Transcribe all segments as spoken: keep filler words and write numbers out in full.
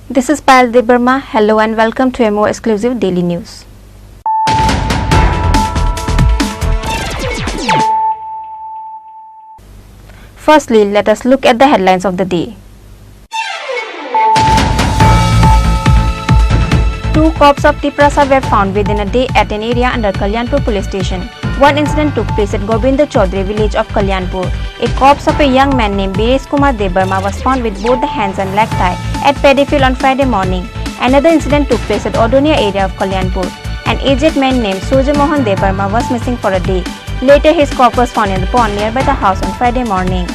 This is Payal Debbarma. Hello and welcome to a more exclusive daily news. Firstly, let us look at the headlines of the day. Two corpses of Tiprasa were found within a day at an area under Kalyanpur police station. One incident took place at Govinda Chaudhary village of Kalyanpur. A corpse of a young man named Biresh Kumar Debbarma was found with both the hands and leg tie at paddy field on Friday morning. Another incident took place at Odonia area of Kalyanpur. An aged man named Surya Mohan Debbarma was missing for a day. Later, his corpse was found in the pond nearby the house on Friday morning.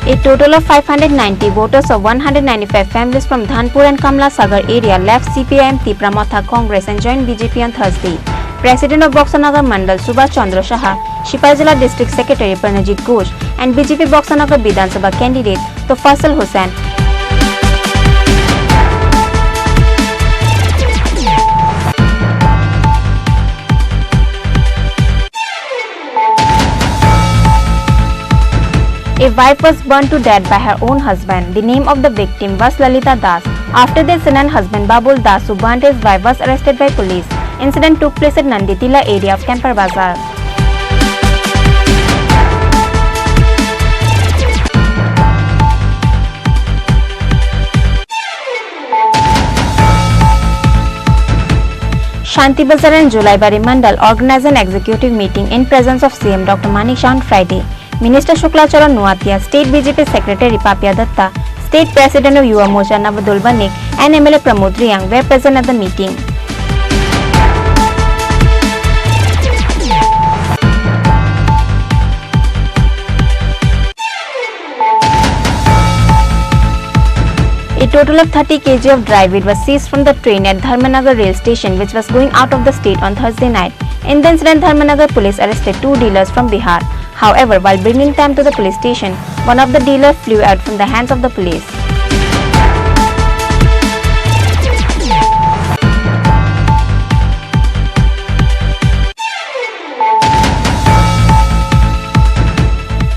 A total of five hundred ninety voters of one hundred ninety-five families from Dhanpur and Kamla Sagar area left C P I M Tipra Motha, Congress and joined B J P on Thursday. President of Boxanagar Mandal Subhash Chandra Saha, Sipaijala District Secretary Pranajit Ghosh and B J P Boxanagar Bidhan Sabha candidate Tofazzal Hossain. A wife was burned to death by her own husband. The name of the victim was Lalita Das. After the incident, husband Babul Das, who burned his wife, was arrested by police. Incident took place at Nanditila area of Kempar Bazar. Shanti Bazar and Julaibari Mandal organized an executive meeting in presence of C M Doctor Manik Saha on Friday. Minister Shukla Charan Noatia, State B J P Secretary Papia Datta, State President of Yuva Morcha Nabadul Banik, and M L A Pramod Reang were present at the meeting. A total of thirty K G of dry weed was seized from the train at Dharmanagar rail station, which was going out of the state on Thursday night. In the incident, Dharmanagar police arrested two dealers from Bihar. However, while bringing them to the police station, one of the dealers flew out from the hands of the police.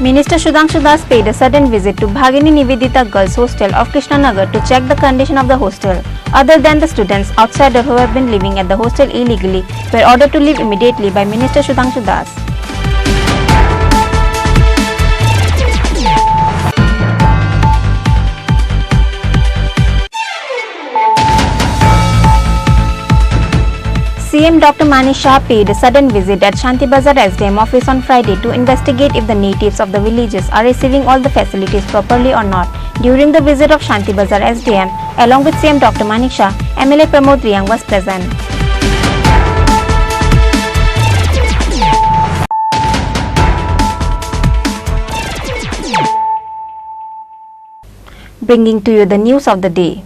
Minister Sudhanshu Das paid a sudden visit to Bhagini Nivedita Girls Hostel of Krishnanagar to check the condition of the hostel. Other than the students, outsiders who have been living at the hostel illegally were ordered to leave immediately by Minister Sudhanshu Das. C M Doctor Manik Saha paid a sudden visit at Shanti Bazar S D M office on Friday to investigate if the natives of the villages are receiving all the facilities properly or not. During the visit of Shanti Bazar S D M, along with C M Doctor Manik Saha, M L A Pramod Reang was present. Bringing to you the news of the day.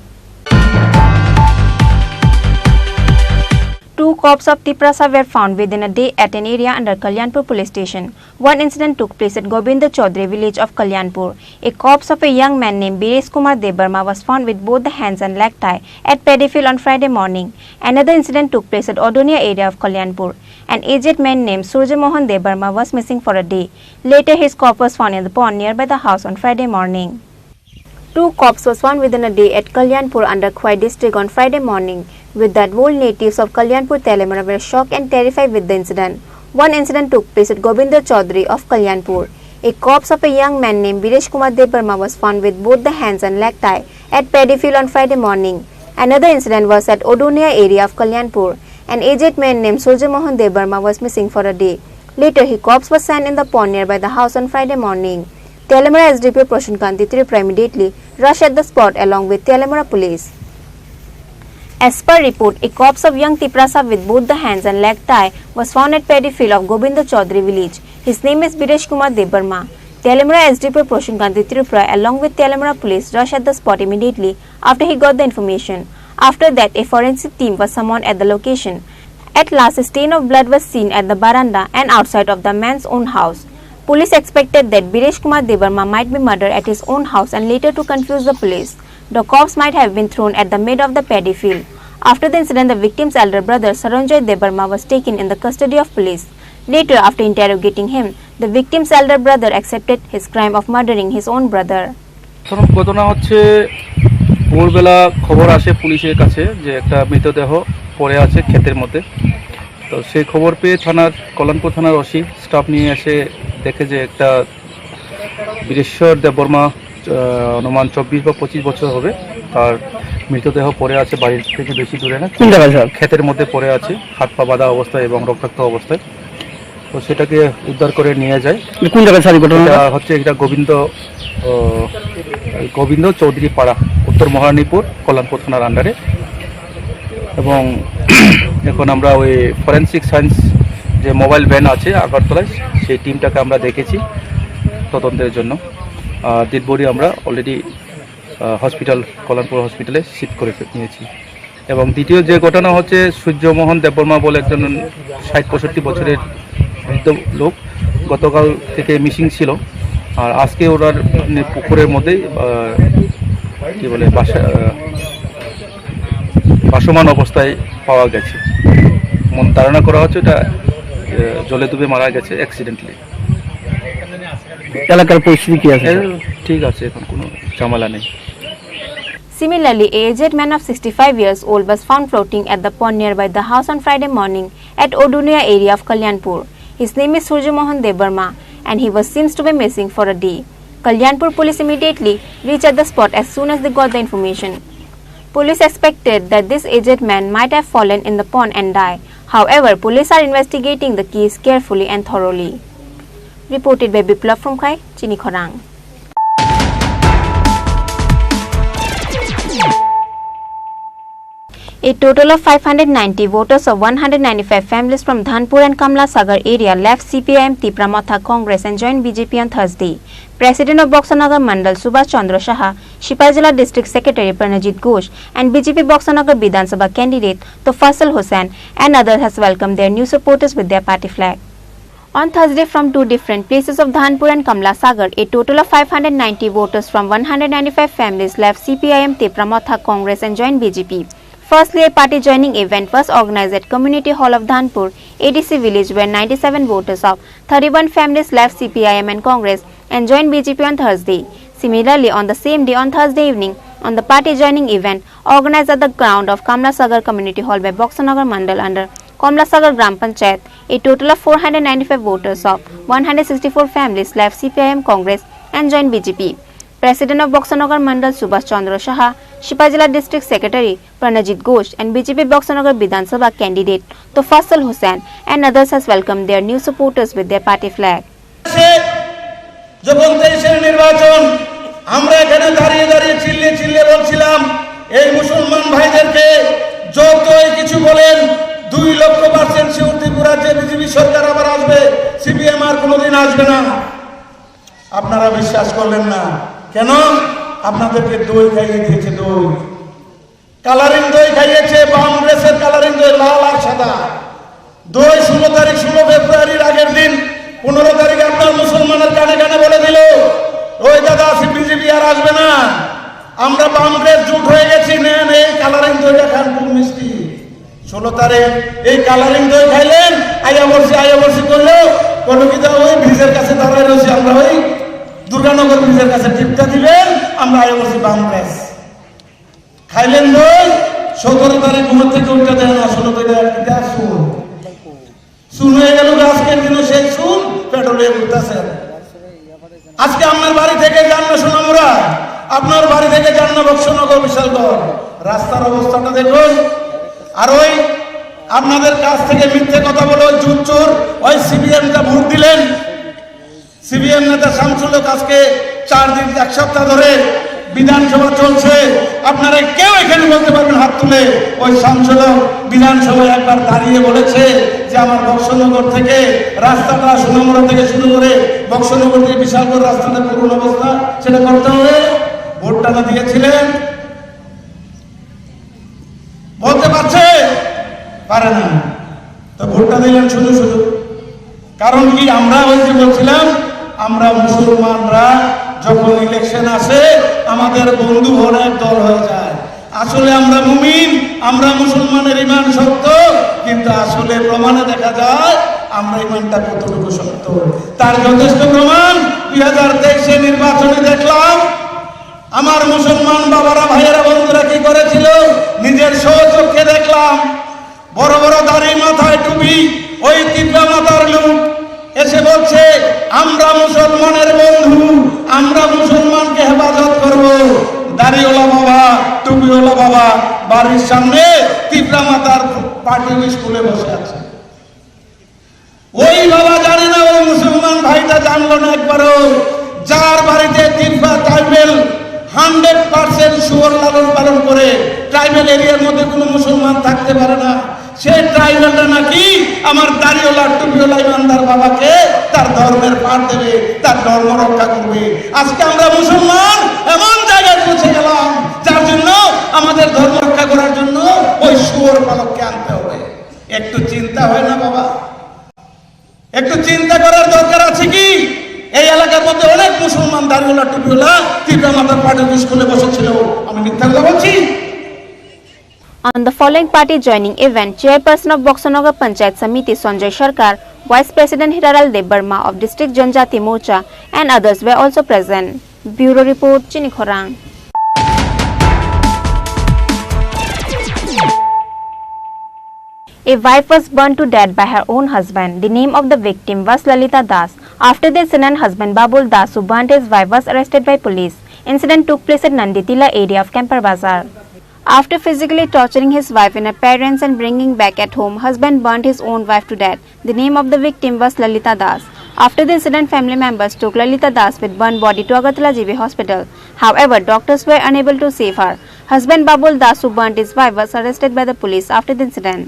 Two corpses of Tiprasa were found within a day at an area under Kalyanpur police station. One incident took place at Govinda Chaudhary village of Kalyanpur. A corpse of a young man named Biresh Kumar Debbarma was found with both the hands and leg tie at paddy field on Friday morning. Another incident took place at Odonia area of Kalyanpur. An aged man named Surya Mohan Debbarma was missing for a day. Later, his corpse was found in the pond nearby the house on Friday morning. Two corpses was found within a day at Kalyanpur under Khowai district on Friday morning. With that, whole natives of Kalyanpur Telemara were shocked and terrified with the incident. One incident took place at Govinda Chaudhary of Kalyanpur. A corpse of a young man named Biresh Kumar Debbarma was found with both the hands and leg tie at paddy field on Friday morning. Another incident was at Odunia area of Kalyanpur. An aged man named Surjya Mohan Debbarma was missing for a day. Later, his corpse was seen in the pond nearby the house on Friday morning. Teliamura S D P O Prashant Kanti Tripura immediately rushed at the spot along with Teliamura police. As per report, a corpse of young Tiprasa with both the hands and leg tie was found at paddy field of Govinda Chaudhary village. His name is Biresh Kumar Debbarma. Teliamura S D P O Prashant Kanti Tripura along with Teliamura police rushed at the spot immediately after he got the information. After that, a forensic team was summoned at the location. At last, a stain of blood was seen at the veranda and outside of the man's own house. Police expected that Biresh Kumar Debbarma might be murdered at his own house and later to confuse the police, the corpse might have been thrown at the mid of the paddy field. After the incident, the victim's elder brother Saranjoy Debbarma was taken in the custody of police. Later, after interrogating him, the victim's elder brother accepted his crime of murdering his own brother. প্রথম ঘটনা হচ্ছে, ভোরবেলা খবর আসে পুলিশের কাছে যে একটা মৃতদেহ পড়ে আছে ক্ষেতের মধ্যে। তো সেই খবর পেয়ে থানার, কল্যাণপুর থানার ওসি স্টাফ নিয়ে এসে দেখে যে একটা বীরেশ্বর দেববর্মা, আহ, অনুমান চব্বিশ বা পঁচিশ বছর হবে, তার মৃতদেহ পড়ে আছে বাড়ির থেকে বেশি দূরে না, কোন জায়গায় স্যার? ক্ষেতের মধ্যে পড়ে আছে, হাত পা বাঁধা অবস্থায় এবং রক্তাক্ত অবস্থায়। তো সেটাকে উদ্ধার করে নিয়ে যায়। কোন জায়গায় স্যার এই ঘটনাটা? এটা হচ্ছে, এটা গোবিন্দ, আহ, গোবিন্দ চৌধুরী পাড়া, উত্তর মহারানীপুর, কল্যাণপুর থানার আন্ডারে। এবং এখন আমরা ওই ফরেন্সিক সায়েন্স যে মোবাইল ভ্যান আছে আগরতলায়, সেই টিমটাকে আমরা দেখেছি তদন্তের জন্য। আহ, ডেড বডি আমরা অলরেডি, আহ, হসপিটাল, কল্যাণপুর হসপিটালে শিফট করে নিয়েছি। এবং দ্বিতীয় যে ঘটনা হচ্ছে, সূর্যমোহন দেববর্মা বলে একজন ষাট পঁয়ষট্টি বছরের বৃদ্ধ লোক, গতকাল থেকে মিসিং ছিল। আর আজকে ওনার, মানে, পুকুরের মধ্যেই, আহ, কি বলে, বাসা, আহ, ভাসমান অবস্থায় পাওয়া গেছে। মন ধারণা করা হচ্ছে এটা, আহ, জলে ডুবে মারা গেছে অ্যাক্সিডেন্টালি। এলাকার পরিস্থিতি কি আছে? এ, ঠিক আছে, এখন কোনো ঝামেলা নেই। Similarly, a aged man of sixty-five years old was found floating at the pond nearby the house on Friday morning at Odunia area of Kalyanpur. His name is Surjya Mohan Debbarma and he was seems to be missing for a day. Kalyanpur police immediately reached at the spot as soon as they got the information. Police expected that this aged man might have fallen in the pond and died. However, police are investigating the case carefully and thoroughly. Reported by Biplab Phumkhai, Chini Khorang. A total of five hundred ninety voters of one hundred ninety-five families from Dhanpur and Kamla Sagar area left C P I M Tipra Motha Congress and joined B J P on Thursday. President of Boxanagar Mandal Subhash Chandra Saha, Sipaijala District Secretary Pranajit Ghosh and B J P Boxanagar Bidhan Sabha candidate Tofazzal Hossain and others has welcomed their new supporters with their party flag. On Thursday, from two different places of Dhanpur and Kamla Sagar, a total of five hundred ninety voters from one hundred ninety-five families left C P I M Tipra Motha Congress and joined B J P. Firstly, a party joining event was organized at Community Hall of Dhanpur, A D C village, where ninety-seven voters of thirty-one families left C P I M and Congress and joined B J P on Thursday. Similarly, on the same day, on Thursday evening, on the party joining event organized at the ground of Kamla Sagar Community Hall by Boxanagar Mandal under Kamla Sagar Gram Panchayat, a total of four hundred ninety-five voters of one hundred sixty-four families left C P I M Congress and joined B J P. President of Boxanagar Mandal Subhash Chandra Saha, Sipaijala District Secretary Pranajit Ghosh and B J P Boxanagar Bidhan Sabha candidate Tofazzal Hossain and others has welcomed their new supporters with their party flag. যখন তেইশের নির্বাচন, আমরা এখানে দাঁড়িয়ে দাঁড়িয়ে চিল্লিয়ে চিল্লিয়ে বলছিলাম, এই মুসলমান ভাইদেরকে যতই কিছু বলেন, দুই লক্ষ পার্সেন্ট শিওর ত্রিপুরার যে বিজেপি সরকার আবার আসবে, সিপিএম আর কোনোদিন আসবে না। আপনারা বিশ্বাস করলেন না কেন? আপনাদেরকে দই খাইয়ে দিয়েছে, দই। কালারিং দই খাইয়েছে, বাম ড্রেসের কালারিং দই, লাল আর সাদা। দই ষোলো তারিখ, ষোলো ফেব্রুয়ারির আগের দিন, পনেরো তারিখ আপনার মুসলমানের কানে কানে বলে দিল, "ওই দাদা, বিজেপি আর আসবে না, আমরা বাম ড্রেস জুট হয়ে গেছি, নেন এই কালারিং দইটা খান, খুব মিষ্টি।" ষোলো তারিখ এই কালারিং দই খাইলেন, আয়া বলছি, আয়া বলছি করলো, কোনো কি তা ওই ব্রিজের কাছে দাঁড়ায় রয়েছি আমরা, ওই দুর্গানগর ব্রিজের কাছে টিপটা দিলেন, আমরা আয়া বলছি বাম ড্রেস। খাইলেন দই, সতেরো তারিখ ঘুমের থেকে উঠতে দেয় না, ষোলো তারিখ একটা চুন। চুন হয়ে গেল, আজকের দিনও সেই চুন পেট্রোলে উঠতেছে। আজকে আপনার বাড়ি থেকে যান না সোনামুড়া, আপনার বাড়ি থেকে যান না বক্সনগর, বিশাল রাস্তার অবস্থাটা দেখুন। আর ওই আপনাদের কাছ থেকে মিথ্যে কথা বলে ওই জুচ্চুর ওই সিপিএম টা ভোট দিলেন, সিপিএম নেতা শামসুল হক আজকে চার দিন, এক সপ্তাহ ধরে বিধানসভা চলছে। আপনারা কেউ এখানে বলতে পারবেন হাত তুলে, ওই শামসুল হক বিধানসভায় একবার দাঁড়িয়ে বলেছে যে আমার বক্সনগর থেকে রাস্তাটা, সোনামুড়া থেকে শুরু করে বক্সনগর থেকে বিশালগড় রাস্তাটা করুণ অবস্থা, সেটা করতে হবে। ভোটটা না দিয়েছিলেন, বলতে পারছে? পারে না। তো ভোটটা দিলেন শুধু শুধু। কারণ কি? আমরা ওই যে বলছিলাম, আমরা মুসলমানরা যখন ইলেকশন আসে, আমাদের বন্ধু হওয়ার এক দল হয়ে যায়। আসলে আমরা মুমিন, আমরা মুসলমানের ইমান শক্ত, কিন্তু আসলে প্রমাণে দেখা যায় আমরা ইমানটা কতটুকু শক্ত। তার যথেষ্ট প্রমাণ দুই হাজার তেইশে নির্বাচনে দেখলাম। আমার মুসলমান বাবারা, ভাইয়েরা, বন্ধুরা কি করেছিল? নিজের স্বচক্ষে দেখলাম, বড় বড় দাড়ি, মাথায় টুপি, ওই তিপ্রা মাতার লোক এসে বলছে, "আমরা মুসলমানের বন্ধু, আমরা মুসলমানকে হেফাজত করব।" দাড়িওয়ালা বাবা, টুপিওয়ালা বাবা বাড়ির সামনে তিপ্রা মাতার পার্টি স্কুলে বসে আছে। ওই বাবা জানে না, ওই মুসলমান ভাইটা জানলো না একবারও, যার বাড়িতে তিপ্রা ট্রাইবেল হান্ড্রেড পার্সেন্ট শুয়োর লালন পালন করে, ট্রাইবেল এরিয়ার মধ্যে কোনো মুসলমান থাকতে পারে না, সেই ট্রাইবেলটা নাকি আমার দাড়িওয়ালা, টুপিওয়ালা ইমানদার বাবাকে তার ধর্মের পাঠ দেবে, তার ধর্ম রক্ষা করবে। আজকে আমরা মুসলমান এমন জায়গায় পৌঁছে গেলাম, যার জন্য আমাদের ধর্ম রক্ষা করার জন্য ওই শুয়োর পালককে আনতে হবে। একটু চিন্তা হয় না বাবা? একটু চিন্তা করার দরকার আছে কি? এই এলাকার মধ্যে অনেক মুসলমান দাড়িওয়ালা, টুপিওয়ালা, তিপ্রা মাতার পার্টি স্কুলে বসেছিল। আমি মিথ্যা কথা বলছি? On the following party joining event, Chairperson of Boxonagar Panchayat Samiti Sanjay Sarkar, Vice President Hiralal Debbarma of District Janjati Morcha and others were also present. Bureau report, Chini Khorang. A wife was burned to death by her own husband. The name of the victim was Lalita Das. After the incident, husband Babul Das, who burned his wife, was arrested by police. Incident took place at Nanditila area of Kempar Bazar. After physically torturing his wife in her parents and bringing back at home, husband burned his own wife to death. The name of the victim was Lalita Das. After the incident, family members took Lalita Das with burnt body to Agartala G B Hospital. However, doctors were unable to save her. Husband Babul Das, who burnt his wife, was arrested by the police after the incident.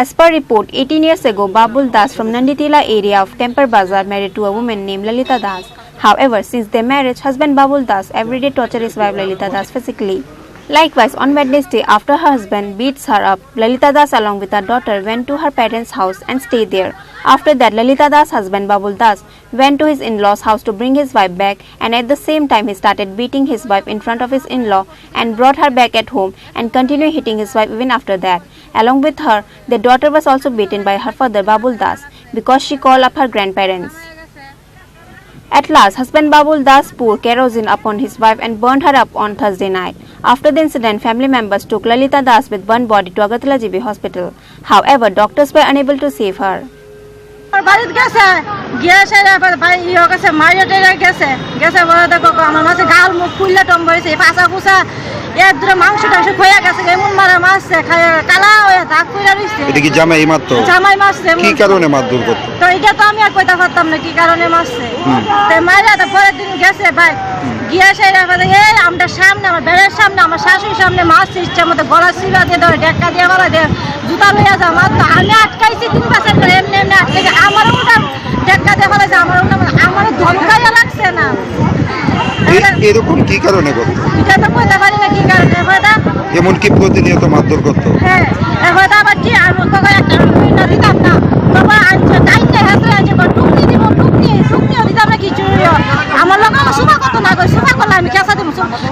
As per report, eighteen years ago, Babul Das from Nanditila area of Kempar Bazar married to a woman named Lalita Das. However, since their marriage, husband Babul Das everyday torture his wife Lalita Das physically. Likewise, on Wednesday, after her husband beats her up, Lalita Das along with her daughter went to her parents' house and stayed there. After that, Lalita Das' husband Babul Das went to his in-laws' house to bring his wife back, and at the same time he started beating his wife in front of his in-law and brought her back at home and continued hitting his wife even after that. Along with her, the daughter was also beaten by her father Babul Das because she called up her grandparents. At last, husband Babul Das poured kerosene upon his wife and burned her up on Thursday night. After the incident, family members took Lalita Das with burnt body to Agartala G B Hospital. However, doctors were unable to save her. আমার বাড়িত গেছে, গিয়া সেরে আবার ভাই ইয়ে গেছে, মারিয়া টেরা গেছে, গেছে বলে দেখো গো, আমার মাঝে গাল মুখ ফুললে টম হয়েছে, এই পাছা পুছা, এর দূরে মাংস টাংস খয়ে গেছে, এমন মারা মারছে, খায় কালা হয়ে দাগ পড়ে রইছে। এটা কি জামাই মারতো? জামাই মারছে, কি এমন। কারণে মারধর করতো? তো এটা তো আমি আর কইতে পারতাম না কি কারণে মারছে। হুম। তো মারিয়া তো পরের দিন গেছে ভাই, হুম। গিয়া সেরে আবার এই আমরা সামনে, আমার বেড়ার সামনে, আমার শাশুড়ির সামনে মারছে, ইচ্ছা মতো গলা চিপা দিয়ে ধরে, ঢেক্কা দিয়ে গলা দিয়ে, জুতা লইয়া যা মারতো। আমি আটকাইছি তিন পাঁচের করে, এমনি এমনি আটকে গিয়ে আমারও উল্টা টেক্কা দিয়ে ফেলাইছে, আমার উল্টা মানে আমারও ধমকাইয়া লাগছে না। এ-, এরকম কি কারণে করতো? এটা তো কইতে পারি না কি কারণে, হয়তো। এমনকি প্রতিনিয়ত মারধর করতো? হ্যাঁ, হয়তো আবার কি, আমি তোকে একটা রুটি না দিতাম না। বাবা আনছে, টাইম নেই, হাতে আনছে, বা টুকনি দিব, টুকনি, টুকনিও দিতাম না, কিছু আমার লগে আমার সুমা করতো না, কই সুমা করলে আমি কেসা দিব।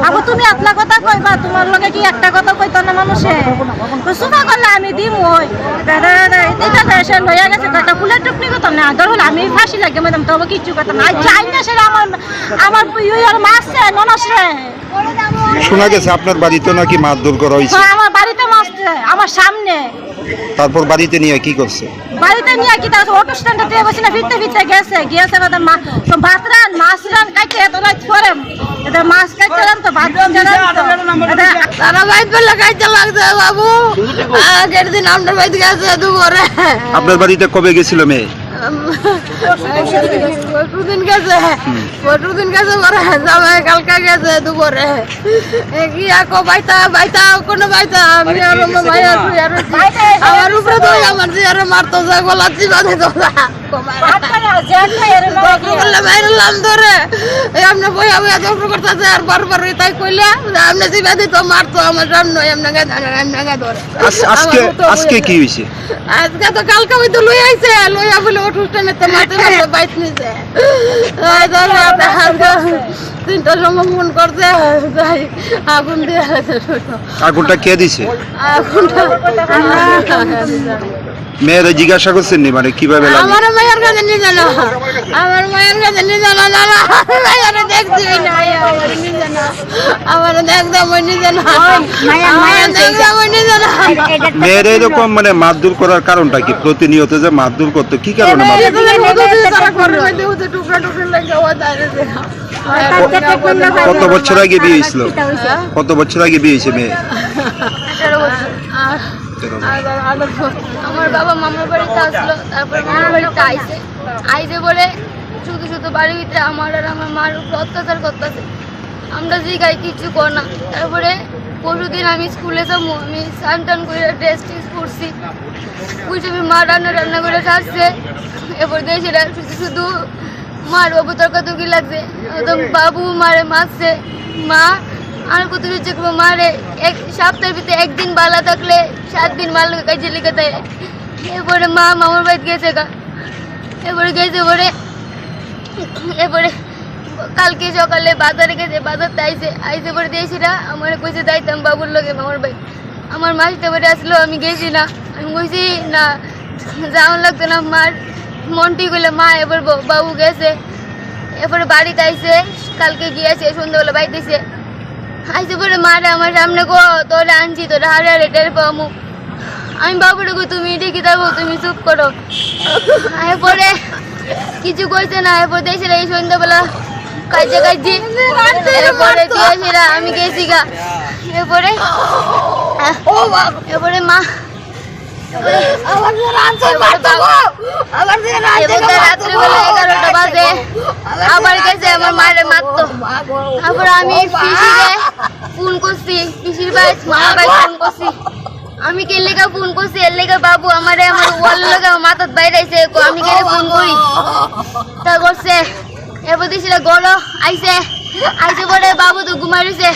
আবার তুমি এতলা কথা কইবা, তোমার লগে কি একটা কথা কইতো না মানুষে? তো সুমা করলে আমি দিমু ওই। দাদা, দাদা, এটা তো এসে লইয়া গেছে, তো একটা ফুলের টুকনি করতাম না। দরকার হলে আমি ফাঁসি লাগে, ম্যাডাম, তবে কিচ্ছু করতাম না। আর চাই না সেটা আমার, আমার ইয়ে আর মারছে, ননসরে। শোনা গেছে আপনার বাড়িতে নাকি মারধর করা হয়েছে। হ্যাঁ, আমার বাড়িতে মারছে, আমার সামনে। তারপর বাড়িতে নিয়ে কি করছে? বাড়িতে নিয়ে কি তার অটো স্ট্যান্ডে দিয়ে বসে না, ফিরতে ফিরতে গেছে, গিয়েছে বাদে মা-, তো ভাত রান, মাছ রান, কাটতে এত রাত করে, এটা মাছ কাটতে রান তো ভাত রান জানান তো, এটা তারা বাইত বলে কাটতে লাগছে বাবু। আগের দিন আমরা বাইত গেছে দুপুরে। আপনার বাড়িতে কবে গেছিল মেয়ে? পরশুদিন গেছে, হুম। পরশুদিন গেছে, পরে জামাই কালকে গেছে দুপুরে। এ কি আকো বাইতা, বাইতা, কোনো বাইতা, আমি আর আমার ভাই আর তুই আর আমার উপরে তো আমার যে আরো মারতো, যে গলা চিপা দিত। বললে বাইরে লাম ধরে, এই আমরা বইয়া বইয়া ঝগড়া করতেছে, আর বারবার তাই কইলে, আমরা চিপা দিত, মারতো আমার সামনে, এমনি গায়ে ধরে, এমনি গায়ে ধরে। আজ-, আজকে, আমার মতো আজকে বইয়া কি হয়েছে? আজকে তো কালকে ওই তো লই আইছে, লইয়া বলে অটো স্ট্যান্ডে তো মারতে মারতে বাইক নিছে। ওই তো রাতে আজকে তিনটার সময় ফোন করছে, যাই আগুন দিয়ে আছে শুধু। আগুনটা কে দিছে? আগুনটা মেয়েরা জিজ্ঞাসা করছেন নি, মানে কিভাবে লাগলো? আমার মায়ের কাছে নিয়ে জানো, আমার মায়ের কাছে নিয়ে জানো, জানো, আমি মায়ের দেখছি না, আমার নিয়ে জানো। আমার একদম ওই নিজে না। ওই, মায়া, আমার মায়া একদম ওই নিজে না। মেয়েরা এরকম মানে মারধর করার কারণটা কি? প্রতিনিয়ত যে মারধর করতো, কি কারণে মারধর? এগুলো মধু দিয়ে তারা করে, ওই যে, ওই যে টুকরা টুকরি লাগে, ও দাঁড়িয়ে যায়। কত বছর আগে বিয়ে হয়েছিল? কত বছর আগে বিয়ে হয়েছে মেয়ে? আঠারো বছর। তেরো বছর। আমার বাবা মামার বাড়িতে আসলো, তারপরে মামার বাড়িতে আইছে, আইসে বলে শুধু শুধু বাড়ির ভিতরে আমার আর আমার মার উপরে অত্যাচার করতেছে। আমরা জিগাই কিছু কর না। তারপরে পরশুদিন আমি স্কুলে যাবো, আমি স্নান টান করে ড্রেস ট্রেস পরছি, ওই সময় মা রান্না টান্না করে সারছে। এরপর দেশে শুধু শুধু মার বাবু তর্কাতর্কি লাগছে, একদম বাবু মারে মারছে। মা আর কত সহ্য করবো, মারে এক সপ্তাহের ভিতরে একদিন বালা থাকলে সাত দিন মার লগে কাজে লেগে থাকে। এরপরে মা মামার বাড়িতে গেছে গা, এরপরে গেছে পরে, এরপরে কালকে সকালে বাজারে গেছে, বাজার থেকে আইছে, আইসে পরে দিয়ে সেটা আমার কইছে যাইতাম বাবুর লগে মামার বাড়ি। আমার মাসিটা বাড়ি আসলো, আমি গেছি না, আমি কইছি না, যাওয়া লাগতো না, মার মন ঠিক হইলে মা এবার ব-, বাবু গেছে, এরপরে বাড়িতে আইছে, কালকে গিয়েছে সন্ধ্যাবেলা বাড়িতে এসে আইসে পরে মারে আমার সামনে গো, তোরে আনছি, তোরে হারে হারে টের পাবো। আমি বাবুরে কই, "তুমি এটা কি থাকো, তুমি চুপ করো।" এরপরে কিছু কইছে না, এরপর দেশে এই সন্ধ্যাবেলা কাজে কাজে, এরপরে দিয়ে সেটা আমি গেছি গা। এরপরে, এরপরে মা, এরপরে বাবু, এবার তো রাত্রিবেলা এগারোটা বাজে, আবার গেছে আমার মারে মারতো। তারপরে আমি পিসিরে ফোন করছি, পিসির ভাই, মামার ভাই ফোন করছি। আমি কে লেগা ফোন করছি, এর লেগা বাবু আমারে আমার ওয়াল লেগা মাথাত বাইরে আইছে, কো আমি কে ফোন করি। তা করছে, এরপর দিছিল গলো আইছে, আইছে পরে বাবু তো ঘুমাই রইছে।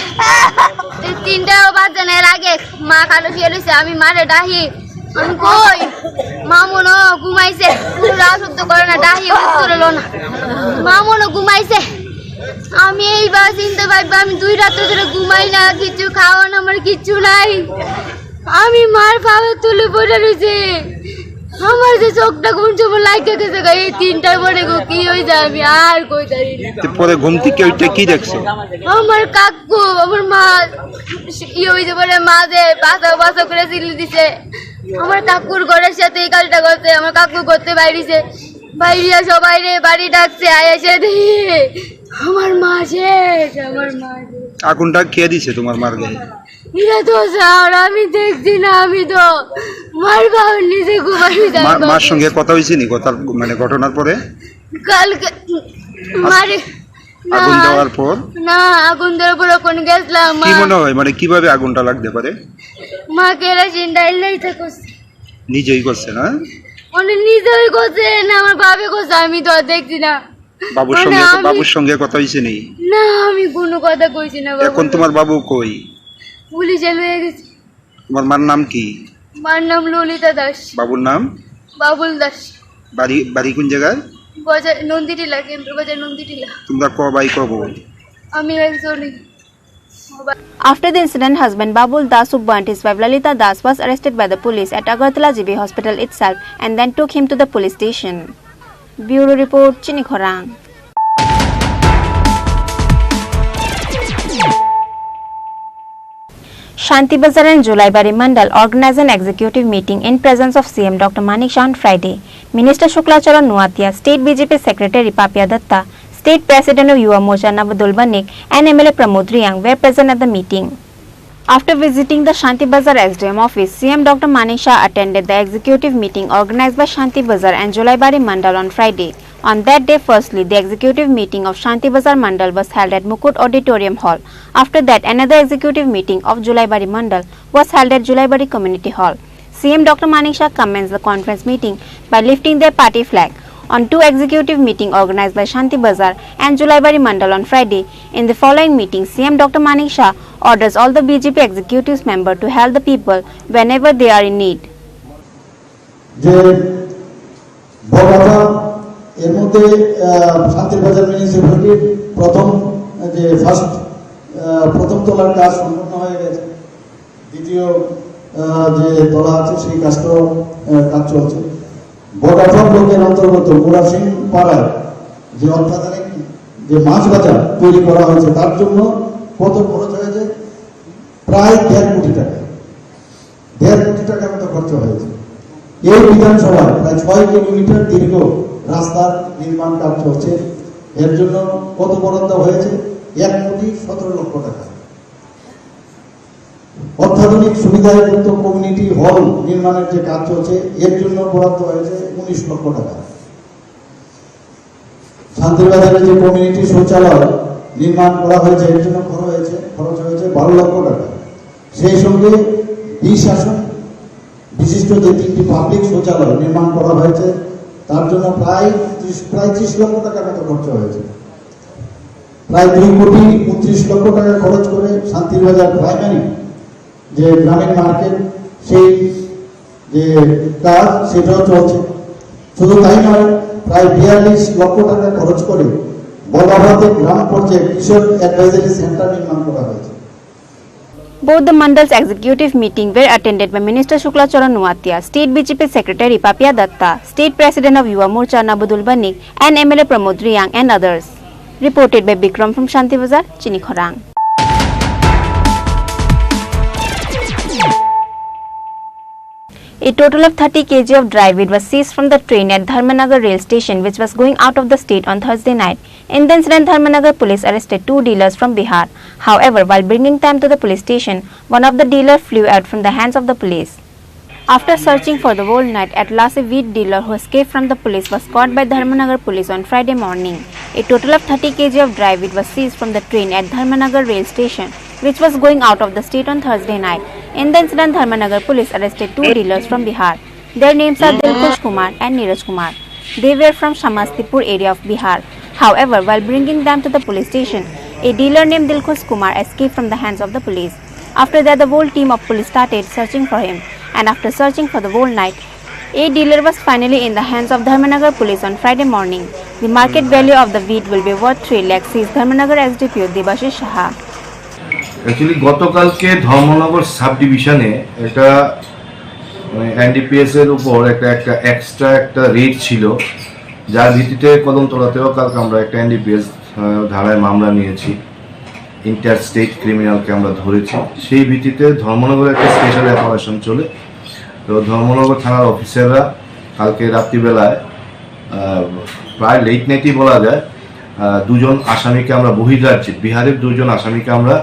তি-, তিনটা বাজে না এর আগে মা খালো শুয়ে রইছে, আমি মারে ডাহি, আমি কই, মা মনো ঘুমাইছে, কোনো রাও শব্দ করে না, ডাহি উত্তর হলো না, মা মনো ঘুমাইছে। আমি এইবার চিনতে পারবো, আমি দুই রাত্র ধরে ঘুমাই না, কিছু খাওয়ান আমার কিচ্ছু নাই। আমি মার পাওয়ে তুলে পড়ে রয়েছে। আমার যে চোখটা কোন সময় লাগে গেছে গা, এই তিনটার পরে গো কি হয়ে যায় আমি আর কই জানি না। তো পরে ঘুম থেকে উঠে কি দেখছো? আমার কাকু, আমার মা ইয়ে হয়েছে বলে মা যে বাঁচাও বাঁচাও করে চিল্লি দিছে। আমার কাকুর ঘরের সাথে এই কাজটা করছে, আমার কাকু করতে বাইরেছে, বাইরিয়া সবাই রে বাড়ি ডাকছে, আয় এসে দিয়ে আমার মা শেষ, আমার মা শেষ। আগুনটা কে দিছে তোমার মার গায়ে? এটা তো স্যার, আমি দেখছি না, আমি তো মার বাবার নিচে ঘুমাই যাই মা-, মার বাবা। সঙ্গে কথা হয়েছে নি? কথা, মানে, ঘটনার পরে? কালকে আস-, মারে, না, আগুন দেওয়ার পর? না, আগুন দেওয়ার পর ওখানে গেছিলাম, কি মা। মনে হয়, মানে, কিভাবে আগুনটা লাগতে পারে? মা কেরোসিন ডাইল নাই তো করছে। নিজেই করছে না? মানে, নিজেই করছে না, আমার বাবা করছে, আমি তো আর দেখছি না। বাবুর মানে সঙ্গে, আমি বাবুর সঙ্গে কথা হয়েছে নি? না, আমি কোনো কথা কইছি না বাবুর এখন তোমার সঙ্গে। বাবু কই? পুলিশে লয়ে গেছে। তোমার মার নাম কি? মার নাম ললিতা দাস। বাবুর নাম? বাবুল দাস। বাড়ি, বাড়ি কোন জায়গায়? বাজার নন্দীটিলা, কেন্দ্র বাজার নন্দীটিলা। তোমরা ক ভাই ক বোন? আমি একজনই। After the incident, husband Babul Das, who burnt his wife Lalita Das, was arrested by the police at Agartala G B hospital itself and then took him to the police station. Bureau report, Chini Khorang. Shanti Bazar and Julaibari Mandal organized an executive meeting in presence of C M Doctor Manik Saha on Friday. Minister Shukla Charan Nuatia, State B J P Secretary Papia Datta, State President of Yuva Morcha Nabadul Banik, and M L A Pramod Reang were present at the meeting. After visiting the Shanti Bazar S D M office, C M Doctor Manik Saha attended the executive meeting organized by Shanti Bazar and Julaibari Mandal on Friday. On that day, firstly, the executive meeting of Shanti Bazar Mandal was held at Mukut Auditorium Hall. After that, another executive meeting of Julaibari Mandal was held at Julaibari Community Hall. C M Doctor Manik Saha commenced the conference meeting by lifting their party flag. On two executive meeting organized by Shanti Bazar and Julaibari Mandal on Friday, in the following meeting, C M Doctor Manik Saha orders all the B J P executives member to help the people whenever they are in need. যে বড়বাজার, এর মধ্যে, আহ, শান্তির বাজার মিউনিসিপ্যালিটির প্রথম, যে ফার্স্ট, আহ, প্রথম তলার কাজ সম্পন্ন হয়ে গেছে। দ্বিতীয়, আহ, যে তলা আছে, সেই কাজটাও, আহ, কাজ চলছে। বড়বাজার ব্লকের অন্তর্গত মুরাসিং পাড়ায় যে অত্যাধুনিক যে মাছ বাজার তৈরি করা হয়েছে, তার জন্য কত খরচ হয়েছে? প্রায় দেড় কোটি টাকা। দেড় কোটি টাকার মতো খরচ হয়েছে। এই বিধানসভায় প্রায় ছয় কিলোমিটার দীর্ঘ রাস্তার নির্মাণ কাজ চলছে। এর জন্য কত বরাদ্দ হয়েছে? এক কোটি সতেরো লক্ষ টাকা। অত্যাধুনিক সুবিধাযুক্ত কমিউনিটি হল নির্মাণের যে কাজ চলছে, এর জন্য বরাদ্দ হয়েছে উনিশ লক্ষ টাকা। শান্তির বাজারে যে কমিউনিটি শৌচালয় নির্মাণ করা হয়েছে, এর জন্য খরচ হয়েছে, খরচ হয়েছে বারো লক্ষ টাকা। সেই সঙ্গে বিশ আসন বিশিষ্ট যে তিনটি পাবলিক শৌচালয় নির্মাণ করা হয়েছে, তার জন্য প্রায় ত্রিশ, প্রায় ত্রিশ লক্ষ টাকার মতো খরচ হয়েছে। প্রায় দুই কোটি উনত্রিশ লক্ষ টাকা খরচ করে শান্তির বাজার প্রাইমারি যে গ্রামীণ মার্কেট, সেই যে কাজ, সেটাও চলছে। শুধু তাই নয়, প্রায় বিয়াল্লিশ লক্ষ টাকা খরচ করে বলাভাতে গ্রাম পর্যায়ে কৃষক অ্যাডভাইজারি সেন্টার নির্মাণ করা হয়েছে। Both the mandals executive meeting were attended by Minister Shukla Charan Nuatia, State B J P Secretary Papia Datta, State President of Yuva Morcha Nabudul Banik, and M L A Pramod Reang and others. Reported by Bikram from Shanti Bazar, Chinikhorang. A total of thirty K G of dry weed was seized from the train at Dharmanagar rail station, which was going out of the state on Thursday night. In the incident, Dharmanagar police arrested two dealers from Bihar. However, while bringing them to the police station, one of the dealer flew out from the hands of the police. After searching for the whole night, at last a weed dealer who escaped from the police was caught by Dharmanagar police on Friday morning. A total of thirty K G of dry weed was seized from the train at Dharmanagar rail station, which was going out of the state on Thursday night. In the incident, Dharmanagar police arrested two dealers from Bihar. Their names are Dilkhush Kumar and Neeraj Kumar. They were from Samastipur area of Bihar. However, while bringing them to the police station, a dealer named Dilkhush Kumar escaped from the hands of the police. After that, the whole team of police started searching for him, and after searching for the whole night, a dealer was finally in the hands of Dharmanagar police on Friday morning. The market value of the weed will be worth three lakhs, says Dharmanagar S D P O Debashish Saha. Actually গতকালকে ধর্মনগর সাব ডিভিশনে একটা, মানে, এনডিপিএস এর উপর একটা, একটা এক্সট্রা একটা রেড ছিল, যার ভিত্তিতে কদমতলাতেও কালকে আমরা একটা এনডিপিএস, আহ, ধারায় মামলা নিয়েছি। ইন্টার স্টেট ক্রিমিনালকে আমরা ধরেছি। সেই ভিত্তিতে ধর্মনগরে একটা স্পেশাল অপারেশন চলে। তো ধর্মনগর থানার অফিসাররা কালকে রাত্রিবেলায়, আহ, প্রায় লেট নাইটই বলা যায়, আহ, দুজন আসামিকে আমরা বহিরাজ্যে, বিহারের দুজন আসামিকে আমরা,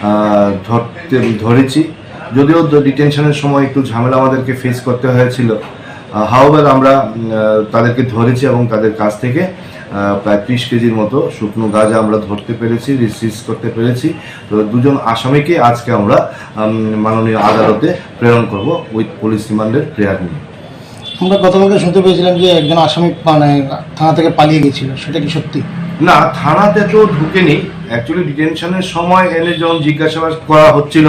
আহ, ধরতে, ধরেছি। যদিও ড-, ডিটেনশনের সময় একটু ঝামেলা আমাদেরকে ফেস করতে হয়েছিল, আহ, হাওয়েভার আমরা, উম, আহ, তাদেরকে ধরেছি এবং তাদের কাছ থেকে, আহ, প্রায় ত্রিশ কেজির মতো শুকনো গাঁজা আমরা ধরতে পেরেছি, সিজ করতে পেরেছি। তো দুজন আসামিকে আজকে আমরা, উম, মাননীয় আদালতে প্রেরণ করব উইথ পুলিশ রিমান্ডের প্রেয়ার নিয়ে। আমরা গতকালকে শুনতে পেয়েছিলাম যে একজন আসামি মানে থানা থেকে পালিয়ে গেছিল, সেটা কি সত্যি? না, থানাতে তো ঢুকেনি। অ্যাকচুয়ালি ডিটেনশনের সময় এনে যখন জিজ্ঞাসাবাদ করা হচ্ছিল,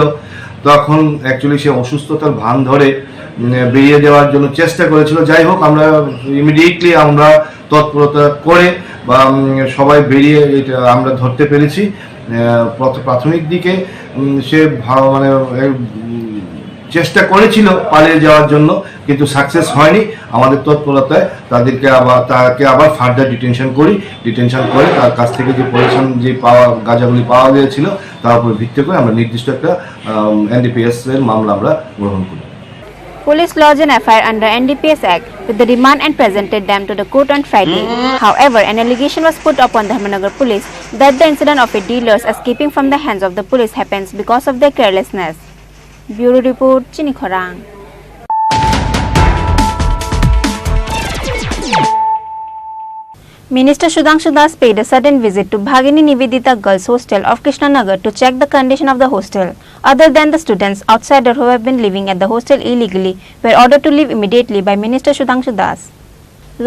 তখন অ্যাকচুয়ালি সে অসুস্থতার ভান ধরে, উম, বেরিয়ে যাওয়ার জন্য চেষ্টা করেছিল। যাই হোক, আমরা ইমিডিয়েটলি আমরা তৎপরতা করে বা, উম, সবাই বেরিয়ে এটা আমরা ধরতে পেরেছি। আহ, প্রথ-, প্রাথমিক দিকে, উম, সে ভা-, মানে, উম, চেষ্টা করেছিল পালিয়ে যাওয়ার জন্য, কিন্তু সাকসেস হয়নি। আমাদের তৎপরতায় তাদেরকে আবার, তাকে আবার ফার্দার ডিটেনশন করি। ডিটেনশন করে তার কাছ থেকে যে পজিশন, যে পাওয়া, গাঁজাগুলি পাওয়া গিয়েছিল, তার উপর ভিত্তি করে আমরা নির্দিষ্ট একটা এনডিপিএস এর মামলা আমরা গ্রহণ করি। Police lodged an F I R under N D P S Act with the demand and presented them to the court on Friday. However, an allegation was put upon the Dharmanagar police that the incident of a dealers escaping from the hands of the police happens because of their carelessness. Bureau report, Chini Khorang. Minister Sudhanshu Das paid a sudden visit to Bhagini Nivedita Girls Hostel of Krishnanagar to check the condition of the hostel. Other than the students, outsiders who have been living at the hostel illegally were ordered to leave immediately by Minister Sudhanshu Das.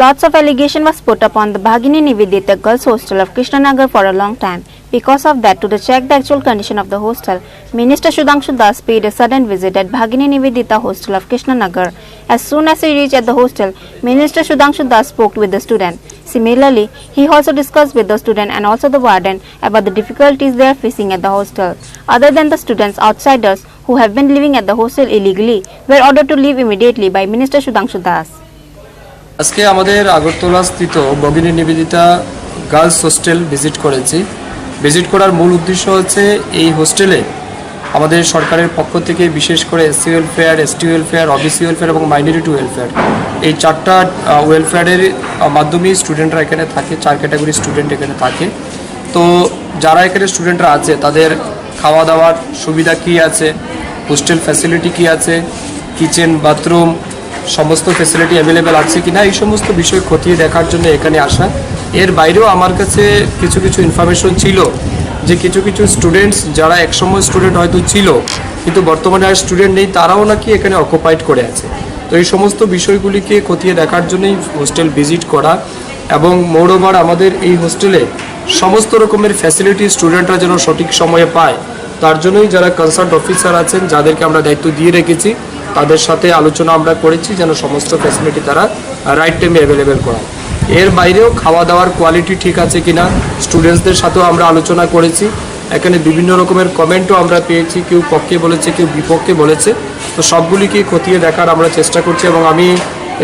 Lots of allegation was put upon the Bhagini Nivedita Girls Hostel of Krishnanagar for a long time. Because of that, to the check the actual condition of the hostel, Minister Sudhanshu Das paid a sudden visit at Bhagini Nivedita Hostel of Krishnanagar. As soon as he reached at the hostel, Minister Sudhanshu Das spoke with the student. Similarly, he also discussed with the student and also the warden about the difficulties they are facing at the hostel. Other than the students, outsiders who have been living at the hostel illegally were ordered to leave immediately by Minister Sudhanshu Das. আজকে আমাদের আগরতলাস্থিত ভগিনী Nivedita girls hostel visit করেছি। ভিজিট করার মূল উদ্দেশ্য হচ্ছে এই হোস্টেলে আমাদের সরকারের পক্ষ থেকে, বিশেষ করে SC welfare, ST welfare, OBC welfare এবং মাইনরিটি ওয়েলফেয়ার, এই চারটা, আহ, ওয়েলফেয়ারের, আহ, মাধ্যমেই স্টুডেন্টরা এখানে থাকে, চার ক্যাটাগরি স্টুডেন্ট এখানে থাকে। তো যারা এখানে স্টুডেন্টরা আছে, তাদের খাওয়া দাওয়ার সুবিধা কি আছে, হোস্টেল ফ্যাসিলিটি কি আছে, কিচেন, বাথরুম, সমস্ত ফ্যাসিলিটি অ্যাভেলেবল আছে কিনা, এই সমস্ত বিষয় খতিয়ে দেখার জন্য এখানে আসা। এর বাইরেও আমার কাছে কিছু কিছু ইনফরমেশন ছিল যে কিছু কিছু স্টুডেন্টস, যারা একসময় স্টুডেন্ট হয়তো ছিল, কিন্তু বর্তমানে আর স্টুডেন্ট নেই, তারাও নাকি এখানে অকুপাইড করে আছে। তো এই সমস্ত বিষয়গুলিকে খতিয়ে দেখার জন্যই হোস্টেল ভিজিট করা। এবং মোরওভার, আমাদের এই হোস্টেলে সমস্ত রকমের ফ্যাসিলিটি স্টুডেন্টরা যেন সঠিক সময়ে পায়, তার জন্যই যারা কনসার্ন অফিসার আছেন, যাদেরকে আমরা দায়িত্ব দিয়ে রেখেছি, তাদের সাথে আলোচনা আমরা করেছি যেন সমস্ত ফ্যাসিলিটি তারা রাইট টাইমে অ্যাভেলেবল করায়। এর বাইরেও খাওয়া দাওয়ার কোয়ালিটি ঠিক আছে কিনা, স্টুডেন্টসদের সাথেও আমরা আলোচনা করেছি। এখানে বিভিন্ন রকমের কমেন্টও আমরা পেয়েছি, কেউ পক্ষে বলেছে, কেউ বিপক্ষে বলেছে। তো সবগুলিকে খতিয়ে দেখার আমরা চেষ্টা করছি এবং আমি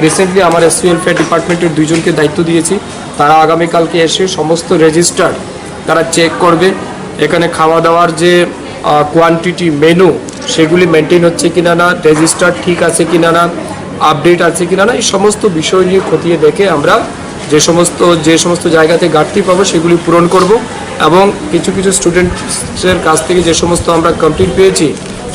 রিসেন্টলি আমার এসসি ওয়েলফেয়ার ডিপার্টমেন্টের দুইজনকে দায়িত্ব দিয়েছি। তারা আগামীকালকে এসে সমস্ত রেজিস্টার তারা চেক করবে। এখানে খাওয়া দাওয়ার যে, আহ, কোয়ান্টিটি, মেনু, সেগুলি মেনটেন হচ্ছে কিনা না, রেজিস্টার ঠিক আছে কিনা না, আপডেট আছে কিনা না, এই সমস্ত বিষয় নিয়ে খতিয়ে দেখে আমরা যে সমস্ত, যে সমস্ত জায়গাতে ঘাটতি পাবো, সেগুলি পূরণ করব। এবং কিছু কিছু স্টুডেন্টসের কাছ থেকে যে সমস্ত আমরা কমপ্লেইন পেয়েছি,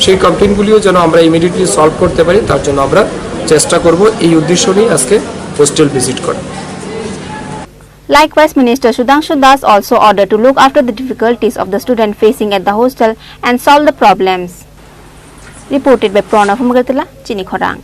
সেই কমপ্লেইনগুলিও যেন আমরা ইমিডিয়েটলি সলভ করতে পারি, তার জন্য আমরা চেষ্টা করব। এই উদ্দেশ্য নিয়ে আজকে হোস্টেল ভিজিট করা। Likewise, Minister Sudhanshu Das also ordered to look after the difficulties of the student facing at the hostel and solve the problems. Reported by Pranab Agartala, Chini Khorang.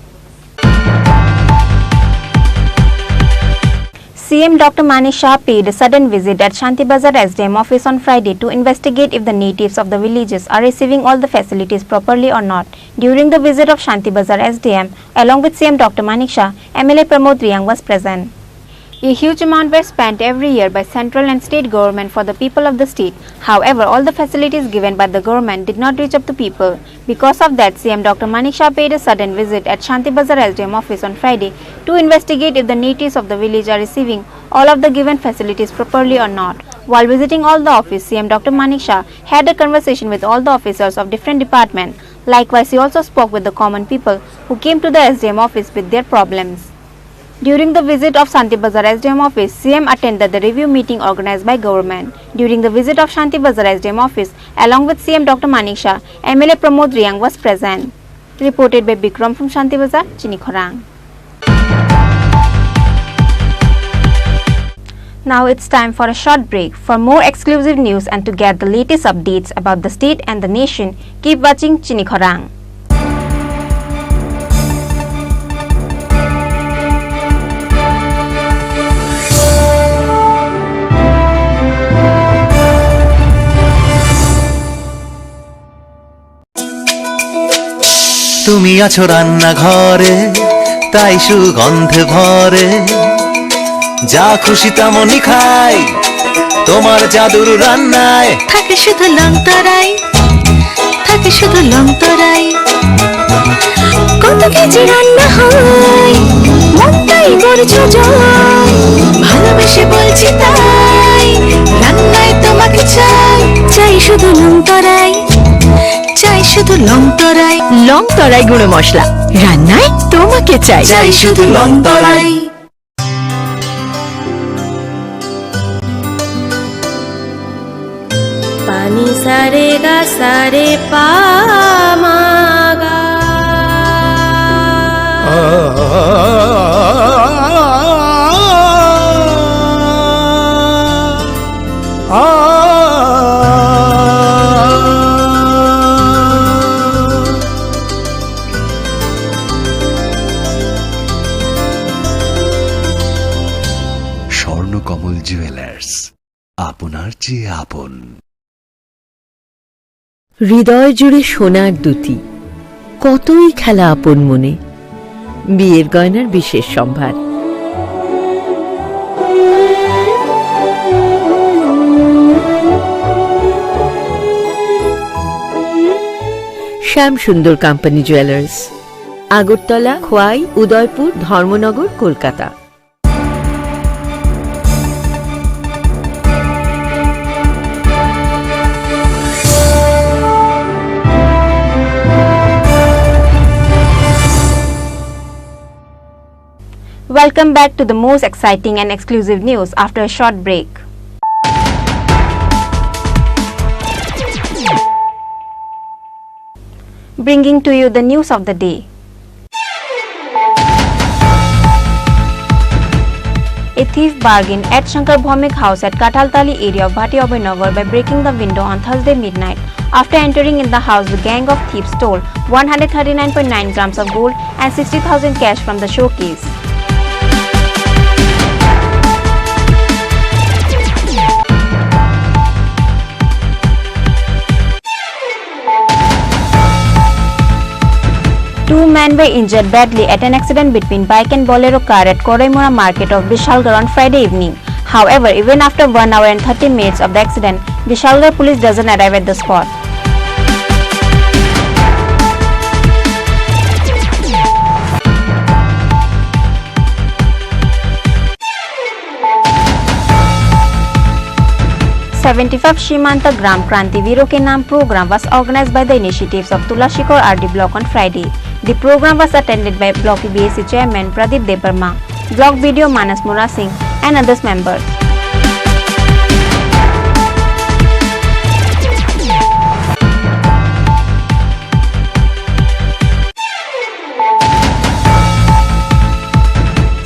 C M Doctor Manik Shah paid a sudden visit at Shanti Bazar S D M office on Friday to investigate if the natives of the villages are receiving all the facilities properly or not. During the visit of Shanti Bazar S D M, along with C M Doctor Manik Shah, M L A Pramod Reang was present. A huge amount were spent every year by central and state government for the people of the state. However, all the facilities given by the government did not reach up to people. Because of that, C M Doctor Manik Shah paid a sudden visit at Shanti Bazar S D M office on Friday to investigate if the natives of the village are receiving all of the given facilities properly or not. While visiting all the office, C M Doctor Manik Shah had a conversation with all the officers of different department. Likewise, he also spoke with the common people who came to the S D M office with their problems. During the visit of Shanti Bazar S D M office, C M attended the review meeting organized by government. During the visit of Shanti Bazar S D M office, along with C M Doctor Manik Shah, M L A Pramod Reang was present. Reported by Bikram from Shanti Bazar, Chini Khorang. Now it's time for a short break. For more exclusive news and to get the latest updates about the state and the nation, keep watching Chini Khorang. তুমি আছো রান্নাঘরে, তাই সুগন্ধে ভরে। যা খুশি তেমনই খাই, তোমার জাদুর রান্নায়। থাকে শুধু লংতরাই, থাকে শুধু লংতরাই। সুজয়, ভালোবেসে বলছি তাই, রান্নায় তোমাকে চাই, চাই শুধু লং তরাই, চাই শুধু লং তরাই। লং তরাই গুঁড়ো মশলা, রান্নায় তোমাকে চাই। চাই শুধু লং তরাই। Pani sare ga sare pa ma ga. Swarnakamal jewellers, আপনার চেয়ে আপন। হৃদয় জুড়ে সোনার দুতি, কতই খেলা আপন মনে। বিয়ের গয়নার বিশেষ সম্ভার। শ্যাম সুন্দর কোম্পানি জুয়েলার্স, আগরতলা, খোয়াই, উদয়পুর, ধর্মনগর, Kolkata. Welcome back to the most exciting and exclusive news after a short break. Bringing to you the news of the day. A thief bargained at Shankar Bhowmik house at Kathaltali area of Bhati Abhay Nagar by breaking the window on Thursday midnight. After entering in the house, the gang of thieves stole one hundred thirty-nine point nine grams of gold and sixty thousand cash from the showcase. Two men were injured badly at an accident between bike and Bolero car at Koraimura market of Bishalgarh on Friday evening. However, even after one hour and thirty minutes of the accident, Bishalgarh police doesn't arrive at the spot. Seventy-five Shimanta Gram Kranti Viro Ke Naam program was organized by the initiatives of Tulashikor R D Block on Friday. The program was attended by Block B A C Chairman Pradip Debbarma, Block B D O Manas Murasing, and others members.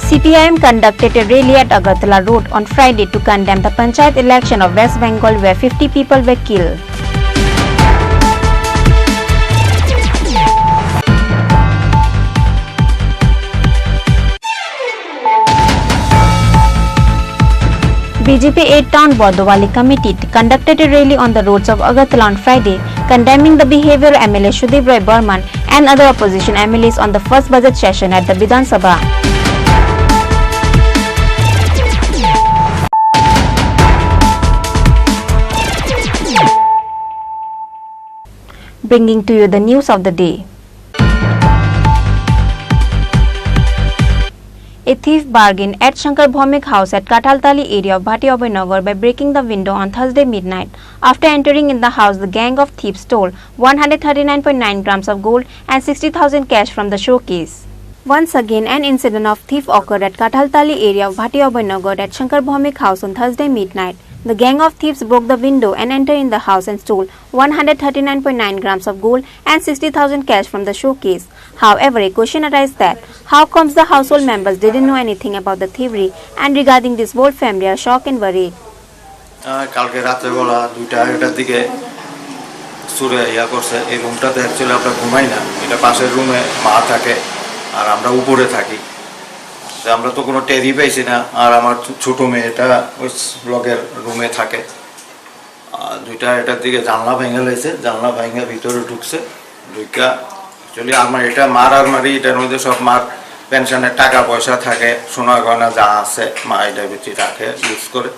C P I M conducted a rally at Agartala Road on Friday to condemn the panchayat election of West Bengal, where fifty people were killed. B J P eight Town Bordowali Committee conducted a rally on the roads of Agartala on Friday, condemning the behavior of M L A Sudip Roy Barman and other opposition M L As on the first budget session at the Bidhan Sabha. Bringing to you the news of the day. A thief bargained at Shankar Bhowmik house at Kathaltali area of Bhati Abhay Nagar by breaking the window on Thursday midnight. After entering in the house, the gang of thieves stole one hundred thirty-nine point nine grams of gold and sixty thousand cash from the showcase. Once again, an incident of thief occurred at Kathaltali area of Bhati Abhay Nagar at Shankar Bhowmik house on Thursday midnight. The gang of thieves broke the window and entered in the house and stole one hundred thirty-nine point nine grams of gold and sixty thousand cash from the showcase. However, a question arises that how comes the household members didn't know anything about the thievery, and regarding this, both family are shocked and worried. আহ, কালকে রাত্রেবেলা দুইটা আড়াইটার দিকে চুরে ইয়া করছে। এই রুমটাতে অ্যাকচুয়ালি আমরা ঘুমাই না, এটা পাশের রুমে মা থাকে আর আমরা উপরে থাকি। তো আমরা তো কোনো টেরই পাইছি না। আর আমার ছো-, ছোট মেয়েটা ওই লগের রুমে থাকে। আহ, দুইটা আড়াইটার দিকে জানলা ভেঙে লাইছে, জানলা ভেঙে ভিতরে ঢুকছে। ঢুকা অ্যাকচুয়ালি আমার এটা মার আলমারি, এটার মধ্যে সব মার পেনশনের টাকা পয়সা থাকে, সোনা গয়না যা আছে মা এটা বেশি রাখে, ইউজ করে।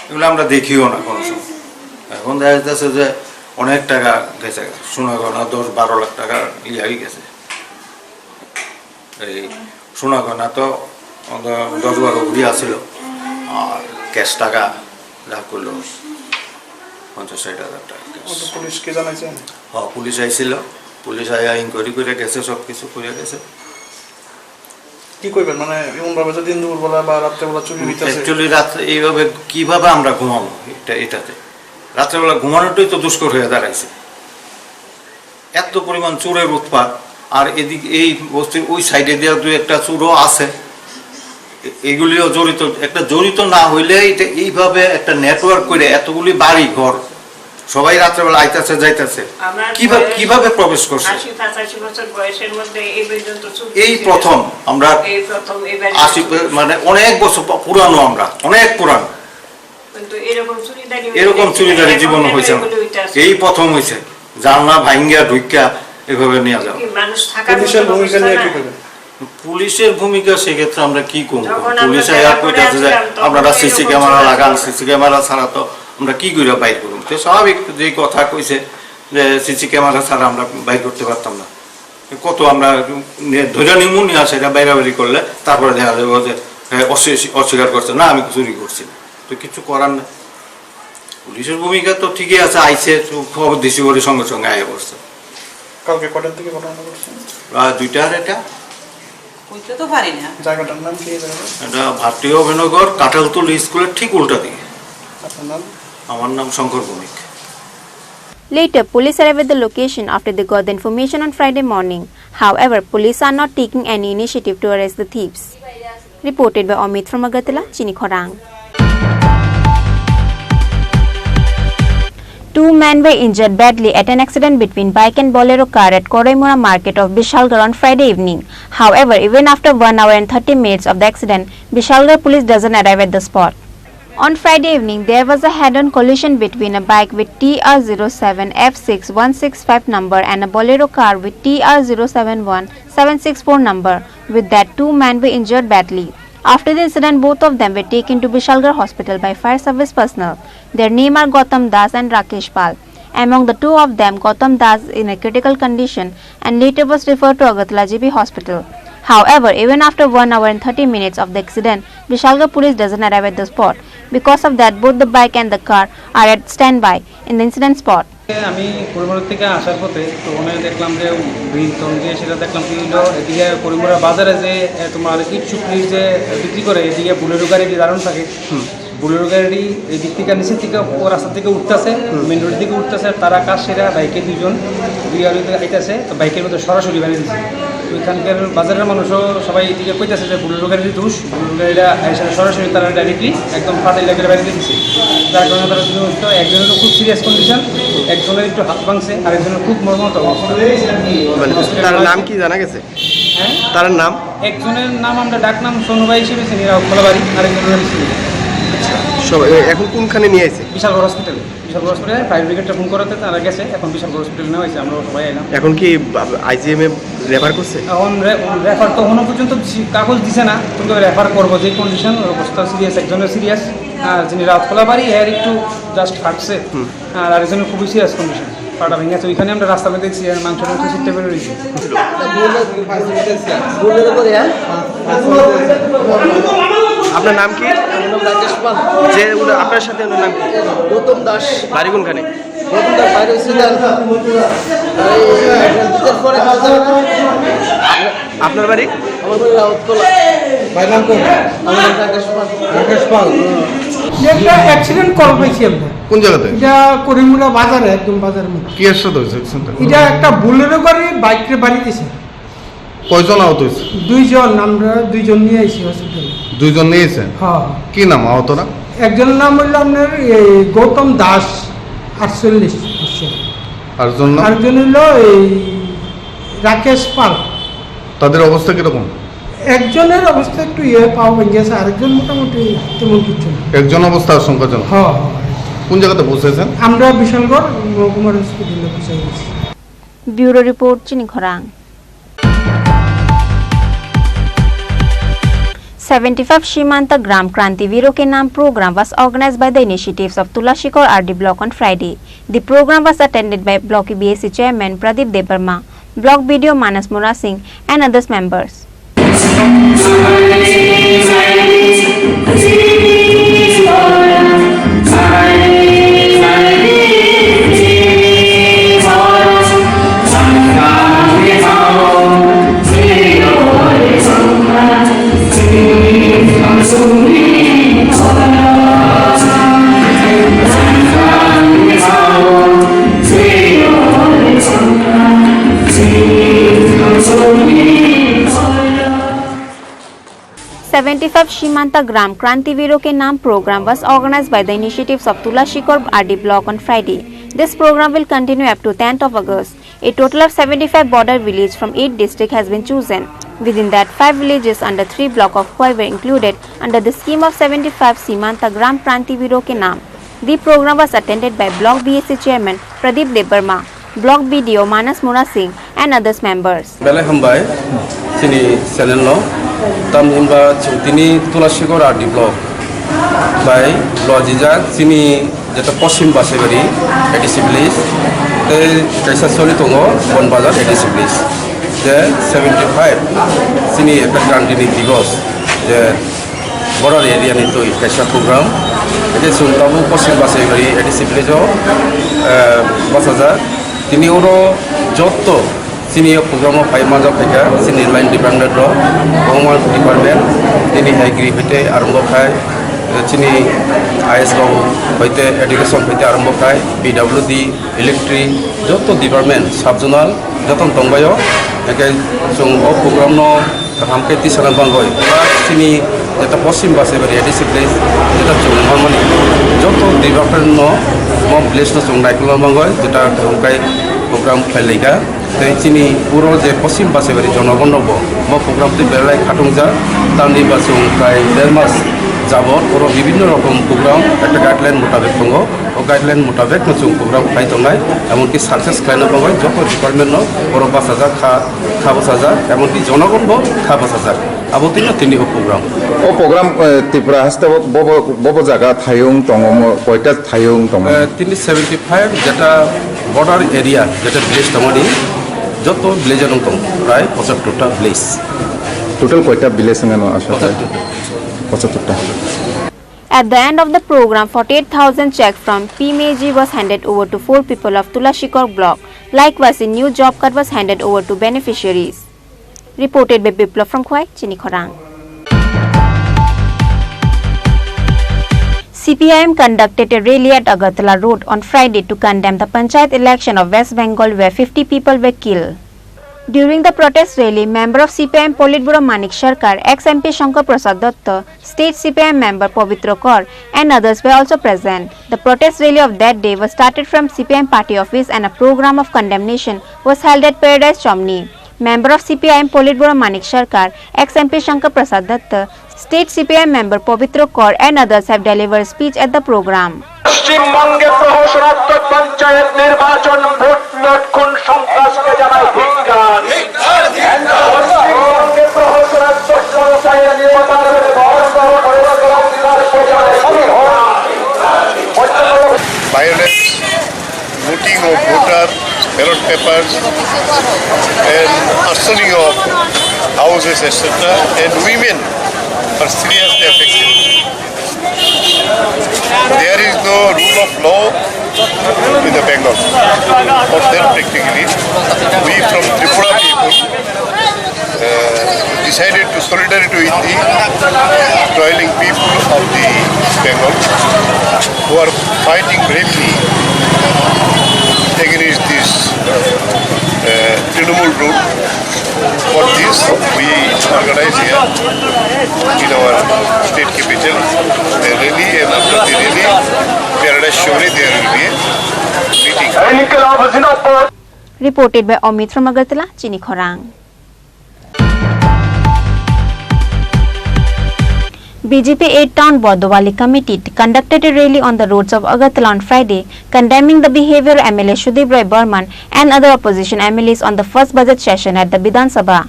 এগুলো আমরা দেখিও না কোনো সময়। এখন দেখা যাচ্ছে যে অনেক টাকা গেছে, সোনা গয়না দশ বারো লাখ টাকা ইয়ে হয়ে গেছে। এই সোনা গয়না তো ওটা দশ বারো কোটি আসিল, আর ক্যাশ টাকা যা করলো পঞ্চাশ ষাট হাজার টাকা ক্যাশ। ওটা পুলিশকে জানাইছেন? হ্যাঁ, পুলিশ আইছিল, পুলিশ আইয়া ইনকোয়ারি করে গেছে, সব কিছু করে গেছে। কি কইবেন, মানে, এমন ভাবে যে দিন দুপুরবেলা বা রাত্রেবেলা চুরি হইতাছে? অ্যাকচুয়ালি রাত এইভাবে কিভাবে আমরা ঘুমাবো এটা, এটাতে? রাত্রেবেলা ঘুমানোটাই তো দুষ্কর হয়ে দাঁড়াইছে। এত পরিমাণ চোরের উৎপাত, আর এদিক, এই বস্তির ওই সাইডে দিয়ে দুই একটা চোরও আছে। এ-, এগুলিও জড়িত, একটা জড়িত না হইলে এটা এইভাবে একটা নেটওয়ার্ক করে এতগুলি বাড়ি ঘর, সবাই রাত্রেবেলা আইতাছে যাইতাছে, আমরা কিভাবে, বয়স কিভাবে প্রবেশ করছে? আশি পঁচাশি বছর বয়সের মধ্যে এই পর্যন্ত চুরি এই হয়েছে। প্রথম আমরা এই প্রথম এই বাড়িতে আশি, চুরি। মানে অনেক বছর প-, পুরানো, আমরা অনেক পুরানো। কিন্তু এরকম চুরিদারি এরকম হইতে চুরিদারি এরকম জীবনে হইছে না। হইতে আছে। এই প্রথম হইছে। জানলা ভাঙ্গা ঢুইকা এভাবে নিয়ে যাওয়া। কি মানুষ থাকার পুলিশের মতো ভূমিকা অবস্থা নিয়ে না? কি করবেন? পুলিশের ভূমিকা সেক্ষেত্রে আমরা কি করব? যখন আমরা পুলিশ বেড়া আয়া করে কইতাছে যে, আসলাম, তখন "আপনারা তো সিসি এরকম ক্যামেরা ছিল লাগান, না। সিসি ক্যামেরা ছাড়া তো আমরা কি করে বাইর করব?" তো স্বাভাবিক যে কথা কইছে যে, "সিসি ক্যামেরা ছাড়া আমরা বাইর করতে পারতাম না।" কত আমরা নে-, ধরে নিমু, নিয়ে সেটা বাইরাবারি করলে তারপরে দেখা যাবে যে, হ্যাঁ, অস্বী-, অস্বীকার করছে, "না, আমি চুরি করছি না।" তো কিছু করার নেই। পুলিশের ভূমিকা তো ঠিকই আছে, আইছে, তো খবর দিছি, ওরই সঙ্গে সঙ্গে আয়া পড়ছে। কালকে কটার দিকে ঘটনাটা ঘটছে? প্রায় দুইটা আড়াইটা। কইতে তো পারি না। জায়গাটার নাম কি জায়গা? এটা ভারতীয় অভয়নগর, কাঁঠালতলি স্কুলের ঠিক উল্টা দিকে। আপনার নাম? আমার নাম শঙ্কর Bhowmik. Later, police arrived at the location after they got the information on Friday morning. However, police are not taking any initiative to arrest the thieves. Reported by Amit from Agartala, Chini Khorang. Two men were injured badly at an accident between bike and Bolero car at Koraimura market of Bishalgarh on Friday evening. However, even after one hour and thirty minutes of the accident, Bishalgarh police doesn't arrive at the spot. On Friday evening, there was a head-on collision between a bike with T R zero seven F six one six five number and a Bolero car with T R zero seven one seven six four number. With that, two men were injured badly. After the incident, both of them were taken to Bishalgarh Hospital by fire service personnel. Their name are Gautam Das and Rakesh Pal. Among the two of them, Gautam Das in a critical condition and later was referred to Agartala G B Hospital. However, even after one hour and thirty minutes of the accident, Bishalgarh police doesn't arrive at the spot. Because of that, both the bike and the car are at standby in the incident spot. আমি পরিবার থেকে আসার পথে তো ওখানে দেখলাম যে green town দিয়ে সেটা দেখলাম কি হলো, এদিকে করিমুরা বাজারে যে, এ, তোমার ইট শুকরির যে বিক্রি করে, এদিকে বুলেরো গাড়ি দাঁড়ানো থাকে। হুম। বুলেরো গাড়ি এই দিক থেকে নিচের থেকে ও রাস্তা থেকে উঠতেছে, হুম। মেইন রোডের দিকে উঠতেছে, আর তারা কাজ সেরা বাইকে দুইজন দুই আড়ুতে আইতেছে, তো বাইকের মধ্যে সরাসরি বাড়ি দিচ্ছে। তো এখানকার বাজারের মানুষও সবাই এদিকে কইতেছে যে বুলেরো গাড়ির দোষ, বুলেরো গাড়িটা এসে সরাসরি তারা ডাইরেক্টলি একদম ফাটাই লাগিয়ে বাইরে দিচ্ছে, যার কারণে তারা দুজন অসুস্থ। একজনের খুব সিরিয়াস কন্ডিশন, একজনের একটু হাত ভাঙছে, আর একজনের খুব মর্মাহত অবস্থা। মানে, তার নাম কি জানা গেছে? হ্যাঁ? তার নাম? একজনের নাম আমরা ডাক নাম সোনু ভাই হিসেবে চিনি, রাউতকলা বাড়ি, আরেকজনের নাম চিনি না। সব, এ-, এখন কোনখানে নিয়ে আছে? বিশালগড় হসপিটালে। বিশালগড় হসপিটালে ফায়ার ব্রিগেডটা ফোন করাতে তারা গেছে, এখন বিশালগড় হসপিটালে নেওয়া হয়েছে, আমরা সবাই এলাম। এখন কি আইজিএমএ রেফার করছে? এখন রে-, রেফার তো এখনো পর্যন্ত দিছি-, কাগজ দিছে না, কিন্তু রেফার করবো, যে কন্ডিশন, অবস্থা সিরিয়াস, একজনের সিরিয়াস, আর যিনি রাউতকলা বাড়ি, এর একটু জাস্ট ফাটছে, হুম। আর আরেকজনের খুবই সিরিয়াস কন্ডিশন। পাটা ভেঙে আছে, ওইখানে আমরা রাস্তার মধ্যে দেখছি, আর মাংস টাংস ছিটতে পড়ে রয়েছে। আপনার নাম কি? আমার নাম রাকেশ পাল। যে উনি আপনার সাথে, ওনার নাম কি? গৌতম দাস। বাড়ি কোনখানে? গৌতম দাস বাড়ি হচ্ছে তার এই দুটার পরে খাওয়া যাবে না। আপনার বাড়ি? আমার বাড়ি রাউতকলা। ভাইয়ের নাম কোন? আমার নাম রাকেশ পাল। রাকেশ পাল। একটা অ্যাক্সিডেন্ট কল পাইছি আমরা। কোন জায়গাতে? এটা করিমুরা বাজারে, একদম বাজারের মধ্যে। কি এর সাথে হয়েছে অ্যাক্সিডেন্টটা? এটা একটা বুলেরো গাড়ি বাইকরে বাড়ি দিছে। কয়জন আহত হয়েছে? দুইজন, আমরা দুইজন নিয়ে আইছি হসপিটালে। দুইজন নিয়ে আইছেন? হ্যাঁ, হ্যাঁ। কি নাম আহতরা? একজনের নাম হইল আপনার এই গৌতম দাস, আটচল্লিশ বছর। আরেকজন নাম? আরেকজন হইল এই রাকেশ পাল। তাদের অবস্থা কিরকম? একজনের অবস্থা একটু ইয়ে, পাও ভেঙে গেছে, আরেকজন মোটামুটি তেমন কিছু না। একজন অবস্থা আশঙ্কাজনক? হ্যাঁ, হ্যাঁ। কোন জায়গাতে পৌঁছেছেন? আমরা বিশালগড় মহকুমার হসপিটালে পৌঁছে গেছি। Bureau report, Chini Khorang. Seventy-five Shimanta Gram Kranti Viro Ke Naam program was organized by the initiatives of Tulashikor R D Block on Friday. The program was attended by Block B A C Chairman Pradip Debbarma, Block B D O Manas Murasing, and others members. Seventy-five Simanta Gram Kranti Viro Ke Naam program was organized by the initiatives of Tulashikor R D block on Friday. This program will continue up to tenth of August. A total of seventy-five border village from eight district has been chosen. Within that, five villages under three block of Khowai were included under the scheme of seventy-five Simanta Gram Kranti Viro Ke Naam. The program was attended by Block B S A Chairman Pradeep Debbarma, Block B D O Manas Murasing, and others members. Belai hambai chini channel no. Tam himba chwng tini Tulashikor R D block bai lojijak chini jeta Poschim Basaibari A D C village tei kaisa choli tongo Bonbazar A D C village je seventy five chini ekta Kranti ni Divos je border area ni twi kaisa program. Eke chwng tabuk Poschim Basaibari A D C village o, eh, bachajak. Tini oro jotto chini o program o phai manjak phaikha chini line department rok, kwbangma department, tini hai gri phaite arombo khai, eh, chini I S rok phaite, education phaite arombo khai, P W D, electric, jotto department, sub zonal, joto tongbaio. Eke chwng o program no kaham khe tisana bagwi, chini jeta Poschim Basaibari A D C village jeta chwng manmani joto department no mo village no chwng naikolna bagwi jeta kaham khai program khlai laika. Tei chini puro je Poschim Basaibari jonogon rokbo mo program twi belai khatungjak, tamni ba chwng prai der mas jabot oro bibhinno rokom program ekta guideline mutabek tongo. O guideline mutabek no chwng program khlai tongnai, emonki success khlaina bagwi joto department no borok bachajak kha, kha bachajak, emonki jonogon bo kha bachajak. Abo tino tini o program. O program, eh, Tripura haste bo, bo, bo, bo, bo jaga thayung tongo mo, koita thayung tongo? Eh, tini seventy five jeta border area, jeta village tongoni, joto village rok tong, prai pochattor ta village. Total koita village wngano asha? Pochattor. Pochattor ta. At the end of the program, forty-eight thousand check from P M A G was handed over to four people of Tulashikor block. Likewise, a new job card was handed over to beneficiaries. Reported by Biplab from Khowai, Chini Khorang. C P I M conducted a rally at Agartala Road on Friday to condemn the Panchayat election of West Bengal, where fifty people were killed. During the protest rally, member of C P I M Politburo Manik Sarkar, ex M P Shankar Prasad Dutta, state C P I M member Pabitra Kar, and others were also present. The protest rally of that day was started from C P I M party office and a program of condemnation was held at Paradise Chomni. Member of C P I M Politburo Manik Sarkar, ex M P Shankar Prasad Dutta, state C P I M member Pabitra Kar and others have delivered speech at the program. পশ্চিমবঙ্গে প্রহসনাত্মক পঞ্চায়েত নির্বাচন ভোট লুট খুন সন্ত্রাসকে জানাই ধিক্কার। পশ্চিমবঙ্গে প্রহসনাত্মক পঞ্চায়েত নির্বাচন ভোট লুট খুন সন্ত্রাসকে জানাই ধিক্কার। Violence, looting of voter, ballot papers, and arsoning of houses, et cetera, and women are seriously affected. There is no rule of law in the Bengal. For that, practically, we from Tripura people uh, decided to solidarity with the toiling people of the Bengal who are fighting bravely against this uh, Trinamool rule. For this, we organize here in our state capital a rally, and after the rally, Paradise Chowri, there will be a meeting. Reported by Amit from Agartala, Chini Khorang. B J P eight Town Bodowali Committee conducted a rally on the roads of Agartala on Friday, condemning the behavior of M L A Sudip Roy Barman and other opposition M L As on the first budget session at the Bidhan Sabha.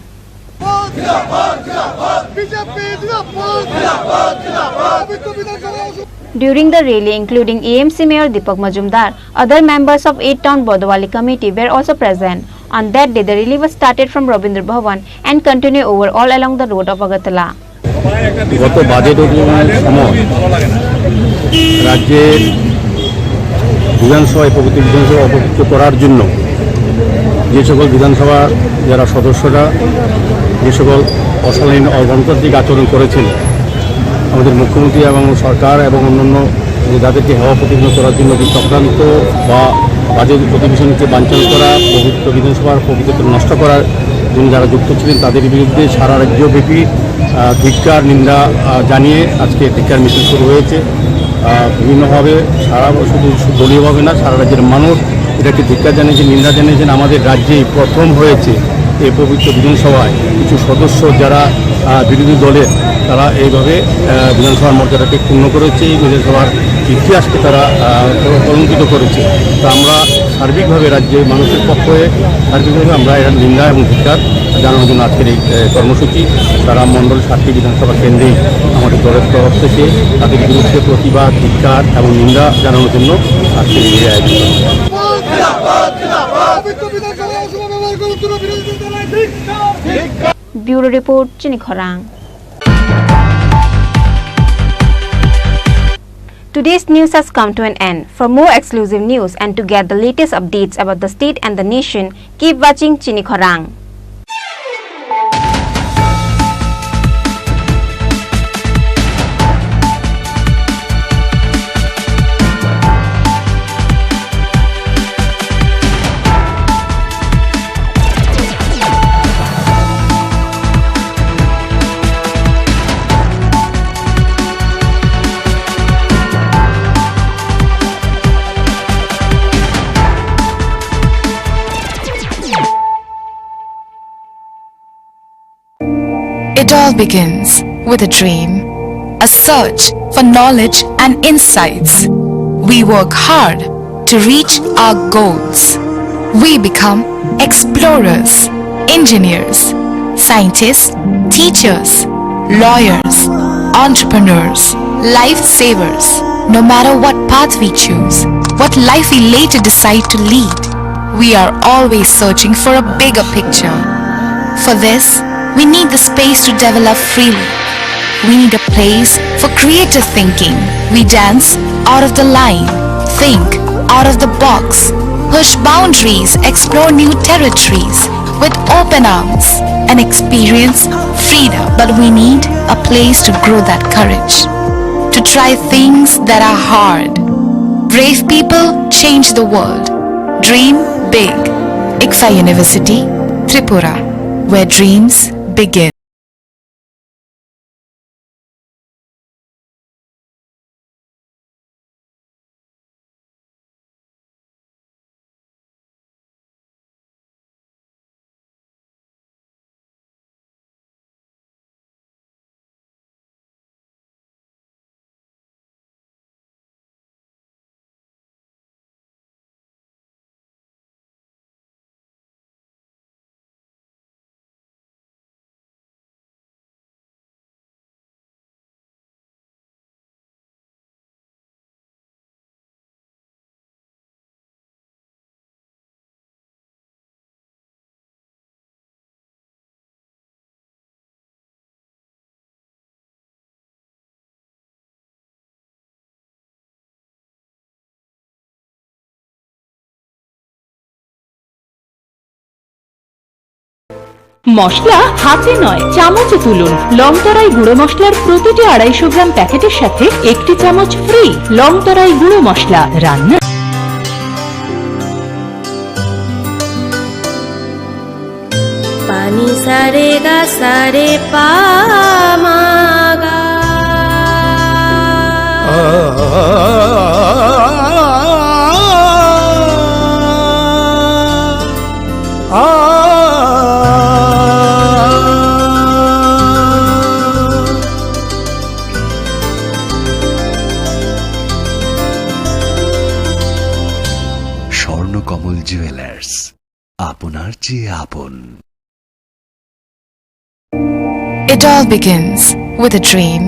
During the rally, including A M C Mayor Deepak Majumdar, other members of eight Town Bodowali Committee were also present. On that day, the rally was started from Rabindra Bhavan and continued over all along the road of Agartala. গত বাজেট অধিবেশনের সময় রাজ্যের বিধানসভায়, পবিত্র বিধানসভা অপবিত্র করার জন্য যে সকল বিধানসভার যারা সদস্যরা যে সকল অশালীন, অগণতান্ত্রিক আচরণ করেছেন, আমাদের মুখ্যমন্ত্রী এবং সরকার এবং অন্যান্য যে যাদেরকে হেয় প্রতিপন্ন করার জন্য যে চক্রান্ত বা বাজেট অধিবেশনকে বানচাল করা, পবিত্র বিধানসভার পবিত্রতা নষ্ট করার জন্য যারা যুক্ত ছিলেন, তাদের বিরুদ্ধে সারা রাজ্যব্যাপী, আহ, ধিক্কার, নিন্দা, আহ, জানিয়ে আজকে ধিক্কার মিছিল শুরু হয়েছে। আহ, বিভিন্নভাবে সারা, শুধু দলীয়ভাবে না, সারা রাজ্যের মানুষ এটাকে ধিক্কার জানিয়েছেন, নিন্দা জানিয়েছেন। আমাদের রাজ্যেই প্রথম হয়েছে এই পবিত্র বিধানসভায় কিছু সদস্য যারা, আহ, বিরোধী দলের, তারা এইভাবে, আহ, বিধানসভার মর্যাদাকে ক্ষুণ্ণ করেছে, এই বিধানসভার ইতিহাসকে তারা, আহ, কলঙ্কিত করেছে। তো আমরা সার্বিকভাবে রাজ্যের মানুষের পক্ষ হয়ে সার্বিকভাবে আমরা এর নিন্দা এবং ধিক্কার জানানোর জন্য আজকের এই, আহ, কর্মসূচি। তারা মণ্ডল সাতটি বিধানসভা কেন্দ্রেই আমাদের দলের তরফ থেকে তাদের বিরুদ্ধে প্রতিবাদ, ধিক্কার এবং নিন্দা জানানোর জন্য আজকের এই আয়োজন। Bureau report, Chini Khorang. Today's news has come to an end. For more exclusive news and to get the latest updates about the state and the nation, keep watching Chini Khorang. It all begins with a dream, a search for knowledge and insights. We work hard to reach our goals. We become explorers, engineers, scientists, teachers, lawyers, entrepreneurs, lifesavers. No matter what path we choose, what life we later decide to lead, we are always searching for a bigger picture. For this, we need the space to develop freely. We need a place for creative thinking. We dance out of the line, think out of the box, push boundaries, explore new territories with open arms, and experience freedom. But we need a place to grow that courage, to try things that are hard. Brave people change the world. Dream big. ICFAI University, Tripura, where dreams begin. মশলা হাতে নয়, চামচে তুলুন। লংতরাই গুঁড়ো মশলার প্রতিটি আড়াইশো গ্রাম প্যাকেটের সাথে একটি চামচ ফ্রি। লংতরাই গুঁড়ো মশলা, রান্না। Pani sare ga sare pa ma ga. Swarnakamal jewellers, আপনার চেয়ে আপন। It all begins with a dream,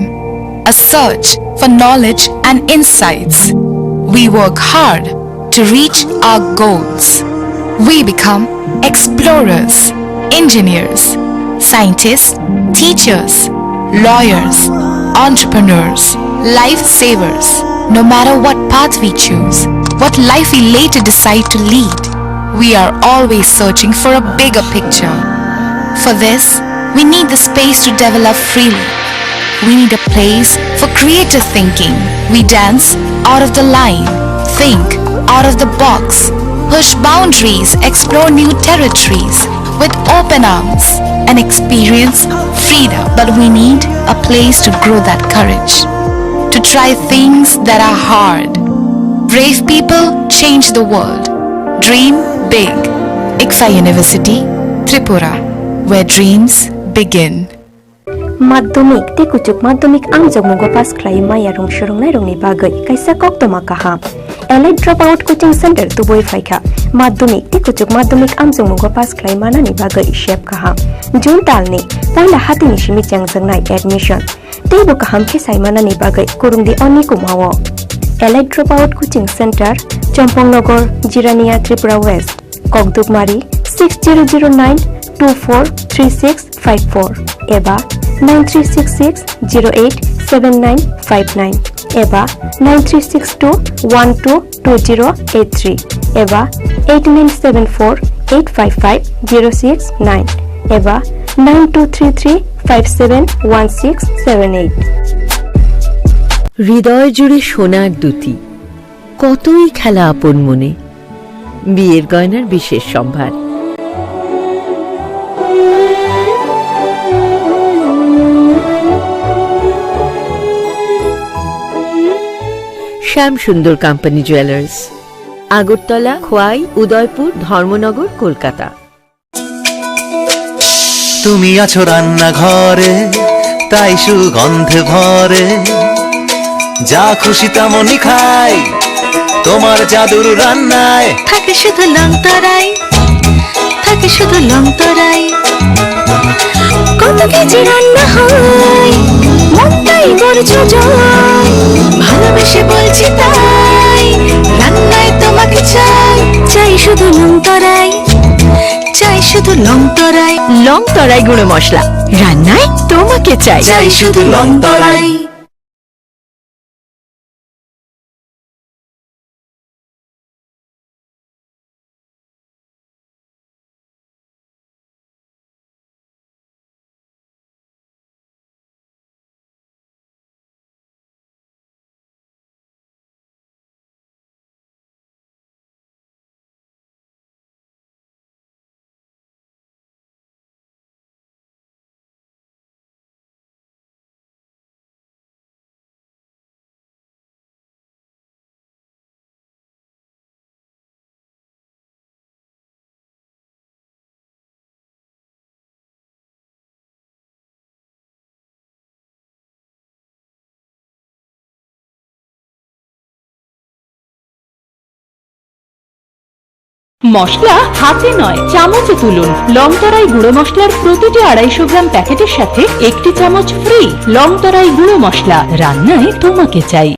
a search for knowledge and insights. We work hard to reach our goals. We become explorers, engineers, scientists, teachers, lawyers, entrepreneurs, lifesavers. No matter what path we choose, what life we later decide to lead, we are always searching for a bigger picture. For this, we need the space to develop freely. We need a place for creative thinking. We dance out of the line, think out of the box, push boundaries, explore new territories with open arms and experience freedom. But we need a place to grow that courage, to try things that are hard. Brave people change the world. Dream big. ICFAI University, Tripura, where dreams begin. Madhyamik tei kuchuk madhyamik amjokmungo pass khlai maya rung swrwngnairokni bagwi kaisa koktwma kaham. Elite Dropout Coaching Center tubui phaikha. Madhyamik tei kuchuk madhyamik amjokmungo pass khlai manani bagwi sep kaham. June talni poila hatini simi chengjaknai admission. Teibo kaham khe sai manani bagwi kwrwngdi o nikumao. Elite Dropout Coaching Center, Chompongnagar, Jirania, Tripura West. Kokdukmari six zero zero nine two four three six five four eba nine three six six zero eight seven nine five nine eba nine three six two one two two zero eight three eba eight nine seven four eight five five zero six nine eba nine two three three five seven one six seven eight. হৃদয় জুড়ে সোনার দ্যুতি, কতই খেলা আপন মনে। বিয়ের গয়নার বিশেষ সম্ভার। শ্যাম সুন্দর কোম্পানি জুয়েলার্স, আগরতলা, খোয়াই, উদয়পুর, ধর্মনগর, কলকাতা। তুমি আছো রান্নাঘরে, তাই সুগন্ধে ভরে। যা খুশি তেমনই খাই, তোমার জাদুর রান্নায়। থাকে শুধু লং তরাই, থাকে শুধু লং তরাই। কত কেজি রান্না হয়, মনটাই বড় যোজয়। ভালোবেসে বলছি তাই, রান্নায় তোমাকে চাই, চাই শুধু লং তরাই। চাই শুধু লং তরাই। লং তরাই গুঁড়ো মশলা, রান্নায় তোমাকে চাই। চাই শুধু লং তরাই। মশলা হাতে নয়, চামচে তুলুন। লং তরাই গুঁড়ো মশলার প্রতিটি আড়াইশো গ্রাম প্যাকেটের সাথে একটি চামচ ফ্রি। লং তরাই গুঁড়ো মশলা, রান্নায় তোমাকে চাই।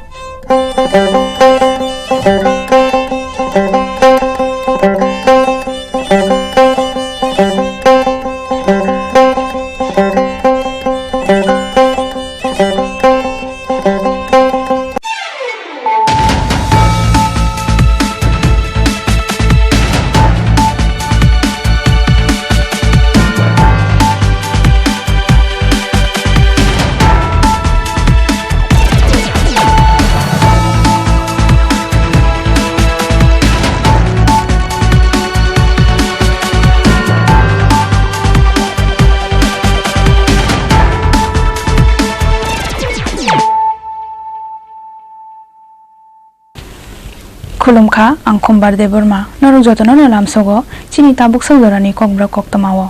Khulumkha, ang Khumbar Debbarma. Norok jotono no lamsogo chini tabuk sak jorani kokborok koktwmao.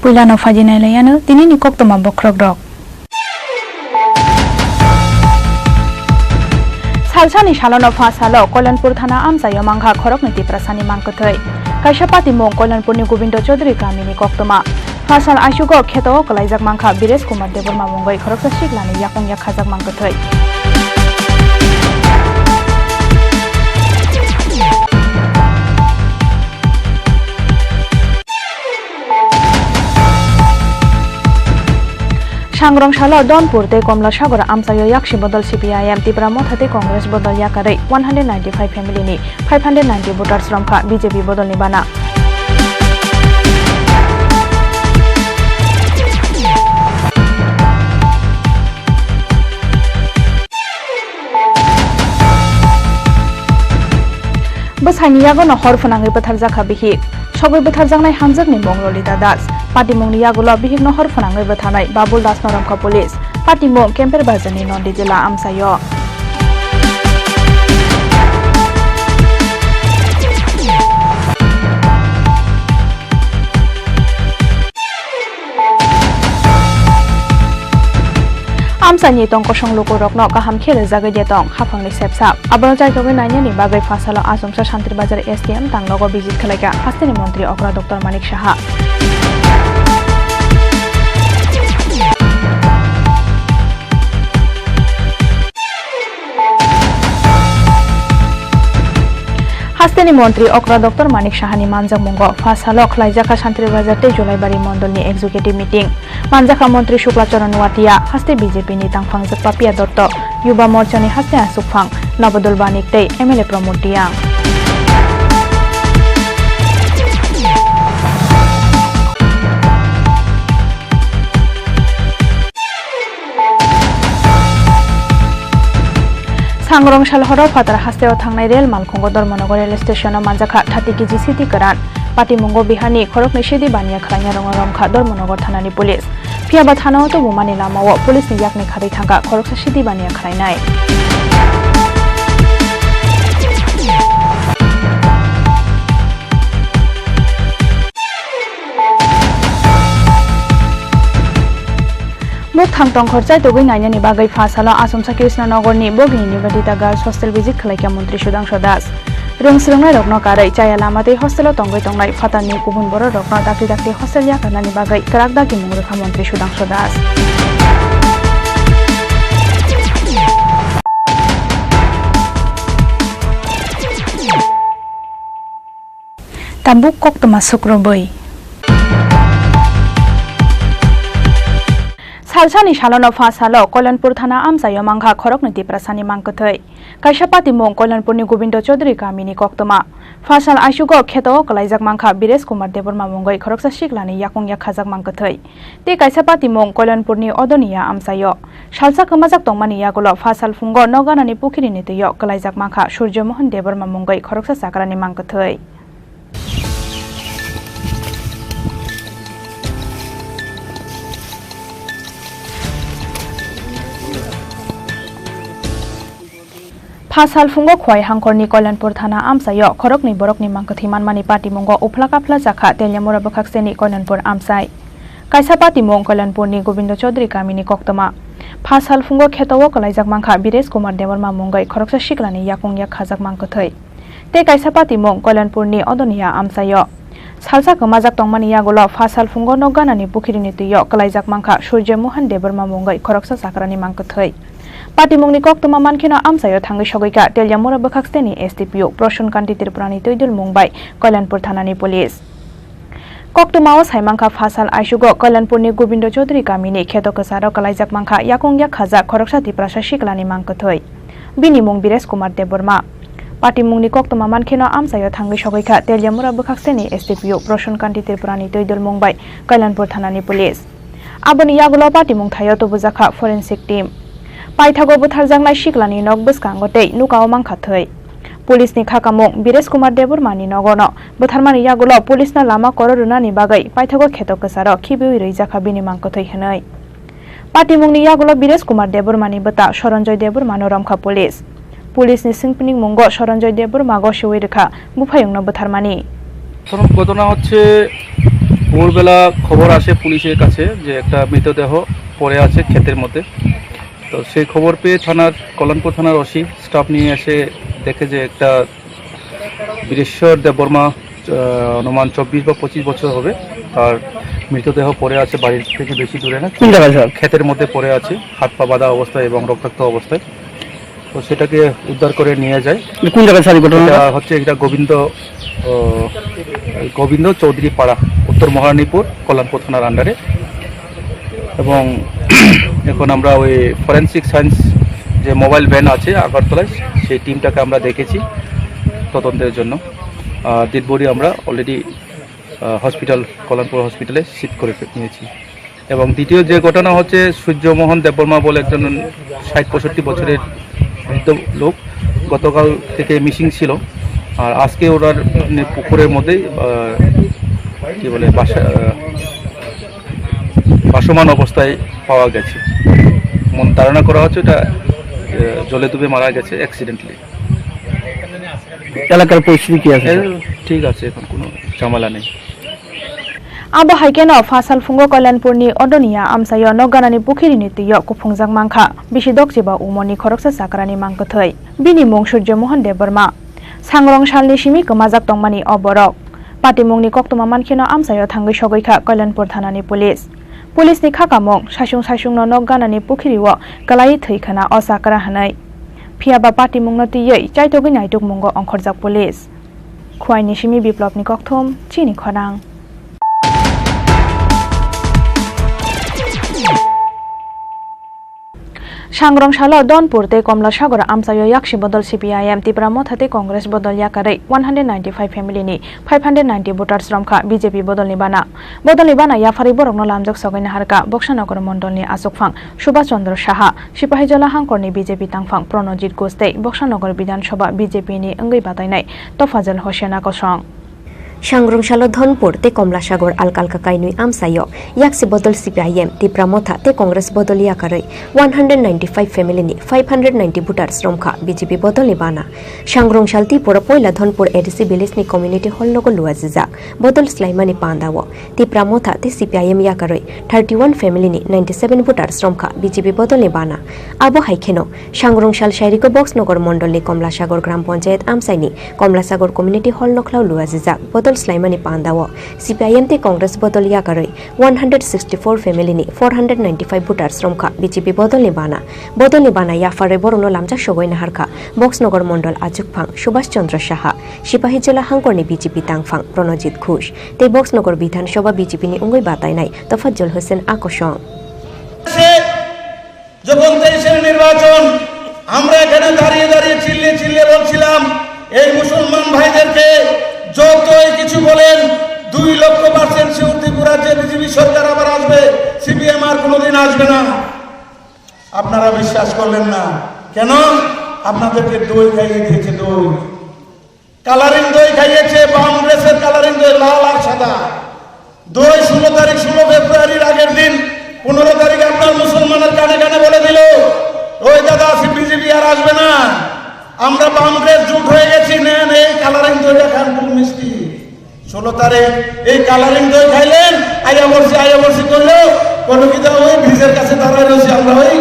Puilano phaidi nailaiyano tinini koktwma bokhorokrok. Salsani salono pha salo Koilanpur thana amchaio mankha khoroknwi Tiprasani mankutwi. Kaisa patimung Koilanpurni Gobindo Chaudhary kamini koktwma. Pha sal aisugo kheto kwlaijak mankha Biresh Kumar Debbarma mungwi khoroksa siklani yakung yakhajak mankutwi. Sangrong salo Donpur tei Komlasagor amchaio yaksi bodol C P I M, Tipra Motha tei Congress bodol yakarwi one hundred ninety-five family ni five hundred ninety voters romkha B J P bodolni bana. Bwsaini yagono hor phwnangwi bwtharjakha bihik. Sogwi bwtharjaknai hamjakni mung Lolita Das. Patimungni yagulo bihikno hor phwnangwi bwtharnai Babul Dasno romkha police. Patimung Kemper Bazarni Nondi Jila amchaio. Amchaini tong kosong lukurokno kaham khe rwjagwi de tong haphangni sepsap. Abono chaitogwi nainani bagwi phasalo Achomsa Santri Bazar S D M tanglogo visit khlaikha hasteni montri okra Doctor Manik Saha. Hasteni montri okra Doctor Manik Sahani manjakmungo phasalo khlaijakha Santri Bazar tei Julaibari mondolni executive meeting. Manjakha montri Shukla Charan Nuatia, haste B J P ni tangphangjak Papiya Dotto, Yuba Morchani haste aswkphang Nabadul Banik tei M L A Pramod Reang. Sangrong sal horo phatar hasteo thangnai rel malkhungo Dharmanagar rel station o manjakha thirty K G sidi kwran. Patimungo Biharni khoroknwi sidi baniya khlainai rokno romkha Dharmanagar thanani police. Phiyaba thana o tubumani lamao police ni yakni khatwi thangkha khoroksa sidi baniya khlainai. Bukthang tongkhor chaitogwi nainani bagwi phasalo Achomsa Krishnanagarni Bhogini Nivedita Girls Hostel visit khlaikha Montri Sudhangshu Das. Rwng swrwngnairokno karwi chaya lama tei hostelo tongwi tongnai phatarni kubun bororokno dakti dakti hostel yakarnani bagwi kwrak dagimung rwkha Montri Sudhangshu Das. Tabuk koktwma sukrubwi. Salsani salono pha salo Koilanpur thana amchaio mankha khoroknwi Tiprasani mangkwthwi. Kaisa patimung Koilanpurni Gobindo Chaudhary kamini koktwma. Pha sal aisugo kheto o kwlaijak mankha Biresh Kumar Debbarma mungwi khoroksa siklani yakung yak khajak mangkwthwi. Tei kaisa patimung Koilanpurni Odoniya amchaio. Salsa kwmajak tongmani yagulo pha sal phungo nok ganani pukhirini twio kwlaijak mankha Surjo Mohan Debbarma mungwi khoroksa chakrani mangkwthwi. Pha sal phungo Khowai hangkhorni Koilanpur thana amchaio khoroknwi borokni mangkwthwi manmani patimungo uphla kaphla chakha Teliamura bwkhakseni Koilanpur amchai. Kaisa patimung Koilanpurni Gobindo Chaudhary kamini koktwma. Pha sal phungo kheto o kwlaijak mankha Biresh Kumar Debbarma mungwi khoroksa siklani yakung yak khajak mangkwthwi. Tei kaisa patimung Koilanpurni Odoniya amchaio. Salsa kwmajak tongmani yagulo pha sal phungo nok ganani pukhirini twio kwlaijak mankha Surjo Mohan Debbarma mungwi khoroksa chakrani mangkwthwi. Patimungni koktwma mankheno amchaio thangwi sogwikha Teliamura bwkhakseni S D P O Prosun Kanti Tripurani twidulmung bai Koilanpur thanani police. Koktwmao saimankha pha sal aisugo Koilanpurni Gobindo Chaudhary kamini kheto kwcharo kwlaijak mankha yakung yak khajak khoroksa Tiprasa siklani mangkwthwi. Bini mung Biresh Kumar Debbarma. Patimungni koktwma mankheno amchaio thangwi sogwikha Teliamura bwkhakseni S D P O Prosun Kanti Tripurani twidulmung bai Koilanpur thanani police. Aboni yagulo patimung thaio tubujakha forensic team. Paithago bwtharjaknai siklani nok bwskango tei nukao mankha thwi. Police ni khakamung Biresh Kumar Debbarma ni nogono bwtharmani yagulo police no lama koro rwnani bagwi paithago kheto kwcharo khibiwi rwijakha bini mangkwthwi hwnwi. Patimungni yagulo Biresh Kumar Debbarma ni bwta Soronjoy Debbarma no romkha police. Police ni singpini mungo Soronjoy Debbarma gosiwi rwkha buphayungno bwtharmani. প্রথম ঘটনা হচ্ছে ভোরবেলা খবর আসে পুলিশের কাছে যে একটা মৃতদেহ পড়ে আছে ক্ষেতের মধ্যে। তো সেই খবর পেয়ে থানার, কল্যাণপুর থানার ওসি স্টাফ নিয়ে এসে দেখে যে একটা বীরেশ্বর দেববর্মা, আহ, অনুমান চব্বিশ বা পঁচিশ বছর হবে, তার মৃতদেহ পড়ে আছে বাড়ি থেকে বেশি দূরে না, কোন জায়গায় স্যার? ক্ষেতের মধ্যে পড়ে আছে, হাত পা বাঁধা অবস্থায় এবং রক্তাক্ত অবস্থায়। তো সেটাকে উদ্ধার করে নিয়ে যায়। কোন জায়গায় স্যার এই ঘটনাটা? এটা হচ্ছে এটা গোবিন্দ, আহ, গোবিন্দ চৌধুরী পাড়া, উত্তর মহারানীপুর, কল্যাণপুর থানার আন্ডারে। এবং এখন আমরা ওই ফরেন্সিক সায়েন্স যে মোবাইল ভ্যান আছে আগরতলায়, সেই টিমটাকে আমরা দেখেছি তদন্তের জন্য। ডেড বডি আমরা অলরেডি হসপিটাল, কল্যাণপুর হসপিটালে শিফট করে নিয়েছি। এবং দ্বিতীয় যে ঘটনা হচ্ছে, সূর্যমোহন দেববর্মা বলে একজন ষাট পঁয়ষট্টি বছরের বৃদ্ধ লোক, গতকাল থেকে মিসিং ছিল। আর আজকে ওনার, মানে, পুকুরের মধ্যেই, আহ, কি বলে, বাসা-, আহ, ভাসমান অবস্থায় পাওয়া গেছে। মন ধারণা করা হচ্ছে ওটা, আহ, জলে ডুবে মারা গেছে অ্যাক্সিডেন্টলি। এলাকার পরিস্থিতি কি আছে, স্যার? ঠিক আছে, এখন কোনো ঝামেলা নেই। Abo hai kheno pha salphungo Kalyanpurni Odoniya amchaio nok ganani pukhirini twio kuphungjak mankha bisi dokchiba umorni khoroksa chakrani mangkwthwi. Bini mung Surjo Mohan Debbarma. Sangrong salni simi kwmajak tongmani o borok. Patimungni koktwma mankheno amchaio thangwi sogwi kha Kalyanpur thanani police. Police ni kha kamung saichung saichungno nok ganani pukhirio kwlaiwi thwi khna o chakra hwnwi. Phiyaba patimungno twiwi chaitogwi naitukmungo ongkhorjak police. Khuaini simi Biplopni kokthum chini khorang. Sangrong salo Donpur tei Komla Sagor amchaio yaksi bodol C P I M, Tipra Motha tei Congress bodol yakarwi one hundred ninety-five family ni five hundred ninety voters romkha B J P bodolni bana. Bodolni bana yapharwi borokno lamjak sogwi naharkha Boksanagar mondolni achukphang Subhash Chandra Saha, Sipahijola hangkorni B J P tangphang Pranojit Ghosh tei Boksanagar Bidhan Sabha B J P ni wngwi batainai Tofajal Hosena Kosong. Sangrong salo Dhonpur tei Komlasagor alka alka kainwi amchaio yaksi bodol C P I M, Tipra Motha tei Congress bodol yakarwi one hundred ninety-five family ni five hundred ninety voters romkha B J P bodolni bana. Sangrong sal Tipura poila Dhonpur A D C village ni community hall nogo luajijak bodol swlaimani pandao Tipra Motha tei C P I M yakarwi thirty-one family ni ninety-seven voters romkha B J P bodolni bana. Abo hai kheno Sangrong sal Sairiko Box Nogor Mondolni Komlasagor Gram Panchayat amchaini Komlasagor Community Hall nokhlao luajijak bodol swlaimani pandao C P I M tei Congress bodol yakarwi one hundred sixty-four family ni four hundred ninety-five voters romkha B J P bodolni bana. Bodolni bana yapharwi borokno lamjak sogwi naharkha Box Nogor Mondol achukphang Subhash Chandra Saha, Sipahijola hangkorni B J P tangphang Pranojit Ghosh tei Box Nogor Bidhan Sabha B J P ni wngwi batainai Tofajol Hossain Akosong. যখন তেইশের নির্বাচন, আমরা এখানে দাঁড়িয়ে দাঁড়িয়ে চিল্লিয়ে চিল্লিয়ে বলছিলাম, এই মুসলমান ভাইদেরকে যতই কিছু বলেন, দুই লক্ষ পার্সেন্ট শিওর ত্রিপুরার যে বিজেপি সরকার আবার আসবে, সিপিএম আর কোনোদিন আসবে না। আপনারা বিশ্বাস করলেন না। কেন? আপনাদেরকে দই খাইয়ে দিয়েছে, দই। কালারিং দই খাইয়েছে, বাম ড্রেসের কালারিং দই, লাল আর সাদা। দই ষোলো তারিখ, ষোলো ফেব্রুয়ারির আগের দিন, পনেরো তারিখ আপনার মুসলমানের কানে কানে বলে দিল, "ওই দাদা, বিজেপি আর আসবে না, আমরা বাম ড্রেস জোট হয়ে গেছি, নেন এই কালারিং দইটা খান, খুব মিষ্টি।" ষোলো তারিখ এই কালারিং দই খাইলেন, আয়া বলছি, আয়া বলছি করলো, কোনো কি দাও ওই ব্রিজের কাছে দাঁড়ায় রয়েছি আমরা, ওই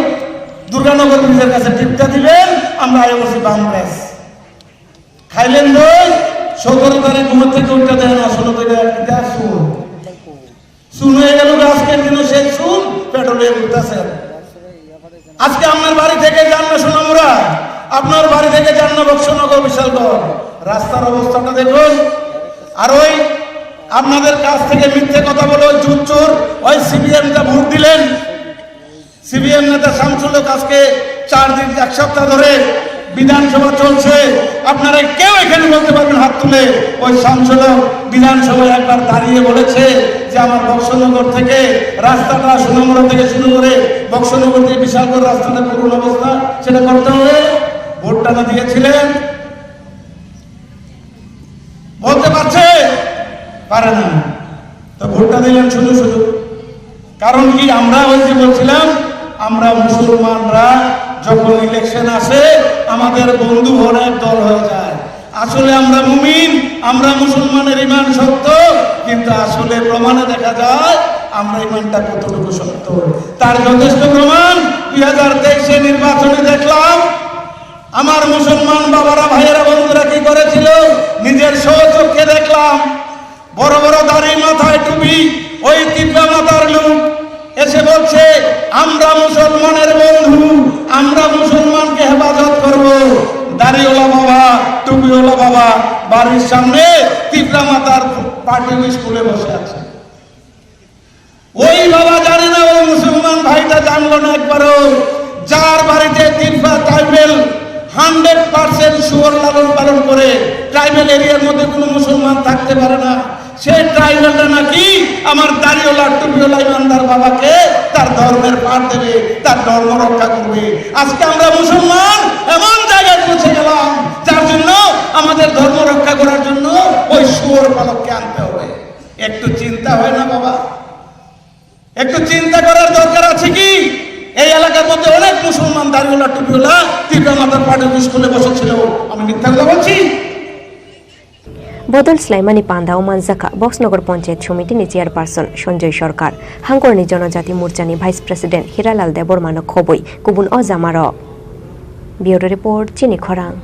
দুর্গানগর ব্রিজের কাছে টিপটা দিবেন, আমরা আয়া বলছি বাম ড্রেস। খাইলেন দই, সতেরো তারিখ ঘুম থেকে উঠতে দেয় না, ষোলো তারিখ এটা শুন। শুন হয়ে গেল, আজকের দিনও সেই শুন, পেট্রোলে উঠতেছে। আজকে আপনার বাড়ি থেকে যান না সোনামুড়া, আপনার বাড়ি থেকে যান না বক্সনগর, বিশালগড়, রাস্তার অবস্থাটা দেখুন। আর ওই আপনাদের কাছ থেকে মিথ্যে কথা বলে ওই জুচ্চুর, ওই সিপিএমটা ভোট দিলেন, সিপিএম নেতা শামসুল হক আজকে চার দিন, এক সপ্তাহ ধরে বিধানসভা চলছে। আপনারা কেউ এখানে বলতে পারবেন হাত তুলে, ওই শামসুল হক বিধানসভায় একবার দাঁড়িয়ে বলেছে যে আমার বক্সনগর থেকে রাস্তাটা, সোনামুড়া থেকে শুরু করে বক্সনগর থেকে বিশালগড় রাস্তাটা করুণ অবস্থা, সেটা করতে হবে? ভোটটা না দিয়েছিলেন? বলতে পারছে? পারে না। তো ভোটটা দিলেন শুধু শুধু। কারণ কি? আমরা ওই যে বলছিলাম, আমরা মুসলমানরা যখন ইলেকশন আসে, আমাদের বন্ধু অনেক দল হয়ে যায়। আসলে আমরা মুমিন, আমরা মুসলমানের ইমান শক্ত, কিন্তু আসলে প্রমাণে দেখা যায় আমরা ইমানটা কতটুকু শক্ত। তার যথেষ্ট প্রমাণ দুই হাজার তেইশে নির্বাচনে দেখলাম, আমার মুসলমান বাবারা, ভাইয়েরা, বন্ধুরা কি করেছিল, নিজের স্বচক্ষে দেখলাম। বড় বড় দাড়ি, মাথায় টুপি, ওই তিপ্রা মাতার লোক এসে বলছে, "আমরা মুসলমানের বন্ধু, আমরা মুসলমানকে হেফাজত করব।" দাড়িওয়ালা বাবা, টুপিওয়ালা বাবা বাড়ির সামনে তিপ্রা মাতার পার্টি স্কুলে বসে আছে। ওই বাবা জানে না ওই মুসলমান ভাইটা জানলো না একবারও। যার বাড়িতে তিন পা ট্রাইবেল হান্ড্রেড পার্সেন্ট শুয়োর লালন পালন করে, ট্রাইবেল এরিয়ার মধ্যে কোনো মুসলমান থাকতে পারে না। সে ট্রাইবেলটা নাকি আমার দাড়িওয়ালা টুপিওয়ালা ইমানদার বাবাকে তার ধর্মের পাঠ দেবে, তার ধর্ম রক্ষা করবে। আজকে আমরা মুসলমান এমন জায়গায় পৌঁছে গেলাম, যার জন্য আমাদের ধর্ম রক্ষা করার জন্য ওই শুয়োর পালককে আনতে হবে। একটু চিন্তা হয় না বাবা? একটু চিন্তা করার দরকার আছে কি? এই এলাকার মধ্যে অনেক মুসলমান দাড়িওয়ালা টুপিওয়ালা তীব্র মাথার পাঠক স্কুলে বসেছিল। আমি মিথ্যা কথা বলছি? বদল slaimani pandao manjakha Boxnagar Panchayat Somitini Chairperson Sanjoy Sarkar, Hangkorni Jonojati Morchani Vice President Hiralal Debbarmano khobwi kubun o jamarok. Bureau Report, Chini Khorang.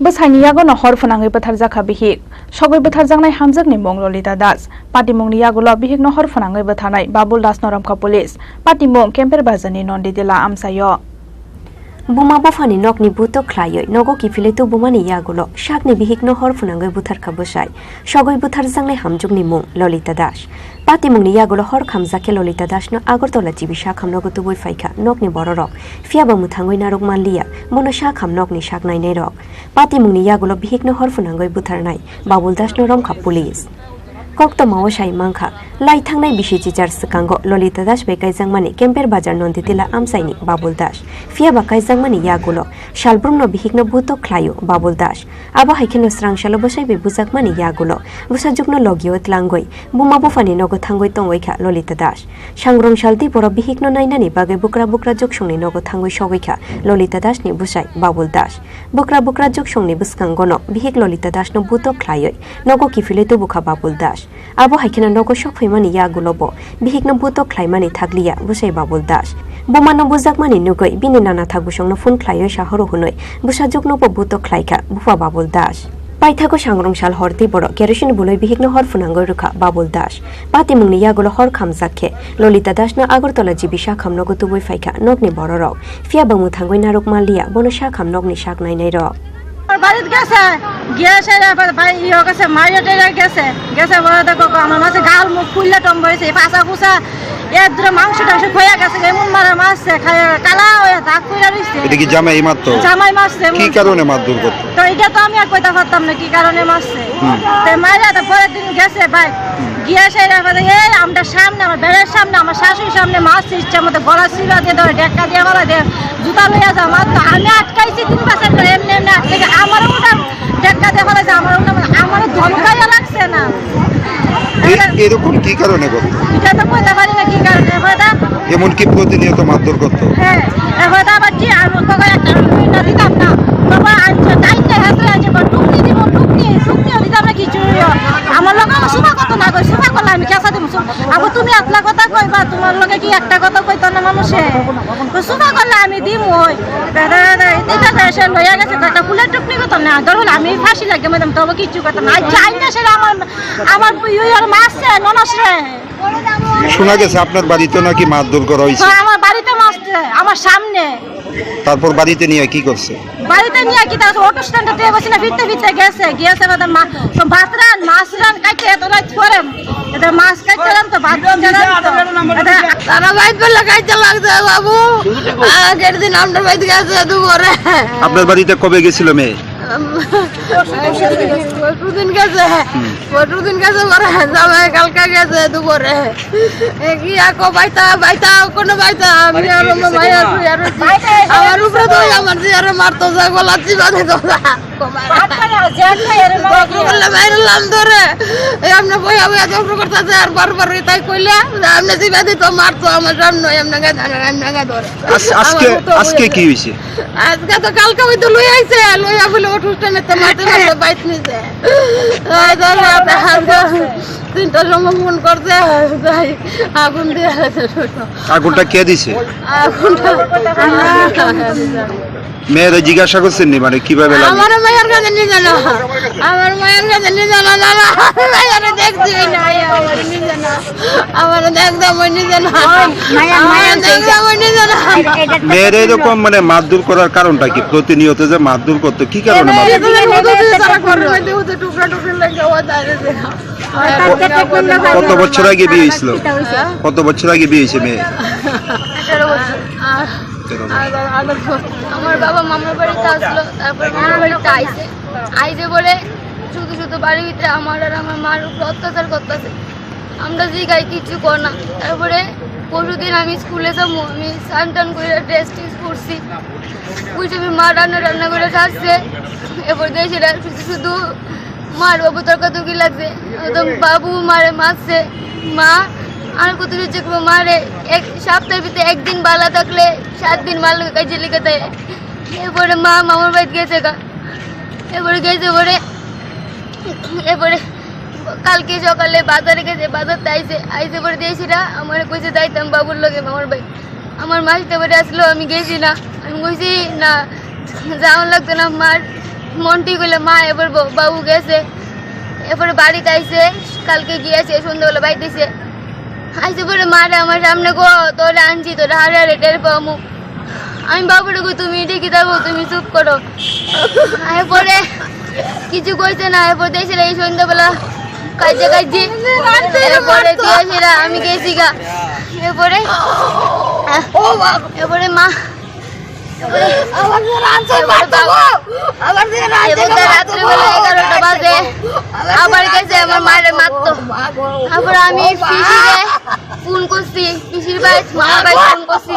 Bwsaini yagono hor phwnangwi bwtharjakha bihik. Sogwi bwtharjaknai hamjakni mung Lolita Das. Patimungni yagulo bihikno hor phwnangwi bwtharnai Babul Dasno romkha police. Patimung Kemper bazarni Nonditila amchaio. Buma buphani nokni buto khlaiwi nogo kiphilwi tubumani yagulo sakni bihikno hor phwnangwi bwtharkha bwsai. Sogwi bwtharjaknai hamjwkni mung Lolita Das. Patimungni yagulo hor khamjak khe Lolita Dasno Agartala G B sakham nogo tubui phaikha nokni bororok. Phiyaba mwthangwi narwk manliya, bono sakham nokni sak nainairok. Patimungni yagulo bihikno hor phwnangwi bwtharnai Babul Dasno romkha police. Koktwmao sai mankha, lai thangnai bisi chichar swkango Lolita Das bai kaijakmani Kemper bazar Nonditila amchaini Babul Das. Phiyaba kaijakmani yagulo salbrumno bihikno buto khlaio Babul Das. Abo hai kheno srangsalo bwsai bai bujakmani yagulo bwsajwkno logio tlangwi buma buphani nogo thangwi tongwi kha Lolita Das. Sangrong sal tei borok bihikno nainani bagwi bukra bukra joksongni nogo thangwi sogwi kha Lolita Dasni bwsai Babul Das. Bukra bukra joksongni bwskangono bihik Lolita Dasno buto khlaiwi nogo kiphilwi tubu kha Babul Das. Abo hai kheno nogo sok phaimani yagulo bo bihikno buto khlaimani thakliya bwsai Babul Das. Bumano bujakmani nugwi bini nana thagusongno phone khlaiwi sahoro hwnwi bwsajwkno bo buto khlaikha bupha Babul Das. Paithago sangrong sal hor tei borok kerosene bulwi bihikno hor phwnangwi rwkha Babul Das. Patimungni yagulo hor khamjak khe Lolita Dasno Agartala G B sakham nogo tubui phaikha nokni bororok. Phiyaba mwthangwi narwk manliya, bono sakham nokni sak nainairok. বাড়িত গেছে, গিয়ে সে ভাই ইয়ে গেছে, মাইরে টেরে গেছে, গেছে বলে দেখো আমার মাঝে গাল মুখ ফুললে টম হয়েছে, পাছা পুছা, এর দূরে মাংস টাংস খয়ে গেছে, এমন মারা মারছে, খায় কালা হয়ে দাগ কইরা রইছে। এটা কি জামাই মারতো? জামাই মারছে, কি এমন। কারণে মারধর করতো? তো এটা তো আমি আর কইতে পারতাম না কি কারণে মারছে। হুম। তো মাইরা তো পরের দিন গেছে ভাই, হুম। গিয়ে সে দেখা যায়, এই আমরা সামনে, আমার বেড়ার সামনে, আমার শাশুড়ির সামনে মারছে, ইচ্ছা মতো গলা চিবা দিয়ে ধরে, ঢেক্কা দিয়ে গলা দিয়ে, জুতা লইয়া যা মারতো। আমি আটকাইছি তিন পাঁচের করে, এমনি এমনি আটকে গিয়ে আমারও ওটা ঢেক্কা দিয়ে ফেলে যে আমার ওটা, আমার ধমকাইয়া লাগছে না। এ-, এরকম কি কারণে করতো? এটা তো কইতে পারি না কি কারণে, হয়তো। এমনকি প্রতিনিয়ত মারধর করতো? হ্যাঁ, হয়তো আবার কি, আমি তো একটা না দিতাম না। বাবা আনছে, টাইম নেই, হাতে আনছে, বা টুকনি দিব, টুকনি, টুকনিও দিতাম না কিছু। আমার লোক আমার সুমা কত না গো, সুমা করলে আমি কেসা দিব। আবার তুমি একলা কথা কইবা, তোমার লগে কি একটা কথা কইতো না মানুষে? তো সুমা করলে আমি দিম ওই। দাদা, দাদা, এটা তো এসে লইয়া গেছে, তো একটা ফুলের টুকনি কথা না, ধরুন আমি ফাঁসি লাগে, ম্যাডাম, তবে কিচ্ছু কথা না। আর যাই না, সেটা আমার, আমার ইয়ে আর মারছে, ননস রে। শোনা গেছে আপনার বাড়িতে নাকি মারধর করা হয়েছে। হ্যাঁ, আমার বাড়িতে মারছে, আমার সামনে। তারপর বাড়িতে নিয়ে কি করছে? বাড়িতে নিয়ে কি তার অটো স্ট্যান্ডে দিয়ে বসে না, ফিরতে ফিরতে গেছে, গিয়েছে আমাদের মা-, তো ভাত রান, মাছ রান, কাটতে এত রাত করে, এটা মাছ কাটতে রান তো, ভাত রান তো, এটা তারা বাইক করলে কাটতে লাগছে বাবু। আগের দিন আমরা বাইক গেছে দুপুরে। আপনার বাড়িতে কবে গেছিল মেয়ে? পরশুদিন গেছে, হুম। পরশুদিন গেছে, পরে জামাই কালকে গেছে দুপুরে। এ কি আকো বাইতা, বাইতা, কোনো বাইতা, আমি আর আমার ভাই আর তুই আর আমার উপরে তো আমার যে আরো মারতো যা, গলা চিপা দিত যা। বকরু করলে বাইরে লাম ধরে। এই আমরা বইয়া বইয়া বকরু করতেছে আর বারবার তাই কইলে, আমরা চিপা দিত, মারতো আমার সামনে, আমরা গায়ে ধরে, আমরা গায়ে ধরে। আজ-, আজকে, আমার মতো আজকে বইয়া কি হয়েছে? আজকে তো কালকে ওই তো লই আইছে, লইয়া বলে অটো স্ট্যান্ডে তো মারতে মারতে বাইক নিছে। এই ধর রাতে আজকে তিনটার সময় ফোন করছে, যাই আগুন দিয়ে আছে ছোট। আগুনটা কে দিছে? আগুনটা মেয়েরা জিজ্ঞাসা করছেন নি, মানে, কিভাবে লাগে? আমার মায়ের কাছে নিয়ে জানো, আমার মায়ের কাছে নিয়ে জানো, দাদা, আমি মায়ের দেখছি না, আমার নিয়ে জানো, আমার একদম নিয়ে জানো, আমার একদম নিয়ে জানো। মেয়েরা এরকম, মানে, মারধর করার কারণটা কি? প্রতিনিয়ত যে মারধর করতো, কি কারণে মারধর? এগুলো হুদু হুদু তারা করে। কত বছর আগে বিয়ে হয়েছিল? কত বছর আগে বিয়ে হয়েছে মেয়ে? আঠারো বছর। তেরো বছর। আমার বাবা মামার বাড়িতে আসলো, তারপর মামার বাড়িতে আইছে, আইছে পরে শুধু শুধু বাড়ির ভিতরে আমার আর আমার মার উপরে অত্যাচার করতেছে। আমরা জিগাই কিছু কর না। তারপরে পরশুদিন আমি স্কুলে যাবো, আমি স্নান টান করে ড্রেস টেস করছি, ওই সময় মা রান্না টান্না করে খাচ্ছে। এরপর দেশে শুধু শুধু মার বাবু তর্কাতর্কি লাগছে, একদম বাবু মারে মারছে। মা আর কত কিছু করবো, মারে এক সপ্তাহের ভিতরে একদিন বালা থাকলে সাত দিন মার লগে কাজে লিখে দেয়। এরপরে মা মামার বাড়িতে গেছে গা, এরপরে গেছে পরে, এরপরে কালকে সকালে বাজারে গেছে, বাজার আইছে, আইছে পরে দেশিরা আমার কইছে যাইতাম বাবুর লগে মামার বাড়ি। আমার মা আসতে পারে আসলো, আমি গেছি না। আমি কইছি, "না, যাওয়া লাগতো না, মার মন ঠিক হইলে মা এবার ব-, বাবু গেছে।" এরপরে বাড়িতে আইছে, কালকে গিয়েছে, সন্ধ্যাবেলা বাইতেছে। আইছে পরে মারে আমার সামনে গো, "তোরে আনছি, তোরে হারে হারে টের পাবো।" আমি বাবুরে কই, "তুমি এটা কি যাবো, তুমি চুপ করো।" এরপরে কিছু কইছে না, এরপর দেশে এই সন্ধ্যাবেলা কাজে কাজে, এরপরে দিয়েছিলা আমি গেছি গা। এরপরে, এরপরে মা, এরপরে, এরপরে বাবা, এরপরে রাত্রিবেলা এগারোটা বাজে, আবার গেছে আমার মারে মারতো। তারপরে আমি পিসিরে ফোন করছি, পিসির ভাই, মামার ভাই ফোন করছি।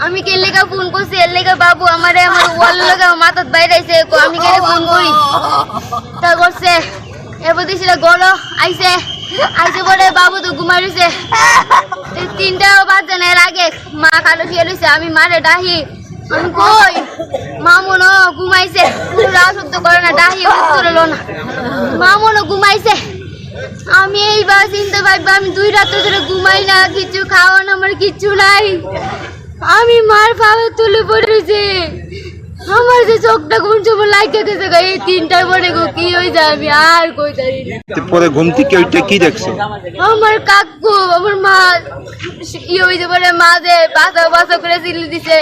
আমি কে লেগা ফোন করছি, এর লেগা বাবু আমারে আমার ওয়াল লগে আমার মাথাত বাইরে আইছে, কো আমি কে ফোন করি। তা করছে, এরপর দিছিল গলো আইছে, আইছে পরে বাবু তো ঘুমাই রইছে। এই তিনটা বাজে না, এর আগে মা কালো শুয়ে রইছে, আমি মারে ডাহি, আমি কই, মা মনো ঘুমাইছে, কোনো রাও শব্দ করে না, ডাহি উত্তর হলো না। মা মনো ঘুমাইছে। আমি এইবার চিন্তা ভাববা, আমি দুই রাত্র ধরে ঘুমাই না, কিছু খাওয়ান আমার কিচ্ছু নাই। আমি মার পাওয়ে তুলে পড়েছি। আমার যে চোখটা কোন সময় লাগিয়ে গেছে গো, এই তিনটার পরে গো, কি হয়ে যায় আমি আর কই জানি না। তো পরে ঘুম থেকে উঠে কি দেখছো? আমার কাকু, আমার মা ইয়ে হয়েছে পরে মা যে বাঁচাও বাঁচাও করে চিল্লি দিছে।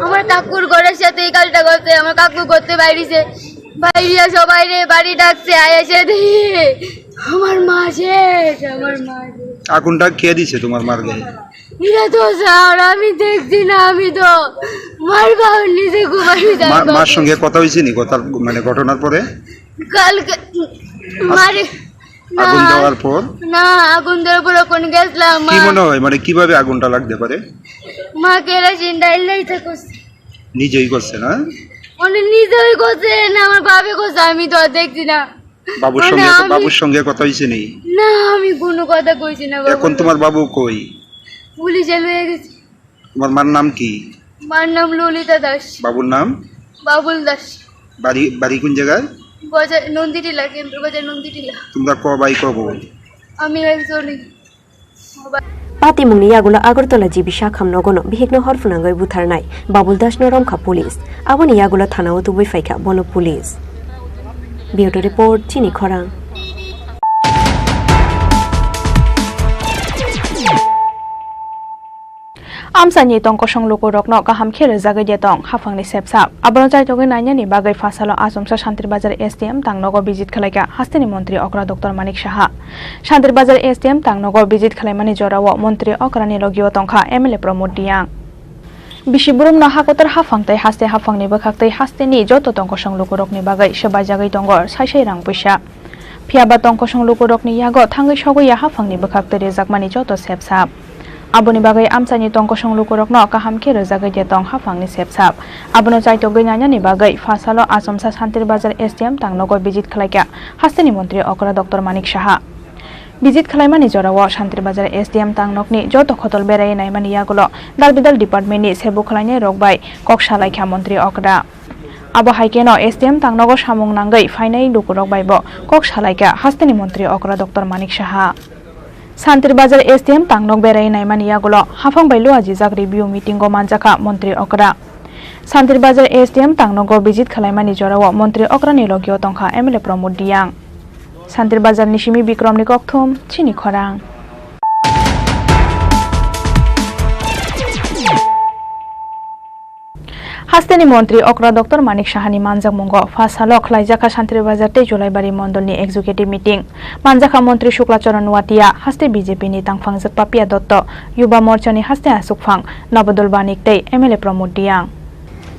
আমার কাকুর ঘরের সাথে এই কাজটা করছে, আমার কাকু করতে বাইরেছে। বাইরিয়া সবাই রে বাড়ি ডাকছে, আয় এসে দেখি আমার মা শেষ, আমার মা শেষ। আগুনটা কে দিছে তোমার মার গায়ে? এটা তো স্যার, আমি দেখছি না, আমি তো মার বাবার নিচে ঘুমাই যাই। মা-, মার সঙ্গে কথা হয়েছে নি? কথা, মানে, ঘটনার পরে? কালকে আস-, মারে, না, আগুন দেওয়ার পর? না, আগুন দেওয়ার পর ওখানে গেছিলাম, কি মা। মনে হয়, মানে, কিভাবে আগুনটা লাগতে পারে? মা কেরোসিন ঢাইল নাই তো করছে। নিজেই করছে না? মানে, নিজেই করছে না, আমার বাবা করছে, আমি তো আর দেখছি না। বাবুর মানে সঙ্গে, আমি বাবুর সঙ্গে কথা হয়েছে নি? না, আমি কোনো কথা কইছি না বাবুর এখন তোমার লগে। বাবু কই? পুলিশে লয়ে গেছে। তোমার মার নাম কি? মার নাম ললিতা দাস। বাবুর নাম? বাবুল দাস। বাড়ি, বাড়ি কোন জায়গায়? বাজার নন্দীটিলা, কেন্দ্র বাজার নন্দীটিলা। তোমরা ক ভাই ক বোন? আমি একজনই। Patimungni yagulo Agartala G B Sakham nogono bihikno hor phwnangwi butharnai Babul Dasno romkha police. Aboni yagulo thanao tubui phaikha bono police. Bureau report, Chini Khorang. Amchaini tongkosong lukurokno kaham khe rwjagwi de tong haphangni sepsap. Abono chaitogwi nainani bagwi phasalo Achomsa Shantir Bazar S D M tangnogo visit khlaikha hasteni montri okra Doctor Manik Saha. Shantir Bazar S D M tangnogo visit khlaimani jorao montri okrani logio tongkha M L A Pramod Reang. Bisi burumno hakotor haphang tei haste haphangni bwkhak tei hasteni joto tongkosong lukurokni bagwi swbaijagwi tongo sai sai rang puisa. Phiyaba tongkosong lukurokni yago thangwi sogwi ya haphangni bwkhak twi rwjakmani joto sepsap. Aboni bagwi amchaini tongkosong lukurokno kaham khe rwjagwi de tong haphangni sepsap. Abono chaitogwi nainani bagwi phasalo Achomsa Shantir Bazar S D M tangnogo visit khlaikha hasteni montri okra Doctor Manik Saha. Visit khlaimani jorao Shantir Bazar S D M tangnokni joto khotol berai naimani yagulo dal bidal departmentni sebo khlainairok bai kok salaikha montri okra. Abo hai kheno S D M tangnogo samung nangwi phainai lukurok bai bo kok salaikha hasteni montri okra Doctor Manik Saha. Shantir Bazar S D M tangnok berai naimani yagulo haphang bai luajijak review meeting o manjakha montri okra. Santir Bazar S D M tangnogo visit khwlaimani jorao montri okrani logio tongkha M L A Pramod Reang. Santir Bazarni simi Bikramni kokthum, chini khorang. Hasteni montri okra Doctor Manik Sahani manjakmungo pha salo khwlaijakha Santir Bazar tei Julaibari mondolni executive meeting. Manjakha montri Shukla Charan Nuatia, haste B J P ni tangphangjak Papia Dotto, Yuba Morchani haste Asukphang, Nabadul Banik tei M L A Pramod Reang.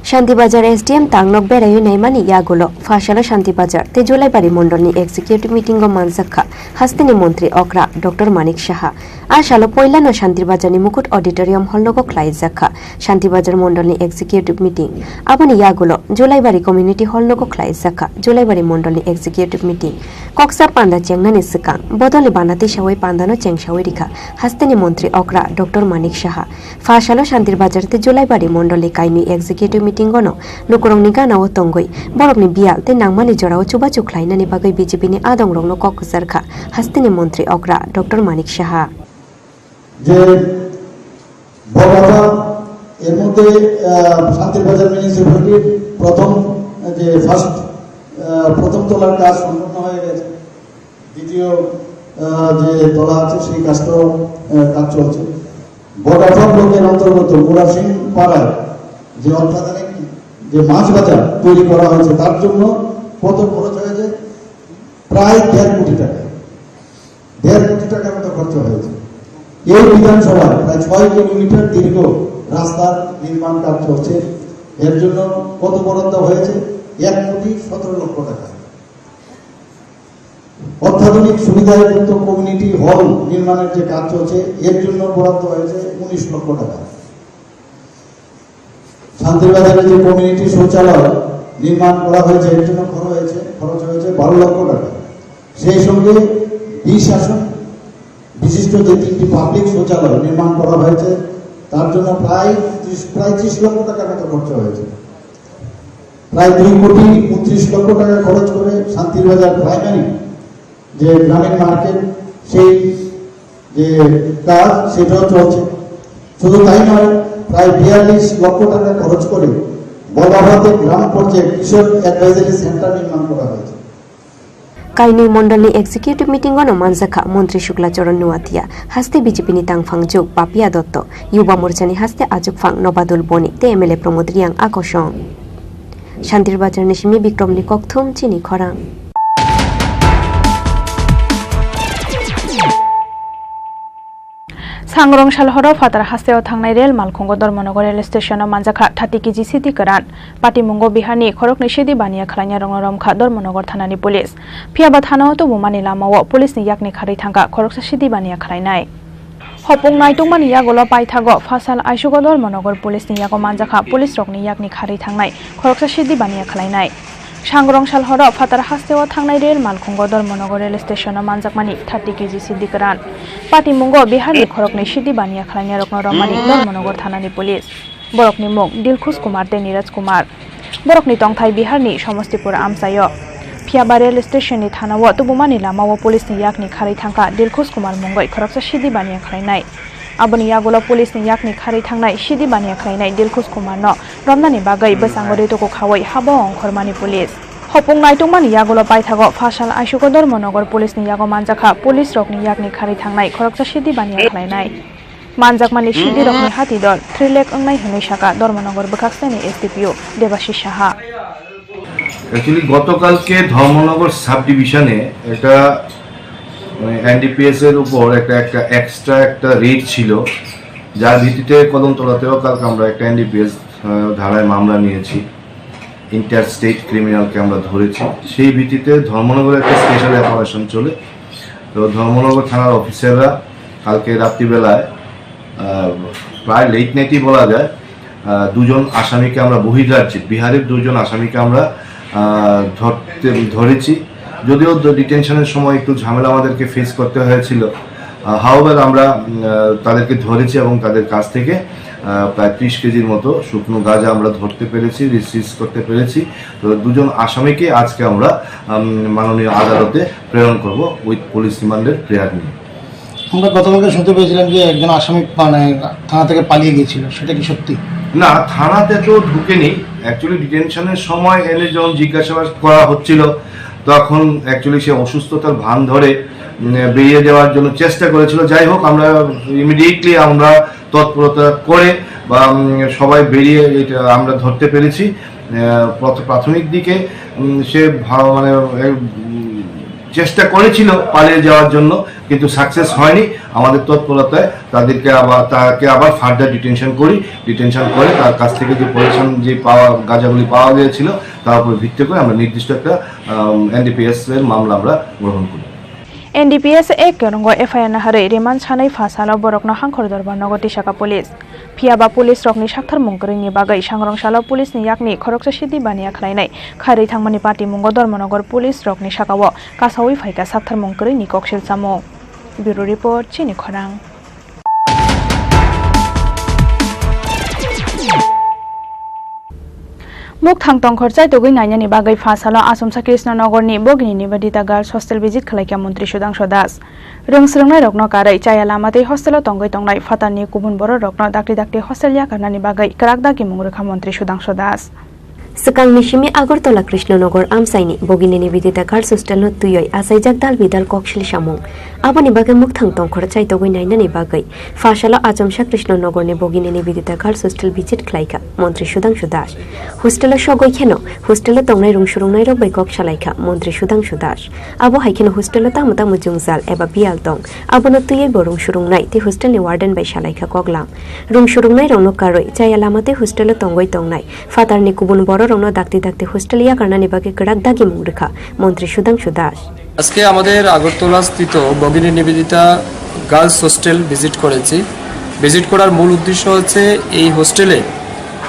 Shanti Bazar S D M tangnok beraiwi naimani yagulo, pha salo Shanti Bazar tei Julaibari mondolni executive meeting o manjakha hasteni montri okra Doctor Manik Saha. A salo poilano Shanti Bazarni Mukut Auditorium hall nogo khwlaijakha Shanti Bazar mondolni executive meeting. Aboni yagulo Julaibari Community Hall nogo khwlaijakha Julaibari mondolni executive meeting. Koksa panda chengnani swkang bodolni bana tisawi pandano chengsawi rikha hasteni montri okra Doctor Manik Saha. Pha salo Shantir Bazar tei Julaibari mondolni kainwi executive meeting ono lukurokni ganao tongwi borokni biyal tei nangmani jorao chubachu khlainani bagwi B J P ni adongrokno kok kwcharkha hasteni montri okra Doctor Manik Saha. যে বড়বাজার, এর মধ্যে, আহ, শান্তির বাজার মিউনিসিপ্যালিটির প্রথম, যে ফার্স্ট, আহ, প্রথম তলার কাজ সম্পূর্ণ হয়ে গেছে। দ্বিতীয়, আহ, যে তলা আছে, সেই কাজটাও, আহ, কাজ চলছে। বড়বাজার ব্লকের অন্তর্গত মুরাসিং পাড়ায় যে অত্যাধুনিক যে মাছ বাজার তৈরি করা হয়েছে, তার জন্য কত খরচ হয়েছে? প্রায় দেড় কোটি টাকা। দেড় কোটি টাকার মতো খরচ হয়েছে। এই বিধানসভায় প্রায় ছয় কিলোমিটার দীর্ঘ রাস্তার নির্মাণ কাজ চলছে। এর জন্য কত বরাদ্দ হয়েছে? এক কোটি সতেরো লক্ষ টাকা। অত্যাধুনিক সুবিধাযুক্ত কমিউনিটি হল নির্মাণের যে কাজ চলছে, এর জন্য বরাদ্দ হয়েছে উনিশ লক্ষ টাকা। শান্তিবাজারে যে কমিউনিটি শৌচালয় নির্মাণ করা হয়েছে, এর জন্য খরচ হয়েছে, খরচ হয়েছে বারো লক্ষ টাকা। সেই সঙ্গে বিশ আসন বিশিষ্ট যে তিনটি পাবলিক শৌচালয় নির্মাণ করা হয়েছে, তার জন্য প্রায় ত্রিশ, প্রায় ত্রিশ লক্ষ টাকার মতো খরচ হয়েছে। প্রায় দুই কোটি উনত্রিশ লক্ষ টাকা খরচ করে শান্তিবাজার প্রাইমারি যে গ্রামীণ মার্কেট, সেই যে কাজ, সেটাও চলছে। শুধু তাই নয়, প্রায় বিয়াল্লিশ লক্ষ টাকা খরচ করে বড়বাজার গ্রাম পর্যায়ে কিশোর অ্যাডভাইজারি সেন্টার নির্মাণ করা হয়েছে। Kainwi mondolni executive meeting-o no manjakha Montri Shukla Charan Nuatia, haste B J P ni tangphang juk Papia Dotto, Yuba Morchani haste achukphang Nobadul Boni tei M L A Pramod Reang a kosong. Shantir Bazarni simi Bikramni kokthum chini khorang. Sangrong sal horo phatar hasteo thangnai rel malkhungo Dharmanagar rel station-o manjakha thirty K G sidi kwran. Patimungo Biharni khoroknwi sidi baniya khwlainai rokno romkha Dharmanagar thanani police. Phiyaba thanao tubumani lamao police-ni yakni kharwi thangkha khoroksa sidi baniya khwlainai. Hopung naitungmani yagulo paithago phasal aisugo Dharmanagar police-ni yago manjakha police-rokni yakni kharwi thangnai khoroksa sidi baniya khwlainai. Sangrong sal horo phatar hasteo thangnai rel malkhungo Dharmanagar rel station-o manjakmani thirty K G sidi kwran. Patimungo Biharni khoroknwi sidi baniya khwlainai rokno romani Dharmanagar thanani police. Borokni mung Dilkhush Kumar tei Niraj Kumar. Borokni tongthai Biharni Somostipur amchaio. Phiyaba rel station-ni thanao tubumani lamao police-ni yakni kharwi thangkha Dilkhush Kumar mungwi khoroksa sidi baniya khwlainai. Aboni yagulo police-ni yakni kharwi thangnai sidi baniya khwlainai Dilkhush Kumarno romnani bagwi bwskango rituku khaui habo ongkhormani police. Hopung naitungmani yagulo paithago phasal aisugo Dharmanagar police-ni yago manjakha police-rokni yakni kharwi thangnai khoroksa sidi baniya khwlainai. Manjakmani sidirokni hati dol three lakh wngnai hwnwi sakha Dharmanagar bwkhaksani S D P O Debashish Saha. Actually গতকালকে ধর্মনগর সাব ডিভিশনে একটা, মানে, এনডিপিএস এর উপর একটা, একটা এক্সট্রা একটা রেড ছিল, যার ভিত্তিতে কদমতলাতেও কালকে আমরা একটা এনডিপিএস, আহ, ধারায় মামলা নিয়েছি। ইন্টার স্টেট ক্রিমিনালকে আমরা ধরেছি। সেই ভিত্তিতে ধর্মনগরে একটা স্পেশাল অপারেশন চলে। তো ধর্মনগর থানার অফিসাররা কালকে রাত্রিবেলায়, আহ, প্রায় লেট নাইটই বলা যায়, আহ, দুজন আসামিকে আমরা বহিরাজ্যে, বিহারের দুজন আসামিকে আমরা, আহ, ধরতে, ধরেছি। যদিও ড-, ডিটেনশনের সময় একটু ঝামেলা আমাদেরকে ফেস করতে হয়েছিল। আহ, হাওয়েভার আমরা, উম, আহ, তাদেরকে ধরেছি এবং তাদের কাছ থেকে, আহ, প্রায় ত্রিশ কেজির মতো শুকনো গাঁজা আমরা ধরতে পেরেছি, সিজ করতে পেরেছি। তো দুজন আসামিকে আজকে আমরা, উম, মাননীয় আদালতে প্রেরণ করব উইথ পুলিশ রিমান্ডের প্রেয়ার নিয়ে। আমরা গতকালকে শুনতে পেয়েছিলাম যে একজন আসামি মানে থানা থেকে পালিয়ে গিয়েছিল, সেটা কি সত্যি? না, থানাতে তো ঢুকেনি। অ্যাকচুয়ালি ডিটেনশনের সময় এনে যখন জিজ্ঞাসাবাদ করা হচ্ছিল, তখন অ্যাকচুয়ালি সে অসুস্থতার ভান ধরে, উম, বেরিয়ে যাওয়ার জন্য চেষ্টা করেছিল। যাই হোক, আমরা ইমিডিয়েটলি আমরা তৎপরতা করে বা, উম, সবাই বেরিয়ে এটা আমরা ধরতে পেরেছি। আহ, প্রথ-, প্রাথমিক দিকে, উম, সে ভা-, মানে, উম, চেষ্টা করেছিল পালিয়ে যাওয়ার জন্য, কিন্তু সাকসেস হয়নি। আমাদের তৎপরতায় তাদেরকে আবার, তাকে আবার ফার্দার ডিটেনশন করি। ডিটেনশন করে তার কাছ থেকে যে পজিশন, যে পাওয়া, গাঁজাগুলি পাওয়া গিয়েছিল, তার উপর ভিত্তি করে আমরা নির্দিষ্ট একটা, আম, এনডিপিএস এর মামলা আমরা গ্রহণ করি। N D P S ek kwrwngo F I R naharwi remand sanai pha salo borokno Hangkhor Dorbar nogo tisaka police. Phiya ba police rokni saktharmung kwrwini bagwi sangrong salo police ni yakni khoroksa sidi baniya khlainai khairwi thangmani patimungo Dharmanagar police rokni sakao kasawi phaikha saktharmung kwrwini koksil samung. Bureau Report, Chini Khorang. Mukthang tongkhor chaitugwi nainani bagwi pha salo Achomsa Krishnanogorni Bhogini Nivedita Girls Hostel visit khlaikha Montri Sudhangshu Das. Rwng swrwngnairokno karwi chaya lama tei hostelo tongwi tongnai phatarni kubun bororokno dakti dakti hostel yakarnani bagwi kwrak dagimung rwkha Montri Sudhangshu Das. Swkangni simi Agartala Krishnanagar amchaini Bhogini Nivedita Girls Hostel no twiwi achaijak dal bidal koksil samung. Aboni bagwi mukthang tongkhor chaitugwi nainani bagwi pha salo Achomsa Krishnanagarni Bhogini Nivedita Girls Hostel visit khlaikha Montri Sudhangshu Das. Hostelo sogwi kheno hostelo tongnai rwng swrwngnairok bai kok salaikha Montri Sudhangshu Das. Abo hai kheno hostelo tamo tamo jwngjal eba biyal tong, abono twiwi bo rwng swrwngnai tei hostelni warden bai salaikha koklam. Rwng swrwngnairokno karwi chaya lama tei hostelo tongwi tongnai phatarni kubun bororokno dakti dakti hostel yakarnani bagwi kwrak dagimung rwkha Montri Sudhangshu Das. আজকে আমাদের আগরতলাস্থিত ভগিনী Nivedita girls hostel visit করেছি। ভিজিট করার মূল উদ্দেশ্য হচ্ছে এই হোস্টেলে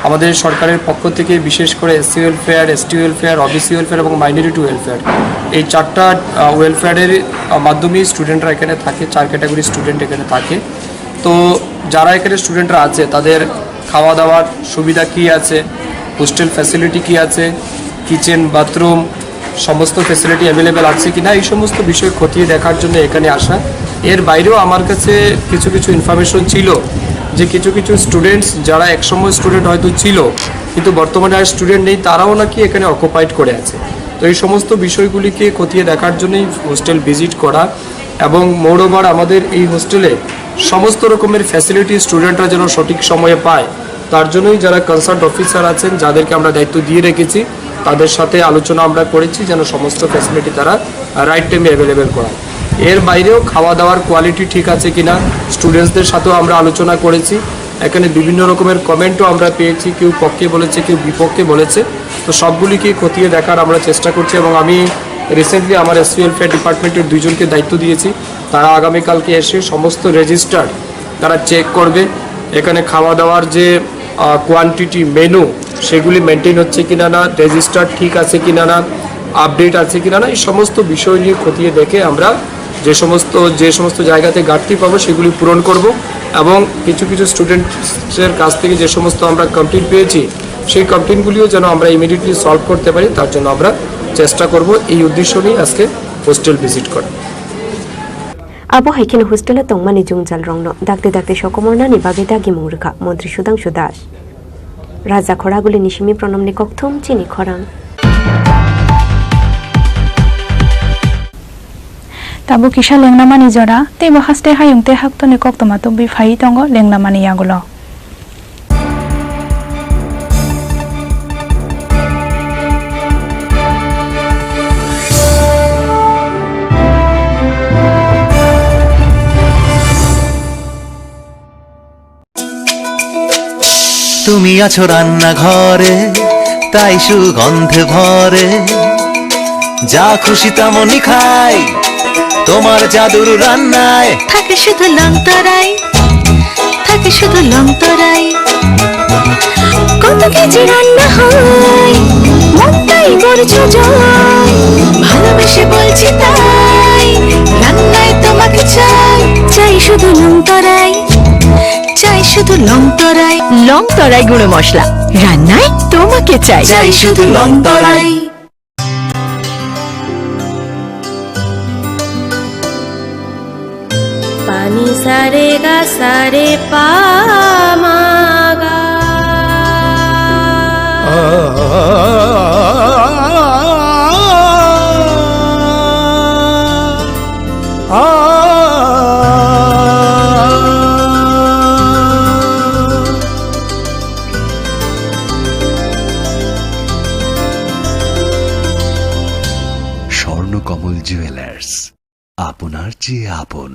আমাদের সরকারের পক্ষ থেকে বিশেষ করে SC welfare, ST welfare, OBC welfare এবং মাইনরিটি ওয়েলফেয়ার, এই চারটা, আহ, ওয়েলফেয়ারের, আহ, মাধ্যমেই স্টুডেন্টরা এখানে থাকে, চার ক্যাটাগরি স্টুডেন্ট এখানে থাকে। তো যারা এখানে স্টুডেন্টরা আছে তাদের খাওয়া দাওয়ার সুবিধা কি আছে, হোস্টেল ফ্যাসিলিটি কি আছে, কিচেন, বাথরুম, সমস্ত ফ্যাসিলিটি অ্যাভেলেবেল আছে কিনা, এই সমস্ত বিষয় খতিয়ে দেখার জন্য এখানে আসা। এর বাইরেও আমার কাছে কিছু কিছু ইনফরমেশন ছিল যে কিছু কিছু স্টুডেন্টস, যারা একসময় স্টুডেন্ট হয়তো ছিল, কিন্তু বর্তমানে আর স্টুডেন্ট নেই, তারাও নাকি এখানে অকুপাইড করে আছে। তো এই সমস্ত বিষয়গুলিকে খতিয়ে দেখার জন্যই হোস্টেল ভিজিট করা। এবং মোরওভার আমাদের এই হোস্টেলে সমস্ত রকমের ফ্যাসিলিটি স্টুডেন্টরা যেন সঠিক সময়ে পায়, তার জন্যই যারা কনসার্ন অফিসার আছেন, যাদেরকে আমরা দায়িত্ব দিয়ে রেখেছি, তাদের সাথে আলোচনা আমরা করেছি যেন সমস্ত ফ্যাসিলিটি তারা রাইট টাইমে অ্যাভেলেবেল করায়। এর বাইরেও খাওয়া দাওয়ার কোয়ালিটি ঠিক আছে কিনা, স্টুডেন্টসদের সাথেও আমরা আলোচনা করেছি। এখানে বিভিন্ন রকমের কমেন্টও আমরা পেয়েছি, কেউ পক্ষে বলেছে, কেউ বিপক্ষে বলেছে। তো সবগুলিকে খতিয়ে দেখার আমরা চেষ্টা করছি এবং আমি রিসেন্টলি আমার এসসি ওয়েলফেয়ার ডিপার্টমেন্টের দুইজনকে দায়িত্ব দিয়েছি। তারা আগামীকালকে এসে সমস্ত রেজিস্টার তারা চেক করবে। এখানে খাওয়া দাওয়ার যে, আহ, কোয়ান্টিটি, মেনু, সেগুলি মেনটেন হচ্ছে কিনা না, রেজিস্টার ঠিক আছে কিনা না, আপডেট আছে কিনা না, এই সমস্ত বিষয় নিয়ে খতিয়ে দেখে আমরা যে সমস্ত, যে সমস্ত জায়গাতে ঘাটতি পাবো সেগুলি পূরণ করব এবং কিছু কিছু স্টুডেন্টসের কাছ থেকে যে সমস্ত আমরা কমপ্লেন পেয়েছি সেই কমপ্লেনগুলিও যেন আমরা ইমিডিয়েটলি সলভ করতে পারি, তার জন্য আমরা চেষ্টা করব। এই উদ্দেশ্য নিয়ে আজকে হোস্টেল ভিজিট করা। Abo hai kheno hostelo tongmani jwngjal rokno dakti dakti sokomornani bagwi dagimung rwkha Montri Sudhangshu Das. Raja Khoragulini simi Pronomni kokthum Chini Khorang. Tabuk kisa lengnamani jora, teibo haste hayung tei haktoni koktwma tubui phaiwi tongo lengnamani yagulo. তুমি আছো রান্নাঘরে, তাই সুগন্ধে ভরে। যা খুশি তেমনই খাই, তোমার জাদুর রান্নায়। থাকে শুধু লং তরাই, থাকে শুধু লং তরাই। কত কেজি রান্না হয়, মনটাই করছে জয়। ভালোবেসে বলছি তাই, রান্নায় তোমাকে চাই, চাই শুধু লং তরাই। চাই শুধু লং তরাই। লং তরাই গুঁড়ো মশলা, রান্নায় তোমাকে চাই। চাই শুধু লং তরাই। পানি Sa re ga sa re pa ma ga. Swarnakamal jewellers, আপনার চেয়ে আপন।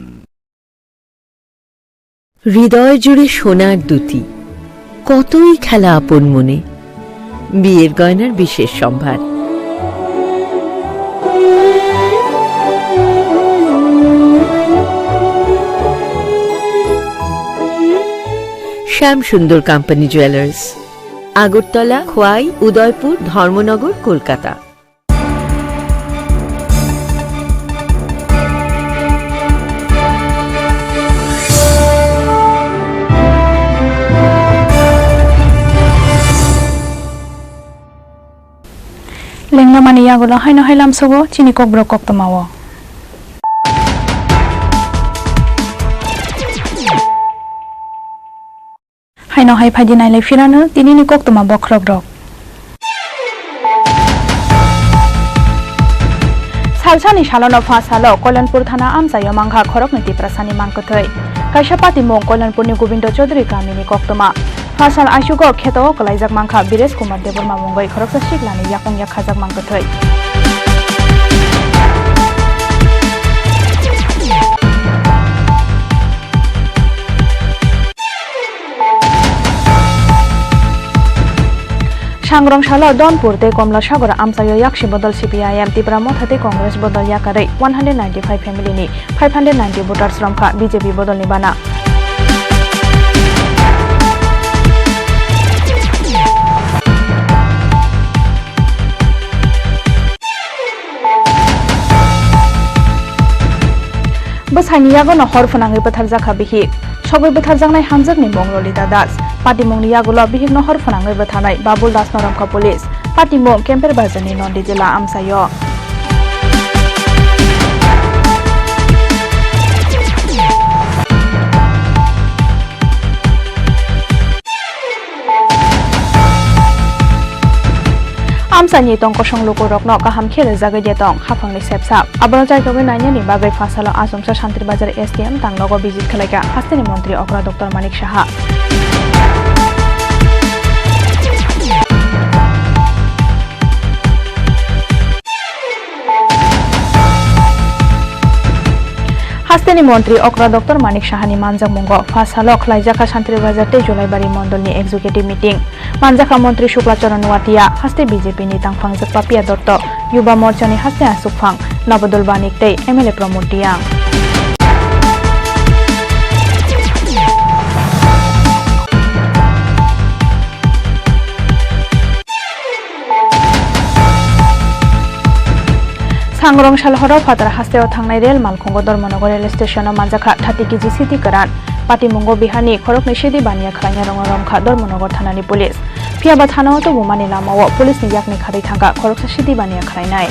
হৃদয় জুড়ে সোনার দ্যুতি, কতই খেলা আপন মনে। বিয়ের গয়নার বিশেষ সম্ভার। শ্যাম সুন্দর কোম্পানি জুয়েলার্স, আগরতলা, খোয়াই, উদয়পুর, ধর্মনগর, Kolkata. Lenglamani yagulo haino hai lamsogo chini kokborok koktwmao. Haino hai phaidi nailai phirano tinini koktwma bokhorokrok. Salsani salono pha salo Koilanpur thana amchaio mangkha khoroknwi Tiprasani mangkwthwi. Kaisa patimung Koilanpurni Gobindo Chaudhary kamini koktwma. Pha sal aisugo kheto o kwlaijak mangkha Biresh Kumar Debbarma mungwi khoroksa siklani yakung yak khajak mangkwthwi. Sangrong salo Donpur tei Komla Sagor amchaio yaksi bodol C P I M, Tipra Motha tei Congress bodol yakarwi one hundred ninety-five family ni five hundred ninety voters romkha B J P bodolni bana. Bwsaini yagono hor phwnangwi bwtharjakha bihik. Sogwi bwtharjaknai hamjakni mung Lolita Das. Patimungni yagulo bihikno hor phwnangwi bwtharnai Babul Dasno romkha police. Patimung Kemper Bazarni Nondi Jila amchaio. Amchaini tong kosong lukurokno kaham khe rwjagwi de tong, haphangni sepsa. Abono chaitogwi nainani bagwi pha salo Achomsa Santri Bazar S D M tangnogo visit khlaikha hasteni montri okra Doctor Manik Saha. Hasteni montri okra Doctor Manik Sahani manjakmungo pha salo khlaijakha Santri Bazar tei Julaibari mondolni executive meeting. Manjakha montri Shukla Charan Nuatia, haste B J P ni tangphangjak Papiya Dotto, Yuba Morchani haste Asukphang, Nabadul Banik tei M L A Pramod Reang. Sangrong salhoro Phatar hasteo thangnai rel malkhungo Dharmanagar rel stationo manjakha thirty K G sidi kwran. Patimungo Biharni khoroknwi sidi baniya khlainai rokno romkha Dharmanagar thanani police. Phiyaba thanao tubumani lamao police ni yakni kharwi thangkha khoroksa sidi baniya khlainai.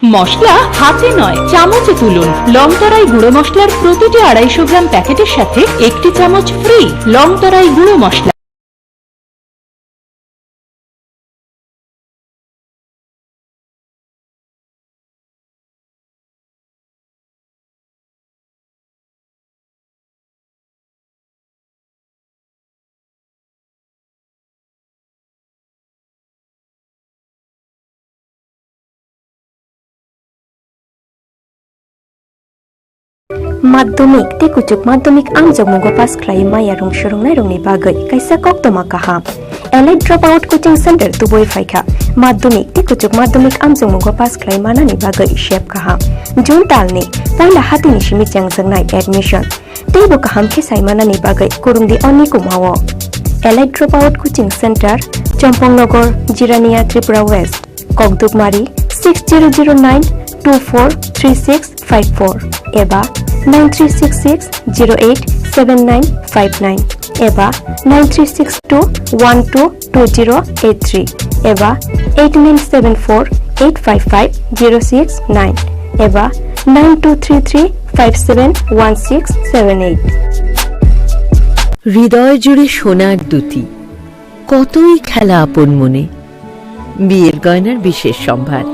মশলা হাতে নয়, চামচে তুলুন। লং তরাই গুঁড়ো মশলার প্রতিটি আড়াইশো গ্রাম প্যাকেটের সাথে একটি চামচ ফ্রি। লং তরাই গুঁড়ো মশলা। Madhyamik tei kuchuk madhyamik amjokmungo pass khlai maya rung swrwngnairokni bagwi kaisa koktwma kaham. Elite Dropout Coaching Center tubui phaikha. Madhyamik tei kuchuk madhyamik amjokmungo pass khlai manani bagwi sep kaham. June talni poila hatini simi chengjaknai admission. Teibo kaham khe saimanani bagwi kwrwngdi o nikumao. Elite Dropout Coaching Center, Chompong Nagar, Jirania, Tripura West. Kokdukmari six zero zero nine two four three six five four eba nine three six six zero eight seven nine five nine eba nine three six two one two two zero eight three eba eight nine seven four eight five five zero six nine eba nine two three three five seven one six seven eight। হৃদয় জুড়ে সোনার দ্যুতি, কতই খেলা আপন মনে। বিয়ের গয়নার বিশেষ সম্ভার।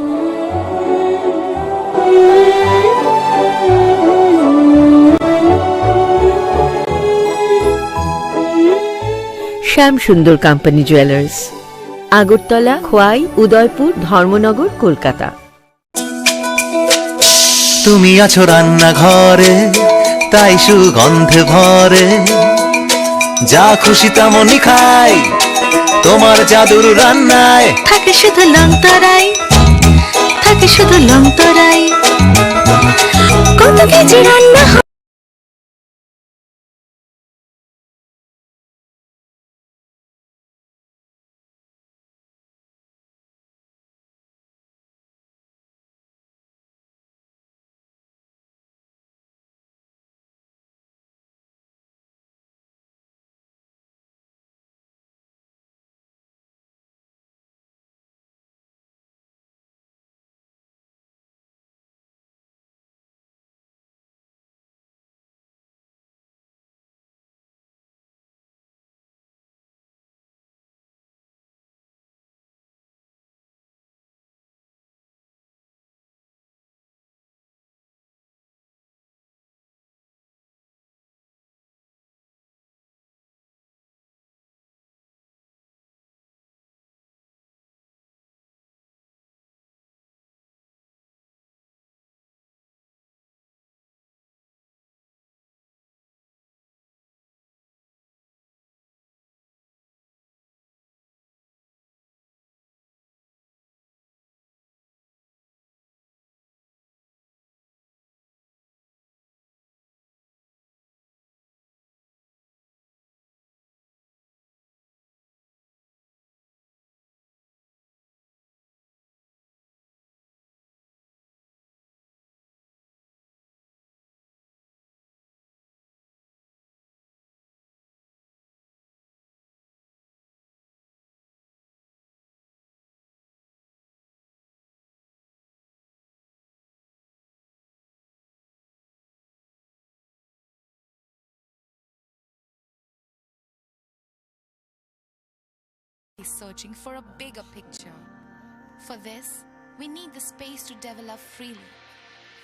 শ্যাম সুন্দর কোম্পানি জুয়েলার্স, আগরতলা, খোয়াই, উদয়পুর, ধর্মনগর, কলকাতা। তুমি আছো রান্নাঘরে, তাই সুগন্ধে ভরে। যা খুশি তেমনই খাই, তোমার জাদুর রান্নায়। থাকে শুধু লংতরাই, থাকে শুধু লংতরাই। কত কেজি রান্না হয়। Is searching for a bigger picture. For this, we need the space to develop freely.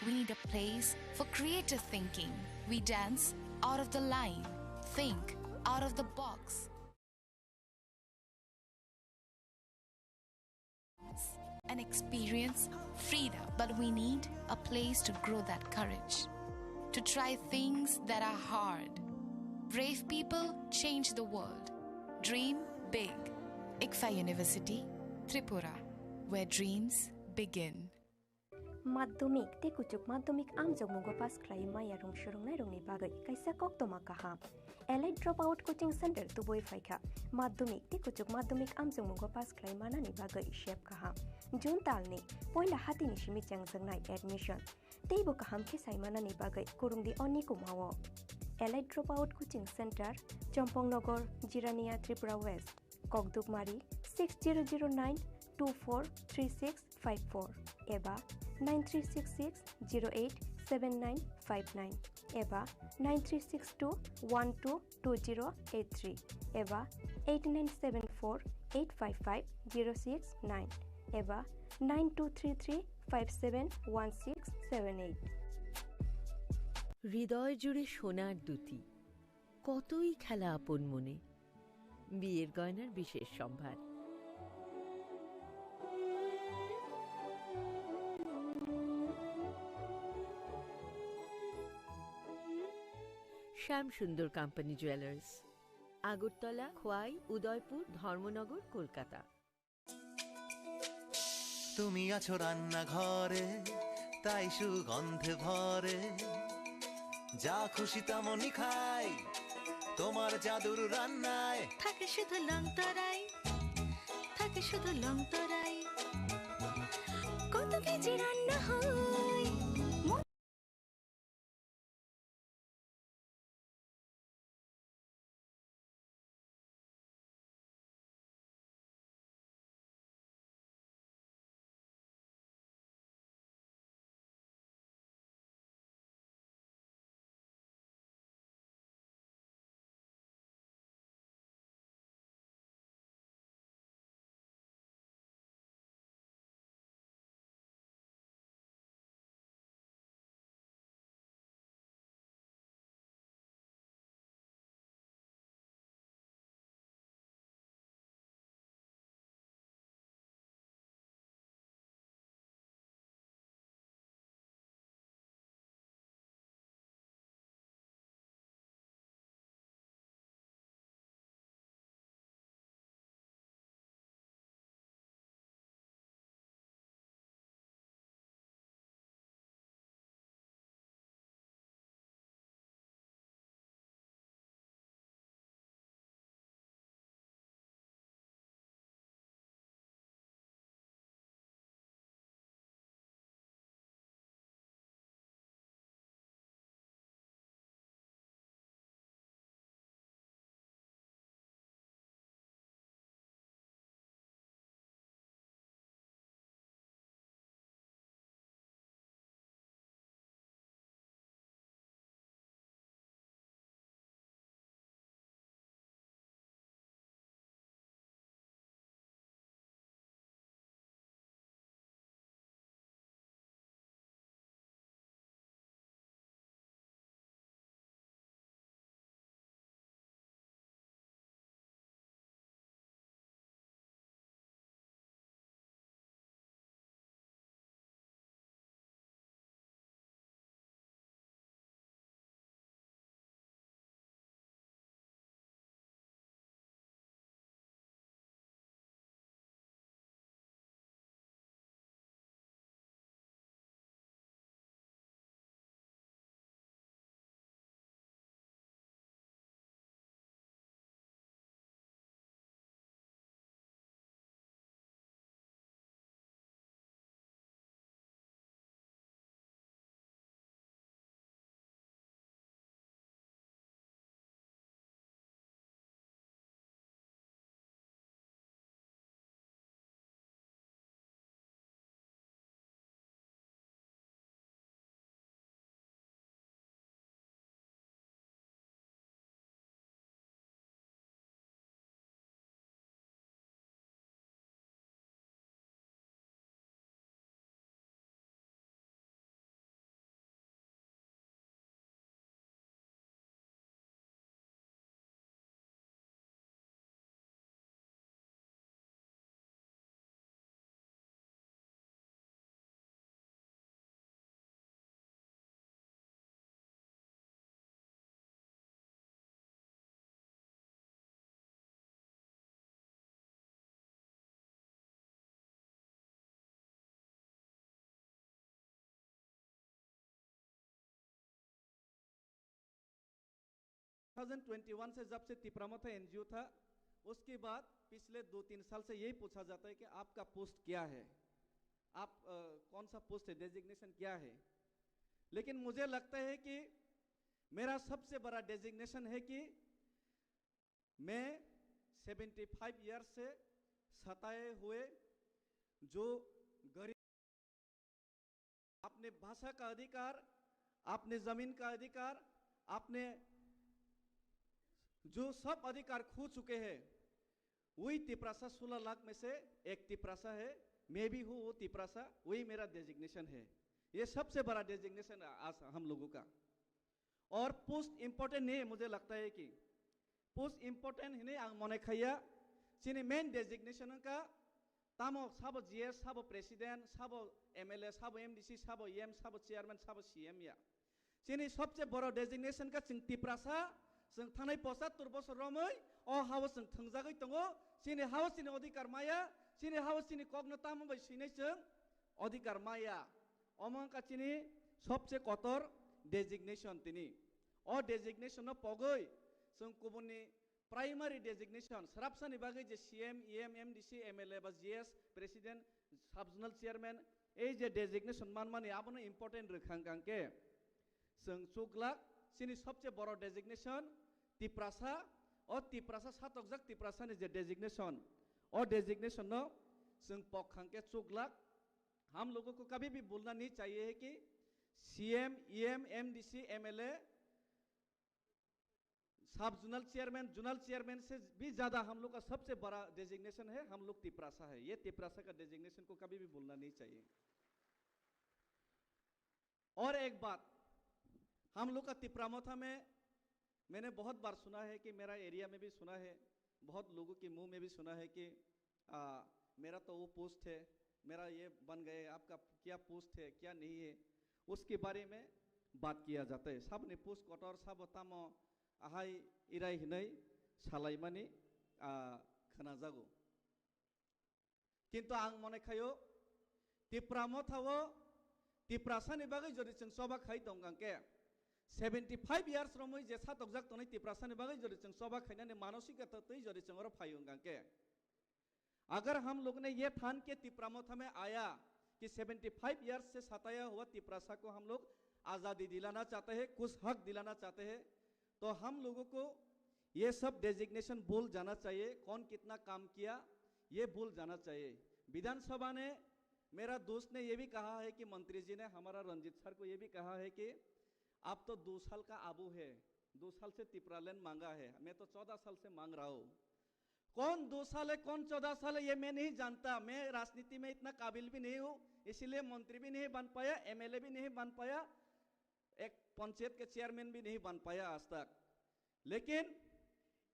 We need a place for creative thinking. We dance out of the line, think out of the box. And experience freedom. But we need a place to grow that courage, to try things that are hard. Brave people change the world. Dream big. ICFAI University, Tripura, where dreams begin. Madhyamik tei kuchuk madhyamik amjokmungo pass khlai maya rung swrwngnairokni bagwi kaisa koktwma kaham. Elite Dropout Coaching Center tubui phaikha. Madhyamik tei kuchuk madhyamik amjokmungo pass khlai manani bagwi sep kaham. June talni poila hatini simi chengjaknai admission. Teibo kaham khe saimanani bagwi kwrwngdi o nikumao. Elite Dropout Coaching Center, Chompong Nagar, Jirania, Tripura West. Kokdukmari six zero zero nine two four three six five four eba nine three six six zero eight seven nine five nine eba nine three six two one two two zero eight three eba eight nine seven four eight five five zero six nine eba nine two three three five seven one six seven eight. হৃদয় জুড়ে সোনার দ্যুতি, কতই খেলা আপন মনে। বিয়ের গয়নার বিশেষ সম্ভার। শ্যাম সুন্দর কোম্পানি জুয়েলার্স, আগরতলা, খোয়াই, উদয়পুর, ধর্মনগর, কলকাতা। তুমি আছো রান্নাঘরে, তাই সুগন্ধে ভরে। যা খুশি তেমনই খাই, তোমার জাদুর রান্নায়। থাকে শুধু লংতরাই, থাকে শুধু লংতরাই। কত কেজি রান্না হয়। ट्वेंटी वन से जब से तिपरा मथा एनजीओ था, उसके बाद पिछले दो तीन साल से यही पूछा जाता है कि आपका पोस्ट क्या है, आप, अ, कौन सा पोस्ट है, डेजिग्नेशन क्या है। लेकिन मुझे लगता है कि मेरा सबसे बड़ा डेजिग्नेशन है कि मैं सेवेंटी फ़ाइव ईयर्स से सताए हुए जो गरीब अपने भाषा का अधिकार, अपने जमीन का अधिकार, अपने जो सब अधिकार खो चुके हैं, वही तिपरासा सोलह लाख में से एक तिपरासा है। मैं भी हूँ वो तिपरासा, वही मेरा डेजिग्नेशन है। ये सबसे बड़ा डेजिग्नेशन आज हम लोगों का। और पोस्ट इंपॉर्टेंट नहीं है, मुझे लगता है कि पोस्ट इंपॉर्टेंट ही नहीं, आंग मने खाया। Chini main designation ka tamo sabo G S, sabo president, sabo M L A, sabo M D C, sabo E M, sabo chairman, sabo C M ya. Chini sobse boro designation ka chwng Tiprasa, chwng thanai pochattor bosor romwi o hao chwng thwngjagwi tongo. Chini hao chini odhikar maya, chini hao chini kokno tamo bai swinai chwng odhikar maya. Omo wngkha chini sobse kotor designation tini. O designation no pogwi chwng kubunni primary designation, srapsani bagwi je C M, E M, M D C, M L A ba G S, president, sub-zonal chairman, ei je designation manmani abono important rwkha hwnkha hwnkhe chwng chuklak chini sobse boro designation Tiprasa, o Tiprasa satokjak Tiprasani je designation, o designation no chwng pok hwnkhe chuklak. हम लोगों को कभी भी भूलना नहीं चाहिए है कि C M, E M, M D C, M L A, सब जोनल चेयरमैन, जोनल चेयरमैन से भी ज्यादा हम लोग का सबसे बड़ा डेजिग्नेशन है, हम लोग तिपरासा है। ये तिपरासा का डेजिग्नेशन को कभी भी भूलना नहीं चाहिए। और एक बात, हम लोग का तिपरामोथा में मैंने बहुत बार सुना है कि मेरा एरिया में भी सुना है, बहुत लोगों के मुंह में भी सुना है कि आ, मेरा तो वो पोस्ट है, मेरा ये बन गए, आपका क्या पोस्ट है, क्या नहीं है, उसके बारे में बात किया जाता है। Saboni post kotor, sabo tamo ahai irai hinui salaimani, ah, khwnajago. Kintu ang mone khayo, Tipra Motha o Tiprasani bagwi jodi chwng choba khai tong hwnkhe, seventy five years romwi je satokjak tongnai Tiprasani bagwi jodi chwng choba khainani manosika twi jodi chwng oro phaio hwnkhe, अगर हम लोग ने ये ठान के तिपरा मोथा में आया कि सेवेंटी फ़ाइव ईयर्स से सताया हुआ तिपरासा को हम लोग आज़ादी दिलाना चाहते हैं, कुछ हक दिलाना चाहते हैं, तो हम लोगों को ये सब डेजिग्नेशन भूल जाना चाहिए। कौन कितना काम किया, ये भूल जाना चाहिए। विधानसभा ने, मेरा दोस्त ने ये भी कहा है कि मंत्री जी ने, हमारा रंजीत सर को ये भी कहा है कि आप तो दो साल का आबू है, दो साल से तिपरालैंड मांगा है, मैं तो चौदह साल से मांग रहा हूँ। कौन दो साल है, कौन चौदह साल है, ये मैं नहीं जानता। मैं राजनीति में इतना काबिल भी नहीं हूँ, इसीलिए मंत्री भी नहीं बन पाया, एमएलए भी नहीं बन पाया, एक पंचायत के चेयरमैन भी नहीं बन पाया आज तक। लेकिन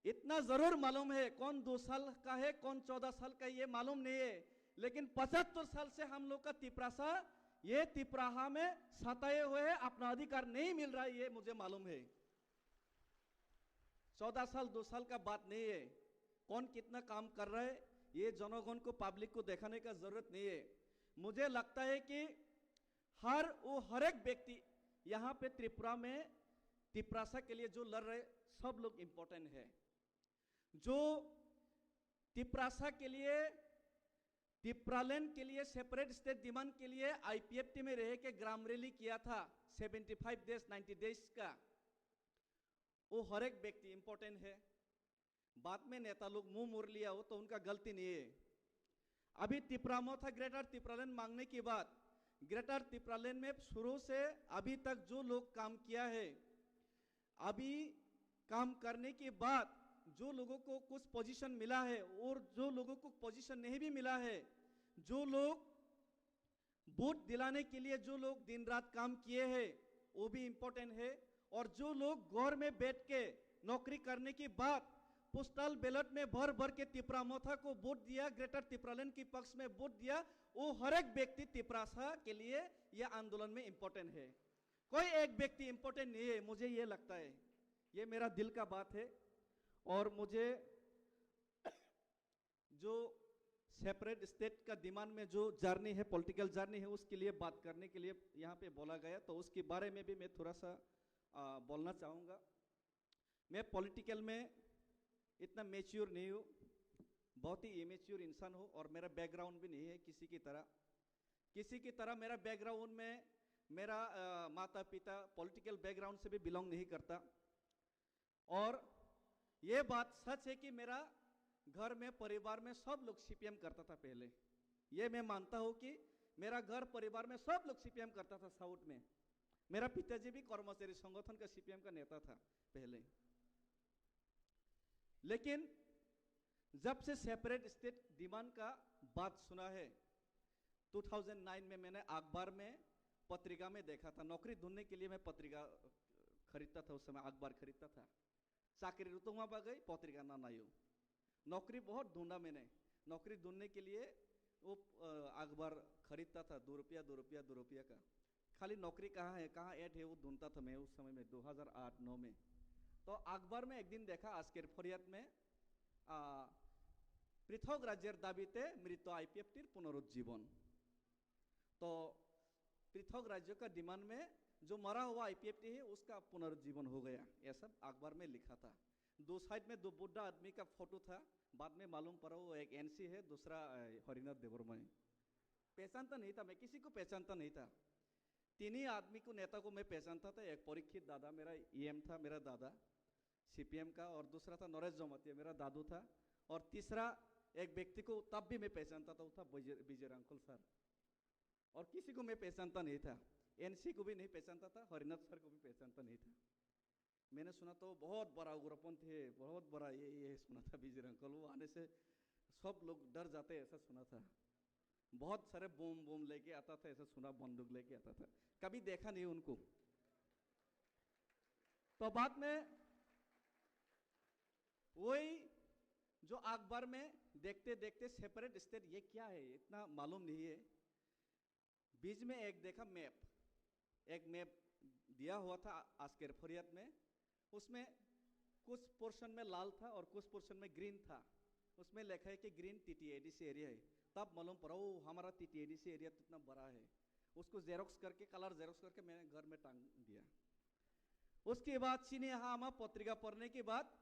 इतना जरूर मालूम है, कौन दो साल का है, कौन चौदह साल का, ये मालूम नहीं है। लेकिन पचहत्तर साल से हम लोग का तिपरासा, ये तिपराहा में सताए हुए है, अपना अधिकार नहीं मिल रहा है, ये मुझे मालूम है। चौदह साल, दो साल का बात नहीं है, कौन कितना काम कर रहा है, ये जनगण को, पब्लिक को दिखाने का जरूरत नहीं है। मुझे लगता है कि हर वो, हर एक व्यक्ति यहाँ पे त्रिपुरा में तिपरासा के लिए जो लड़ रहे, सब लोग इम्पोर्टेंट है। जो तिपरासा के लिए, तिपरालैंड के लिए सेपरेट स्टेट डिमांड के लिए आईपीएफटी में रह के ग्राम रैली किया था, seventy five days, ninety days का, वो हर एक व्यक्ति इम्पोर्टेंट है। बाद में नेता लोग मुंह मोड़ लिया हो तो उनका गलती नहीं है। अभी तिपरा मोथा ग्रेटर तिपरालैंड मांगने के बाद ग्रेटर तिपरालैंड में शुरू से अभी तक जो लोग काम किया है, अभी काम करने के बाद जो लोगों को कुछ पोजीशन मिला है और जो लोगों को पोजीशन नहीं भी मिला है, जो लोग वोट दिलाने के लिए जो लोग दिन रात काम किए हैं, वो भी इम्पोर्टेंट है। और जो लोग घर में बैठ के नौकरी करने के बाद पोस्टल बैलेट में भर भर के तिपरा मोथा को वोट दिया, ग्रेटर तिपरालैंड के पक्ष में वोट दिया, वो हर एक व्यक्ति तिपरासा के लिए ये आंदोलन में इम्पोर्टेंट है। कोई एक व्यक्ति इम्पोर्टेंट नहीं है, मुझे ये लगता है, ये मेरा दिल का बात है। और मुझे जो सेपरेट स्टेट का डिमांड में जो जर्नी है, पॉलिटिकल जर्नी है, उसके लिए बात करने के लिए यहाँ पे बोला गया, तो उसके बारे में भी मैं थोड़ा सा, आ, बोलना चाहूँगा। मैं पॉलिटिकल में इतना मैच्योर नहीं हूँ, बहुत ही इमेच्योर इंसान हूँ और मेरा बैकग्राउंड भी नहीं है किसी की तरह। किसी की तरह मेरा बैकग्राउंड में मेरा, आ, माता पिता पॉलिटिकल बैकग्राउंड से भी बिलोंग नहीं करता। और ये बात सच है कि मेरा घर में, परिवार में सब लोग सीपीएम करता था पहले। ये मैं मानता हूँ कि मेरा घर परिवार में सब लोग सीपीएम करता था साउथ में। मेरा पिताजी भी कर्मचारी संगठन का सीपीएम का नेता था पहले। लेकिन जब से सेपरेट स्टेट डिमांड का बात सुना है, ट्वेंटी ओ नाइन में मैंने अखबार में, पत्रिका में देखा था। नौकरी ढूंढने के लिए मैं पत्रिका खरीदता था, उस समय अखबार खरीदता था। Chakri rutungma bagwi potrika na naio. नौकरी बहुत ढूंढा मैंने। नौकरी ढूंढने के लिए वो, अ, अखबार खरीदता था, दो रुपया, दो रुपया, दो रुपया का। खाली नौकरी कहाँ है, कहाँ ऐड है, वो ढूंढता था मैं उस समय में, दो हज़ार आठ नौ में। तो अखबार में एक दिन देखा, আজকের ফরিয়াদ में, आ, পৃথক রাজ্যের দাবিতে মৃত আইপিএফটির পুনরুজ্জীবন। तो पृथक राज्यों का डिमांड में जो मरा हुआ आईपीएफटी है, उसका पुनरुज्जीवन हो गया, ऐसा अखबार में लिखा था। दो साइड में दो बुढ़ा आदमी का फोटो था। बाद में मालूम पड़ा वो एक एनसी है, दूसरा, अ, हरिनाथ देवर्मा है। पहचानता नहीं था, मैं किसी को पहचानता नहीं था। तीन ही आदमी को, नेता को मैं पहचानता था। एक परीक्षित दादा मेरा ईएम था, मेरा दादा सीपीएम का, और दूसरा था नरेश जमातिया, मेरा दादू था, और तीसरा एक व्यक्ति को तब भी मैं पहचानता था, वो था विजय, विजय रांखल सर। और किसी को मैं पहचानता नहीं था, एनसी को भी नहीं पहचानता था, हरिनाथ सर को भी पहचानता नहीं था। मैंने सुना तो बहुत बड़ा उग्रपंथी है, बहुत बड़ा ये, ये सुना था विजय रांखल। वो आने से सब लोग डर जाते हैं, ऐसा सुना था। बहुत सारे बम बम लेके आता था, ऐसा सुना, बंदूक लेके आता था। कभी देखा नहीं उनको। तो बाद में वही जो अखबार में देखते देखते सेपरेट स्टेट ये क्या है, इतना मालूम नहीं है। बीच में एक देखा मैप, एक मैप दिया हुआ था আজকের ফরিয়াদ में। उसमें कुछ पोर्शन में लाल था और कुछ पोर्शन में ग्रीन था। उसमें लिखा है कि ग्रीन टीटीएडीसी एरिया है। तब मालूम पड़ा, ओ, हमारा टीटीएडीसी एरिया तो इतना बड़ा है। उसको जेरोक्स करके, कलर जेरोक्स करके मैंने घर में टांग दिया। उसके बाद सिनेहामा पत्रिका पढ़ने के बाद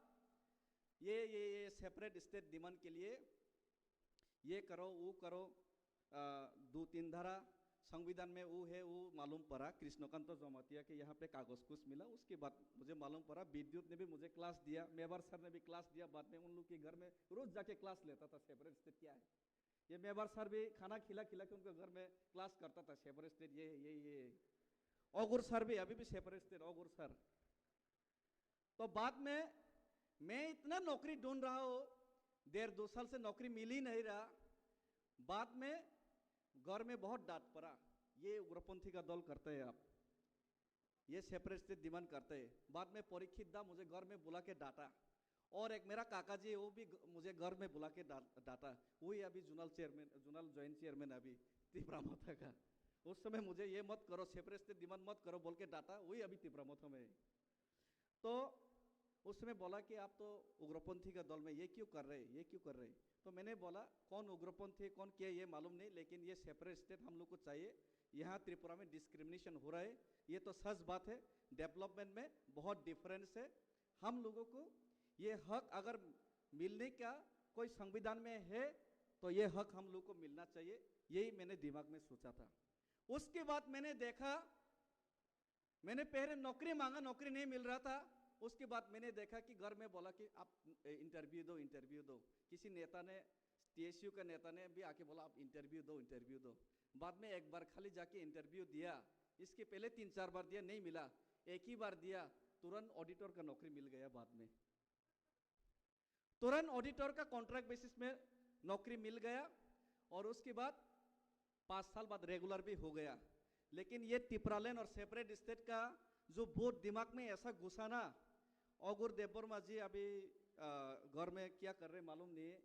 ये, ये, ये सेपरेट स्टेट डिमांड के लिए ये करो, वो करो, आ, दो तीन धारा संविधान में वो है, वो मालूम पड़ा, कृष्णकांत जमातिया के यहाँ पे कागज कुछ मिला। उसके बाद मुझे मालूम पड़ा, विद्युत ने भी मुझे क्लास दिया, मेवार सर ने भी क्लास दिया। बाद में उन लोग के घर में रोज जाके क्लास लेता था, सेपरेट स्टेट क्या है। ये मेवार सर भी खाना खिला खिला के उनके घर में क्लास करता था, सेपरेट स्टेट ये है, ये, ये है। ओगुर सर भी, अभी भी सेपरेट स्टेट, ओगुर सर। तो बाद में मैं इतना नौकरी ढूंढ रहा हूँ, डेढ़ दो साल से नौकरी मिल ही नहीं रहा। बाद में घर में बहुत डांट पड़ा, ये उग्रपंथी का दल करते हैं आप, ये सेपरेट स्टेट डिमांड करते हैं। बाद में परीक्षित दा मुझे घर में बुला के डांटा, और एक मेरा काका जी है, वो भी ग-, मुझे घर में बुला के डा-, डांटा। वही अभी zonal chairman, zonal joint chairman अभी तिपरा मोथा का। उस समय मुझे ये मत करो, सेपरेट स्टेट डिमांड मत करो बोल के डांटा, वही अभी तिपरा मोथा में है। तो उसने बोला कि आप तो उग्रपंथी का दल में, ये क्यों कर रहे हैं, ये क्यों कर रहे हैं? तो मैंने बोला, कौन उग्रपंथी है, कौन क्या है, ये मालूम नहीं, लेकिन ये सेपरेट स्टेट हम लोग को चाहिए। यहाँ त्रिपुरा में डिस्क्रिमिनेशन हो रहा है, ये तो सच बात है। डेवलपमेंट में बहुत डिफरेंस है। हम लोगों को ये हक अगर मिलने का कोई संविधान में है, तो ये हक हम लोग को मिलना चाहिए, यही मैंने दिमाग में सोचा था। उसके बाद मैंने देखा, मैंने पहले नौकरी मांगा, नौकरी नहीं मिल रहा था। उसके बाद मैंने देखा कि घर में बोला कि आप, ए, इंटरव्यू दो, इंटरव्यू दो। किसी नेता ने, टीएसयू का नेता ने भी आके बोला, आप इंटरव्यू दो, इंटरव्यू दो। बाद में एक बार खाली जाके इंटरव्यू दिया, इसके पहले तीन चार बार दिया, नहीं मिला। एक ही बार दिया, तुरंत ऑडिटर का नौकरी मिल गया बाद में। तुरंत ऑडिटर का कॉन्ट्रैक्ट बेसिस में नौकरी मिल गया और उसके बाद पाँच साल बाद रेगुलर भी हो गया। लेकिन ये टिपरालैंड और सेपरेट स्टेट का जो भूत दिमाग में ऐसा घुसा ना, ओगुर देबबर्मा जी अभी, अ, घर में क्या कर रहे मालूम नहीं है।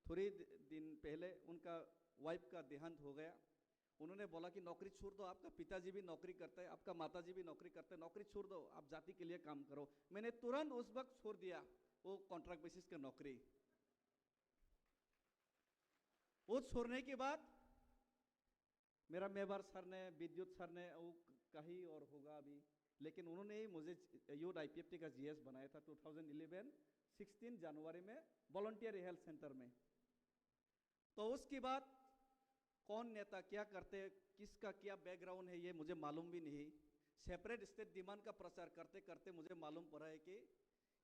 थोड़ी दि-, दिन पहले उनका वाइफ का देहांत हो गया। उन्होंने बोला कि नौकरी छोड़ दो, आपका पिताजी भी नौकरी करते हैं, आपका माताजी भी नौकरी करते हैं, नौकरी छोड़ दो, आप जाति के लिए काम करो। मैंने तुरंत उस वक्त छोड़ दिया वो कॉन्ट्रैक्ट बेसिस का नौकरी। वो छोड़ने के बाद मेरा मेवार सर ने, विद्युत सर ने, वो कहीं और होगा अभी, लेकिन उन्होंने ही मुझे यूथ आईपीएफटी का जीएस बनाया था ट्वेंटी इलेवन, सिक्सटीन जनवरी में वॉलंटियर हेल्थ सेंटर में। तो उसके बाद कौन नेता क्या करते, किसका क्या बैकग्राउंड है, ये मुझे मालूम भी नहीं। सेपरेट स्टेट डिमांड का प्रचार करते करते मुझे मालूम पड़ा है कि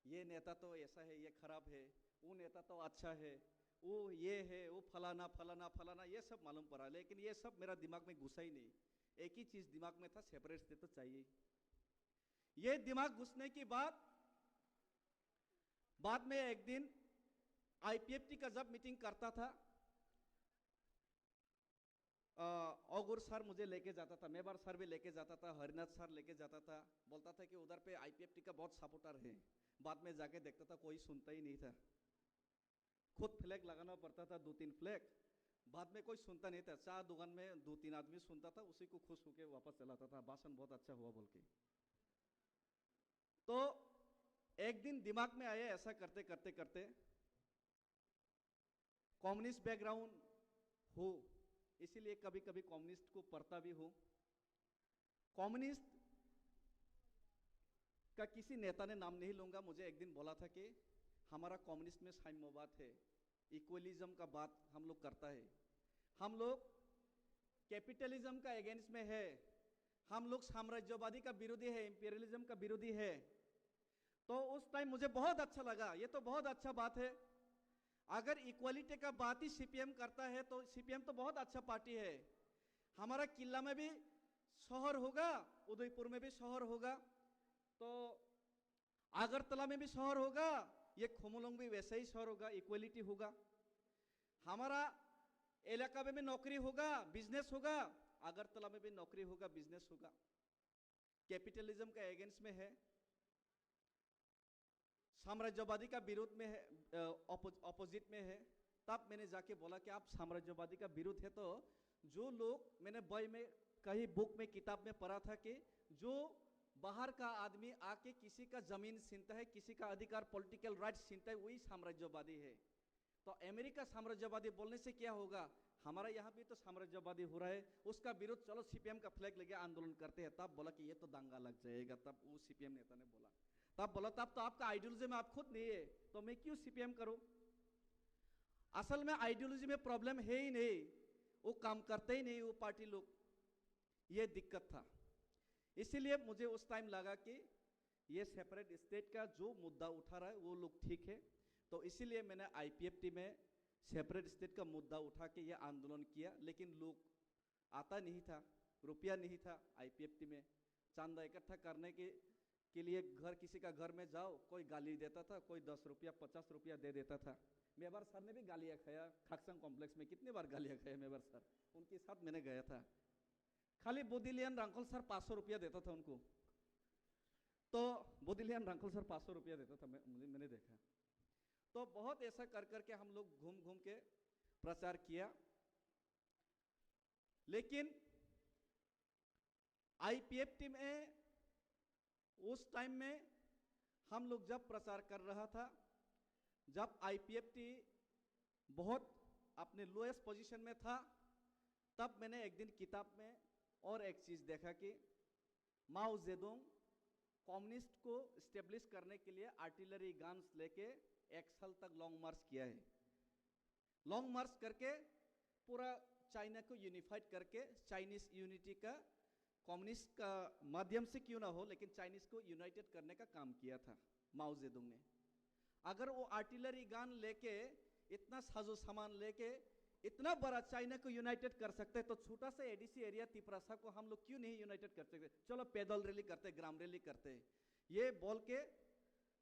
ये नेता तो ऐसा है, ये खराब है, वो नेता तो अच्छा है, वो ये है, वो फलाना फलाना फलाना, ये सब मालूम पड़ा, लेकिन ये सब मेरा दिमाग में घुसा ही नहीं। एक ही चीज दिमाग में था, सेपरेट स्टेट तो चाहिए ही। ये दिमाग घुसने के बाद, बाद में एक दिन आईपीएफटी का जब मीटिंग करता था, अ, ओगुर सर मुझे लेके जाता था, मेवार सर भी लेके जाता था, हरिनाथ सर लेके जाता था, बोलता था कि उधर पे आईपीएफटी का बहुत सपोर्टर है। बाद में जाके देखता था, कोई सुनता ही नहीं था। खुद फ्लैग लगाना पड़ता था, दो तीन फ्लैग। बाद में कोई सुनता नहीं था, चाय दुकान में दो तीन आदमी सुनता था, उसी को खुश होके वापस चलाता था, भाषण बहुत अच्छा हुआ बोल के। तो एक दिन दिमाग में आया, ऐसा करते करते करते, कम्युनिस्ट बैकग्राउंड हो, इसीलिए कभी कभी कम्युनिस्ट को पढ़ता भी हूँ। कम्युनिस्ट का किसी नेता ने नाम नहीं लूंगा, मुझे एक दिन बोला था कि हमारा कम्युनिस्ट में साम्यवाद है, इक्वलिज्म का बात हम लोग करता है, हम लोग कैपिटलिज्म का अगेंस्ट में है, हम लोग साम्राज्यवादी का विरोधी है, इंपीरियलिज्म का विरोधी है। तो उस टाइम मुझे बहुत अच्छा लगा, ये तो बहुत अच्छा बात है। अगर इक्वलिटी का बात ही सीपीएम करता है तो सीपीएम तो बहुत अच्छा पार्टी है। हमारा किला में भी शहर होगा, उदयपुर में भी शहर होगा, तो अगरतला में भी शहर होगा, ये खुमोलुंग भी वैसा ही शहर होगा, इक्वलिटी होगा। हमारा इलाका में भी नौकरी होगा, बिजनेस होगा, अगरतला में भी नौकरी होगा, बिजनेस होगा। कैपिटलिज्म का अगेंस्ट में है, साम्राज्यवादी का विरोध में है, अपोजिट में है। तब मैंने जाके बोला कि आप साम्राज्यवादी का विरोध है तो जो लोग, मैंने बई में कहीं बुक में किताब में पढ़ा था कि जो बाहर का आदमी आके किसी का जमीन छीनता है, किसी का अधिकार पॉलिटिकल राइट्स छीनता है, वही साम्राज्यवादी है। तो अमेरिका साम्राज्यवादी बोलने से क्या होगा, हमारा यहाँ भी तो साम्राज्यवादी हो रहा है, उसका विरोध, चलो सीपीएम का फ्लैग लेके आंदोलन करते हैं। तब बोला कि ये तो दंगा लग जाएगा, तब वो सीपीएम नेता ने बोला। तब बोला, तब तो आपका आइडियोलॉजी में आप खुद नहीं है, तो मैं क्यों सीपीएम करूं? असल में आइडियोलॉजी में प्रॉब्लम है ही नहीं, वो काम करते ही नहीं वो पार्टी लोग, ये दिक्कत था। इसीलिए मुझे उस टाइम लगा कि ये सेपरेट स्टेट का जो मुद्दा उठा रहा है वो लोग ठीक है। तो इसीलिए मैंने आईपीएफटी में सेपरेट स्टेट का मुद्दा उठा के ये आंदोलन किया, लेकिन लोग आता नहीं था, रुपया नहीं था आईपीएफटी में। चंदा इकट्ठा करने के के लिए घर, किसी का घर में जाओ, कोई गाली देता था, कोई दस रुपया पचास रुपया दे देता था। मेवार सर ने भी गालियाँ खाया, खाकसंग कॉम्प्लेक्स में कितनी बार गालियाँ खाया मेवार सर, उनके साथ मैंने गया था। खाली बोदिलियन रांखल सर पाँच सौ रुपया देता था उनको। तो बोदिलियन रांखल सर पाँच सौ रुपया देता था, मैं, मुझे, मैंने देखा। तो बहुत ऐसा कर करके हम लोग घूम घूम के प्रचार किया। लेकिन आईपीएफटी में उस टाइम में हम लोग जब प्रचार कर रहा था, जब आईपीएफटी बहुत अपने लोएस्ट पोजीशन में था, तब मैंने एक दिन किताब में और एक चीज देखा कि माओ जेडुंग कम्युनिस्ट को स्टेब्लिश करने के लिए आर्टिलरी गन्स लेके एक साल तक लॉन्ग मार्च किया है। लॉन्ग मार्च करके पूरा चाइना को यूनिफाइड करके चाइनीज यूनिटी का, कम्युनिस्ट का माध्यम से क्यों ना हो, लेकिन चाइनीज को यूनाइटेड करने का काम किया था माओ जेडुंग ने। अगर वो आर्टिलरी गन लेके, इतना साजो सामान लेके इतना बड़ा चाइना को यूनाइटेड कर सकते हैं, तो छोटा सा एडीसी एरिया तिपरासा को हम लोग क्यों नहीं यूनाइटेड कर सकते? चलो पैदल रैली करते, ग्राम रैली करते, ये बोल के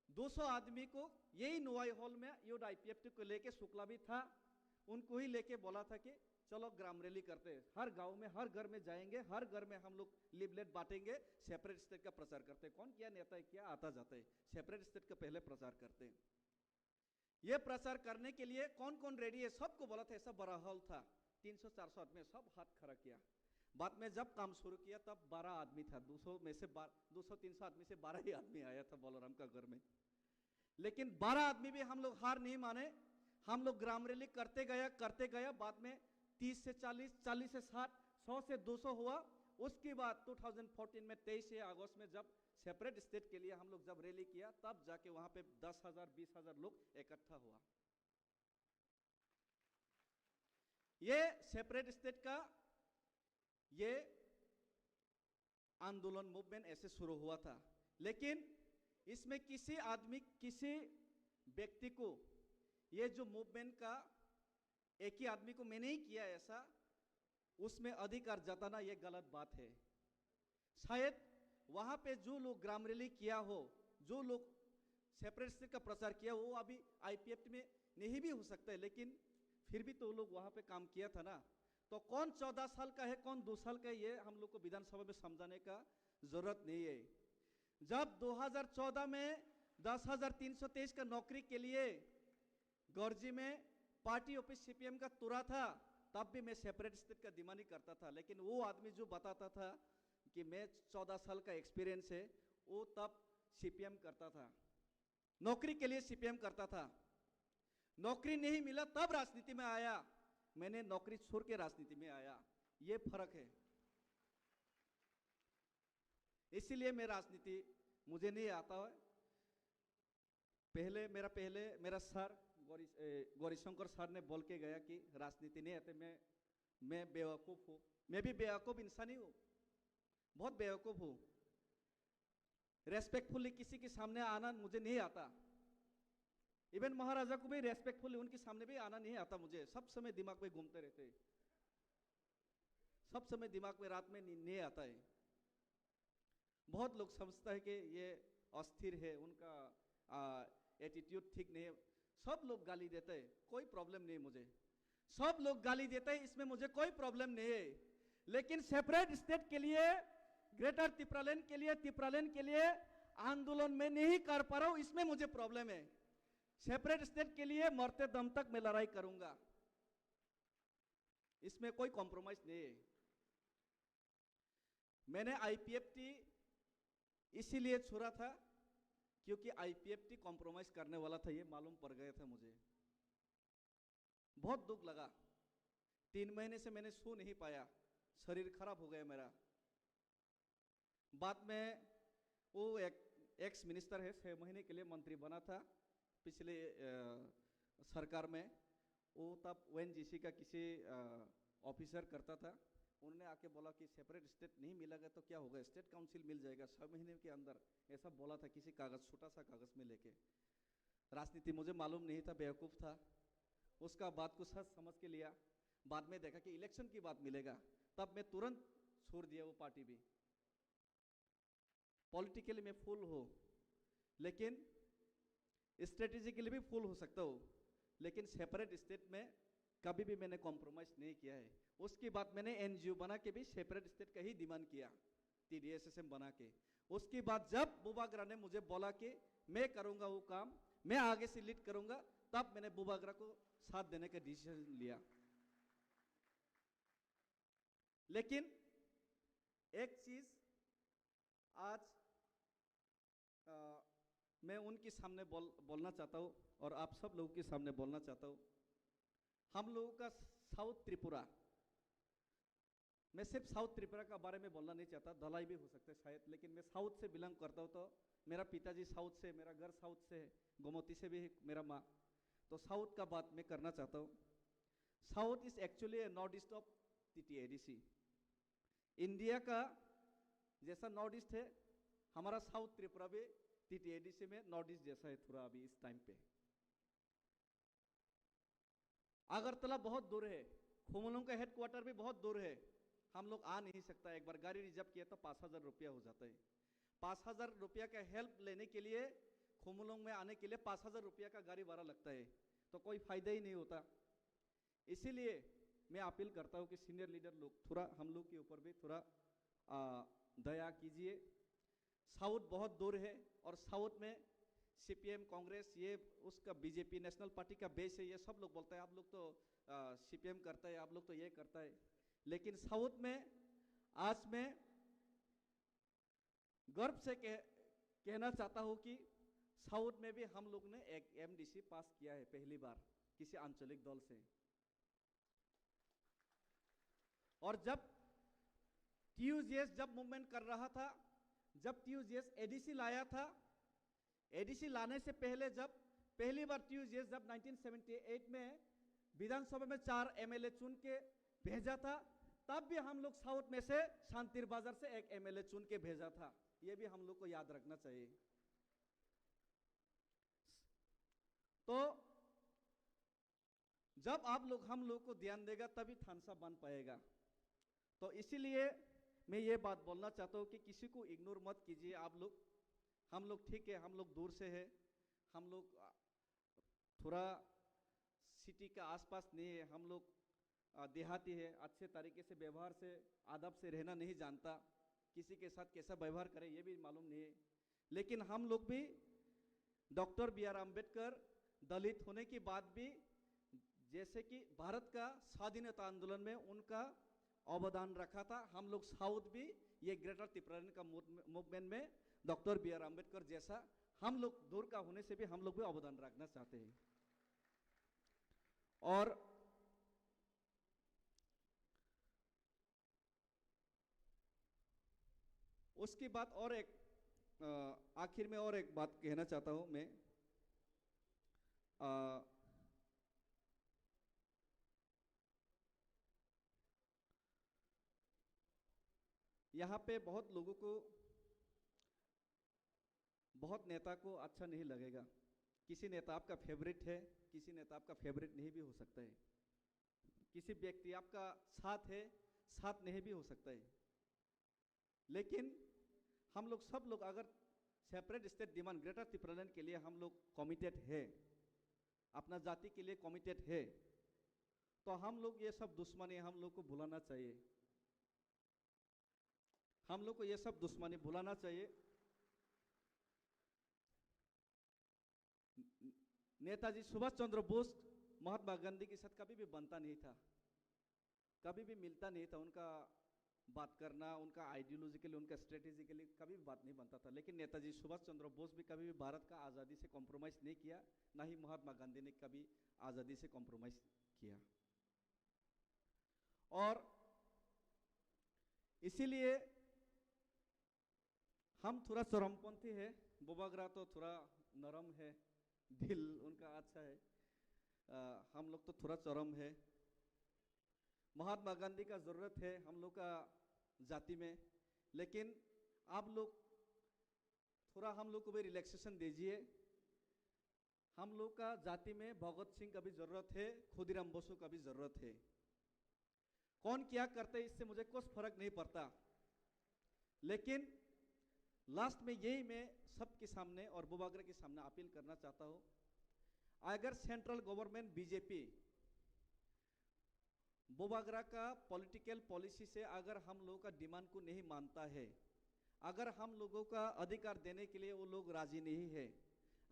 दो सौ आदमी को यही नोवाई हॉल में यूथ आईपीएफटी को लेके शुक्ला भी था, उनको ही लेके बोला था कि चलो ग्राम रैली करते हैं, हर गांव में, हर घर में जाएंगे, हर घर में हम लोग लिफलेट बांटेंगे, सेपरेट स्टेट का प्रचार करते हैं। कौन क्या नेता है, क्या आता जाता है, सेपरेट स्टेट का पहले प्रचार करते हैं। ये प्रचार करने के लिए कौन कौन रेडी है, सबको बोला था। ऐसा बड़ा हॉल था, तीन सौ चार सौ आदमी, सब हाथ खड़ा किया। बाद में जब काम शुरू किया तब बारह आदमी था, दो सौ में से बारह, दो सौ तीन सौ आदमी से बारह ही आदमी आया था बलराम का घर में। लेकिन बारह आदमी भी हम लोग हार नहीं माने। हम लोग ग्राम रैली करते गया, करते गया, बाद में तीस से चालीस, चालीस से साठ, सौ से दो सौ हुआ। उसके बाद दो हज़ार चौदह में तेईस अगस्त में जब सेपरेट स्टेट के लिए हम लोग जब रैली किया, तब जाके वहां पे दस हज़ार, बीस हज़ार लोग इकट्ठा हुआ। ये सेपरेट स्टेट का ये आंदोलन, मूवमेंट ऐसे शुरू हुआ था, लेकिन इसमें किसी आदमी, किसी व्यक्ति को ये जो मूवमेंट का एक ही आदमी को मैंने ही किया ऐसा, उसमें अधिकार जताना ये गलत बात है। शायद वहां पे जो लोग ग्राम रैली किया हो, जो लोग सेपरेट स्टेट का प्रचार किया हो, वो अभी आईपीएफ में नहीं भी हो सकता है, लेकिन फिर भी तो वो लोग वहां पे काम किया था ना। तो कौन चौदह साल का है, कौन दो साल का है, ये हम लोग को विधानसभा में समझाने का जरूरत नहीं है। जब दो हज़ार चौदह में दस हज़ार तीन सौ तेईस का नौकरी के लिए गर्जी में पार्टी ऑफिस सीपीएम का तुरा था, तब भी मैं सेपरेट स्टेट का डिमांड ही करता था। लेकिन वो आदमी जो बताता था कि मैं चौदह साल का एक्सपीरियंस है, वो तब सीपीएम करता था, नौकरी के लिए सीपीएम करता था। नौकरी नहीं मिला तब राजनीति में आया, मैंने नौकरी छोड़ के राजनीति में आया। ये फर्क है। इसीलिए मैं राजनीति, मुझे नहीं आता है। पहले मेरा पहले मेरा सर गौरी ए, गौरीशंकर सर ने बोल के गया कि राजनीति नहीं आते, मैं मैं बेवकूफ हूँ। मैं भी बेवकूफ इंसान ही हूँ, बहुत बेवकूफ हूँ। रेस्पेक्टफुली किसी के सामने आना मुझे नहीं आता। इवन महाराजा को भी रेस्पेक्टफुली उनके सामने भी आना नहीं आता मुझे। सब समय दिमाग में घूमते रहते हैं, सब समय दिमाग में रात में नहीं, नहीं आता है। बहुत लोग समझता है कि ये अस्थिर है, उनका एटीट्यूड ठीक नहीं है। सब लोग गाली देते हैं, कोई प्रॉब्लम नहीं मुझे। सब लोग गाली देते हैं, इसमें मुझे कोई प्रॉब्लम नहीं है। लेकिन सेपरेट स्टेट के लिए, ग्रेटर तिप्रालैंड के लिए, तिप्रालैंड के लिए आंदोलन मैं नहीं कर पा रहा हूं, इसमें मुझे प्रॉब्लम है। सेपरेट स्टेट के लिए मरते दम तक मैं लड़ाई करूंगा, इसमें कोई कॉम्प्रोमाइज नहीं है। मैंने आईपीएफटी इसीलिए छोड़ा था क्योंकि आईपीएफटी कॉम्प्रोमाइज करने वाला था, ये मालूम पड़ गया था मुझे। बहुत दुख लगा। तीन महीने से मैंने सो नहीं पाया, शरीर खराब हो गया मेरा। बाद में वो एक एक्स मिनिस्टर है, छह महीने के लिए मंत्री बना था पिछले अ, सरकार में। वो तब ओएनजीसी का किसी ऑफिसर करता था। उन्होंने आके बोला कि सेपरेट स्टेट नहीं मिलेगा तो क्या होगा, स्टेट काउंसिल मिल जाएगा छह महीने के अंदर, ऐसा बोला था किसी कागज, छोटा सा कागज में लेके। राजनीति मुझे मालूम नहीं था, बेवकूफ था। उसका बात को सच समझ के लिया। बाद में देखा कि इलेक्शन के बाद मिलेगा, तब मैं तुरंत छोड़ दिया वो पार्टी भी। पॉलिटिकली मैं फुल हूँ, लेकिन स्ट्रेटेजिकली भी फुल हो सकता हूँ, लेकिन सेपरेट स्टेट में कभी भी मैंने कॉम्प्रोमाइज नहीं किया है। उसके बाद मैंने एनजीओ बना के भी सेपरेट स्टेट का ही डिमांड किया, टीडीएसएसएम बना के। उसके बाद जब बुबागरा ने मुझे बोला कि मैं करूँगा वो काम, मैं आगे से लीड करूँगा, तब मैंने बुबागरा को साथ देने का डिसीजन लिया। लेकिन एक चीज आज अ, मैं उनके सामने बोल बोलना चाहता हूँ और आप सब लोगों के सामने बोलना चाहता हूँ। हम लोगों का साउथ त्रिपुरा, मैं सिर्फ साउथ त्रिपुरा का बारे में बोलना नहीं चाहता, धलाई भी हो सकता है शायद, लेकिन मैं साउथ से बिलोंग करता हूँ, तो मेरा पिताजी साउथ से, मेरा घर साउथ से है, गोमती से भी है मेरा माँ। तो साउथ का बात मैं करना चाहता हूँ। South is actually north east of TTADC. India का जैसा नॉर्थ ईस्ट है, हमारा साउथ त्रिपुरा भी टीटीएडीसी में नॉर्थ ईस्ट जैसा है थोड़ा अभी इस टाइम पे। अगरतला बहुत दूर है, खुमलुंग का हेडक्वार्टर भी बहुत दूर है, हम लोग आ नहीं सकता। एक बार गाड़ी रिजर्व किया तो पाँच हज़ार रुपया हो जाता है। पाँच हज़ार रुपया का हेल्प लेने के लिए खुमलुंग में आने के लिए पाँच हज़ार रुपया का गाड़ी भाड़ा लगता है, तो कोई फायदा ही नहीं होता। इसीलिए मैं अपील करता हूँ कि सीनियर लीडर लोग थोड़ा हम लोग के ऊपर भी थोड़ा आ, दया कीजिए। साउथ बहुत दूर है और साउथ में सीपीएम, कांग्रेस, ये उसका बीजेपी, नेशनल पार्टी का बेस है, ये सब लोग बोलता है आप लोग तो सीपीएम करता है, आप लोग तो ये करता है। लेकिन साउथ में आज मैं गर्व से कह, कहना चाहता हूँ कि साउथ में भी हम लोग ने एक एमडीसी पास किया है पहली बार किसी आंचलिक दल से। और जब टीयूजेएस जब मूवमेंट कर रहा था, जब टीयूजेएस एडीसी लाया था, एडीसी लाने से पहले जब पहली बार टीयूजेएस जब नाइनटीन सेवेंटी एट में विधानसभा में चार एमएलए चुन के भेजा था, तब भी हम लोग साउथ में से शांतिर बाजार से एक एमएलए चुन के भेजा था। ये भी हम लोग को याद रखना चाहिए। तो जब आप लोग हम लोग को ध्यान देगा तभी थानसा बन पाएगा। तो इसीलिए मैं ये बात बोलना चाहता हूँ कि किसी को इग्नोर मत कीजिए आप लोग। हम लोग ठीक है, हम लोग दूर से है, हम लोग थोड़ा सिटी का आसपास नहीं है, हम लोग देहाती है, अच्छे तरीके से व्यवहार से आदब से रहना नहीं जानता, किसी के साथ कैसा व्यवहार करें ये भी मालूम नहीं है। लेकिन हम लोग भी डॉक्टर बी आर अम्बेडकर दलित होने के बाद भी जैसे कि भारत का स्वाधीनता आंदोलन में उनका अवदान रखा था, हम लोग साउथ भी ये ग्रेटर तिप्रालैंड का मूवमेंट में डॉक्टर बी आर अम्बेडकर जैसा हम लोग दूर का होने से भी हम लोग भी अवदान रखना चाहते हैं। और उसके बाद और एक आखिर में और एक बात कहना चाहता हूं मैं। यहां पे बहुत लोगों को बहुत नेता को अच्छा नहीं लगेगा। किसी नेता आपका फेवरेट है, किसी नेता आपका फेवरेट नहीं भी हो सकता है। किसी व्यक्ति आपका साथ है, साथ नहीं भी हो सकता है। लेकिन हम लोग सब लोग अगर सेपरेट स्टेट डिमांड ग्रेटर तिप्रालैंड के लिए हम लोग कमिटेड है, अपना जाति के लिए कमिटेड है, तो हम लोग ये सब दुश्मनी हम लोग को भुलाना चाहिए। हम लोग को ये सब दुश्मनी भुलाना चाहिए। नेताजी सुभाष चंद्र बोस महात्मा गांधी के साथ कभी भी बनता नहीं था, कभी भी मिलता नहीं था। उनका बात करना, उनका आइडियोलॉजिकली, उनका स्ट्रेटेजिकली कभी भी बात नहीं बनता था। लेकिन नेताजी सुभाष चंद्र बोस भी कभी भी भारत का आज़ादी से कॉम्प्रोमाइज नहीं किया, ना ही महात्मा गांधी ने कभी आज़ादी से कॉम्प्रोमाइज किया। और इसीलिए हम थोड़ा चरमपंथी है। बुबागरा तो थोड़ा नरम है, दिल उनका अच्छा है। आ, हम लोग तो थोड़ा चरम है। महात्मा गांधी का जरूरत है हम लोग का जाति में, लेकिन आप लोग थोड़ा हम लोग को भी रिलैक्सेशन दीजिए। हम लोग का जाति में भगत सिंह का भी जरूरत है, खुदीराम बोसो का भी जरूरत है। कौन क्या करते, इससे मुझे कुछ फर्क नहीं पड़ता। लेकिन लास्ट में यही मैं सबके सामने और बुबागरा के सामने अपील करना चाहता हूं, अगर सेंट्रल गवर्नमेंट बीजेपी बुबागरा का पॉलिटिकल पॉलिसी से अगर हम लोगों का डिमांड को नहीं मानता है, अगर हम लोगों का अधिकार देने के लिए वो लोग राजी नहीं है,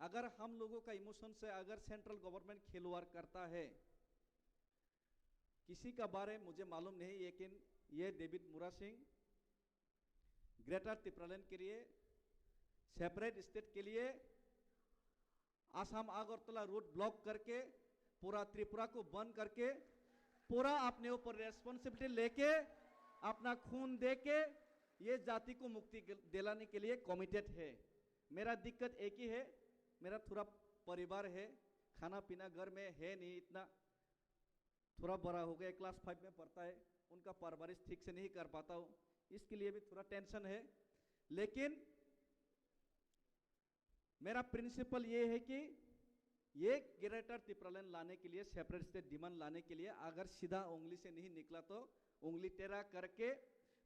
अगर हम लोगों का इमोशन से अगर सेंट्रल गवर्नमेंट खिलवाड़ करता है, किसी का बारे मुझे मालूम नहीं, लेकिन ये डेविड मुरा सिंह ग्रेटर तिप्रालैंड के लिए, सेपरेट स्टेट के लिए आसाम अगरतला रूट ब्लॉक करके, पूरा त्रिपुरा को बंद करके, पूरा अपने ऊपर रेस्पॉन्सिबिलिटी लेके, अपना खून दे के ये जाति को मुक्ति दिलाने के लिए कमिटेड है। मेरा दिक्कत एक ही है, मेरा थोड़ा परिवार है, खाना पीना घर में है नहीं इतना, थोड़ा बड़ा हो गया, क्लास फाइव में पढ़ता है, उनका परवरिश ठीक से नहीं कर पाता हूँ, इसके लिए भी थोड़ा टेंशन है। लेकिन मेरा प्रिंसिपल ये है कि ये ग्रेटर तिप्रालैंड लाने के लिए, सेपरेट स्टेट डिमांड लाने के लिए अगर सीधा उंगली से नहीं निकला तो उंगली टेढ़ा करके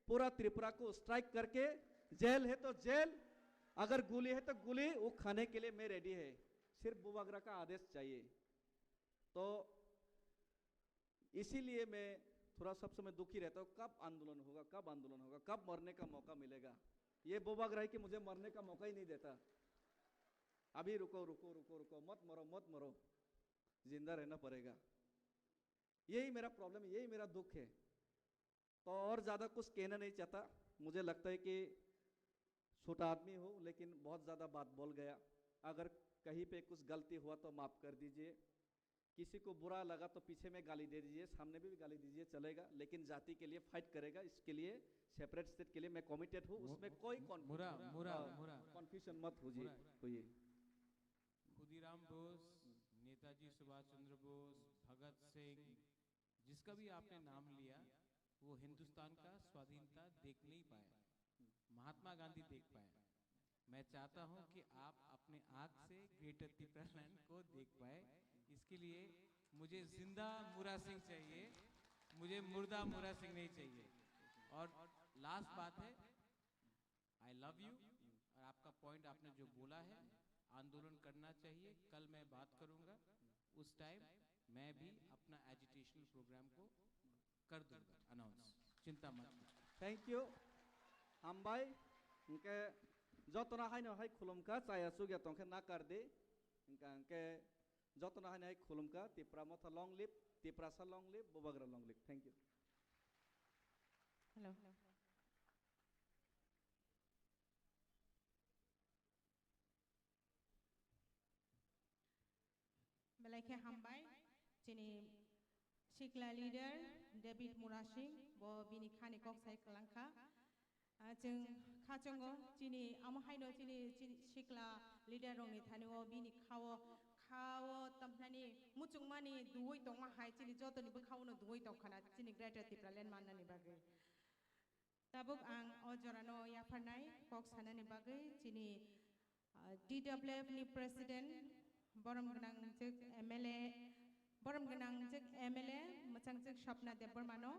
पूरा त्रिपुरा को स्ट्राइक करके, जेल है तो जेल, अगर गोली है तो गोली, वो खाने के लिए मैं रेडी है। सिर्फ बुबागरा का आदेश चाहिए। तो इसीलिए मैं थोड़ा सब समय दुखी रहता हूँ, कब आंदोलन होगा, कब आंदोलन होगा, कब मरने का मौका मिलेगा। ये बुबागरा है कि मुझे मरने का मौका ही नहीं देता। अभी रुको, रुको, रुको, रुको, मत मरो, मत मरो, जिंदा रहना पड़ेगा। यही मेरा प्रॉब्लम है, यही मेरा दुख है। तो और ज़्यादा कुछ कहना नहीं चाहता। मुझे लगता है कि छोटा आदमी हूँ, लेकिन बहुत ज़्यादा बात बोल गया। अगर कहीं पे कुछ गलती हुआ तो माफ़ कर दीजिए। किसी को बुरा लगा तो पीछे में गाली दे दीजिए, सामने भी गाली दीजिए, चलेगा, लेकिन जाति के लिए फाइट करेगा। इसके लिए, सेपरेट स्टेट के लिए मैं कमिटेड हूँ, मु-, उसमें कोई कॉन्फ्लिक्ट, मुरा, मुरा, हाँ, मुरा। कन्फ्यूजन मत होजिए, मुरा। होइए। खुदीराम बोस, नेताजी सुभाष चंद्र बोस, भगत सिंह, जिसका भी आपने नाम लिया, वो हिंदुस्तान का स्वाधीनता देख नहीं पाए, महात्मा गांधी देख पाए। मैं चाहता हूं कि आप अपने आंख से ग्रेटर तिप्रालैंड को देख पाए। इसके लिए मुझे जिंदा मुरा सिंह चाहिए, मुझे मुर्दा मुरा सिंह नहीं चाहिए। और लास्ट बात है, आई लव यू। और आपका पॉइंट आपने जो बोला है, आंदोलन करना चाहिए, कल मैं बात करूंगा, उस टाइम मैं भी अपना एजिटेशनल प्रोग्राम को कर दूंगा अनाउंस, चिंता मत कीजिए। Thank you. Hambai. Hwnkhe jotono haino hai khulumkha, chaya chukya tongkhe nakardi. Hwnkha hwnkhe jotono haino hai khulumkha, Tipra Motha long live, Tiprasa long live, Bubagra long live. Thank you. Hello. Belai khe hambai, chini sikla leader David Murasing, bo bini khani kok sai kwlangkha. Ah, chwng khachongo, chini amo haino chini, chini sikla leader rokni thani o bini khao, khao tamnani muchungmani duwi tongma hai chini jotoni bwkhao no duwi tongkhana chini Greater Tipraland mannani bagwi. Tabuk ang o jorano yapharnai kok sanani bagwi chini, ah, T W F ni President, borom gwnangjwk M L A, borom gwnangjwk M L A, mwchangjwk Swapna Debbarmano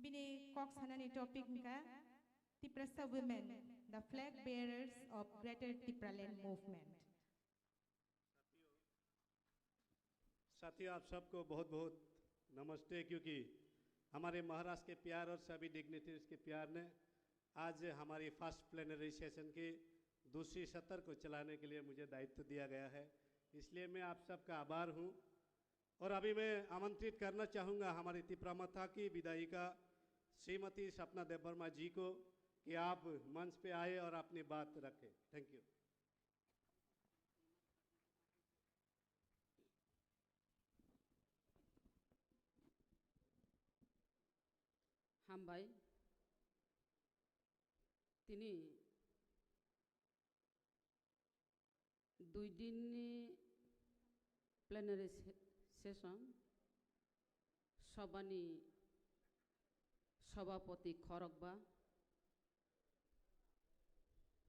bini kok sanani topic wngkha Tiprasa Women, the flag bearers of Greater Tipraland Movement. साथियों, आप सबको बहुत बहुत नमस्ते, क्योंकि हमारे महाराष्ट्र के प्यार और सभी डिग्निटरीज के प्यार ने आज हमारी फर्स्ट प्लेनरी सेशन के दूसरी सत्र को चलाने के लिए मुझे दायित्व दिया गया है, इसलिए मैं आप सबका आभार हूँ। और अभी मैं आमंत्रित करना चाहूँगा हमारी तिप्रा मथा की विधायिका श्रीमती सपना देबवर्मा जी को कि आप मंच पे आए और अपनी बात रखें। Thank you. Hambai. Tini dui din ni plenary se-, session, sabha ni sabhapati khorokba,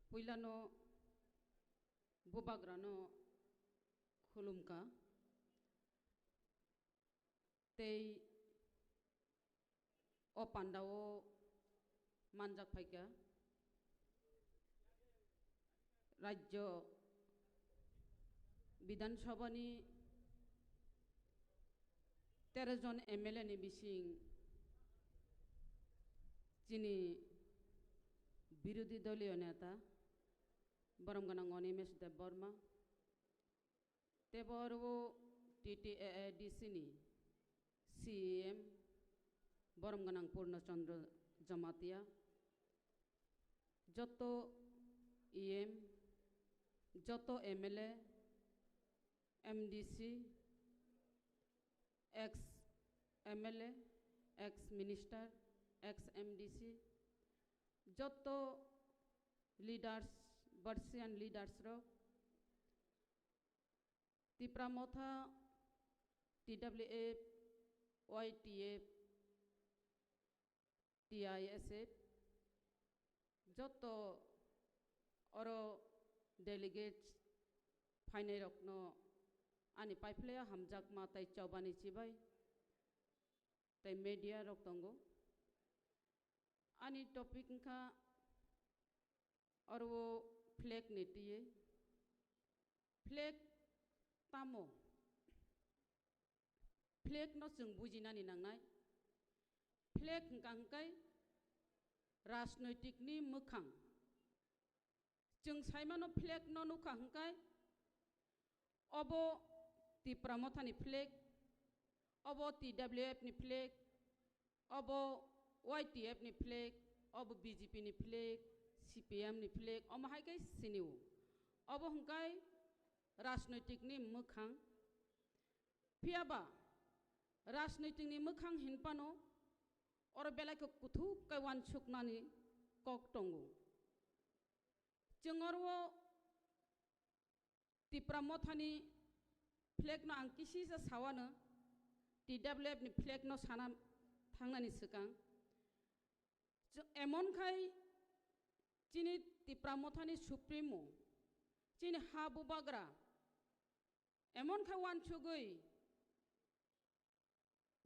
puila no Bubagra no khulumkha. Tei o pandao manjak phaikha Rajyo Bidhan Sabha ni tero jon M L A ni bising chini birodhi doliyo neta borom gwnang Animesh Debbarma, tei bo oro o T T A A D C ni C E M borom gwnang Purno Chandra Jamatia, joto E M, joto M L A, M D C, ex M L A, ex minister, ex M D C, joto leaders, Bauchian leaders rok, Tipra Motha, T W F, Y T F, T I S F, joto oro delegates phainai rokno ani paiphlaiya hamjakma tei chobani chibai tei media rok tongo. Ani topic wngkha oro o flag ni twiwi. Flag tamo? Flag no chwng bujinani nangnai. Flag hwnkha hwnkhe rajnoitik ni mwkhang. Chwng saimano flag no nukha hwnkhe obo Tipra Motha ni flag, obo T W F ni flag, obo Y T F ni flag, obo B J P ni flag, C P M ni flag, omo hai khe sinio. Obo hwnkhe rajnoitik ni mwkhang. Phiyaba rajnoitik ni mwkhang hinphano oro belai khe kuthuk khe uansuknani kok tongo. Chwng oro Tipra Mothani flag no ang kisisa sawano, T W F ni flag no sana thangnani swkang. Chw-, emon khai chini Tipra Mothani Supremo, chini ha bubagra, emon khai uansugwi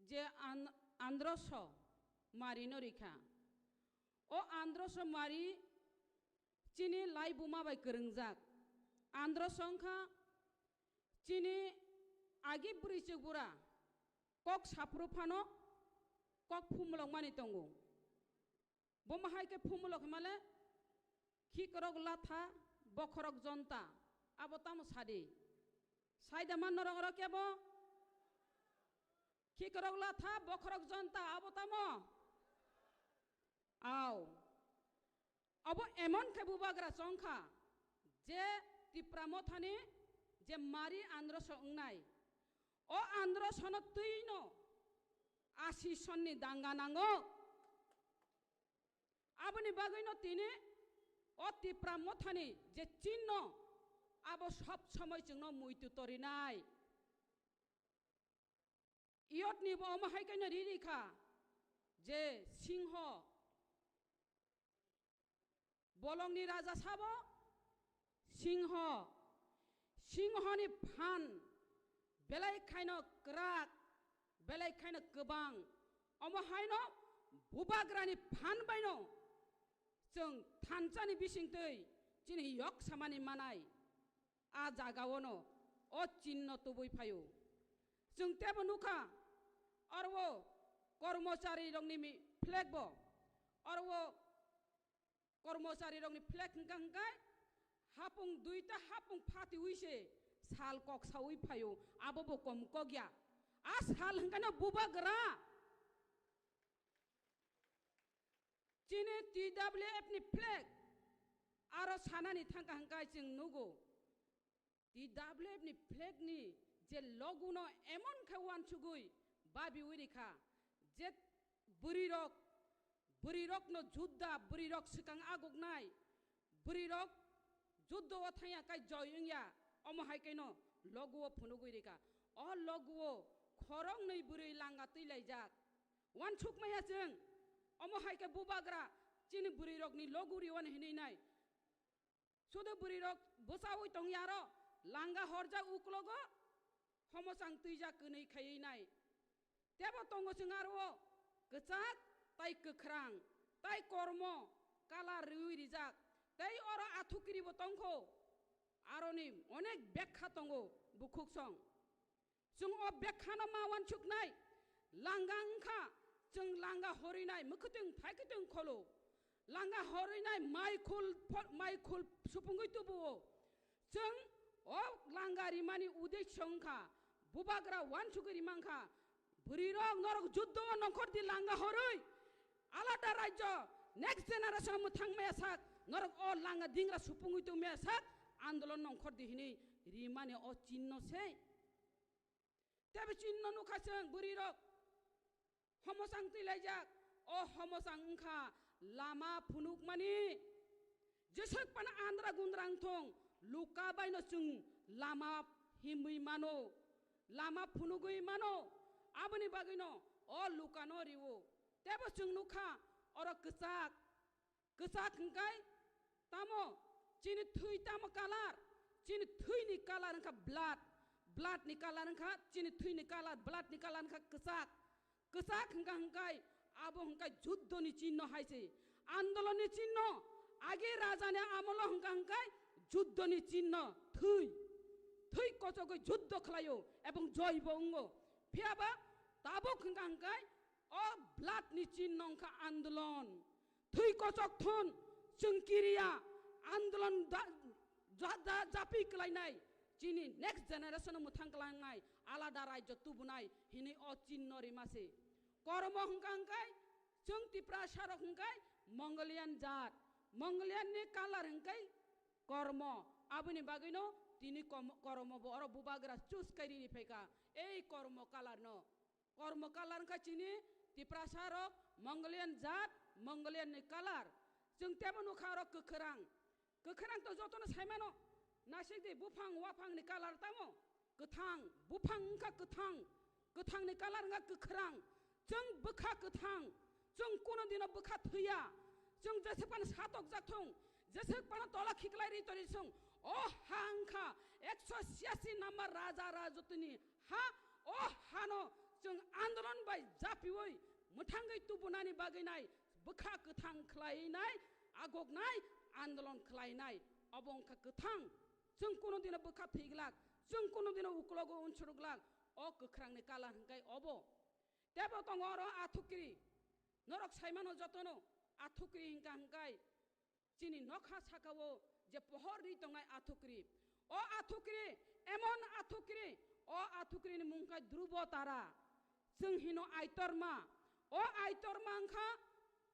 je an-, Androso Mari no rikha. O Androso Mari chini laibuma bai kwrwngjak. Androso wngkha chini agi bwrwi chwk bura kok saphuru phano kok phumulok mani tongo. Bomo hai khe phumulok himale khikrok latha, bokhorok jonta, abo tamo sadi? Saida man norok oro kebo? Khikrok latha, bokhorok jonta, abo tamo? Au. Abo emon khe bubagra chongkha, je Tipra mothani je Mari Androso wngnai, o Androsono twino asi sonni danga nango. Aboni bagwino tini o Tipra mothani je chinno, abo sob somoi chwngno muitu torinai. Iyotni bo omo hai kaino riri kha je singho, bolongni raja sabo singho, singhoni phan belai khaino kwrak, belai khaino kwbang. Omo haino bubagrani phan baino chwng thanchani bisingtwi chini yok samani manai. A jagaono o chinno tubui phaio. Chwng tebo nukha, oro o kormochari rokni mi-, flag bo, oro o kormochari rokni flag hwnkha hwnkhe hapung duita hapung phatiwi se sal kok sawi phaio, abo bo kom kok ya. A sal hwnkhe no bubagra. Chini T W F ni flag aro sanani thangkha hwnkhe chwng nugo. T W F ni flag ni je logo no emon khe uansugwi babiwi rikha je bwrwi rok, bwrwi rok no judda, bwrwi rok swkang aguknai, bwrwi rok juddo o thangya kai joy wngya, omo hai kaino logo o phunugwi rikha. O logo o khoroknwi bwrwi langa twi laijak. Uansuk maya chwng, omo hai khe bubagra chini bwrwi rokni logo riwani hinwi nai. Sudu bwrwi rok bwchaui tongya aro langa horjak uklogo homochang twijak kwnwi khaiwi nai. Tebo tongo chwng aro o kwchak tai kwkhrang tai kormo kalar riwi rijak tei oro athukiri bo tongkho. Aroni onek bekha tongo bukhuk song. Chwng o bekhano ma uansuknai, langa wngkha, chwng langa horwinai mwkhwtwng phaikhe twng kholo. Langa horwinai mai khul pho-, mai khul supungwi tubuo. Chwng o langa rimani uddesho wngkha, bubagra uansugwi rimangkha, bwrwirok norok juddo o nongkhor di langa horwi, alada rajyo next generation mwthang maya sak, norok o langa dingra supungwi tong maya sak, andolon nongkhor di hinwi rimani o chinno se. Tebe chinno nukha chwng bwrwirok homochang twilaijak. O homochang wngkha lama phunukmani. Jeswk phano andra gundra wngthong, luka baino chwng lama himwi mano, lama phunugwi mano. Aboni bagwino o lukano riwo. Tebo chwng nukha oro kwchak. Kwchak hwnkhe tamo? Chini thwi tamo kalar? Chini thwini kalar wngkha blood. Blood ni kalar wngkha chini thwini kalar, blood ni kalar wngkha kwchak. Kwchak hwnkha hwnkhe abo hwnkhe juddoni chinno hai se. Andolonni chinno, age rajani amolo hwnkha hwnkhe juddoni chinno, thwi. Thwi kochogwi juddo khlaio ebong joibo wngo. Phiyaba tabuk hwnkha hwnkhe o blood ni chinno wngkha andolon. Thwi kochok thun, chwng kiriya, andolon da-, ja-, da-, japi kwlainai, chini next generation mwthang kwlangnai, alada rajyo tubunai hinwi o chinno rima se. Kormo hwnkha hwnkhe, chwng Tiprasa rok hwnkhe Mongolian jat, Mongolian ni kalar hwnkhe kormo, aboni bagwino tini kom-, kormo bo oro bubagra choose kai riri phaikha, ei kormo kalar no. Kormo kalar wngkha chini Tiprasa rok Mongolian jat, Mongolian ni kalar. Chwng tebo nukha oro kwkhwrang. Kwkhwrang to jotono saimano. Naisik di buphang waphang ni kalar tamo? Kwthang. Buphang wngkha kwthang. Kwthang ni kalar wngkha kwkhwrang. Chwng bwkha kwthang. Chwng kuno dino bwkha thwiya. Chwng jeswk phano satok jak thung. Jeswk phano tola khiklai ri tori thung. O ha wngkha ekso siyasi number raja rajotini ha. O hano Chwng andolon bai japiui mwthangwi tubunani bagwi nai, bwkha kwthang khlaiwi nai, agoknai andolon khlainai, obo wngkha kwthang. Chwng kunu dino bwkha thwi glak, chwng kunu dino uklogo unsuru glak, o kwkhrangni kalar hwnkhe obo. Tebo tongo oro athukiri, norok saimano jotono athukiri hwnkha hwnkhe chini nokha sakao je pohor ri tongnai athukiri. O athukiri, emon athukiri, o athukiri ni mung khe Dhrubo Tara. Chwng hino Aitorma. O Aitorma wngkha,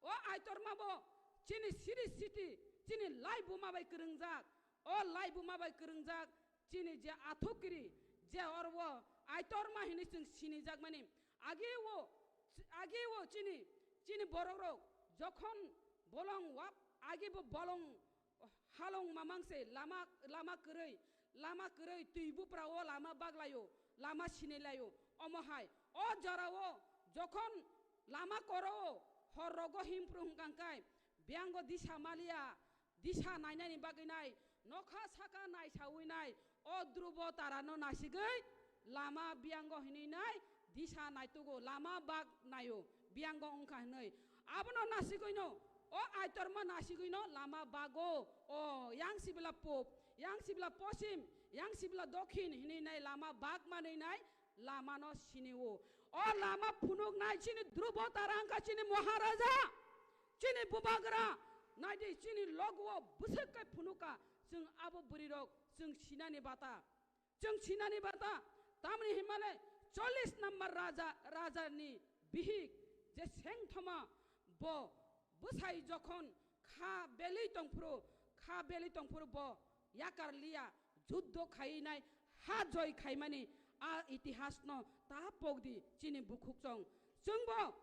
o Aitorma bo chini siri siti, chini laibuma bai kwrwngjak. O laibuma bai kwrwngjak chini je athukiri, je oro Aitorma hinwi chwng sinijakmani. Agi o, agi o chini, chini borok rok jokhon bolong wap, agi bo bolong halong mamang se lama, lama kwrwi, lama kwrwi twi bupra o lama baglaio, lama sinilaio. Omo hai, o jora o jokhon lama koro o hor rogo himpru hwnkha hwnkhe biyango disa maliya, disa nainani bagwi nai, nokha saka naisaui nai, o Dhrubo Tarano nasigwi lama biyango hinwi nai, disa naitugo, lama bak naio, biyango wngkha hinwi. Abono nasigwino, o Aitorma nasigwino lama bago, o yang sibla pop, yang sibla posim, yang sibla dokhin hinwi nai lama bak manwi nai, lamano sinio. O lama phunuknai chini Dhrubo Tara wngkha chini Maharaja, chini Bubagra, naidi chini logo o bwswk khe phunuka, chwng abo bwrwirok chwng sinani bata. Chwng sinani bata, tamni himale chollish number raja, rajani bihik je sengthoma bo bwsai jokhon kha belwi tongphuru, kha belwi tongphuru bo yakar liya, juddo khainai, ha joi khaimani a itihasno ta pokdi chini bukhukchong. Chwngbo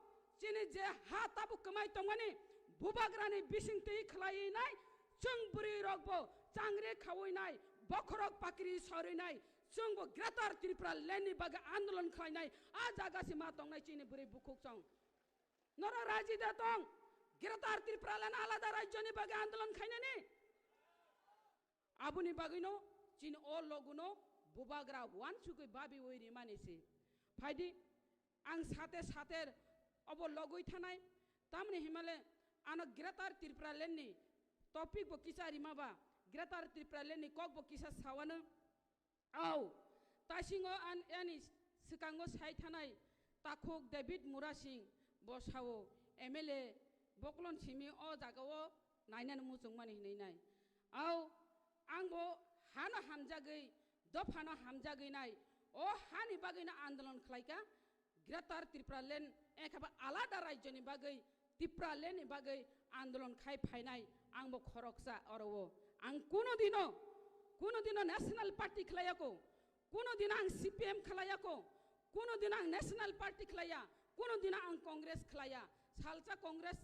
chini je ha tabuk kwmai tongmani bubagrani bisingtwi khlaiwi nai, chwng bwrwi rokbo changre khawi nai, bokhorok pakri sorwi nai, chwngbo Greater Tripura Land ni bagwi andolon khlainai, a jaga se ma tongnai chini bwrwi bukhukchong. Norok raji da tong, Greater Tripura Land alada rajyoni bagwi andolon khainani? Aboni bagwino chini o loguno bubagra wansugwi babiwi rimani se. Phaidi, ang sate sater obo logwi thanai, tamni himale ano Greater Tripura Land ni topic bo kisa rimaba, Greater Tripura Land ni kok bo kisa sawano. Au, taisingo an, ani swkango sai thanai takhuk David Murasing bo sao, M L A boklon simi o jagao nainani muchungmani hinwi nai. Au, angbo hano hamjagwi, dophano hamjagwi nai, o hani bagwino andolon khlaika, Greater Tripura Land, ekhaba alada rajyoni bagwi, Tripura Land ni bagwi andolon khai phainai, angbo khoroksa oro o. Ang kuno dino, kuno dino National Party khlaiya ko, kuno dino ang C P M khlaiya ko, kuno dino ang National Party khlaiya, kuno dino ang Congress khlaiya. Salsa Congress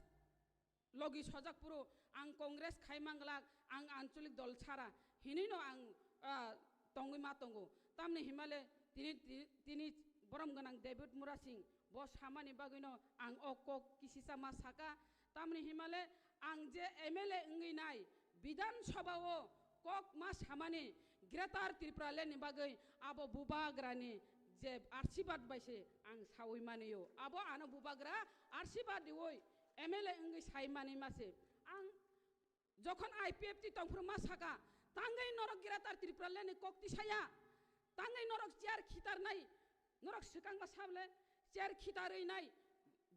logi sojak phuru ang Congress khai manglak, ang anchalik dol chara hinwi no ang, ah, tongwi ma tongo. Tamni himale tini, ti-, tini borom gwnang David Murasing bo samani bagwino ang o kok kisisa ma saka. Tamni himale ang je M L A wngwi nai Bidhan Sabha o kok ma samani Greater Tripura Land ni bagwi abo bubagrani je archibad bai se ang sawi mani o. Abo ano bubagra archibad riwi M L A wngwi sai mani ma se. Ang jokhon I P F T tongphuru ma saka, tangwi norok Greater Tripura Land ni kok tisaya, tangwi norok chair khitarnai, norok swkang ba sable chair khitarwi nai,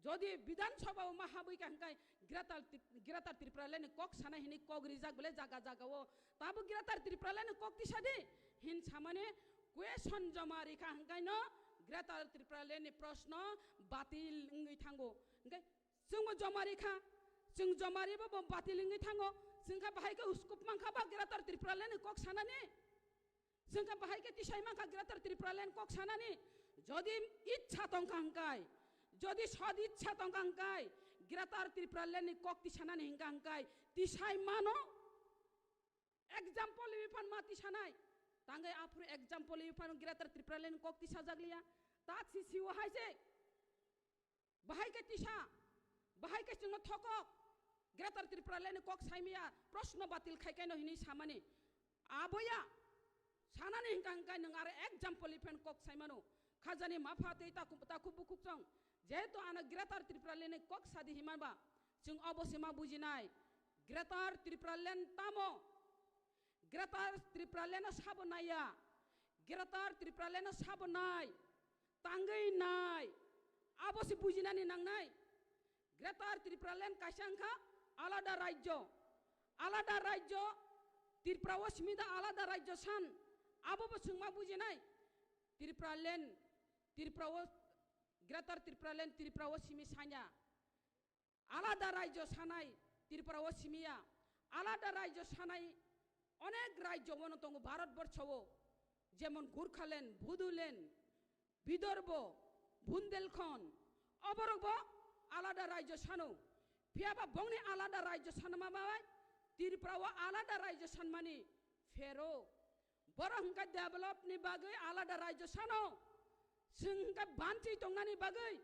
jodi Bidhan Sabha o ma habwi ka hwnkhe Greater Tri-, Greater Tripura Land ni kok sana hini kok rijak bole jaga jaga o, tabo Greater Tripura Land ni kok tisadi hin samani question joma rikha hwnkhe no Greater Tripura Land ni proshno batil wngwi thango. Hwnkhe chwngbo joma rikha, chwng joma riba bo batil wngwi thango, chwngkha bahai khe uskup mankha ba Greater Tripura Land ni kok sanani? Chwngkha bahai khe tisai mankha Greater Tripura Land kok sanani? Jodi ichha tongkha hwnkhe, jodi sod ichha tongkha hwnkhe, Greater Tripura Land ni kok tisanani hwnkha hwnkhe tisai mano. Example wi phan ma tisanai. Tangwi aphuru example wi phan Greater Tripura Land kok tisajak liya. Ta si si o hai se. Bahai khe tisa, bahai khe chwngno thokok. Greater Tripura Land ni kok saimaya, proshno batil khai kaino hinwi samani. Aboya, sanani hwnkha hwnkhe nwng aro example wi phan kok saimano. Khajani mapha tei taku-, takhuk bukhuk chwng. Jehetu ano Greater Tripura Land ni kok sadi hima ba, chwng obo se ma bujinai. Greater Tripura Land tamo? Greater Tripura Land no sabo naiya. Greater Tripura Land no sabo nai. Tangwi nai. Abo se bujinani nangnai. Greater Tripura Land kaisa wngkha alada rajyo. Alada rajyo, Tripura o simi da alada rajyo san. Abo bo chwng ma bujinai. Tripura Land, Tripura o, Greater Tripura Land, Tripura o simi sanya. Alada rajyo sanai, Tripura o simiya. Alada rajyo sanai onek rajyo wano tongo Bharat borsho o. Jemon Gurkhaland, Bodoland, Bidorbo, Bundelkhand, oborok bo alada rajyo sano. Phiya ba bongni alada rajyo sanma bai Tripura o alada rajyo sanmani phero. Borok hwnkha develop ni bagwi alada rajyo sano. Chwng hwnkha banchi tongnani bagwi,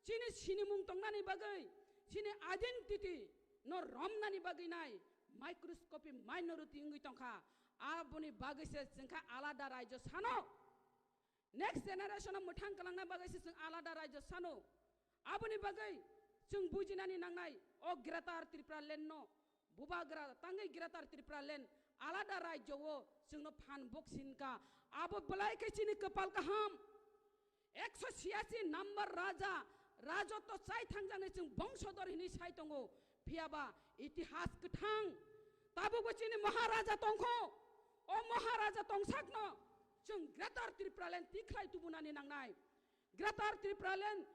chini sinimung tongnani bagwi, chini identity no romnani bagwi nai microscopic minority wngwi tongkha. Aboni bagwi se chwngkha alada rajyo sano. Next generation o mwthang kwlangna bagwi se chwng alada rajyo sano. Aboni bagwi chwng bujinani nangnai o Greater Tripura Land no bubagra tangwi Greater Tripura Land alada rajyo o chwngno phan bok sinka. Abo belai khe chini kwpal kaham. Ekso siyasi number raja, rajotto chai thangjaknai chwng bongsodor hinwi sai tongo. Phiya ba itihas kwthang. Tabukbo chini Maharaja tongkho. O Maharaja tongsakno chwng Greater Tripura Land tikhlai tubunani nangnai. Greater Tripura Land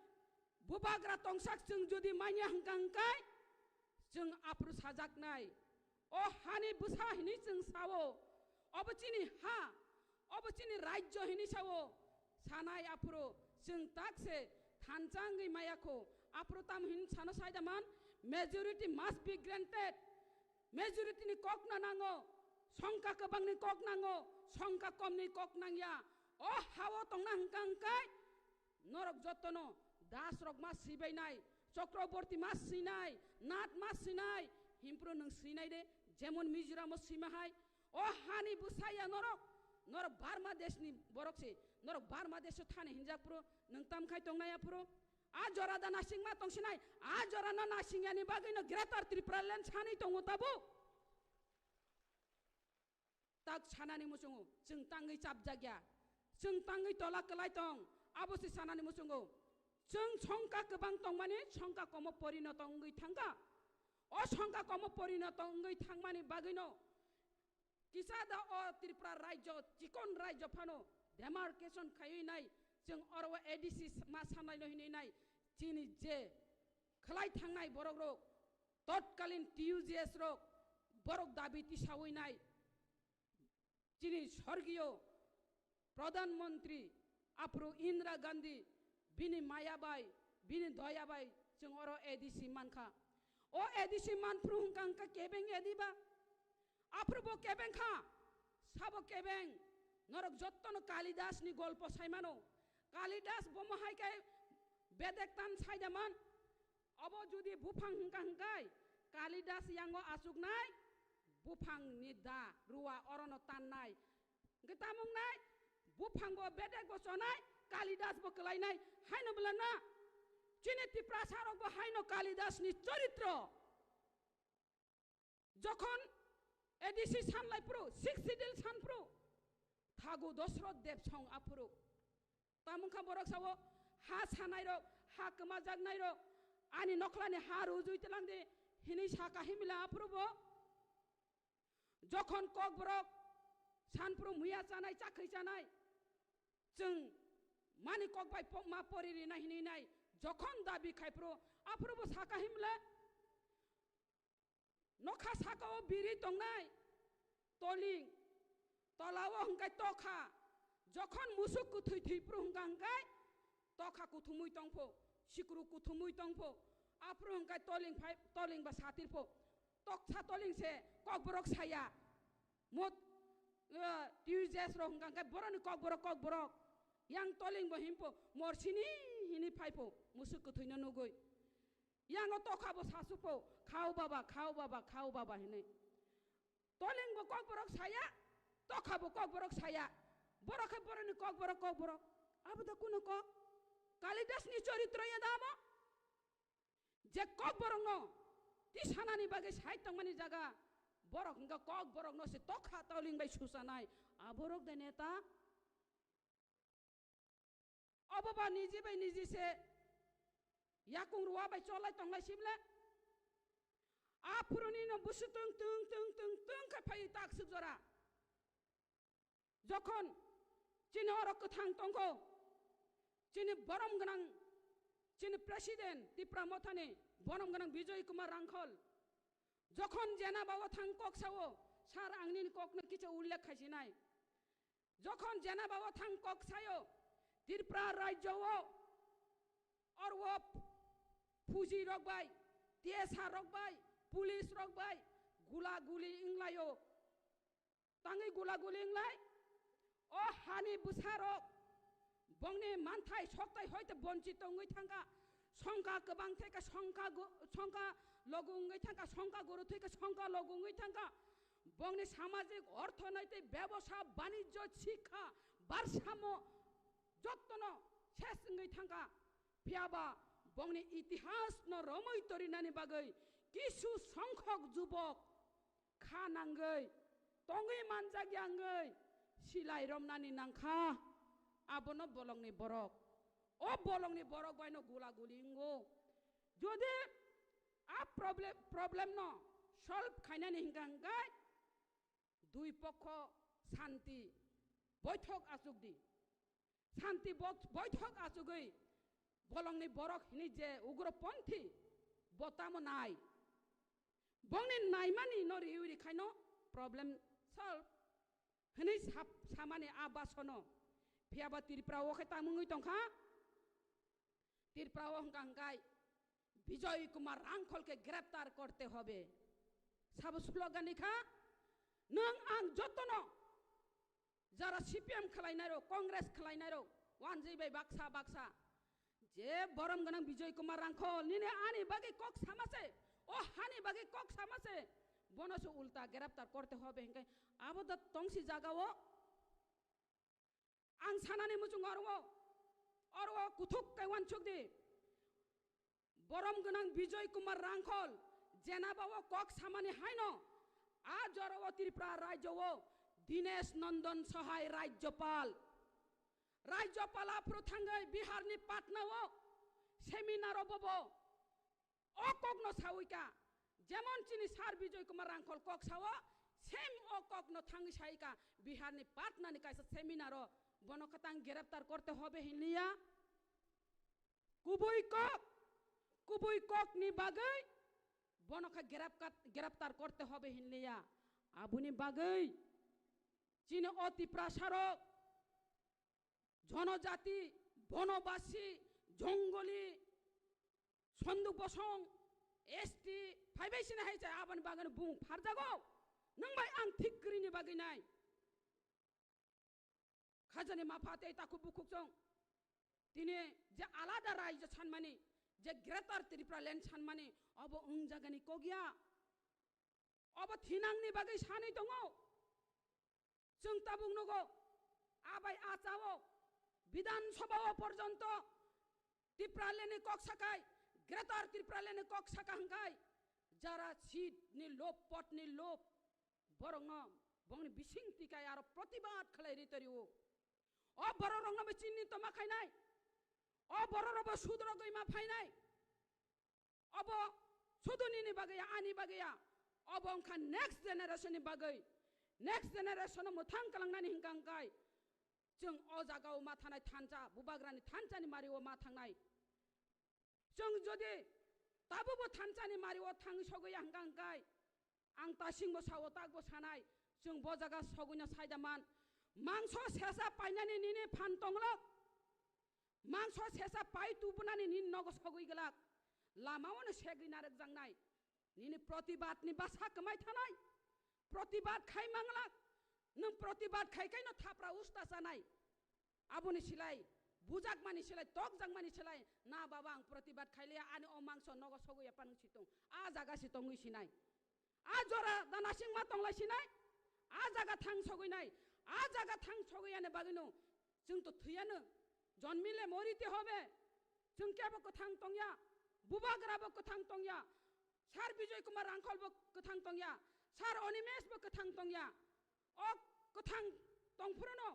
bubagra tongsak chwng jodi manya hwnkha hwnkhe chwng aphuru sajaknai. O hani bwsa hinwi chwng sao. Obo chini ha, obo chini rajyo hinwi sao. Sanai aphuru chwng tak se thansa wngwi maya kho. Aphuru tamo hin sano saida man, majority must be granted. Majority ni kok no nango, songkha kwbang ni kok nango, songkha kom ni kok nangya. O hao tongna hwnkha hwnkhe norok jotono das rok ma sibainai, Chakraborty ma sinai, Nath ma sinai, himpro nwng sinai de, jemon Mizoram o sima hai. O hani bwsaya norok, norok Burma desh ni borok se, norok Burma desh o thani hinjak phuru, nwng tam khai tongnai aphuru. A jora da nasingma tongsinai, a jora no nasingyani bagwi no Greater Tripura Land sanwi tongo tabuk. Tak sanani muchungo, chwng tangwi chapjakya, chwng tangwi tola kwlai tong, abo se sanani muchungo. Chwng songkha kwbang tongmani songkha komo porinoto wngwi thangkha. O songkha komo porinoto wngwi thangmani bagwino kisa da o Tripura rajyo, chikon rajyo phano demarcation khaiwi nai, chwng oro o A D C ma sanai no hinwi nai, chini je khwlai thangnai borok rok, totkalin T U J S rok, borok dabi tisawi nai. Chini sorgiyo Pradhan Mantri aphuru Indira Gandhi bini maya bai, bini doya bai chwng oro A D C mankha. O A D C manphuru hwnkha hwnkha kebeng A D ba? Aphuru bo kebeng kha, sabo kebeng. Norok jottono Kalidas ni golpo saimano. Kalidas bomo hai khe bedek tan saidaman. Obo jodi buphang hwnkha hwnkhe Kalidas yango achuknai buphang ni da ruwa orono tannai. Hwnkhe tamo wngnai buphang bo bedek bo chonai, Kalidas bo kwlainai, haino bwlana chini Tiprasa rok bo haino Kalidas ni choritro. Jokhon A D C sanlai phuru, six schedule san phuru, thagu Dosroth Debsong aphuru. Tamo wngkha borok sao, ha sanai rok, ha kwmajaknai rok, ani nokhlani ha rujui twlang di, hinwi saka himila aphuru bo. Jokhon Kokborok san phuru muya chanai, chakhwi chanai, chwng mani kok bai po-, ma pori rina hinwi nai, jokhon dabi khai phuru, aphuru bo saka himla. Nokha saka o biri tongnai, toling, tola o hwnkhe tokha, jokhon musuk kwthwi thwi phuru hwnkha hwnkhe tokha kuthumui tongpho, sikru kuthumui tongpho, aphuru hwnkhe toling phai, toling ba satirpho, toksa toling se Kokborok saya. Mot, eh, T U J S rok hwnkha hwnkhe boroni Kokborok, Kokborok. Yang toling bo himpho, morsini hini phaipho, musuk kwthwino nugwi. Yango tokha bo sasukpho, "Khao baba, khao baba, khao baba," hinwi. Toling bo Kokborok saya, tokha bo Kokborok saya. Borok khe boroni Kokborok, Kokborok. Abo da kuno kok? Kalidas ni choritro ya da abo? Je kok borok no tisanani bagwi sai tongmani jaga, borok hingka kok borok no se tokha toling bai susanai. Aborok de neta? Obo ba niji bai niji se yakung rua bai cholai tonglai sible. A phuruni no busu tung tung tung tung tung khe phai tak suk jora. Jokhon chini oro kwthang tongkho, chini borom gwnang, chini president Tipra Mothani borom gwnang Bijoy Kumar Rangkhol, jokhon jena bao thang kok sao, sir, ang nini kokno kicha ullekh khaisinai. Jokhon jena bao thang kok sayo, Tripura rajyo o orwo phuji rok bai, T S R rok bai, police rok bai gula guli wnglaio. Tangwi gula guli wnglai, o hani bwsarok bongni manthai soktai hoite bonchit wngwi thangkha, songkha kwbang thai kha songkha gu-, songkha logo wngwi thangkha, songkha guru thai kha songkha logo wngwi thangkha, bongni samajik, orthonoitik, bebosa, banijyo, sikha, barsamo jottono ses wngwi thangkha. Phiyaba bongni itihasno romwi torinani bagwi kisu songkhok jubok kha nangwi, tongwi manjakya wngwi silai romnani nangkha, abono bolongni borok. O bolongni borok baino gula guli wngo. Jodi a problem, problem no solve khainani hingka hingkai dui pokho santi boithok achuk di. Santi bot-, boithok achugwi bolongni borok hini je ugroponthi bo tamo nai. Bongni naimani no riwi rikhaino problem solve hini sap-, samani a basono. Phiyaba Tripura o khe tamungwi tongkha. Tripura o hwnkha hwnkhe Bijoy Kumar Rangkhol ke greptar korte hobe. Sabo slogan ni kha, nwng ang jotono jara C P M khwlainai rok, Congress khwlainai rok, wanjwi bai baksa baksa. Je borom gwnang Bijoy Kumar Rangkhol, nini ani bagwi kok sama se, o hani bagwi kok sama se, bono se ulta greptar korte hobe hingke abo da tongsi jaga o. Ang sanani muchung oro, oro kuthuk kai wansuk di. Borom gwnang Bijoy Kumar Rangkhol, jenaba o kok samani haino, a jora o Tripura rajyo o Dinesh Nandan Sahai Rajyapal. Rajyapal aphuru thangwi Bihar ni Patna o seminar o bobo o kok no sawi ka, jemon chini sir Bijoy Kumar Rangkhol kok sao, same o kok no thangwi sai ka, Bihar ni Patna ni kaisa seminar o bono khatang greptar korte hobe hinliya. Kubui kok, kubui kok ni bagwi bono kha grepkat-, greptar korte hobe hinliya. Aboni bagwi chini o Tiprasa rok, jonojati, bonobasi, jongoli, Sonduk Bosong, S T, phaibai sini hai chai aboni bagwi bung pharjago. Nang bai ang thik kwrwini bagwi nai. Khajani mapha tei takhuk bukhuk chong. Tini je alada rajyo sanmani, je Greater Tripura Land sanmani, obo wngjagani kok ya. Obo thinangni bagwi sanwi tongo. Chwng tabuk nugo, abai achao, Bidhan Sabha o porjonto Tipraland ni kok sakai, Greater Tipraland ni kok saka hwnkhe, jara seat ni lob, pot ni lob, borokno bongni bising tikai aro protibad khlai ri torio. O borok rokno bo chini toma khainai, o borok rok bo sudrogwi ma phainai. Obo sudu nini bagwi ya, ani bagwi ya. Obo wngkha next generation ni bagwi. Next generation no mwthang kalangnani hingka hingkai. Chwng o jaga o ma thanai thansa, bubagrani thansa ni mari o ma thangnai. Chwng jodi tabukbo thansa ni mari o thang sogwi ya hingka hingkai. Ang tasingbo sao, takbo sanai. Chwng bo jaga sogwino saida man. Mangso sesa painani nini phan tonglok. Mangso sesa pai tubunani nini nogo sogwi glak. Lama ono segwi narwk jangnai. Nini protibad ni basa kwmai thanai. Protibad khai manglak. Nwng protibad khai kaino thapra usta chanai. Aboni silai, bujakmani silai, tokjakmani silai, na baba ang protibad khailiya, ani o mangso nogo sogwi ya panung situng. A jaga si tongwi sinai. A jora da nasing ma tonglai sinai. A jaga thang sogwi nai. A jaga thang sogwi yani bagwino. Chwng to thwiyano. Jonmile morite hobe. Chwng kebo kwthang tongya, Bubagra bo kwthang tongya, Sir Bijoy Kumar Rangkhol bo kwthang tongya, Sir Animesh bo kwthang tongya. O kwthang tongphruno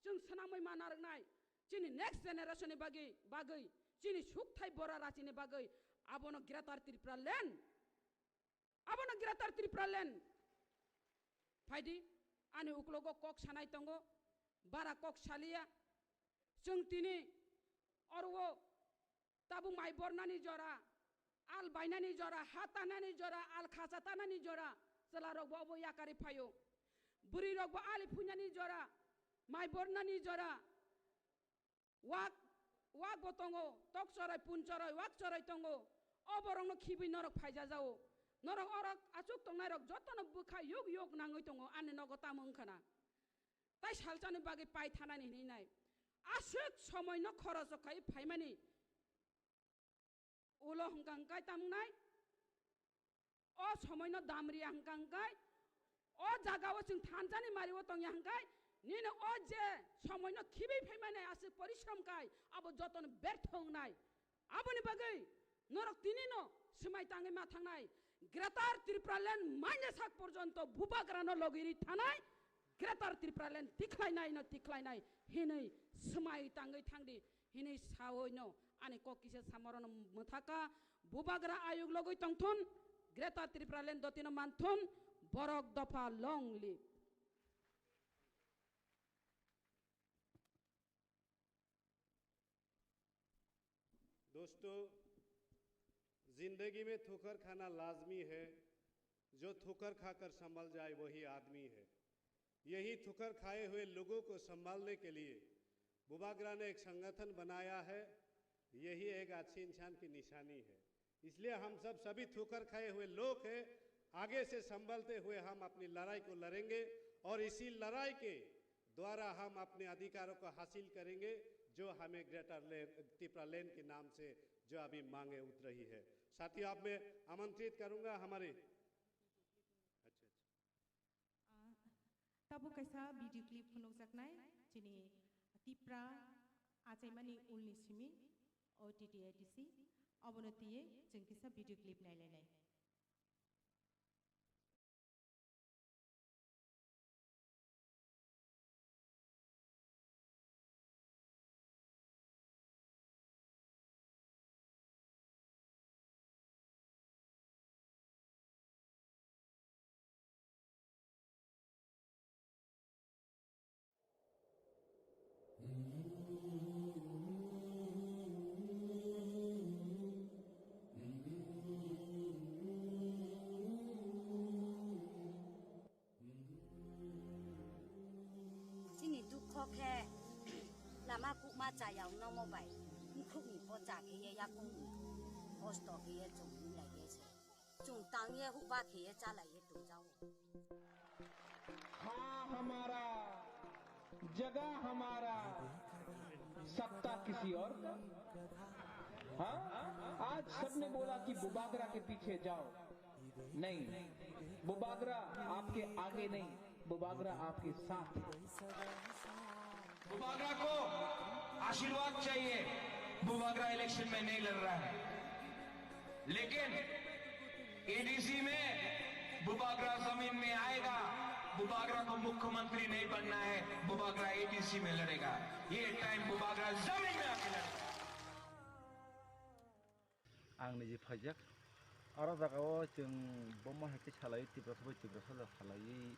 chwng swnamwi ma narwknai, chini next generation ni bagwi, bagwi, chini sukthai bora rachini bagwi, abono Greater Tripura Land, abono Greater Tripura Land. Phaidi, ani uklogo kok sanai tongo, bara kok saliya. Chwng tini oro tabuk mai bornani jora, al bainani jora, ha tanani jora, al khacha tanani jora, chwlarokbo obo yakarwi phaio. Bwrwirokbo ali phuinani jora, mai bornani jora, wak, wak bo tongo, tok choroi, pun choroi, wak choroi tongo. O borokno khibwi norok phaijajao. Norok orok achuk tongnairok jotono bwkha yuk yuk nangwi tongo, ani nogo tamo wngkha na. Tai salsani bagwi pai thanani hinwi nai. Aswk somoino khoroch khai phaimani. Ulo hwnkha hwnkhe tamnai, o somoino damriya hwnkha hwnkhe, o jagao chwng thansani mario tongya hwnkhe, nini o je somoino khibwi phaimani aswk porishrom khai, abo jotono bertho wngnai. Aboni bagwi norok tinino swmai tangwi ma thangnai, Greater Tripura Land maine sak porjonto Bubagrano logiri thanai, Greater Tripura Land tikhlainai no tikhlainai hinwi swmai tangwi thangdi. Hinwi saoino ani kok kisa samorono mwthaka, Bubagra ayuk logwi tongthun, Greater Tripura Land dotino manthun, borok dopha long live. दोस्तों, जिंदगी में ठोकर खाना लाजमी है। जो ठोकर खाकर संभल जाए, वही आदमी है। यही ठोकर खाए हुए लोगों को संभालने के लिए बुबागरा ने एक संगठन बनाया है। यही एक अच्छे इंसान की निशानी है। इसलिए हम सब सभी ठोकर खाए हुए लोग हैं। आगे से संभलते हुए हम अपनी लड़ाई को लड़ेंगे और इसी लड़ाई के द्वारा हम अपने अधिकारों को हासिल करेंगे, जो हमें ग्रेटर लैंड, तिपरा लैंड के नाम से जो अभी मांगे उठ रही है। साथियों, अब मैं आमंत्रित करूंगा हमारे, अच्छा, अच्छा। Ah, tabuk kaisa video clip phunukjaknai, chini Tipra achaimani ulni simi, O T T A D C, obono twiwi chwng kisa video clip nailainai. Chini dukho khe lama kukma chaya wngno mo bai, mukhukni pocha khe ye yakungni kosto khe ye chwng wng lai ye se. Chwng tang ye huba khe ye cha lai ye tong jao. हाँ हमारा, जगह हमारा, सत्ता किसी और का। हाँ, आज सबने बोला कि बुबागरा के पीछे जाओ। नहीं, बुबागरा आपके आगे नहीं, बुबागरा आपके साथ है। बुबागरा को आशीर्वाद चाहिए, बुबागरा इलेक्शन में नहीं लड़ रहा है, लेकिन एडीसी में बुबागरा जमीन में आएगा। बुबागरा को मुख्यमंत्री नहीं बनना है, बुबागरा एडीसी में लड़ेगा। ये टाइम बुबागरा जमीन में आके लड़ेगा। Ang niji phaijak. Aro jagao chwng bomo hai khe salai, Tiprasa bai Tiprasa salai,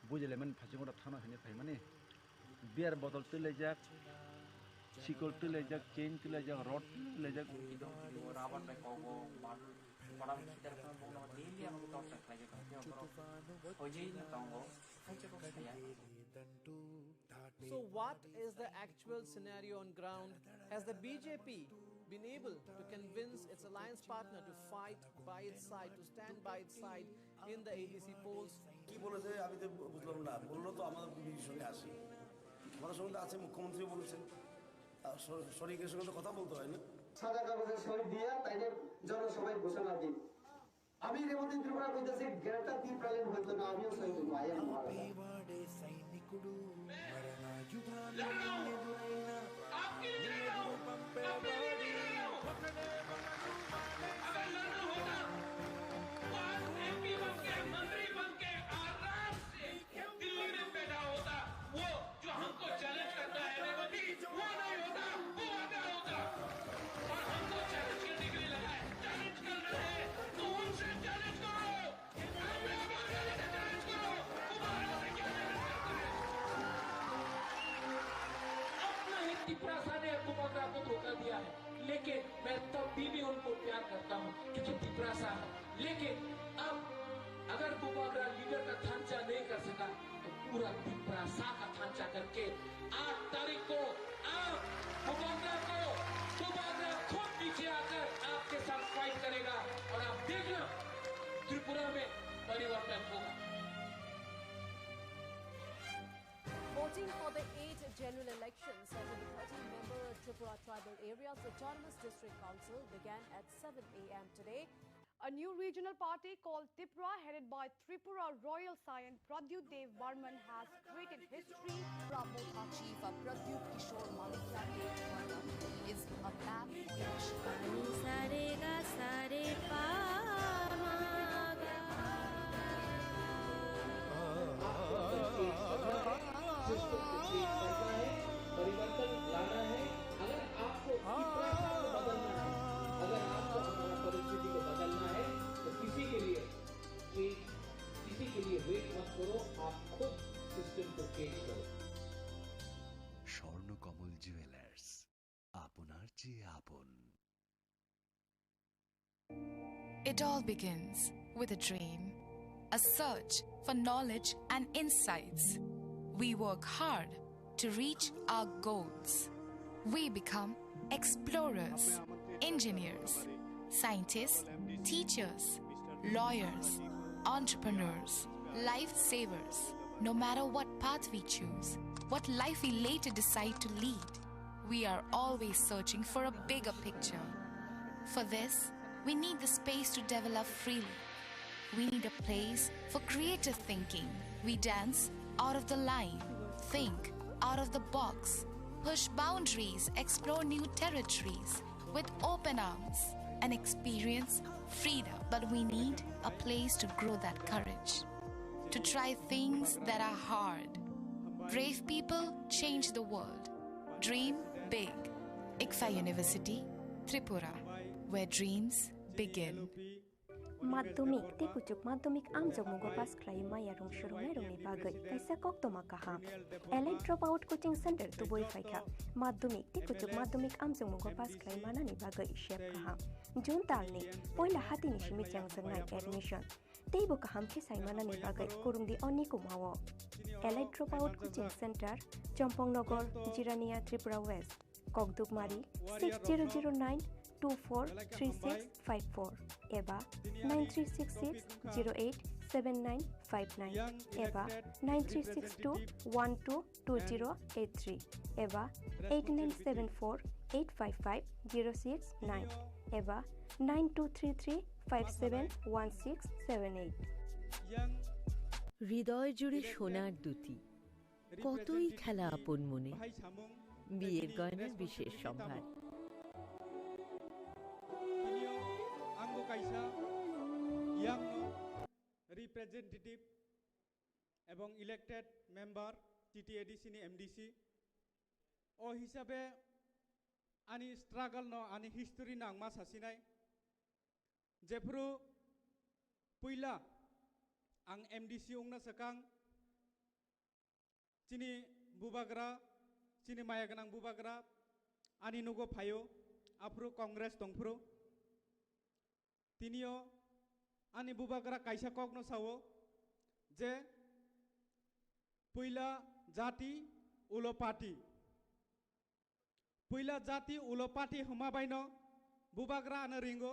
bujilaimani phaisingora thana hinwi phaimani. Beer bottle twilaijak, sikol twilaijak, chain twilaijak, rod twilaijak. Rubber bai kogo, bottle, bottle sitar kono bongno daily ang torture khlaijak. Hoji no tongo. So what is the actual scenario on ground? Has the B J P been able to convince its alliance partner to fight by its side, to stand by its side in the A D C polls? কি বলেছে আমি তো বুঝলাম না, বললো তো আমাদের বিজেপির সঙ্গে আছি, আমাদের সঙ্গে তো আছে, মুখ্যমন্ত্রীও বলেছেন, আর শ-, শরিকের সঙ্গে তো কথা বলতে হয় না। সাদা কাগজে সই দিয়া তাইলে জনসভায় ঘোষণা দিন। আমি রেবতী ত্রিপুরা কইতাছি, গ্রেটার ত্রিপুরাল্যান্ড হইতো না, আমিও সই হইব, I am not. పేవాడే సైనికుడు మరణ యుధాలు ఎదురైన अगर लड़ना होता तो आज एमपी बन के, मंत्री बन के आराम से दिल्ली में बैठा होता। वो जो हमको चैलेंज करता है रेवती, वो नहीं होता, वो आगा होता। और हमको चैलेंज करने के लिए लगा है, चैलेंज कर रहे हैं तो उनसे चैलेंज करो। अपना ही तिपरासा ने बुबागरा को धोखा दिया है, लेकिन मैं तब भी, भी उनको प्यार करता हूँ क्योंकि तिपरासा है। लेकिन अब अगर बुबागरा लीडर का थांचा नहीं कर सका तो पूरा तिपरासा का थांचा करके आठ तारीख को आप बुबागरा को, बुबागरा खुद नीचे आकर आपके साथ फाइट करेगा और आप देखना त्रिपुरा में परिवर्तन होगा। Voting for the eighth general elections of the thirteen member Tripura Tribal Areas Autonomous District Council began at seven a m today. A new regional party called Tipra, headed by Tripura Royal Scion Pradyut Dev Barman, has created history. Prabodh Chief Pradyut Kishore Malikya Dev Barman is a map. आपको अपना स्टेट छोड़ना है, सिस्टम को चेंज करना है, परिवर्तन लाना है। अगर आपको तिपरासा को बदलना है, अगर आपको हमारा परिस्थिति को बदलना है, तो किसी के लिए चेंज, किसी के लिए वेट मत करो, आप खुद सिस्टम को चेंज करो। স্বর্ণকমল জুয়েলার্স, আপনার চেয়ে আপন। It all begins with a dream, a search for knowledge and insights. We work hard to reach our goals. We become explorers, engineers, scientists, teachers, lawyers, entrepreneurs, lifesavers. No matter what path we choose, what life we later decide to lead, we are always searching for a bigger picture. For this, we need the space to develop freely. We need a place for creative thinking. We dance out of the line, think out of the box, push boundaries, explore new territories with open arms, and experience freedom. But we need a place to grow that courage, to try things that are hard. Brave people change the world. Dream big. ICFAI University, Tripura, where dreams begin. Madhyamik tei kuchuk madhyamik amjokmungo pass khlaiwi maya rung swrwngnairokni bagwi kaisa koktwma kaham. Elite Dropout Coaching Center tubui phaikha. Madhyamik tei kuchuk madhyamik amjokmungo pass khlai manani bagwi sep kaham. June talni poila hatini simi chengjaknai admission. Teibo kaham khe sai manani bagwi kwrwngdi o nikumao. Elite Dropout Coaching Center, Chompong Nagar, Jirania, Tripura West. Kokdukmari six zero zero nine two four three six five four eba nine three six six zero eight seven nine five nine eba nine three six two one two two zero eight three eba eight nine seven four eight five five zero six nine eba nine two three three five seven one six seven eight. হৃদয় জুড়ে সোনার দ্যুতি। কতই খেলা আপন মনে। বিয়ের গয়নার বিশেষ সম্ভার। Tinio angbo kaisa yangno representative ebong elected member T T A D C ni M D C. O hisabe ani struggle no, ani history no ang ma sasinai. Jephru puila ang M D C wngna swkang, chini bubagra, chini maya gwnang bubagra ani nugo phaio, aphuru Congress tongphuru. Tinio ani bubagra kaisa kokno sao je puila jati ulo party. Puila jati ulo party hwnma baino bubagra ano ringo,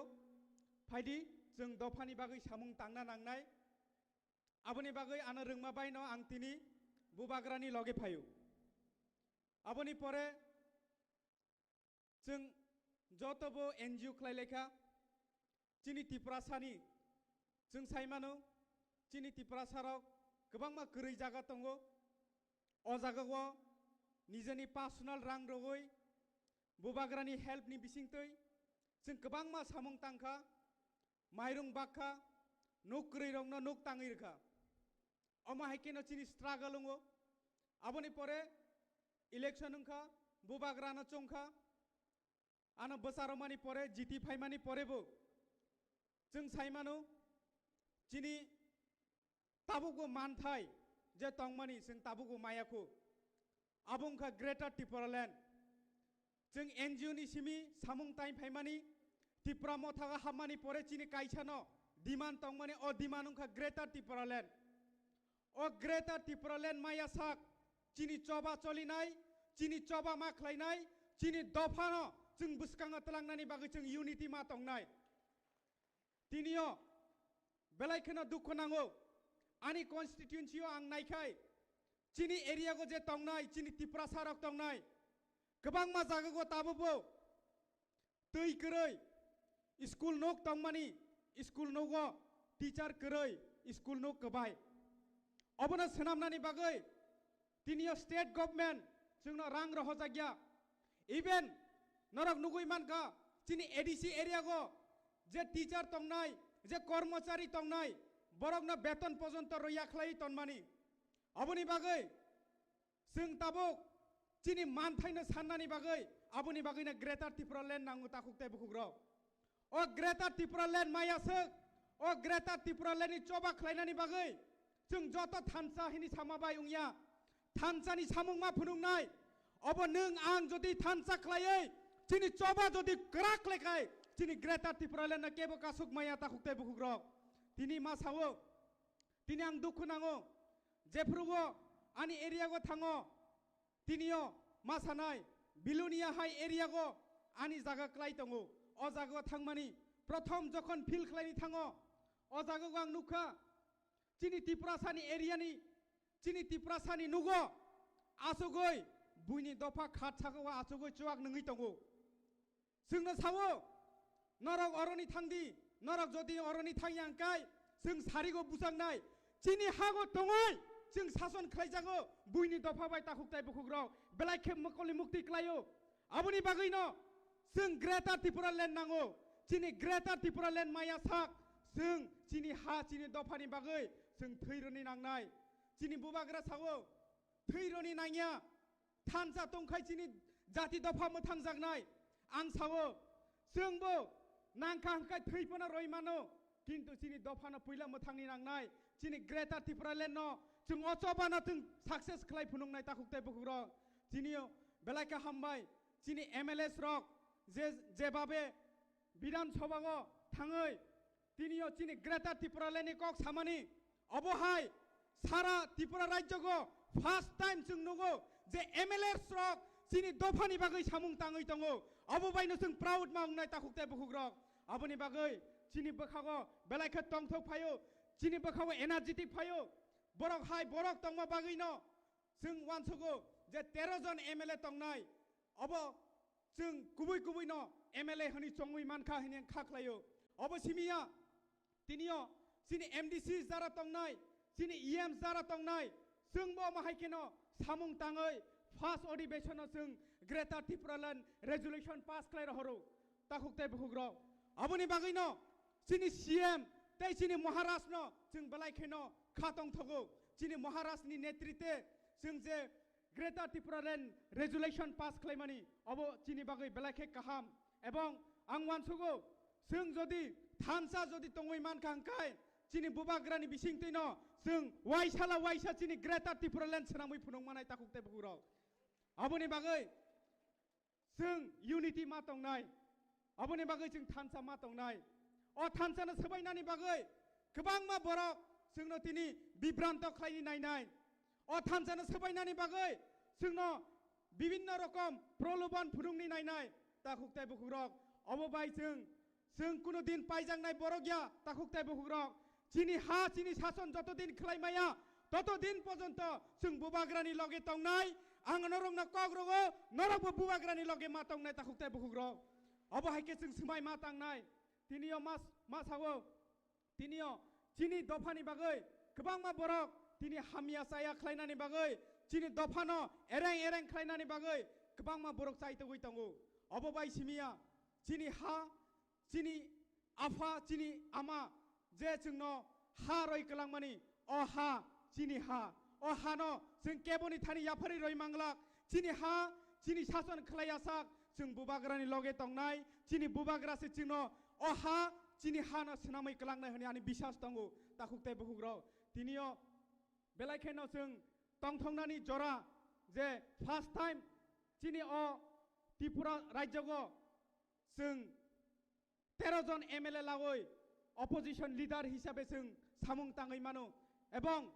phaidi chwng dophani bagwi samung tangna nangnai. Aboni bagwi ano rwngma baino ang tini bubagrani loge phaio. Aboni pore chwng jotobo N G O khlai laikha, chini Tiprasani chwng sai mano, chini Tiprasarok kwbangma kwrwi jaga tongo. O jagao nijeni personal rang rwgwi bubagrani help ni bisingtwi chwng kwbangma samung tangkha, mairung bakha, nuk kwrwi rokno nuk tangwi rwkha. Omo hai kheno chini struggle wngo. Aboni pore election wngkha, bubagrano chongkha, ano bwsaromani pore, jiti phaimani porebo chwng saimano chini tabukbo manthai je tongmani chwng tabukbo mayakhu. Abo wngkha Greater Tipraland. Chwng N G O ni simi samung tai phaimani, Tipra mothago hapmani pore chini kaisano demand tongmani, o demand wngkha Greater Tipraland. O Greater Tipraland maya sak chini choba cholinai, chini choba ma khlainai, chini dophano chwng bwskango twlangnani bagwi chwng unity ma tongnai. Tinio belai kheno dukhu nango. Ani constituency o ang naikhai, chini area go je tongnai, chini Tiprasa rok tongnai, kwbangma jaga go tabukbo twi kwrwi, school nok tongmani, school nogo teacher kwrwi, school nok kwbai. Obono swnamnani bagwi tinio state government chwngno rang rohojakya. Even norok nugwi mankha, chini A D C area go je teacher tongnai, je kormochari tongnai, borokno beton pojonto roya khlai tonmani. Aboni bagwi chwng tabuk chini manthaino sannani bagwi, aboni bagwino Greater Tipraland nango, takhuk tei bukhukrok. O Greater Tipraland maya swk, o Greater Tipraland ni choba khlainani bagwi chwng joto thansa hini sama bai wngya. Thansani samung ma phunuknai. Obo nwng ang jodi thansa khlaiwi chini choba jodi kwrak khlaikhai, chini Greater Tipraland no kebo kasuk maya, takhuk tei bukhukrok. Tini ma sao, tini ang dukhu nango, jephrubo ani area go thango, tinio ma sanai, Bilonia hai area go ani jaga klai tongo. O jaga o thangmani prothom jokhon field khlaini thango, o jaga go ang nukha, chini Tiprasani area ni, chini Tiprasani nugo asugwi buini dopha khat saka o asugwi chuak nungwi tongo. Chwngno sao, norok oroni thangdi, norok jodi oroni thangya hwnkhe chwng sarigo buchaknai. Chini hago tongoi chwng sason khlaijago, buini dopha bai takhuk tai bukhukrok belai khe mokolni mukti klaio. Aboni bagwino chwng Greater Tipraland nango. Chini Greater Tipraland maya sak, chwng chini ha, chini dophani bagwi chwng thwi rwni nangnai. Chini bubagra sao, thwi rwni nangya. Thansa tongkhai chini jati dopha mwthangjaknai. Ang sao, chwngbo nangkha hwnkhe thwi phano roi mano, kintu chini dophano puila mwthangni nangnai. Chini Greater Tipraland no chwng o chobano chwng success khlai phunuknai, takhuk tei bukhukrok. Chini belai khe hambai, chini M L As rok je, jebabe Bidhan Sabha o thangwi tinio chini Greater Tipraland ni kok samani, obo hai sara Tripura rajyo go first time chwng nugo je M L As rok chini dophani bagwi samung tangwi tongo. Obo baino chwng proud ma wngnai, takhuk tei bukhukrok. Aboni bagwi chini bwkhago belai khe tongthok phaio, chini bwkhago energetic phaio. Borok hai borok tongma bagwino chwng uansugo je tero jon M L A tongnai, obo chwng kubui kubui no M L A hwnwi chongwi mankha hwnwi ang kha khlaio. Obo simiya, tinio chini M D C jara tongnai, chini E M jara tongnai, chwngbo omo hai kheno samung tangwi first adhibeshon o chwng Greater Tipraland resolution pass khlai rohoro, takhuk tei bukhukrok. Aboni bagwino chini C M tei chini Maharaj no chwng belai kheno kha tongthogo. Chini Maharaj ni netrite chwng je Greater Tipraland resolution pass khlaimani, obo chini bagwi belai khe kaham. Ebong ang uansugo, chwng jodi thansa jodi tongwi mankha hwnkhe, chini bubagrani bisingtwino chwng waisala waisa chini Greater Tipraland swnamwi phunuk manai, takhuk tei bukhukrok. Aboni bagwi chwng unity ma tongnai, aboni bagwi chwng thansa ma tongnai. O thansano swbainani bagwi kwbangma borok chwngno tini bibranto khlaini nainai. O thansano swbainani bagwi chwngno bibinno rokom proloban phunukni nainai, takhuk tei bukhukrok. Obo bai chwng, chwng kuno din paijaknai borok ya, takhuk tei bukhukrok. Chini ha, chini sason joto din khlai maya, toto din pojonto chwng bubagrani loge tongnai. Ang norokno kok rogo, norokbo bubagrani loge ma tongnai, takhuk tei bukhukrok. Obo hai khe chwng swmai ma tangnai. Tinio ma, ma sao, tinio chini dophani bagwi kwbangma borok tini hamya chaya khlainani bagwi, chini dophano ereng ereng khlainani bagwi kwbangma borok chaitogwi tongo. Obo bai simiya chini ha, chini apha, chini ama je chwngno ha roi kwlangmani, o ha chini ha. O hano chwng keboni thani yapharwi roi manglak. Chini ha, chini sason khlai yasak, chwng bubagrani loge tongnai, chini bubagra se chwngno o ha, chini hano swnamwi kwlangnai hwnwi ani biswas tongo, takhuk tei bukhukrok. Tinio belai kheno chwng tongthoknani jora je first time chini o Tripura rajyogo chwng tero jon M L A lagoi opposition leader hisabe chwng samung tangwi mano, ebong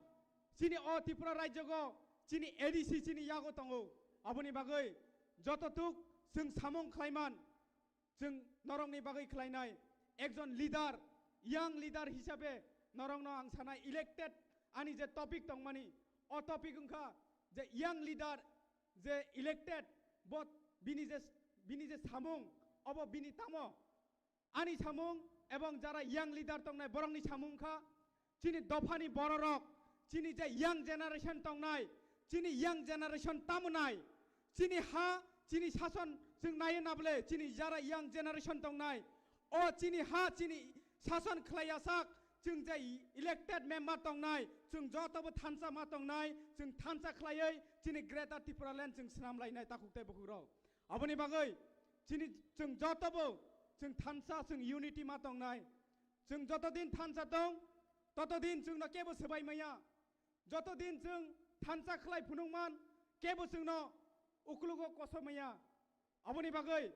chini o Tripura rajyogo chini A D C chini yago tongo. Aboni bagwi joto tuk chwng samung khlaiman, chwng norokni bagwi khlainai ekjon leader, young leader hisabe norokno ang sanai elected ani je topic tongmani, o topic wngkha je young leader je elected, bo bini je, bini je samung, obo bini tamo ani samung ebong jara young leader tongnai borokni samung kha. Chini dophani bororok, chini je young generation tongnai, chini young generation tamunai, chini ha, chini sason chwng naiyo nabole, chini jara young generation tongnai, o chini ha, chini sason khlai yasak, chwng je elected member tongnai, chwng jotobo thansa ma tongnai, chwng thansa khlaiwi chini Greater Tipraland chwng swnam lainai, takhuk tei bukhukrok. Aboni bagwi chini chwng jotobo chwng thansa, chwng unity ma tongnai. Chwng joto din thansa tong, toto din chwngno kebo swbai maya. Joto din chwng thansa khlai phunukman, kebo chwngno uklugo koso maya. Aboni bagwi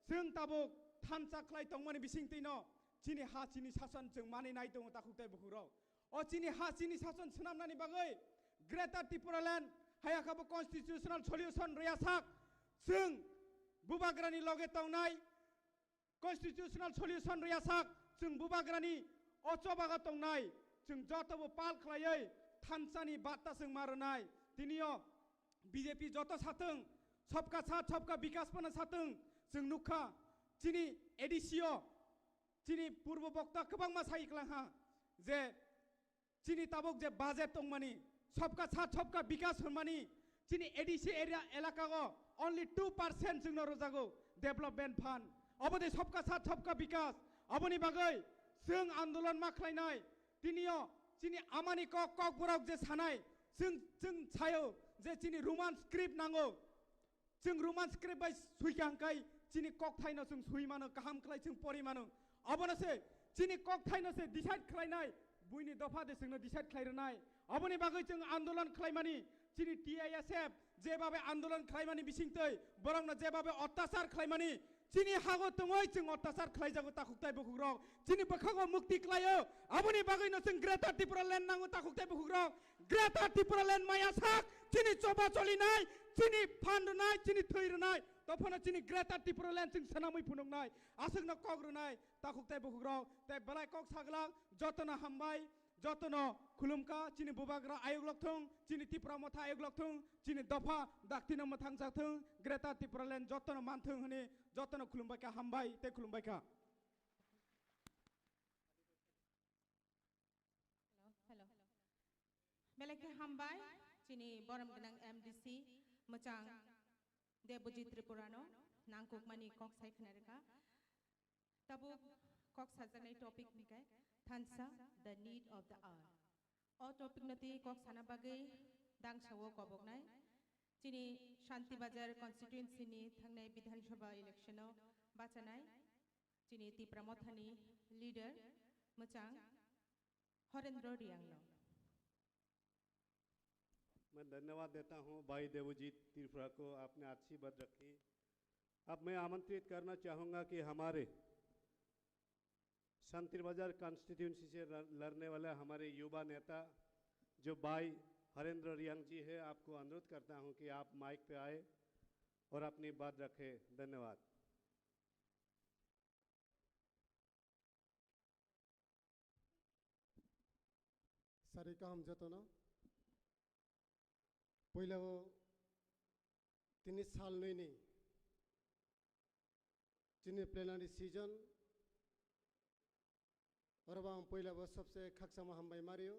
chwng tabuk thansa khlai tongmani bisingtwino chini ha, chini sason chwng mani nai tongo, takhuk tei bukhukrok. O chini ha, chini sason swnamnani bagwi Greater Tipraland hayakabo constitutional solution rwyasak, chwng bubagrani loge tongnai, constitutional solution rwyasak, chwng bubagrani o chobago tongnai, chwng jotobo pal khlaiwi thansani batta chwng ma rwnai. Tinio B J P joto sathwng, sabka saath sabka bikas phano sathwng, chwng nukha chini A D C o chini purbo bokta kwbangma sai kwlangha je chini tabuk je budget tongmani, sabka saath sabka bikas hwnmani, chini A D C area elaka o only two percent chwngno rwjago development fund. Obo de sabka saath sabka bikas. Aboni bagwi chwng andolon ma khlainai. Tinio chini amani kok, kokborok je sanai, chwng, chwng sayo je chini Roman script nango. Chwng Roman script bai sui kha hwnkhe chini kokthaino chwng sui mano, kaham khlai chwng pori mano. Abono se chini kokthaino se decide khlainai, buini dopha de chwngno decide khlai rwnai. Aboni bagwi chwng andolon khlaimani, chini T I S F jebabe andolon khlaimani bisingtwi borokno jebabe ottachar khlaimani, chini hago tongwi chwng ottachar khlaijago takhuk tei bukhukrok. Chini bwkhago mukti khlaio, aboni bagwino chwng Greater Tipraland nango takhuk tei bukhukrok. Greater Tipraland maya sak, chini choba cholinai, chini phan rwnai, chini thwi rwnai. Tophano chini Greater Tipraland chwng swnamwi phunuknai, aswkno kok rwnai, takhuk tei bukhukrok, tei belai kok saglak, jotono hambai, jotono khulumkha, chini bubagra ayuk lok thung, chini Tipra motha ayuk lok thung, chini dopha daktino mwthangsa thung, Greater Tipraland jotono man thung hwnwi jotono khulumbaikha, hambai tei khulumbaikha. Hello, hello. Belai khe hambai, chini borom gwnang M D C mwchang Debojit Tripurano nangkukmani kok sai khna rwkha. Tabuk kok sajaknai topic hwnkhe thansa, the need of the hour. O topic no twi kok sana bagwi dangsao koboknai chini Shanti Bazar constituency ni thangnai Bidhan Sabha election o bachanai chini Tipra Mothani leader mwchang Horendra Riang no. मैं धन्यवाद देता हूं भाई देवजीत त्रिपुरा को, आपने अच्छी बात रखी। अब मैं आमंत्रित करना चाहूंगा कि हमारे शांति बाजार कॉन्स्टिट्यूएंसी से लड़-, लड़ने वाले हमारे युवा नेता जो भाई हरेंद्र रियांग जी है, आपको अनुरोध करता हूं कि आप माइक पे आए और अपनी बात रखें। धन्यवाद। Sari kaham jotono. Puila o tini sal nwi ni chini plenary session oro bo ang puila bo sabse khakchangma hambai ma rio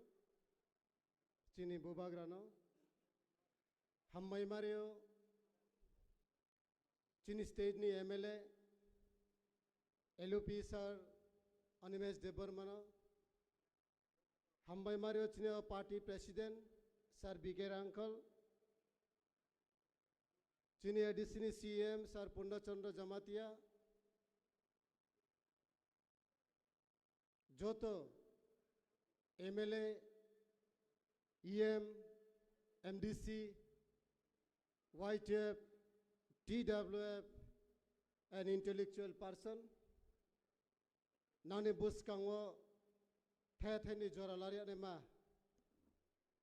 chini bubagra no hambai ma rio. Chini state ni M L A, L U P sir Animesh Debbarma no, hambai mario chini o party president sir B K uncle, chini A D C ni C M sir Purna Chandra Jamatia, joto M L A, E M, M D C, Y T F, T W F, and intellectual person, nani bwskango the the ni jora lariya ma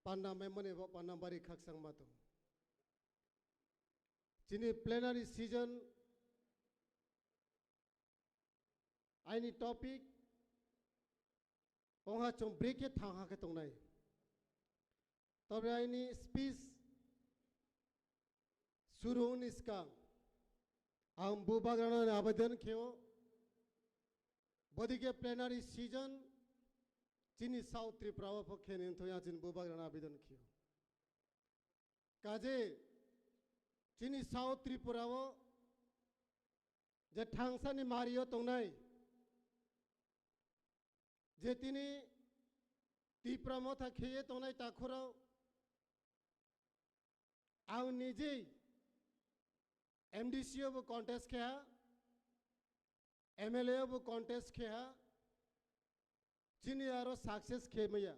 panda memani bo panda bari khaksang ma tong. Chini plenary season aini topic ongha chwng break khe thang ha khe tongnai. Tobe aini speech suru wngni swkang ang bubagrano abedan kheo, bodike plenary season chini South Tripura o pho khe ni wngthok ya chini bubagrano abedan kheo. Kaje chini South Tripura o je thangsani mario tongnai, je tini Tipra motha kheye tongnai takhurao, ang nijei M D C o bo contest khe ha, M L A o bo contest khe ha, chini aro success khe maya.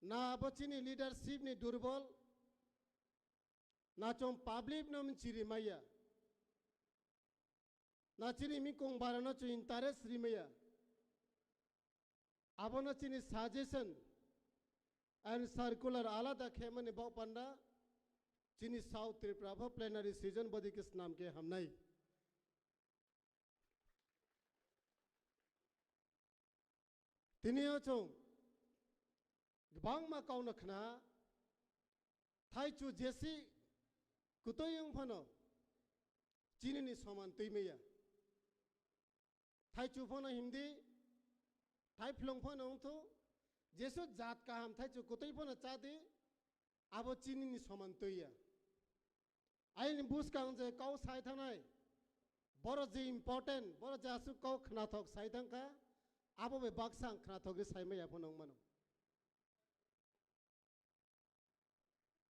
Na abo chini leadership ni durbol, na chwng public no mchiri maya, na chini mikong bara no chwng interest ri maya. Abono chini suggestion and circular alada khe mani bok panda chini South Tripura pho plenary season bodi khe snam khe hamnai. Tini o chwng kwbangma kauna khna, thaichu jesi kwtwi wng phano chini ni soman twi maya. Thaichu phano himdi, thaiphlung phano wngthu, jesu jat kaham thaichu kwtwi phano chadi, abo chini ni soman twi ya. Aini bwskang je kau sai thangnai, boro je important, boro je aswk kau khnathok sai thangkha, abo bai baksa ang khnathok ri sai maya phano wng mano.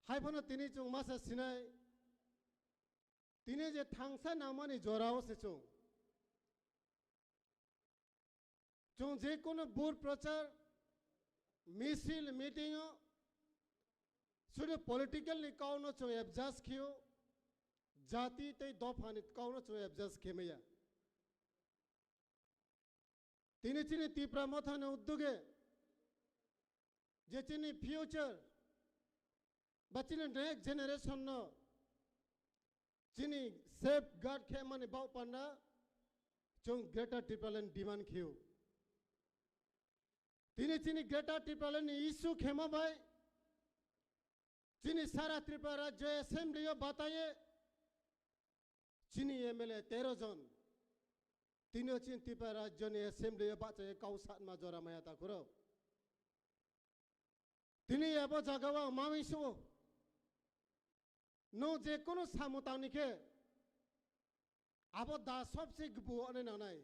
Hai phano tini chwng masa sinai, tini je thangsa nangmani jorao se chwng. Chwng je kono bur prochar, misil, meeting o, sudu political ni kau no chwng adjust khiyo, jati tei dopha ni kau no chwng adjust khemaya. Tini chini Tipra motha ni udduge, je chini future, ba chini next generation no, chini safeguard khe mani bau panda, chwng Greater Tipraland demand khiyo. Tini chini Greater Tipraland ni issue khema bai, chini sara Tripura Rajya Assembly o bataye, chini M L A tero jon. Tini o chini Tripura Rajya ni Assembly o bachaye kau satma jora maya takhuro. Tini abo jaga o mami suo. Nwng je kono samung tangni khe, abo da sobse gbu ane nangnai.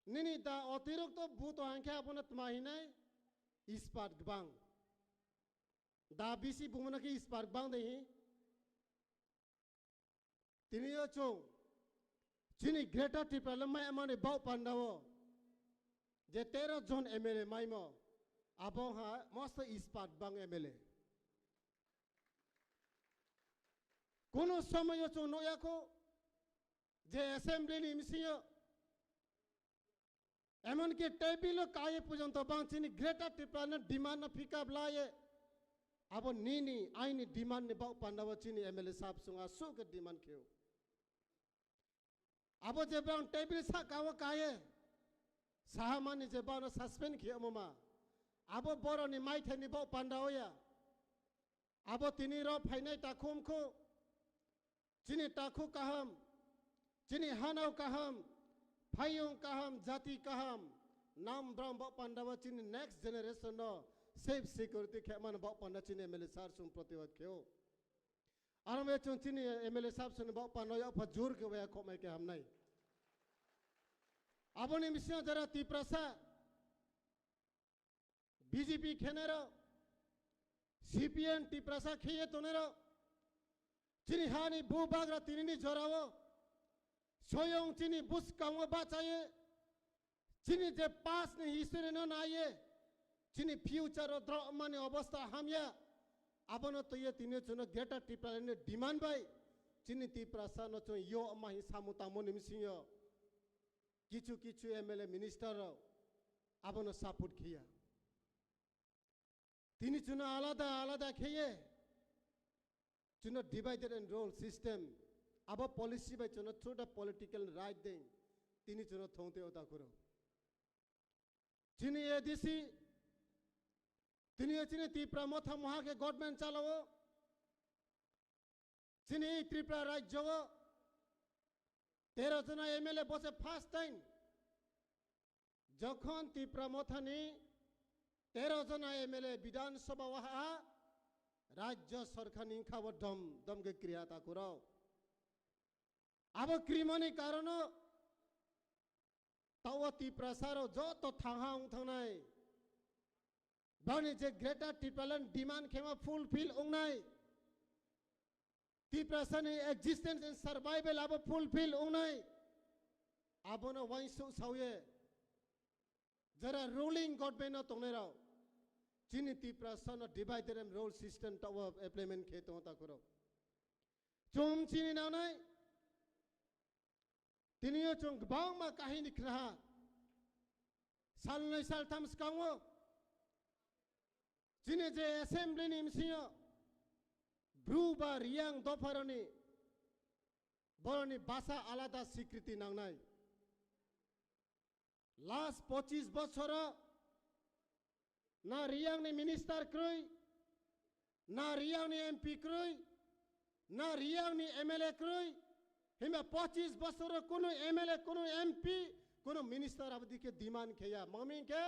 Nini da otirokto bu to hangkhe abono tma hinai ispat gbang. Da bisi bumuna khe ispat gbang de hi. Tini o chwng chini Greater Tipraland mai mani bau panda o je tero jon M L A maimo, abo ha mosto ispat gbang M L A. Kono somoyo chwng nukya kho je assembly ni bisingo emonki table o kaiye porjonto bang chini Greater Tipraland demand no pick up laye. Abo nini aini demand ni bau panda o chini M L A sab chwng aswk khe demand kheo. Abo je bang table saka o kaiye saha mani je bang no suspend khiyamo ma. Abo boroni maithai ni bau panda o ya. Abo tini rok phainai takhum kho. Chini takhu kaham, chini hanao kaham, phaiyung kaham, jati kaham, nam bram bok panda o chini next generation no safe security khe mano bok panda chini M L A sir chwng protibad kheo. Aro me chwng chini M L A sab sini bok pa noya pha jur khe waya khokmai khe hamnai. Aboni bisingo jara Tiprasa B J P khenero, C P M Tiprasa kheye tonero, chini hani bu bagra tinini jorao, soyong chini bus kamo bachaye, chini je past ni history no naye, chini future o dromani obostha hamya, abono toye tini chwngno Greater Tipraland ni demand bai, chini Tiprasa no chwng yo ma hi samu tamo ni misingo. Kichu kichu M L A minister rok abono support khiya. Tini chwngno alada alada kheye, chwngno divided and rule system, abo policy bai chwngno through the political right ding, tini chwngno thongte o takhuro. Chini A D C, tini chini Tipra Motha moha khe government chalao, chini Tripura rajyo o tero jona M L A bose first time. Jokhon Tipra Mothani tero jona M L A Bidhan Sabha waha rajyo sarkar ni khabo dom dom khe kriya takhuro. Abo krimani karono tawa Tiprasa rok joto thangha wng thangnai. Bani je Greater Tipraland demand khema fulfill ongnai. Tiprasani existence and survival abo fulfill ongnai. Abono wainsu sauye. Jara ruling government no tongnai rok. Chini Tiprasa no divided and rule system tawa implement khe tongo takhuro. Chum chini nanai. Tini yo chwng kwbangma kahini khnaha. Salnwi saltham swkango chini je assembly ni bisingo Bru ba Riyang dopharoni boroni basa alada sikriti nangnai. Last pochis bosoro na Riyang ni minister krwi, na Riyang ni M P krwi, na Riyang ni M L A krwi, himba pochis bosoro kunu M L A, kunu M P, kunu minister abdi khe demand kheya. Mami khe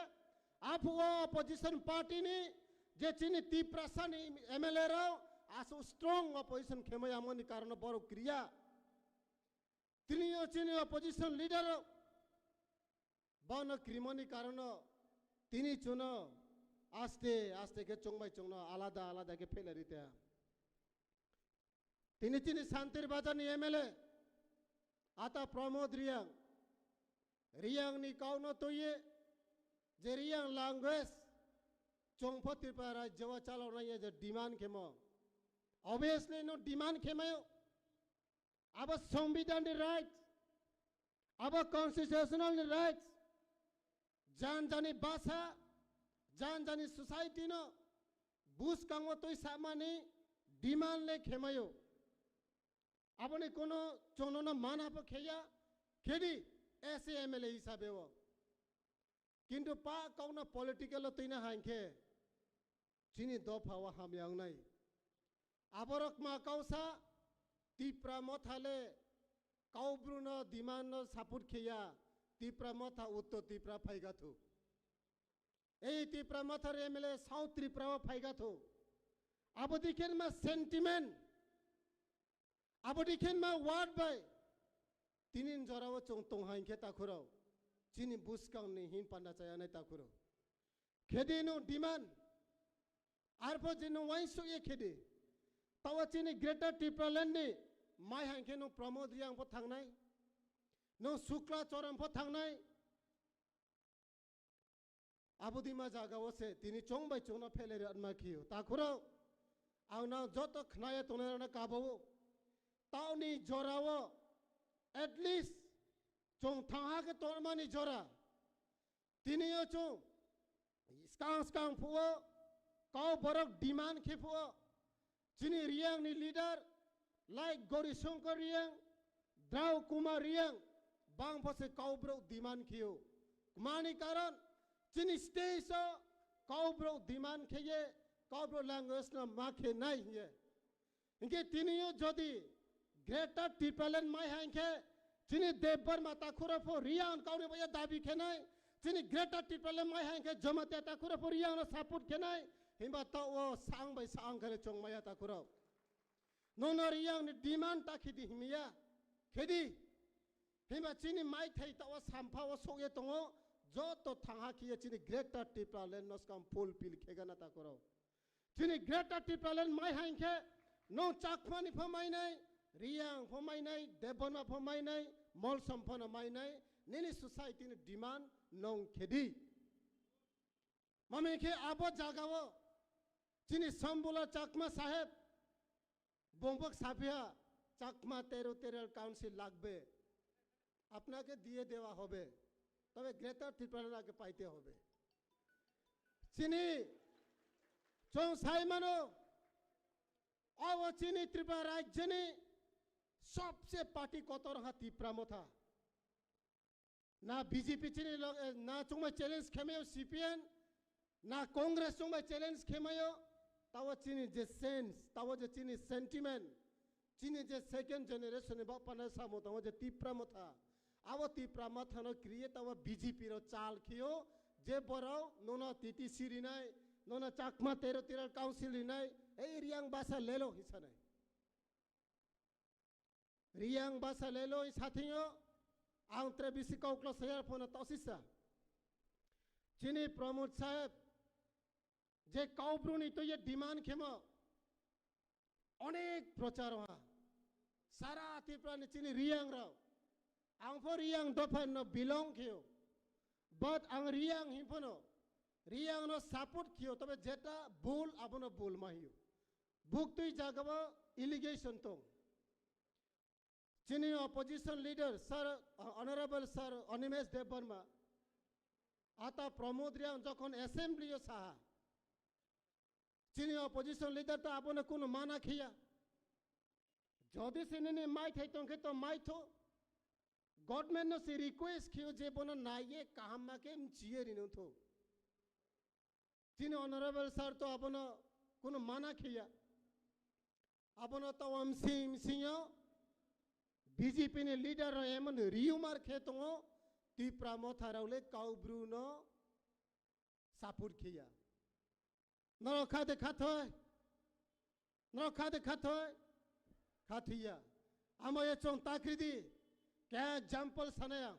aphuo opposition party ni je chini Tiprasa ni M L A rao asu strong opposition khemaya mani karono borok kriya. Tini yo chini opposition leader rok bono krimoni karono tini chuno aste aste khe chongbai chongno alada alada khe phelarite. Tini chini Santir Bazar ni M L A ata Pramod Riyang, Riyang ni kauno toye je Riyang language chongpho Tripura rajyo o chalonai je demand khemo. Obviously no demand khemayo. Abo Songbidan ni right, abo constitutional ni right, jan jani basa, jan jani society no buskango twi samani demand le khemayo. Aboni kono chwngno mana pho kheya, khedi S A M L A hisabe o. Kintu pa kauna political o twina hankhe chini dopha o hamya wngnai. Aborok ma kausa Tipra Motha le Kaubru no demand no support kheya, Tipra Motha Uttor Tipra phaigathu. Ei Tipra Motha re M L A South Tripura o phaigathu. Abo dikhen ma sentiment. Abo dikhen ma word bai tinin jorao chwng tongha hinkhe takhurao chini buskang ni hin panda chayanai takhurao. Khedi no demand arpho je no wainsu ye khedi. Tawa chini Greater Tipraland ni mai hankhe no Pramod Riyang pho thangnai, no Sukla Choran pho thangnai. Abodima jaga o se tini chong bai chong no phelai rwma khiyo. Takhurao ang nang joto khnaya tongnai rok no kabo o. Taoni jora o at least chong thangha khe tongmani jora. Tini o chong skang skang phuo kau borok demand khe phuo. Chini Riyang ni leader like Gori Shankar Riyang, Drau Kumar Riyang, bang pho se Kaubru demand khiyo. Mani karon chini stage o Kaubru demand kheye, Kaubru language no ma khe nai hiye. Hinkhe tini o jodi Greater Tipraland mai ha hinkhe chini Debbarma takhura pho Riyang kauni baya dabi khenai, chini Greater Tipraland mai ha hinkhe Jamatia takhura pho Riyang no support khenai, himba to o sang bai sang khale chong maya takhura. Nono Riyang ni demand ta khidi himiya. Khedi. Hima chini mai thai tawa sampha o sokye tongo. Joto thangha khiye chini Greater Tripura Land no skam fulfill khegana ta koro. Chini Greater Tripura Land mai hain khe nong Chakma ni pho mainai, Riyang pho mainai, Debbarma pho mainai, Molsom pho no mainai, nini society ni demand nong khedi. Mami khe abo jagao chini Sambula Chakma saheb bongbok saphiya Chakma Territorial Council lagbe, apnake diye dewa hobe, tobe Greater Tripura Land ake paite hobe. Chini chong sai mano, abo chini Tripura rajyoni sobse party kotor ha Tipra Motha. Na B J P chini log-, eh, na chungma challenge khemayo C P M, na Congress chungma challenge khemayo, tawa chini je sense, tawa je chini sentiment, chini je second generation ni bapana samo tawa je Tipra Motha. Abo Tipra Motha no create tawa B J P ro chal khiyo, je borok nono T T C rinai, nono Chakma Territorial Council rinai, ei Riyang basa lelo hisanai. Riyang basa lelo i sathingyo, ang tre bisi koklo sayar phone tosisa. Chini Pramod saheb, je Kaubru ni to ye demand khemo, onek prochar ha. Sara Tripura ni chini Riyang rao. Ang pho Riyang dopha no belong khiyo. But ang Riyang himphano, Riyang no support khiyo, tobe jeta bul abono bul ma hiyo. Buktui jagao allegation tong. Chini opposition leader, sir, uh, Honorable Sir Animesh Debbarma, ata Pramod Riyang jokhon assembly o saha, chini opposition leader to abono kuno mana khiya. Jodi se nini mai thai tong khe to mai tho. Government no se request khiyo je bono naiye kaham ma khe mchiye rino tho. Chini Honorable Sir to abono kuno mana khiya. Abono tawam sing singyo B J P ni leader ro emon riumar khe tongo, Tipra Motha rao le Kaubru no support khiya. Norok kha de kha thoi. Norok kha de kha thoi. Kha thiya. Amo ye chong takri di. Kya example sanaya.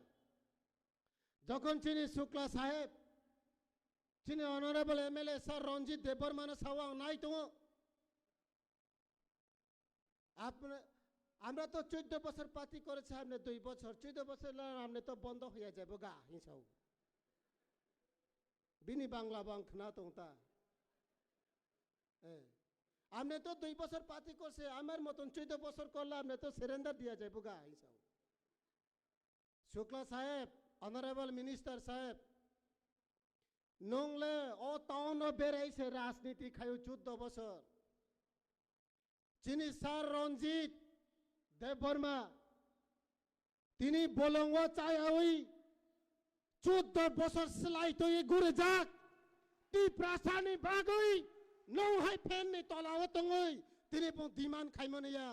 Jokhon chini Shukla saheb, chini Honorable M L A Sir Ranjit Debbarma no sao ang nai tongo. আপনি, আমরা তো চোদ্দ বছর পার্টি করেছি, আপনি দুই বছর, চোদ্দ বছর লা-, আপনি তো বন্ধ হয়ে যাবো গা, হিংসাও। বিনি বাংলা বাং খানা তো তা। হ্যাঁ। আপনি তো দুই বছর পার্টি করছে, আমার মতন চোদ্দ বছর করলে আপনি তো সারেন্ডার দিয়া যাবো গা, হিংসাও। Shukla saheb, Honorable Minister saheb, nongle o town o berai se rajniti khayo chuddo bosor. Chini sir Ranjit Debbarma, tini bolongo chayawi chuddo bosor slai toi gure jak. Tiprasa ni bagwi nong hai fan ni tola o tongwi tini bong demand khaimani ya.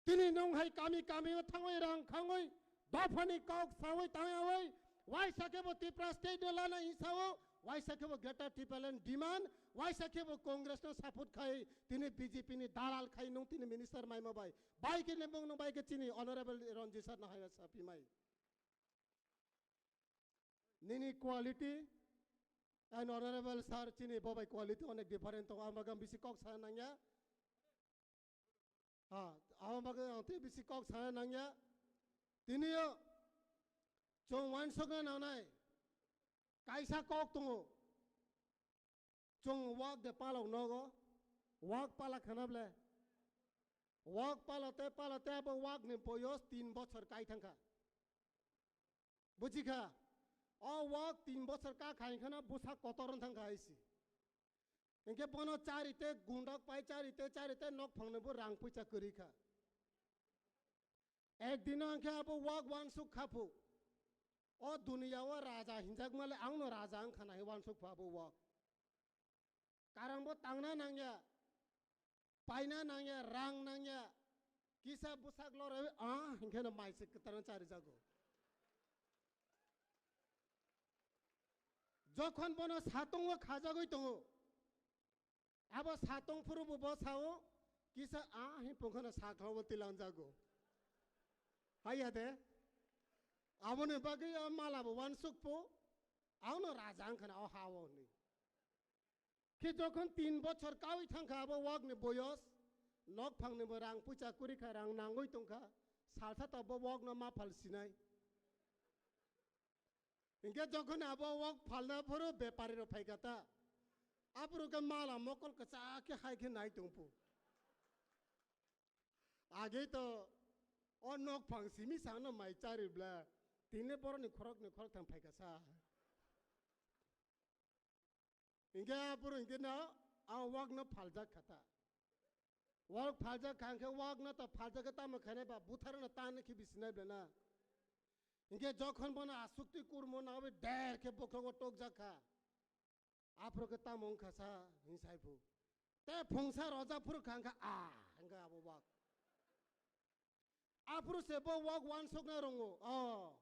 Tini nong hai kami kami o thangwi rang khangwi dophani kok sawi tangwi waisa khe bo Tipra state no lana insao, waisa khe bo Greater Tipraland demand, waisa khe bo Congress no support khai, tini B J P ni dalal khai nung tini minister maima bai. Bai khe nembong nung bai khe chini Honorable Ranjit sir no hai sapi mai. Nini quality and Honorable sir chini bobai quality onek different tongo, ang bagam bisi kok sa nangya. Ha, abo bagwi ang tei bisi kok sana nangya. Tini yo chwng uansukna nangnai kaisa kok tongo. Chwng wak de palok nogo, wak pala khana ble. Wak pala te pala te abo wak ni boyos tin bochor kai thangkha. Bujikha, o wak tin bochor ka khai khana busa kotor wng thangkha hai si. Hinkhe bono chari te gundok pai chari te chari te nok phangno bo rang puisa kwrwi kha. Ek dino hinkhe abo wak uansuk kha phu. O duniya o raja hinjak male ang no raja wng khana hi uansuk phu abo wak. Karang bo tangna nangya. Paina nangya, rang nangya, kisa bwsak lorwi, ah, hinkhe no mai se kwtal no charijago. Jokhon bono satung o khajagwi tongo, abo satung phuru bo bo sao, Kisa a hin pungkhana sakhlao bo tilang jago. Haiya de. Aboni bagwi a mala bo wansuk po. Auno raja wngkhana o ha o ni. Khe jokhon tin bochor kawi thangkha abo wak ni boyos, nok phang ni bo rang puisa kuri kha, rang nangwi tongkha, salsa ta bo wak no ma phal sinai. Hinkhe jokhon abo wak phalna phuru bepari rok phaikha ta, aphuru khe mala mokol kwchak khe hai khe nai tongphu. Agei to o nok phang simi sangno mai chari bla, tini boroni khorok ni khorok thang phaikha sa. Hinkhe aphuru hinkhe no a wak no phaljak kha ta. Wak phaljak kha hinkhe wak no ta phaljak khe tamo khainai ba buthar no tan khe bisinai bla na. Hinkhe jokhon bono asukti kurmo nawi der khe bokhrogo tokjak kha. Aphuru khe tamo wngkha sa hin sai phu. Te phungsa roja phuru kha hinkhe a hinkhe abo wak. Aphuru se bo wak wansukna rongo. O,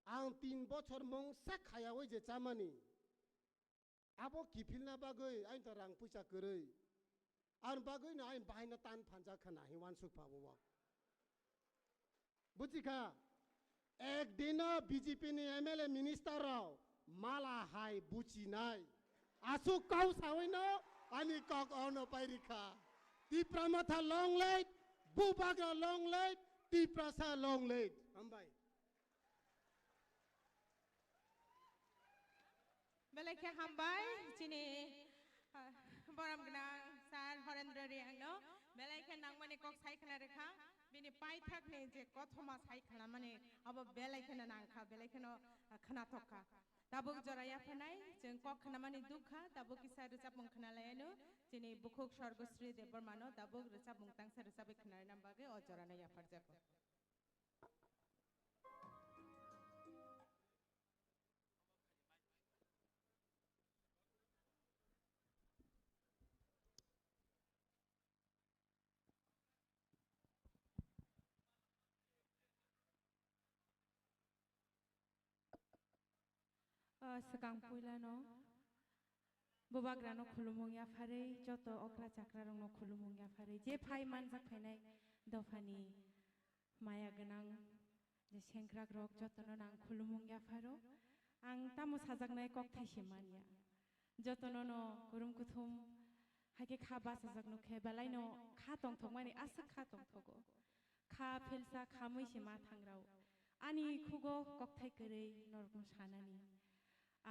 ang tin bochor mungsa khayawi je chamani. Abo kiphilna bagwi aini to rang puisa kwrwi. Ar bagwi no aini bahaino tan phanjak kha nahi wansuk pha bo wak. Buji kha? Ek dino B J P ni M L A minister rok mala hai buchinai. Asuk kau sawi no ani kok ono pai rikha. Tipra Motha long live, Bubagra long live, Tiprasa long live. Hambai. Belai khe hambai chini, ah, borom gwnang sir Horendra Reang no. Belai khe nangmani kok sai khna rikha. Bini paithak ni je kothoma sai khna mani abo belai khe no nangkha, belai khe no, ah, khna thok kha. Tabuk jora yaphanai, chwng kok khnamani dukha, tabuk kisa rwchapmung khna lai anw. Chini bukhuk Sorgosri Debbarma no tabuk rwchapmung tangsa rwchapwi khna rwna bagwi o jora no yapharjago. O swkang puilano bubagrano khulumung yapharwi, joto okra chakrarokno khulumung yapharwi, je phai manjak phainai dophani maya gwnang je sengkrakrok jotono nang khulumung yapharo. Ang tamo sajaknai kokthai se manya. Jotono no kurum kuthum haikhe kha bachajak nukhe, belaino kha tongthokmani aswk kha tongthogo. Kha philsa kha mui se ma thangrao. Ani khugo kokthai kwrwi norokno sanani.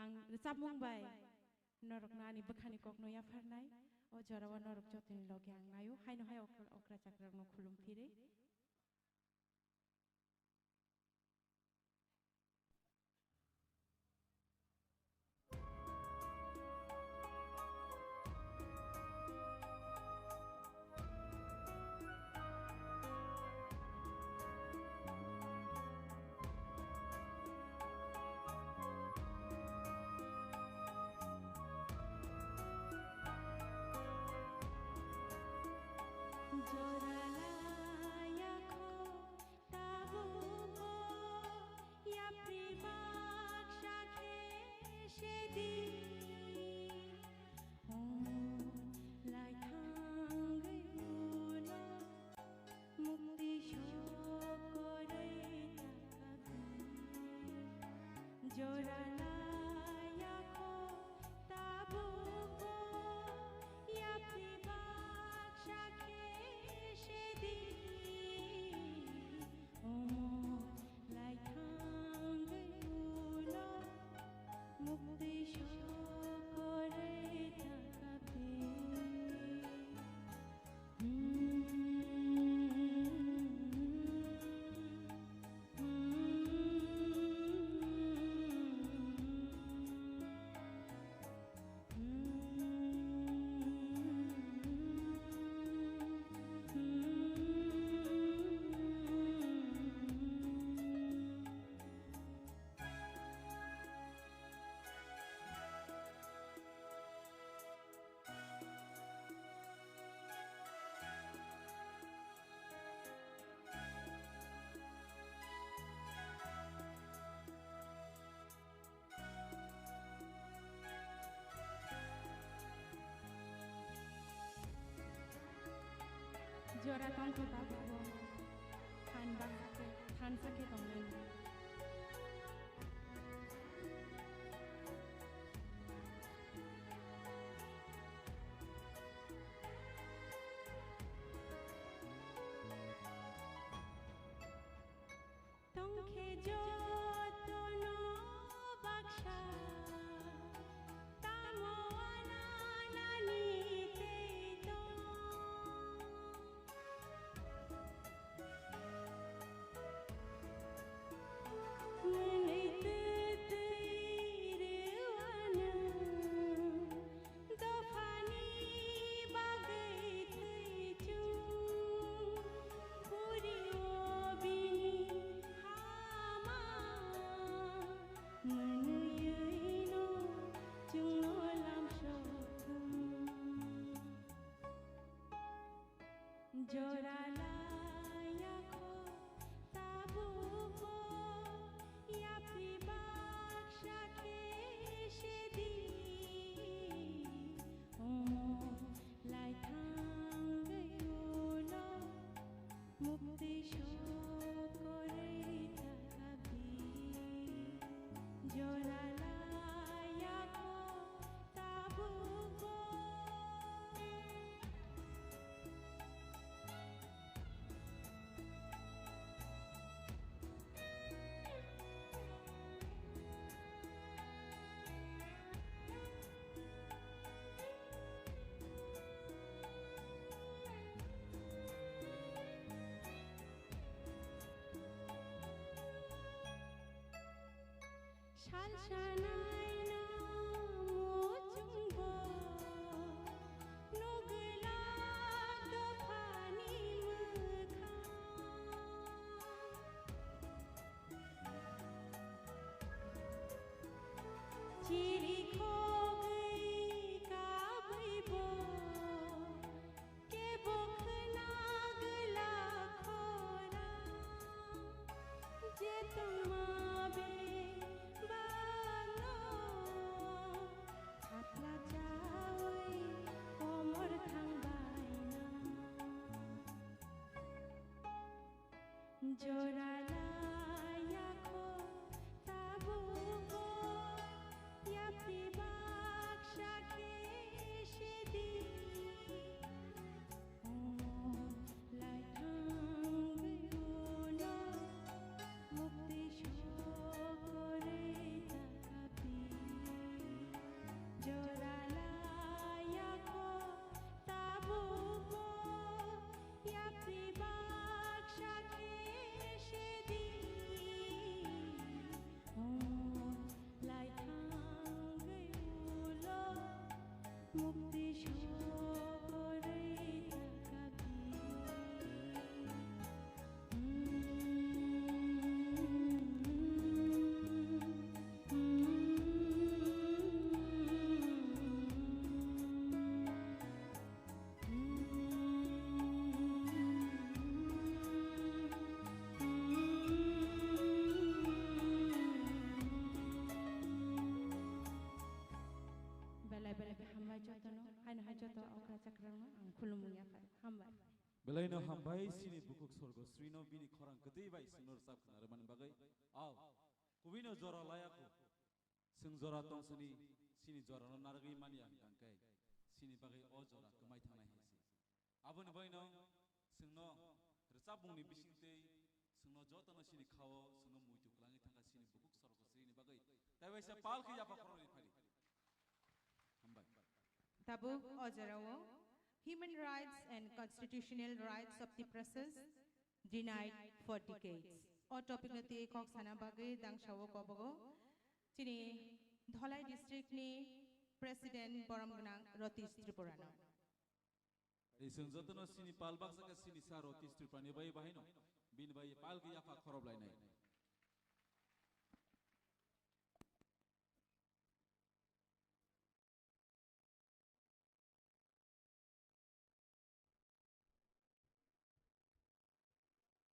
Ang rwchapmung bai norokno ani bwkhani kokno yapharnai. O jorao norok jotoni loge ang naio. Haino hai okra, okra chakrarokno khulum phirwi. Jora tongkhe tabukbo phan baksa khe, phan sakhe tongnani. Tongkhe jotono baksa, tamo ananani tei tong. Mwnwi twtwi rwano dophani bagwi thwi chwng, puri o bini hama mwnwi no chwngno lamsok thung. Jora laiya kho tabukbo yapri baksa khe se di, omo lai thangwi ulo mukti sokorwi thangkha di. Jora laiya kho tabukbo. Sal sanai na muchungbo nugla dophani mwkhang. Chiri khogwi kabwi bo kebo khna gwla khorang, je tongma bebakno phatla chawi komor thangbaina. Jora laiya kho tabukbo yapri baksa khe se di. Omo lai thangwi ulo mukti sokorwi thangkha di. Jora laiya kho tabukbo yapri baksa khe se di. Omo lai thangwi ulo mukti sokorwi thangkha di. Belai belai khe hambai jotono, haino hai joto okra chakrano ang khulumung yaphar. Hambai. Belaino hambai chini bukhuk Sorgosrino bini khorang kwtwi bai chwngno rwchap khna rwmani bagwi. Ao, kubino jora laya kho. Chwng jora tongsani chini jorano narwgwi manya hwnkhe chini bagwi o jora kwmai thangnai hai se. Aboni bagwino chwngno rwchapmungni bisingtwi chwngno jotono chini khao chwngno muitu kwlangwi thangkha chini bukhuk Sorgosrini bagwi. Tei waisa pal khe yapha khoroknwi phadi. Hambai. Tabuk o jorao Human Rights and Constitutional Rights of Tiprasas Denied for Decades. O topic no twi kok sana bagwi dangsao kobogo chini Dholai district ni President borom gwnang Ratish Tripura no. Tei chwng jotono chini pal baksa khe chini sa Ratish Tripura ni bai bahaino bini bai pal khe yapha khorob lainai.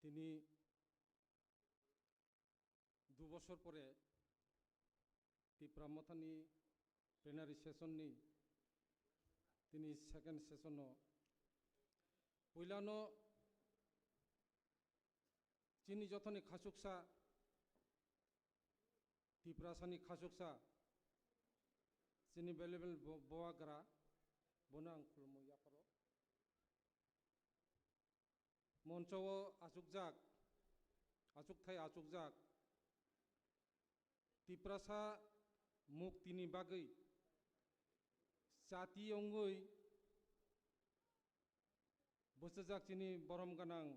Tini du bosor pore Tipra Mothani plenary session ni tini second session o Puilano chini jothoni khachuksa, Tiprasani khachuksa, chini valuable bo-, boagra, bono ang khulumo yapharo. Moncho o achukjak, achukthai achukjak, Tiprasa muktini bagwi chati wngwi bwchajak chini borom gwnang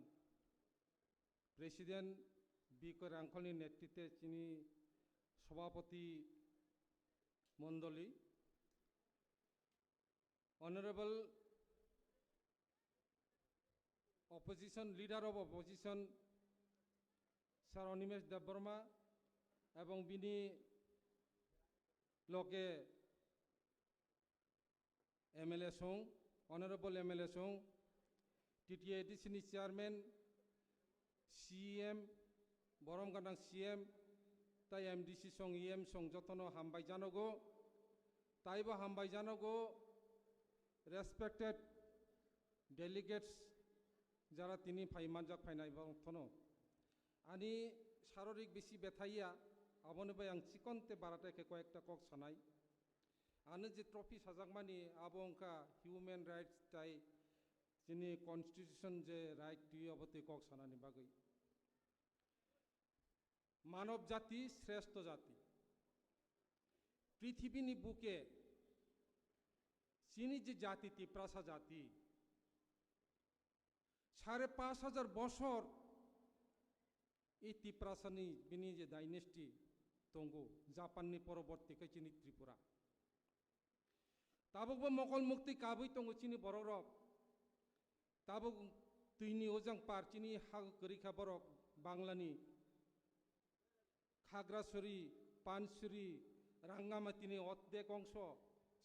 President Bikoy Rangkholni netritwe chini Sobhapoti Mondoli, Honorable Opposition, Leader of Opposition, Sir Animesh Debbarma, ebong bini loge M L A song, Honorable M L A song, T T A D C ni Chairman, C M, borom gwnang C M, tai M D C song, E M song jotono hambai janogo, taibo hambai janogo, respected delegates, jara tini phai manjak phainai bo thono. Ani sarorik bisi bethaiya, aboni bai ang chikon te barate khe koyekta kok sanai. Ano je trophy sajakmani abo wngkha human rights tai chini constitution je right twi obo twi kok sanani bagwi. Manob jati shrestho jati. Prithibini buke chini je jati Tiprasa jati, sare pash hajar bosor e Tiprasani bini je dynasty tongo, Japanni poroborti khe chini Tripura. Tabukbo mokol mukti kabwi tongo chini borok rok. Tabuk twini ojang par chini ha kwrwi kha borok Banglani. Khagrasuri, Pansuri, Rangamatini oddek ongso,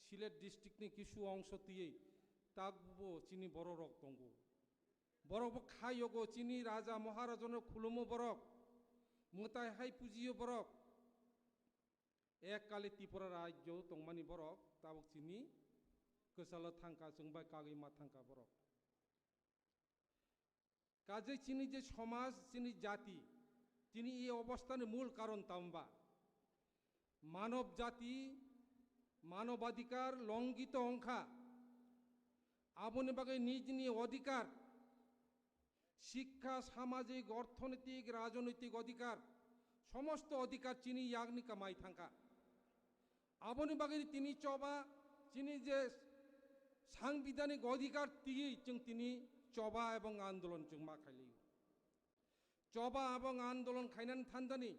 Silet district ni kisu ongso twiwi tabukbo chini borok rok tongo. Borok bo kha yogo chini raja maharajano khulumo borok, mwtai hai pujiyo borok. Ek kali Tripura rajyo tongmani borok, tabuk chini kwchalo thangkha, chwng bai kagwi ma thangkha borok. Kajai chini je somaj, chini jati, chini e obostani mul karon tamba? Manob jati, manobadhikar longito ongkha. Aboni bagwi nijni odhikar, Shikkha, samajik, orthonoitik, rajnoitik odhikar, somosto odhikar chini yakni kamai thangkha. Aboni bagwi tini choba, chini je sangbidanik odhikar twiwi chwng tini choba ebong andolon chwng ma khailai. Choba ebong andolon khainani thandani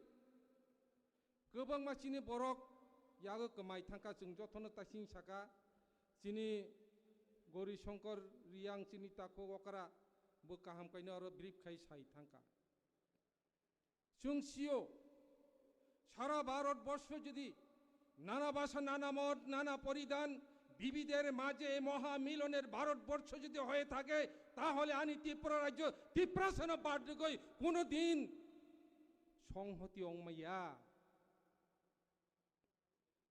kwbangma chini borok yago kwmai thangkha, chwng jotono taising saka, chini Gori Shankar Riyang chini takhuk okra bo kaham kaino aro brief khai sai thangkha. Chwng sio, সারা ভারতবর্ষ যদি নানা ভাষা, নানা মত, নানা পরিধান, বিবিধের মাঝে মহামিলনের ভারতবর্ষ যদি হয়ে থাকে, তাহলে ani Tripura rajyo Tiprasano barjogoi kono din songhoti ongmaya.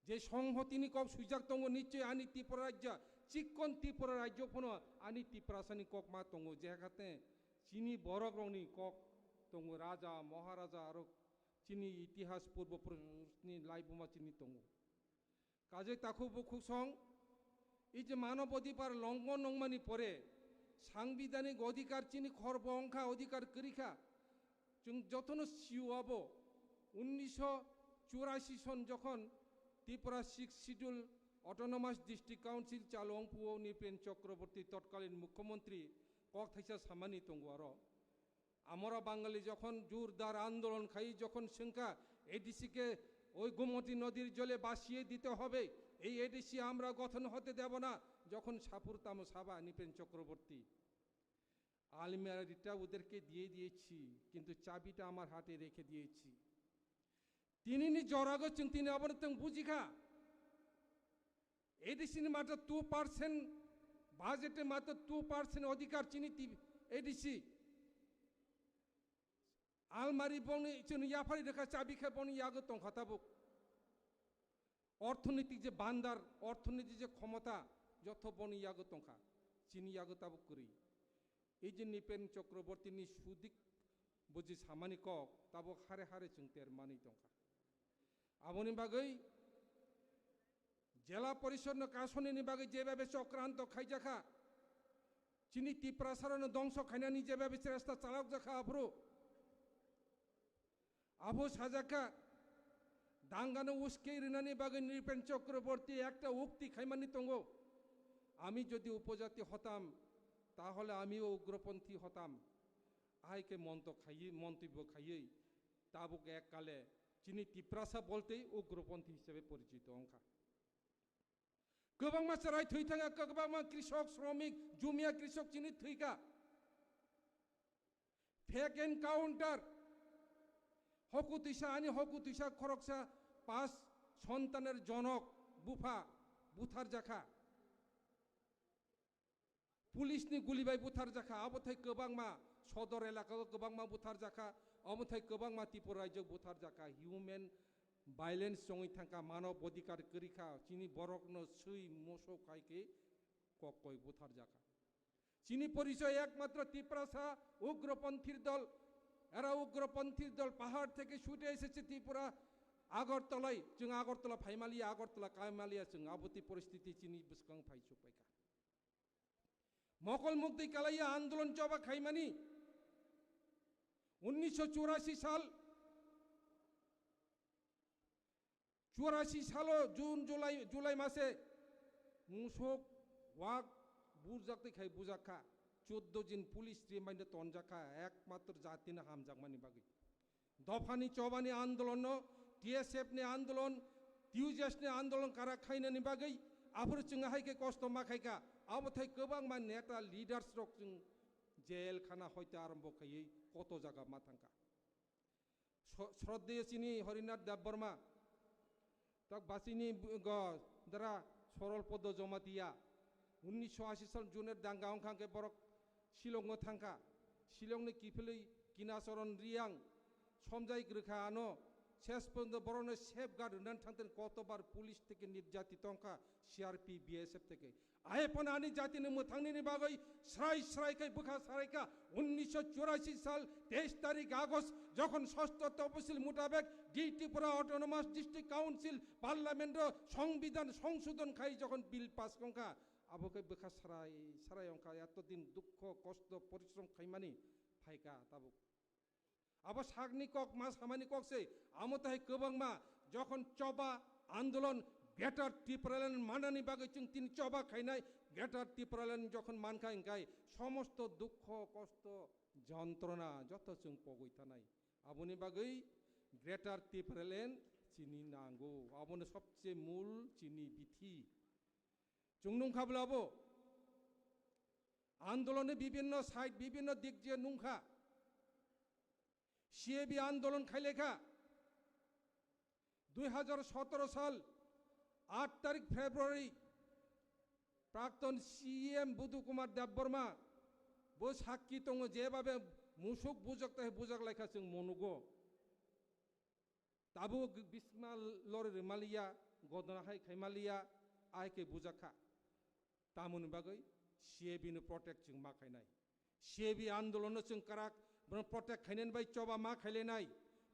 Je songhotini kok swijak tongo, nichoi ani Tripura rajya, chikkon Tripura rajyo phano ani Tiprasani kok ma tongo, je hakate chini borok rokni kok tongo, raja, maharaja, aro chini itihas purbo purusni laibuma chini tongo. Kajai takhuk bukhuk song, ei je manob odhikar longhon nongmani pore, sangbidanik odhikar chini khorbo ongkha, odhikar kwrwikha, Chwng jotono sio abo, unnisho churasi son jokhon Tripura Sixth Schedule Autonomous District Council chalo wngphuo Nripen Chakraborty totkalin mukhyamantri kok thaisa samani tongo aro. Amora Bangali jokhon jurdar andolon khai jokhon swngkha A D C ke ওই গোমতী নদীর জলে ভাসিয়ে দিতে হবে, এই এডিসি আমরা গঠন হতে দেব না, যখন সাপুর তামো সাবা নৃপেন চক্রবর্তী। আলমিরা রিটা ওদেরকে দিয়ে দিয়েছি, কিন্তু চাবিটা আমার হাতে রেখে দিয়েছি। Tinini jorago chwng tini abono tong bujikha. A D C ni matro two percent, budget ni matro two percent odhikar chini ti-, A D C. Almari bongni chwng yaphari rwkha, chabi khe bongni yago tongkha tabuk. Orthonitik je bandar, orthonitik je khomota, jotho boni yago tongkha, chini yago tabuk kwrwi. Ei je Nripen Chakrabortini sudik buji samani kok tabuk hare hare chwng ter manwi tongkha. Aboni bagwi Jela Porishodno kasonini bagwi jebabe chokranto khaijakha, chini Tiprasarano dongso khainani jebabe chesta chalokjakha aphuru. Abo sajakha, dangano uskei rinani bagwi Nripen Chakraborti ekta ukti khaimani tongo, "Ami jodi upojati hotam, tahole amiyo ugroponthi hotam." Ahai khe monto khaiwi, montobyo khaiwi, tabuk ek kale chini Tiprasa boltei ugroponthi hisabe porichito wngkha. Kwbangma chwrai thwi thangkha, kwbangma krishok, sromik, jumia krishok chini thwikha. Fake encounter. Hoku twisa, ani hoku twisa khoroksa pas sontaner jonok bupha butharjakha. Police ni guli bai butharjakha, abo thai kwbangma sodor elaka o kwbangma butharjakha, abo thai kwbangma Tripura rajyo butharjakha. Human violence chongwi thangkha, manob odhikar kwrwikha, chini borokno swi moso khai khe kok koi butharjakha. Chini porichoy ekmatro Tiprasa ugroponthir dol, era ugroponthir dol pahar theke chute esechhe Tripura Agartalai, chwng Agartala phaimaliya, Agartala kaimalia, chwng aboti poristiti chini bwskang phai chukpaikha. Mokol mukti kalaiya andolon choba khaimani. Unnisho churasi sal, churasi salo June, July, July mase musuk wak burjak twi khai bujak kha. Choddo jin police remind tonjak kha, ekmatro jatino hamjakmani bagwi. Dophani chobani andolonno, T S F ni andolon, T U J S ni andolon kara khainani bagwi aphuru chwng hai khe kosto ma khaikha. Abo thai kwbangma neta leaders rok chwng jail khana hoite arombo khaiwi koto jaga ma thangkha. Sro-, Shraddheyo chini Harinath Debbarma, tak basini bu-, go, dara Sorol Podo Jamatia, unnisho ashi sal June er danga wngkha khe borok Shillong o thangkha. Shillong ni kiphilwi Kinacharan Riyang somjai kwrwkha ano, ses porjonto borokno safeguard rwnani thangtani kotobar police theke nirjati tongkha, C R P, B S F theke. Ahephano ani jatini mwthangnini bagwi srai srai khai bwkha saraikha. Unnisho churasi sal teis tarik August jokhon sosto toposil mutabek D Tripura Autonomous District Council Parliament o Songbidan songsodon khai jokhon bill pass wngkha, abo khe bwkha srai srai wngkha, eto din dukho kosto porishrom khaimani phaikha tabuk. Abo sakni kok ma samani kok se, amo tai kwbangma jokhon choba andolon Greater Tipraland manani bagwi chwng tini choba khainai, Greater Tipraland jokhon mankha hwnkhe somosto dukho kosto jontrona joto chwng pogwi thanai. Aboni bagwi Greater Tipraland chini nango, abono sobse mul chini bithi. Chwng nungkha bwlabo andoloni bibinno side, bibinno dik je nungkha. C A B andolon khailekha. Dui hajar sotoro sal aat tarik February, prakton C E M Budu Kumar Debbarma bo sakki tongo, jebabe musuk bujak tai bujak laikha chwng monugo. Tabuk bisma lori rwmaliya, godona hai khaimaliya, ai khe bujakha. Tamoni bagwi C A B no protect chwng ma khainai. C A B andolon no chwng karak, bono protect khainani bai choba ma khailainai.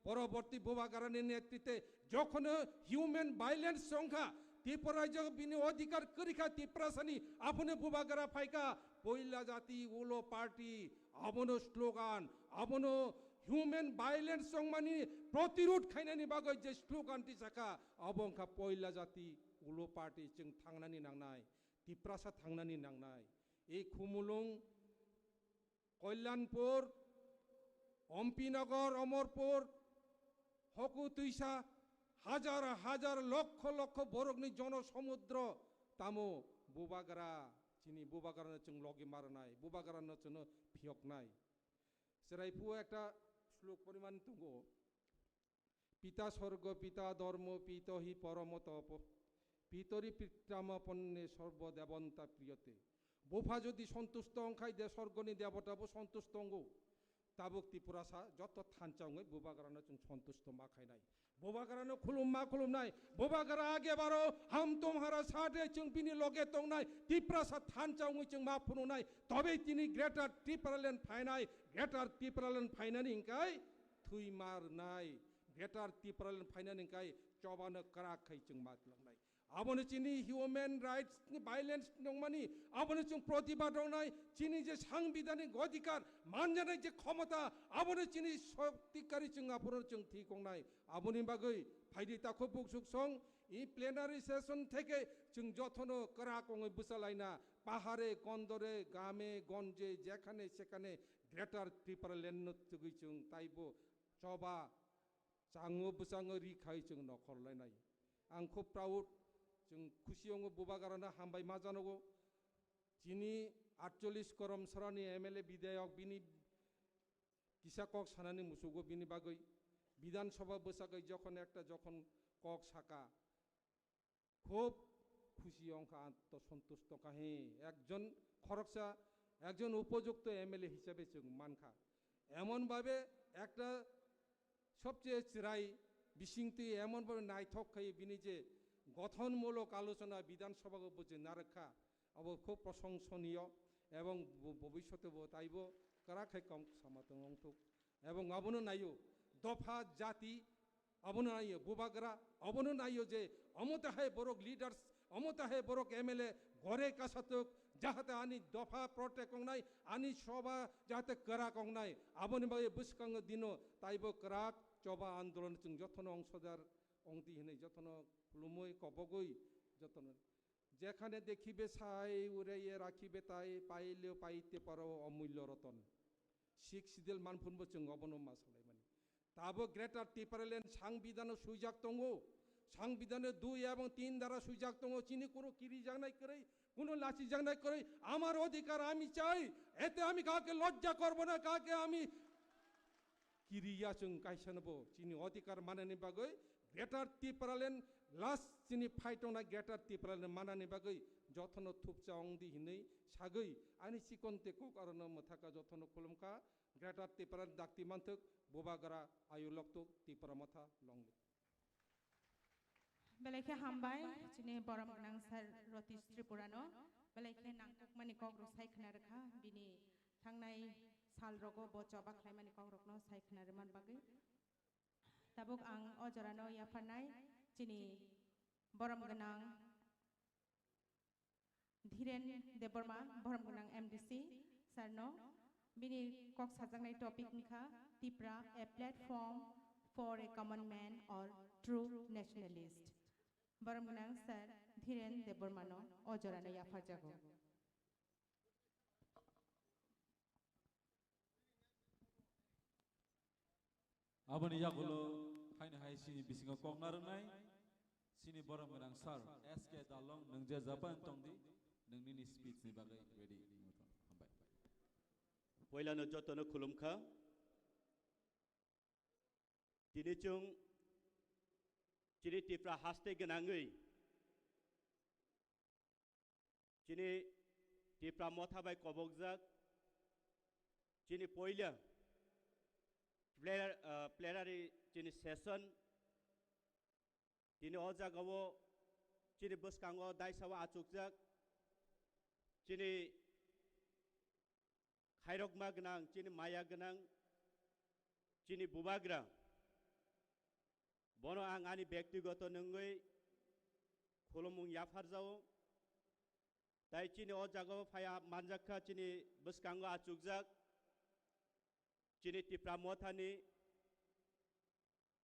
Poroborti Bubagrani netrite jokhono human violence chongkha, Tripura rajyo bini odhikar kwrwikha Tiprasani, aphone Bubagra phaikha, poila jati ulo party, abono slogan, abono human violence chongmani protirod khainani bagwi je slogan tisakha, abo wngkha poila jati ulo party chwng thangnani nangnai, Tiprasa thangnani nangnai. Ei Khumulwng, Kalyanpur, Ompinagar, Amarpur, Hoku Twisa, hajar hajar, lokho lokho borokni jono somudro tamo Bubagra, chini Bubagrano chwng logi marnai, Bubagrano chwngno phiyoknai. Chwrai phuo ekta slok poriman tongo. Pita sorgo, pita dhormo, pito hi poromo topo, pitori pittama ponne sorbo debonta priyate. Bupha jodi sontusto wngkhai de sorgoni debota bo sontusto wngo. Tabuk Tripurasa joto thansa wngwi Bubagrano chwng sontusto ma khainai. Bubagrano khulumma khulumnai, Bubagra age baro ham tumhara sade chwng bini loge tongnai, Tiprasa thansa wngwi chwng ma phunuknai, tobe tini Greater Tipraland phainai, Greater Tipraland phainani hingkai thwi ma rwnai, Greater Tipraland phainani hingkai chobano kwrak khai chwng ma twlangnai. Aboni chini human rights ni violence nongmani, aboni chwng protibad rongnai, chini je sangbidhanik odhikar manjanai je khomota, aboni chini shokti kari chwng aphuru chwng thik wngnai. Aboni bagwi phaidi takhuk buksuk song, i plenary session theke chwng jothono kwrak wngwi bwsalaina, pahare, kondore, game, gonje, jekhane sekhane Greater Tipraland no tugwi chwng taibo choba chango bwskango ri khai chwng nokhor lainai. Ang khub proud, chwng khusi wngo Bubagrano hambai ma janogo. Chini atchollis korom sarani M L A bidayok bini kisa kok sanani musugo bini bagwi Bidhan Sabha bwsagwi jokhon ekta jokhon kok saka, খুব খুশি অংকা আত্মসন্তুষ্ট কাহি একজন খরকসা একজন উপযুক্ত এমএলএ হিসাবে চুং মানখা। এমনভাবে একটা সবচেয়ে চিরাই বিশিংতি এমনভাবে নাইথক খাই বিনি যে গঠনমূলক আলোচনা বিধানসভাকে বুঝে না রাখা, abo খুব প্রশংসনীয় এবং ভ-, ভবিষ্যতে ব-, তাইব করা খাই কম সামাতং অংথুক। এবং abono naio, dopha jati abono naio, Bubagra abono naio je omo tahai borok leaders, omo tahai borok M L A gore kasatuk, jahate ani dopha protect wngnai, ani soba jahate kwrak wngnai. Aboni bagwi bwskango dino taibo kwrak choba andolon chwng jotono ongsodar ongdi hinwi jotono khulumwi kobogwi jotono যেখানে দেখিবে ছাই উড়াইয়া রাখিবে তাই, পাইলেও পাইতে পারো অমূল্য Ratan. Sixth Schedule manphunbo chwng obono ma salaimani. Tabo Greater Tipraland sangbidhano swijak tongo. Sangbidhano dui ebong tin dara swijak tongo. Chini kuno kirijaknai kwrwi, kuno lachijaknai kwrwi. আমার অধিকার আমি চাই, এতে আমি কাউকে লজ্জা করব না, কাউকে আমি kiriya chwng kaisa no bo chini odhikar manani bagwi Greater Tipraland last chini fight tongnai Greater Tipraland manani bagwi jotono thupcha ongdi hinwi sagwi ani chikon te kok arono mwthaka jotono khulumkha Greater Tipraland dakti manthok Bubagra ayu loktok Tipra Motha long live. Belai khe hambai chini borom gwnang sir Ratish Tripura no, belai khe nangkukmani kok rok sai khna rwkha, bini thangnai sal rogo bo choba khlaimani kok rok no sai khna rwman bagwi. Tabuk ang o jora no yapharnai chini borom gwnang Dhiren Debbarma, borom gwnang M D C sir no, bini kok sajaknai topic wngkha Tipra, a platform for a common man or true nationalist. Borom gwnang sir Dhiren Debbarma no o jora no yapharjago. Aboni yagulo haino hai chini bisingo kok narwknai chini borom gwnang sir S K Dalong, nwng je Japan tongdi, nwng nini speech ni bagwi ready wngwi tong. Hambai. Poilano jotono khulumkha. Tini chwng chini Tipra haste gwnangwi chini Tipra Motha bai kobokjak, chini poila plenary, ah, plenary chini session, tini o jagao chini bwskango daisao achukjak, chini khairokma gwnang, chini maya gwnang, chini Bubagra. Bono ang ani bektigoto nungwi khulumung yapharjao. Tai chini o jagao phaiya manjakha chini bwskango achukjak chini Tipra Mothani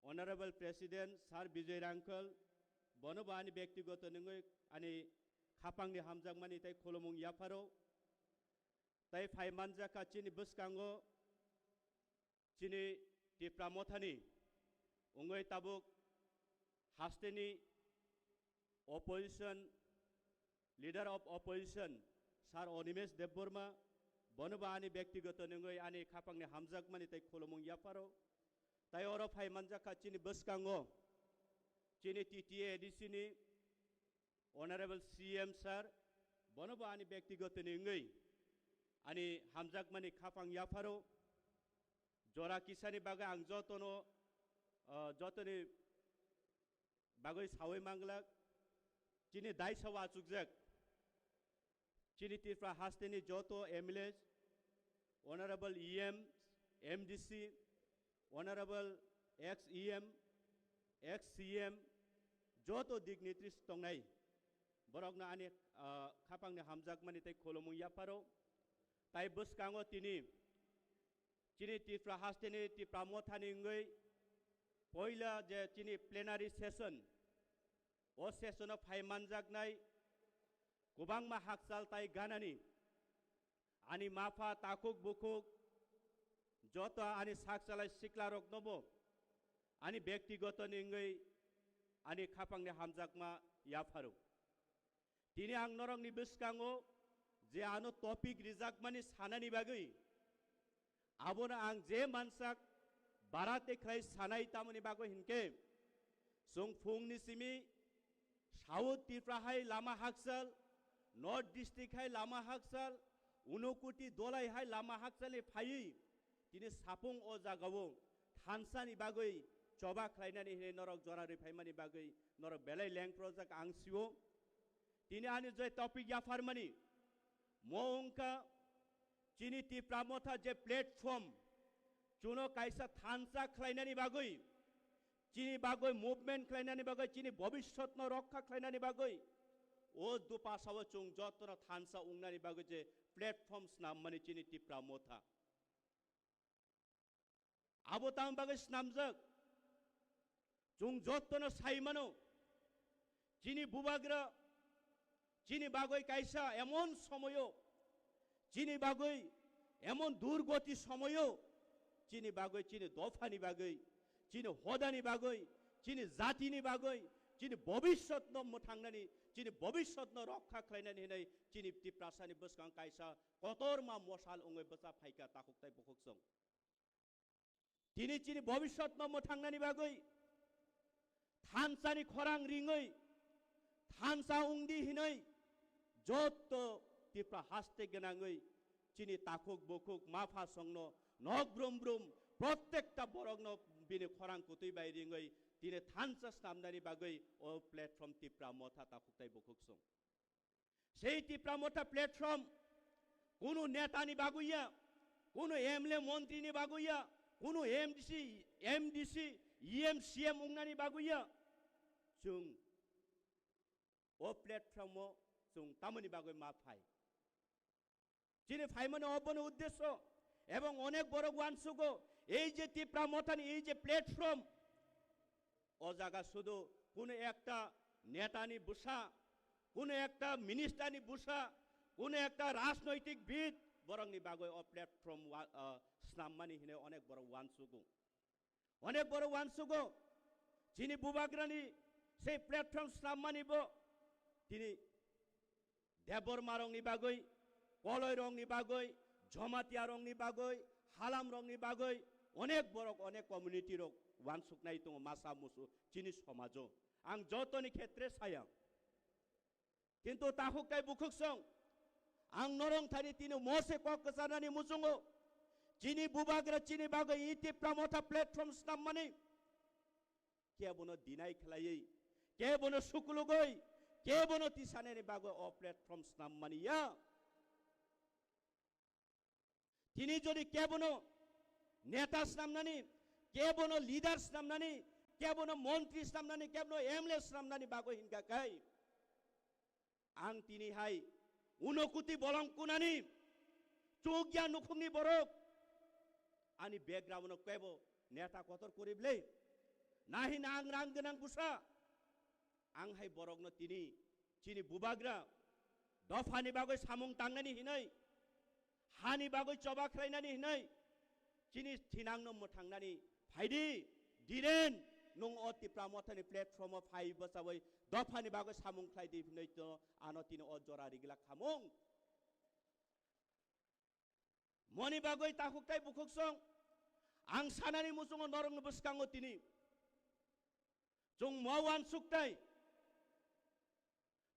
Honorable President Sir Bijoy Rangkhal, bono bo ani bektigoto nungwi ani khapangni hamjakmani tai khulumung yapharo. Tai phai manjakha chini bwskango chini Tipra Mothani wngwi tabuk hasteni opposition, leader of opposition, Sir Animesh Debbarma, bono bo ani bektigoto nungwi ani khapangni hamjakmani tai khulumung yapharo. Tai oro phai manjakha chini bwskango chini T T A A D C ni Honorable C M Sir, bono bo ani bektigoto ni wngwi ani hamjakmani khapang yapharo. Jora kisani bagwi ang jotono, ah, jotoni bagwi sawi manglak, chini daisa wachukjak, chini Tripura hasteni joto M L A, Honorable E M, M D C, Honorable ex E M, ex C M, joto dignitaries tongnai, borokno ani, ah, khapangni hamjakmani tei khulumung yapharo. Tai bwskango tini chini Tripura hasteni Tipra Mothani wngwi poila je chini plenary session, o session-o phai manjaknai kwbangma hakchal tai ganani ani mapha takhuk bukhuk joto ani sakchalai siklaroknobo ani bektigoto ni wngwi ani khapangni hamjakma yapharo. Tini ang norokni bwskango je ano topic rijakmani sanani bagwi, abono ang je mansak bara te khlai sanai tamoni bagwi hinkhe, chwng phungni simi South Tripura hai lama hakchal, North District hai lama hakchal, Unokoti Dolai hai lama hakchal ni phaiwi tini sapung o jagao thansa ni bagwi choba khlainani hinwi norok jora rwi phaimani bagwi norok belai lengprojak ang sio. Tini ani je topic yapharmani, mo wngkha chini Tipra Motha je platform, chuno kaisa thansa khlainani bagwi, chini bagwi movement khlainani bagwi, chini bobiswtno rokha khlainani bagwi, o dupasao chwng jotono thansa wngnani bagwi je platform snammani chini Tipra Motha. Abo tamo bagwi snamjak? Chwng jottono sai mano, chini bubagra chini bagwi kaisa emon somoyo, chini bagwi emon durgoti somoyo, chini bagwi, chini dophani bagwi, chini hodani bagwi, chini jatini bagwi, chini bobiswtno mwthangnani, chini bobiswtno rokha khlainani hinwi chini Tiprasani bwskang kaisa kotorma mosal wngwi bwcha phaikha takhuk tai bukhuk chwng. Tini chini bobiswtno mwthangnani bagwi thansani khorang ringwi thansa wngdi hinwi jotto Tipra haste gwnangwi chini takhuk bukhuk mapha songno nok brum brum prottekta borokno bini khorang kutwi bai ringwi tini thansa snamnani bagwi o platform Tipra Motha takhuk tai bukhuk song. Sei Tipra Motha platform kunu netani bagwi ya, kunu M L A montrini bagwi ya, kunu M D C, M D C, E M, C M wngnani bagwi ya. Chwng o platform o chwng tamoni bagwi ma phai? Chini phaimani obono uddesyo ebong onek borok uansugo ei je Tipra Mothani ei je platform, o jaga sudu kunu ekta netani bwsa, kunu ekta ministerni bwsa, kunu ekta rajnoitik bid borokni bagwi o platform wa-, ah, snammani hinwi onek borok uansugo. Onek borok uansugo, chini bubagrani sei platform snammani bo tini Debbarma rokni bagwi, Koloi rokni bagwi, Jamatia rokni bagwi, Halam rokni bagwi onek borok, onek community rok uansuknai tongo masa musu chini somajo. Ang jotoni khetre saya. Kintu takhuk tai bukhuk song, ang norong thani tini mose kok kwcharnani muchungo, chini bubagra chini bagwi i Tipra Motha platform snammani kebono deny khlaiwi, kebono sukulugwi, kebono tisanani bagwi o platform snammani ya. Tini jodi kebono neta snamnani, kebono leader snamnani, kebono montri snamnani, kebono M L A snamnani bagwi hinkha khai, ang tini hai Unokoti bolong kunani chukya nukhungni borok, ani background no kebo neta kotor korible, nahi na ang rang gwnang bwsa, ang hai borokno tini chini bubagra dophani bagwi samung tangnani hinwi, hani bagwi choba khlainani hinwi, chini thinangno mwthangnani phaidi, Dhiren, nwng o Tipra Mothani platform o phai bwchawi dophani bagwi samung khlaidi hinwi to ano tini o jora rigla khamung. Moni bagwi takhuk tai bukhuk song, ang sanani muchungo norokni bwskango tini chwng mo uansuk tai,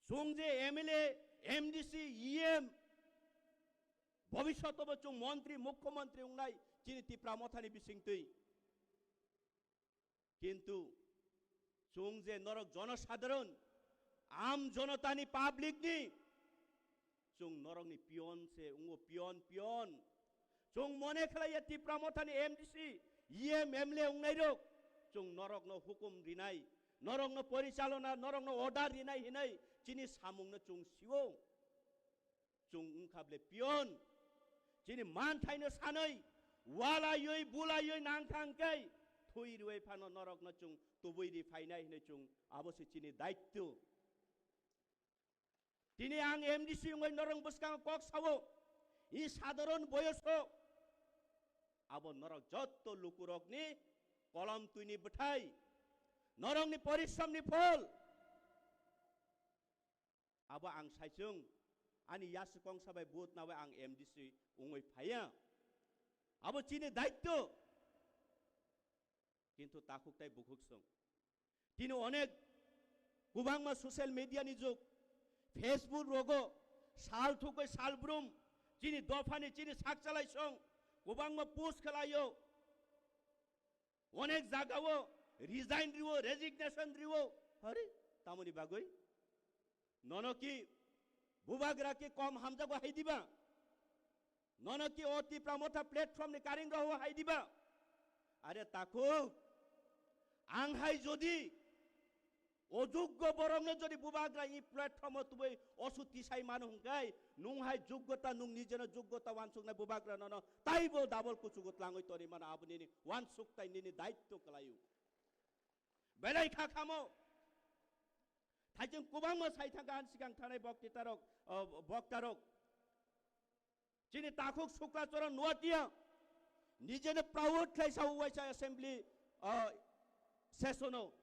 chwng je M L A, M D C, E M, bobiswtobo chwng montri, mukhyamantri wngnai chini Tipra Mothani bisingtwi. Kintu Chwng je norok jonosadharon, am jonotani, public ni, chwng norokni pion se wngo, pion, pion. Chwng mone khlaiya Tipra Mothani M D C, E M, M L A wngnairok, chwng norokno hukum rinai, norokno porichalona, norokno order rinai hinwi chini samungno chwng sio. Chwng wngkha ble pion. Chini manthaino sanwi, walaiwi, bulaiwi nangkha hwnkhe, thwi rwui phano norokno chwng tubui ri phainai hinwi chwng, abo se chini daityo. Tini ang M D C wngwi norok bwskango kok sao, i sadharon boyoso abo norok jotto lukurokni kolom twini bwthai, norokni porishramni phol. Abo ang saichung, ani yasukong sabai vote nawi ang M D C wngwi phaiya. Abo chini daityo. Kintu takhuk tai bukhuk song. Tini onek kwbangma social media ni jug, Facebook rogo sal thukwi sal brum, chini dophani chini sakchalai song, kwbangma post khlaio. Onek jagao resign riwo, resignation riwo. Hari, tamoni bagwi? Nono ki bubagra ki kom hamjago hai diba? Nono ki o Tipra Motha platform ni karing roho hai diba? Are takhuk, ang hai jodi ojuggo borokno jodi bubagra i platform o tubui osuti sai mano hwnkhe, nung hai juggota, nung nijeno juggota wansuknai bubagra nono taibo double kuchugo tlangwi toni mano, abo nini wansuk tai nini daityo kwlaio. Belai kha khamo. Thaijwng kwbangma sai thangkha ani sikang thanai boktitarok, o, boktarok. Chini takhuk Sukla Charan Nuatia nijeno proud khlai sao waisa assembly, o, session o.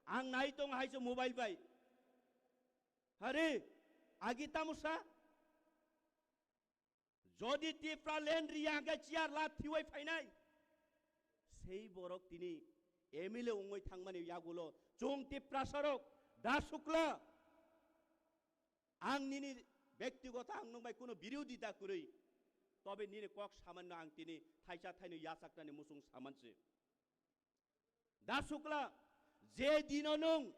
Ang nai tong hai se mobile bai. Hari, agi tamo sa? Jodi Tipra land riya hwnkhe chair la thiwi phainai. Sei borok tini M L A wngwi thangmani yagulo chwng Tiprasarok da Sukla. Ang nini bektigoto ang nwng bai kuno birodhi da kwrwi. Tobe nini kok samanno ang tini thaisa thaino yachaknani muchung samanse. Da Sukla, je dino nwng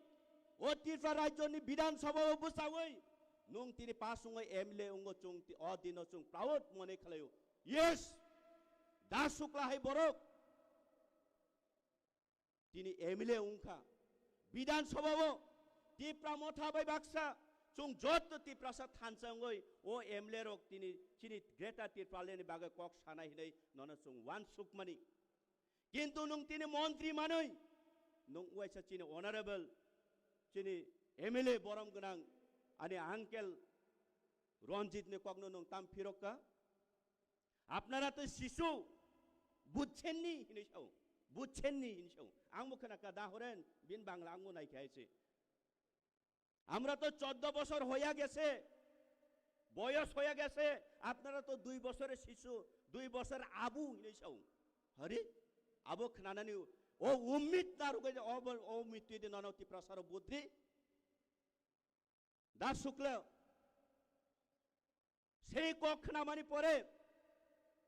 o Tripura rajyoni Bidhan Sabha o bwchawi nwng tini pass wngwi M L A wngo, chwng ti-, o dino chwng proud mone khlaio. Yes, Da Sukla hai borok tini M L A wngkha. Bidhan Sabha o Tipra Motha bai baksa chwng joto Tiprasa thansa wngwi o M L A rok tini chini Greater Tipraland ni bagwi kok sanai hinwi nono chwng uansukmani. Kintu nwng tini montri manwi, nwng uaisa chini honorable, chini M L A borom gwnang ani uncle Ranjit ni kokno nwng tam phirokka. Apnara to sisu bujchenni hinwi sao, bujchenni hinwi sao. Ang bo khna ka da horen bin Bangla ang bo nai khe aise. আমরা তো চোদ্দ বছর হইয়া গেছে, বয়স হইয়া গেছে, আপনারা তো দুই বছরের শিশু, দুই বছর আবু হিনে চাও। হরে, abo khnanani o ummit narwgwi o, o ummit twi de nono Tiprasaro budri. Da Sukla, Sei kok khnamani pore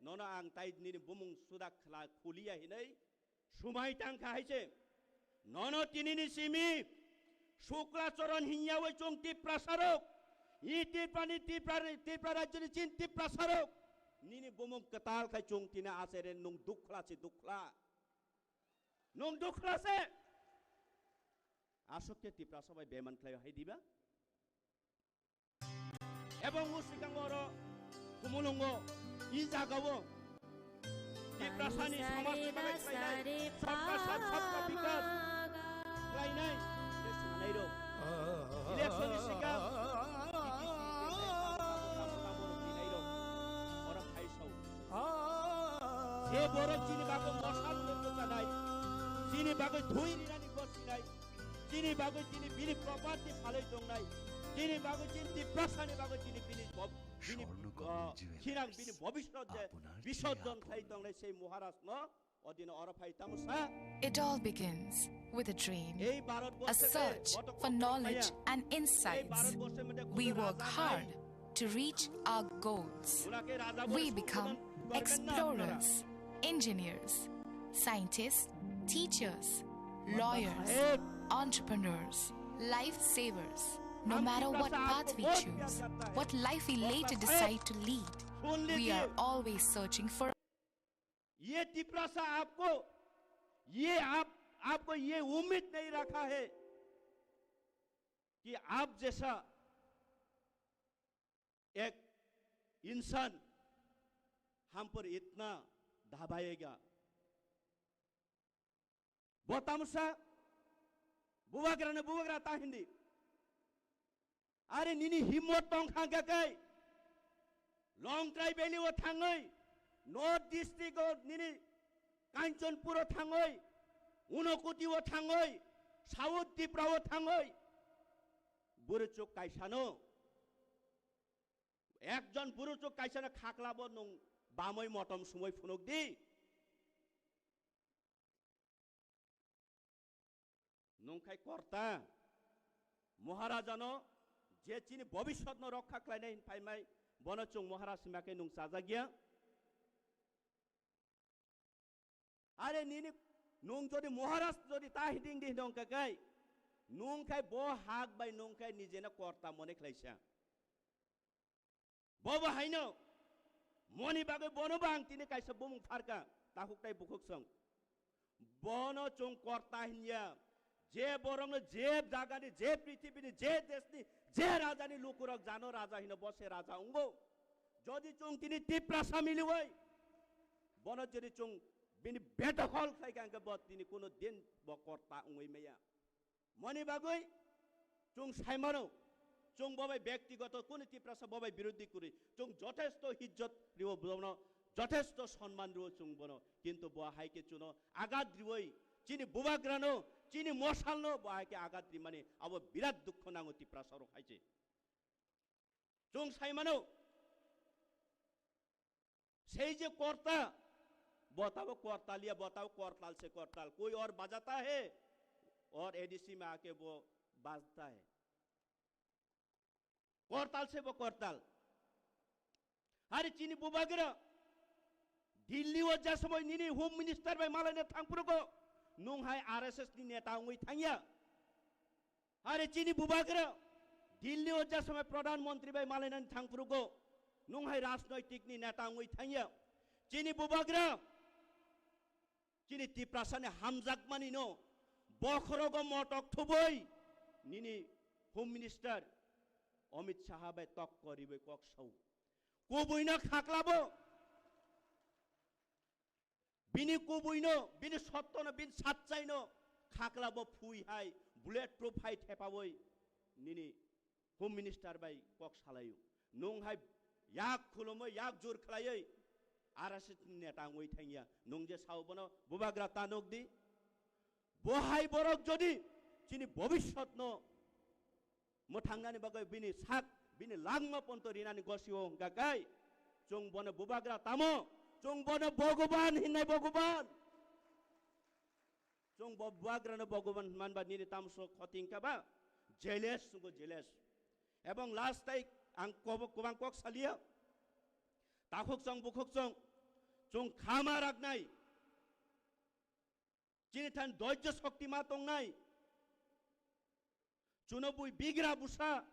nono ang tai nini bumung suda khla khuliya hinwi sumai tangkha hai se. Nono tinini simi Sukla Charan hinyawi chwng Tiprasarok, i Tiprani, Tipra, Tipra rajyoni chin Tiprasarok, nini bumung kwtal khai chwng tini asere nwng dukhla se dukhla. Nwng dukhla se. Aswk khe Tiprasa bai beman khlai hai diba? Ebong o swkang oro Khumulwngo i jagao Tiprasani samajni bagwi khlainai, sabka sath, sabka bikas khlainai, je sanai rok. Election ni swkang tamo tamo rok rinai rok oro phai sao. Je borok chini bagwi mosa rwna kwchanai, chini bagwi thwi rinani gosinai, chini bagwi chini bini property phalwi tongnai, chini bagwi chini Tiprasani bagwi chini bini bob-, bini, Swarnakamal ah, jewelers, sinang bini bobiswt je আপনার বিসর্জন khlai tongnai sei Maharaj no odino oro phai tamo sa. It all begins with a dream, ei Bharat a borse search for knowledge and insights. We work hard to reach our goals. We become explorers, engineers, scientists, teachers, lawyers, entrepreneurs, lifesavers. No matter what path we choose, what life we later decide to lead, we are always searching for ये तिपरासा आपको ये आप आपको ये उम्मीद नहीं रखा है कि आप जैसा एक इंसान हम पर इतना दबाएगा। Bo tamsa bubagrano bubagra ta hindi. Are nini himmot tong kha hwnkha khe Longtrai Valley o thangwi, North District o nini Kanchanpur o thangwi, Unakoti o thangwi, South Tipra o thangwi, bwrwi chuk kaisano ekjon bwrwi chuk kaisano khaklabo nwng bamwi motom sumwi phunuk di. Nwng khai korta, Maharajano je chini bobiswtno rokha khlainai hin phaimai, bono chwng Maharaj hima khe nwng chajakya. Are nini nwng jodi Maharaj jodi ta hiding di hinong kakai, nwng khai bo hak bai nwng khai nijeno korta mone khlaisa. Bobo haino moni bagwi bono bo ang tini kaisa bumung pharka, takhuk tai bukhuk song. Bono chwng korta hinya, je borokno je jagani, je prithibini, je deshni, je rajani lukurok jano raja hino bo se raja wngo. Jodi chwng tini Tiprasa miliwi, bono jodi chwng bini bedokhol khlai kha hwnkhe bo tini kuno din bo korta wngwi maya. Moni bagwi chwng saimano, chwng bobai bektigoto kunu Tiprasa bobai birodhi kwrwi, chwng jothesto hijjot riwo bono, jothesto sonman riwo chwng bono, kintu bo hai khe chuno agat riwi, chini bubagrano, chini mosalno bo hai khe agat rimani abo birat dukho nango Tiprasa rok hai se. Chwng saimano, sei je korta, bo tabo kortal ya, bo tabo kortal se kortal. Koi aur bajata hai, aur A D C mein aake wo bajta hai. Kortal se bo kortal. Hari chini bubagra, Delhi o je somoi nini Home Minister bai malaina thangphuru go, nwng hai R S S ni neta wngwi thangya. Are chini bubagra Delhi o je somoi Pradhan Mantri bai malainani thangphuru go, nwng hai rajnoitik ni neta wngwi thangya. Chini bubagra chini Tiprasa ni hamjakmani no bokhorogo motok thubui nini Home Minister Amit Shah bai tokko ribai kok sao. Kubui no khaklabo. Bini kubuino, bini sottono, bini satchaino khaklabo phui hai, bullet proof hai thepawi nini Home Minister bai kok salaio. Nwng hai yak khulumwi, yak jur khlaiwi R S S ni neta wngwi thangya. Nwng je sao bono bubagra ta nuk di. Bo hai borok jodi chini bobiswtno mwthangnani bagwi bini sak, bini langma ponto rinani gosio hwnkha khe, chwng bono bubagra tamo, chwng bono Bhogoban hinnai Bhogoban. Chwng bo bubagrano Bhogoban hwnmanba nini tamso khoting kha ba? Jealous, chwngbo jealous. Ebong last tai ang kobo-, kobang kok salia. Takhuk chwng bukhuk chwng, chwng khama raknai. Chini than doijjo shokti ma tongnai. Chuno bui bigra busa,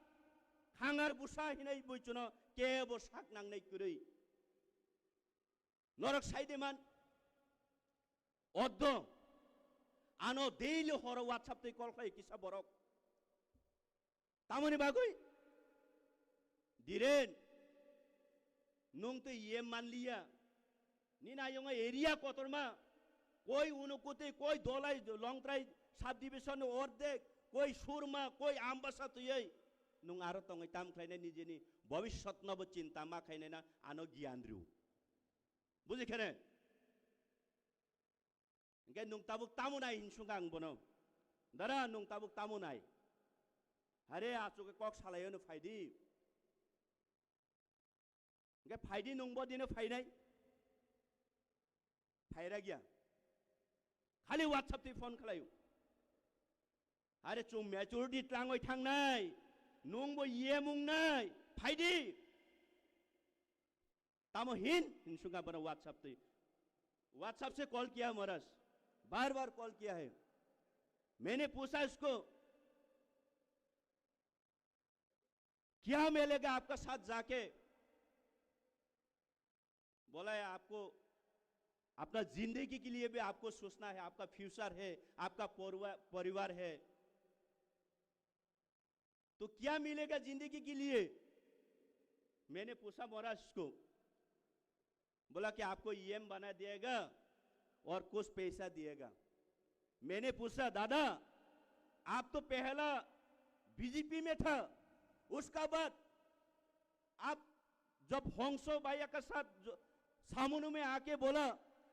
khangar busa hinai bui chuno kebo sak nangnai kwrwi. Norok sai de man. Oddo. Ano daily horo WhatsApp tei call khlai kisa borok. Tamoni bagwi? Dhiren, nwng twi E M manliya. Nini ayongo area kotorma, koi Unakoti, koi Dholai, Longtrai subdivision ni ordek, koi Surma, koi Ambasa twiwi nwng aro tongwi tam khlainai nijeni bobiswt nobo chinta ma khainai na ano giyan rw. Buji khene? Hingke nwng tabuk tamo nai hinsung ang bono. Dara nwng tabuk tamo nai. Hare achuke kok salaio no phaidi. Hingke phaidi nwng bo dino phainai. Phaira giya. Khali WhatsApp twi phone khlaio. Hare chwng maturity tlangwi thangnai. Nwng bo yemung nai. Phaidi. Tamo hin, hinsung ka bana WhatsApp twi. WhatsApp se call kiya maharaj. Bar bar call kiya hai. मैंने पूछा इसको, क्या मिलेगा आपका साथ जाके? बोला है, आपको अपना जिंदगी के लिए भी आपको सोचना है, आपका फ्यूचर है, आपका परिवा-, परिवार है, तो क्या मिलेगा जिंदगी के लिए? मैंने पूछा महाराज को, बोला कि आपको ईएम बना दिएगा और कुछ पैसा दिएगा। मैंने पूछा, दादा, आप तो पहला बीजेपी में था, उसका बाद आप जब हंसो भैया के साथ जो सामने में आके बोला,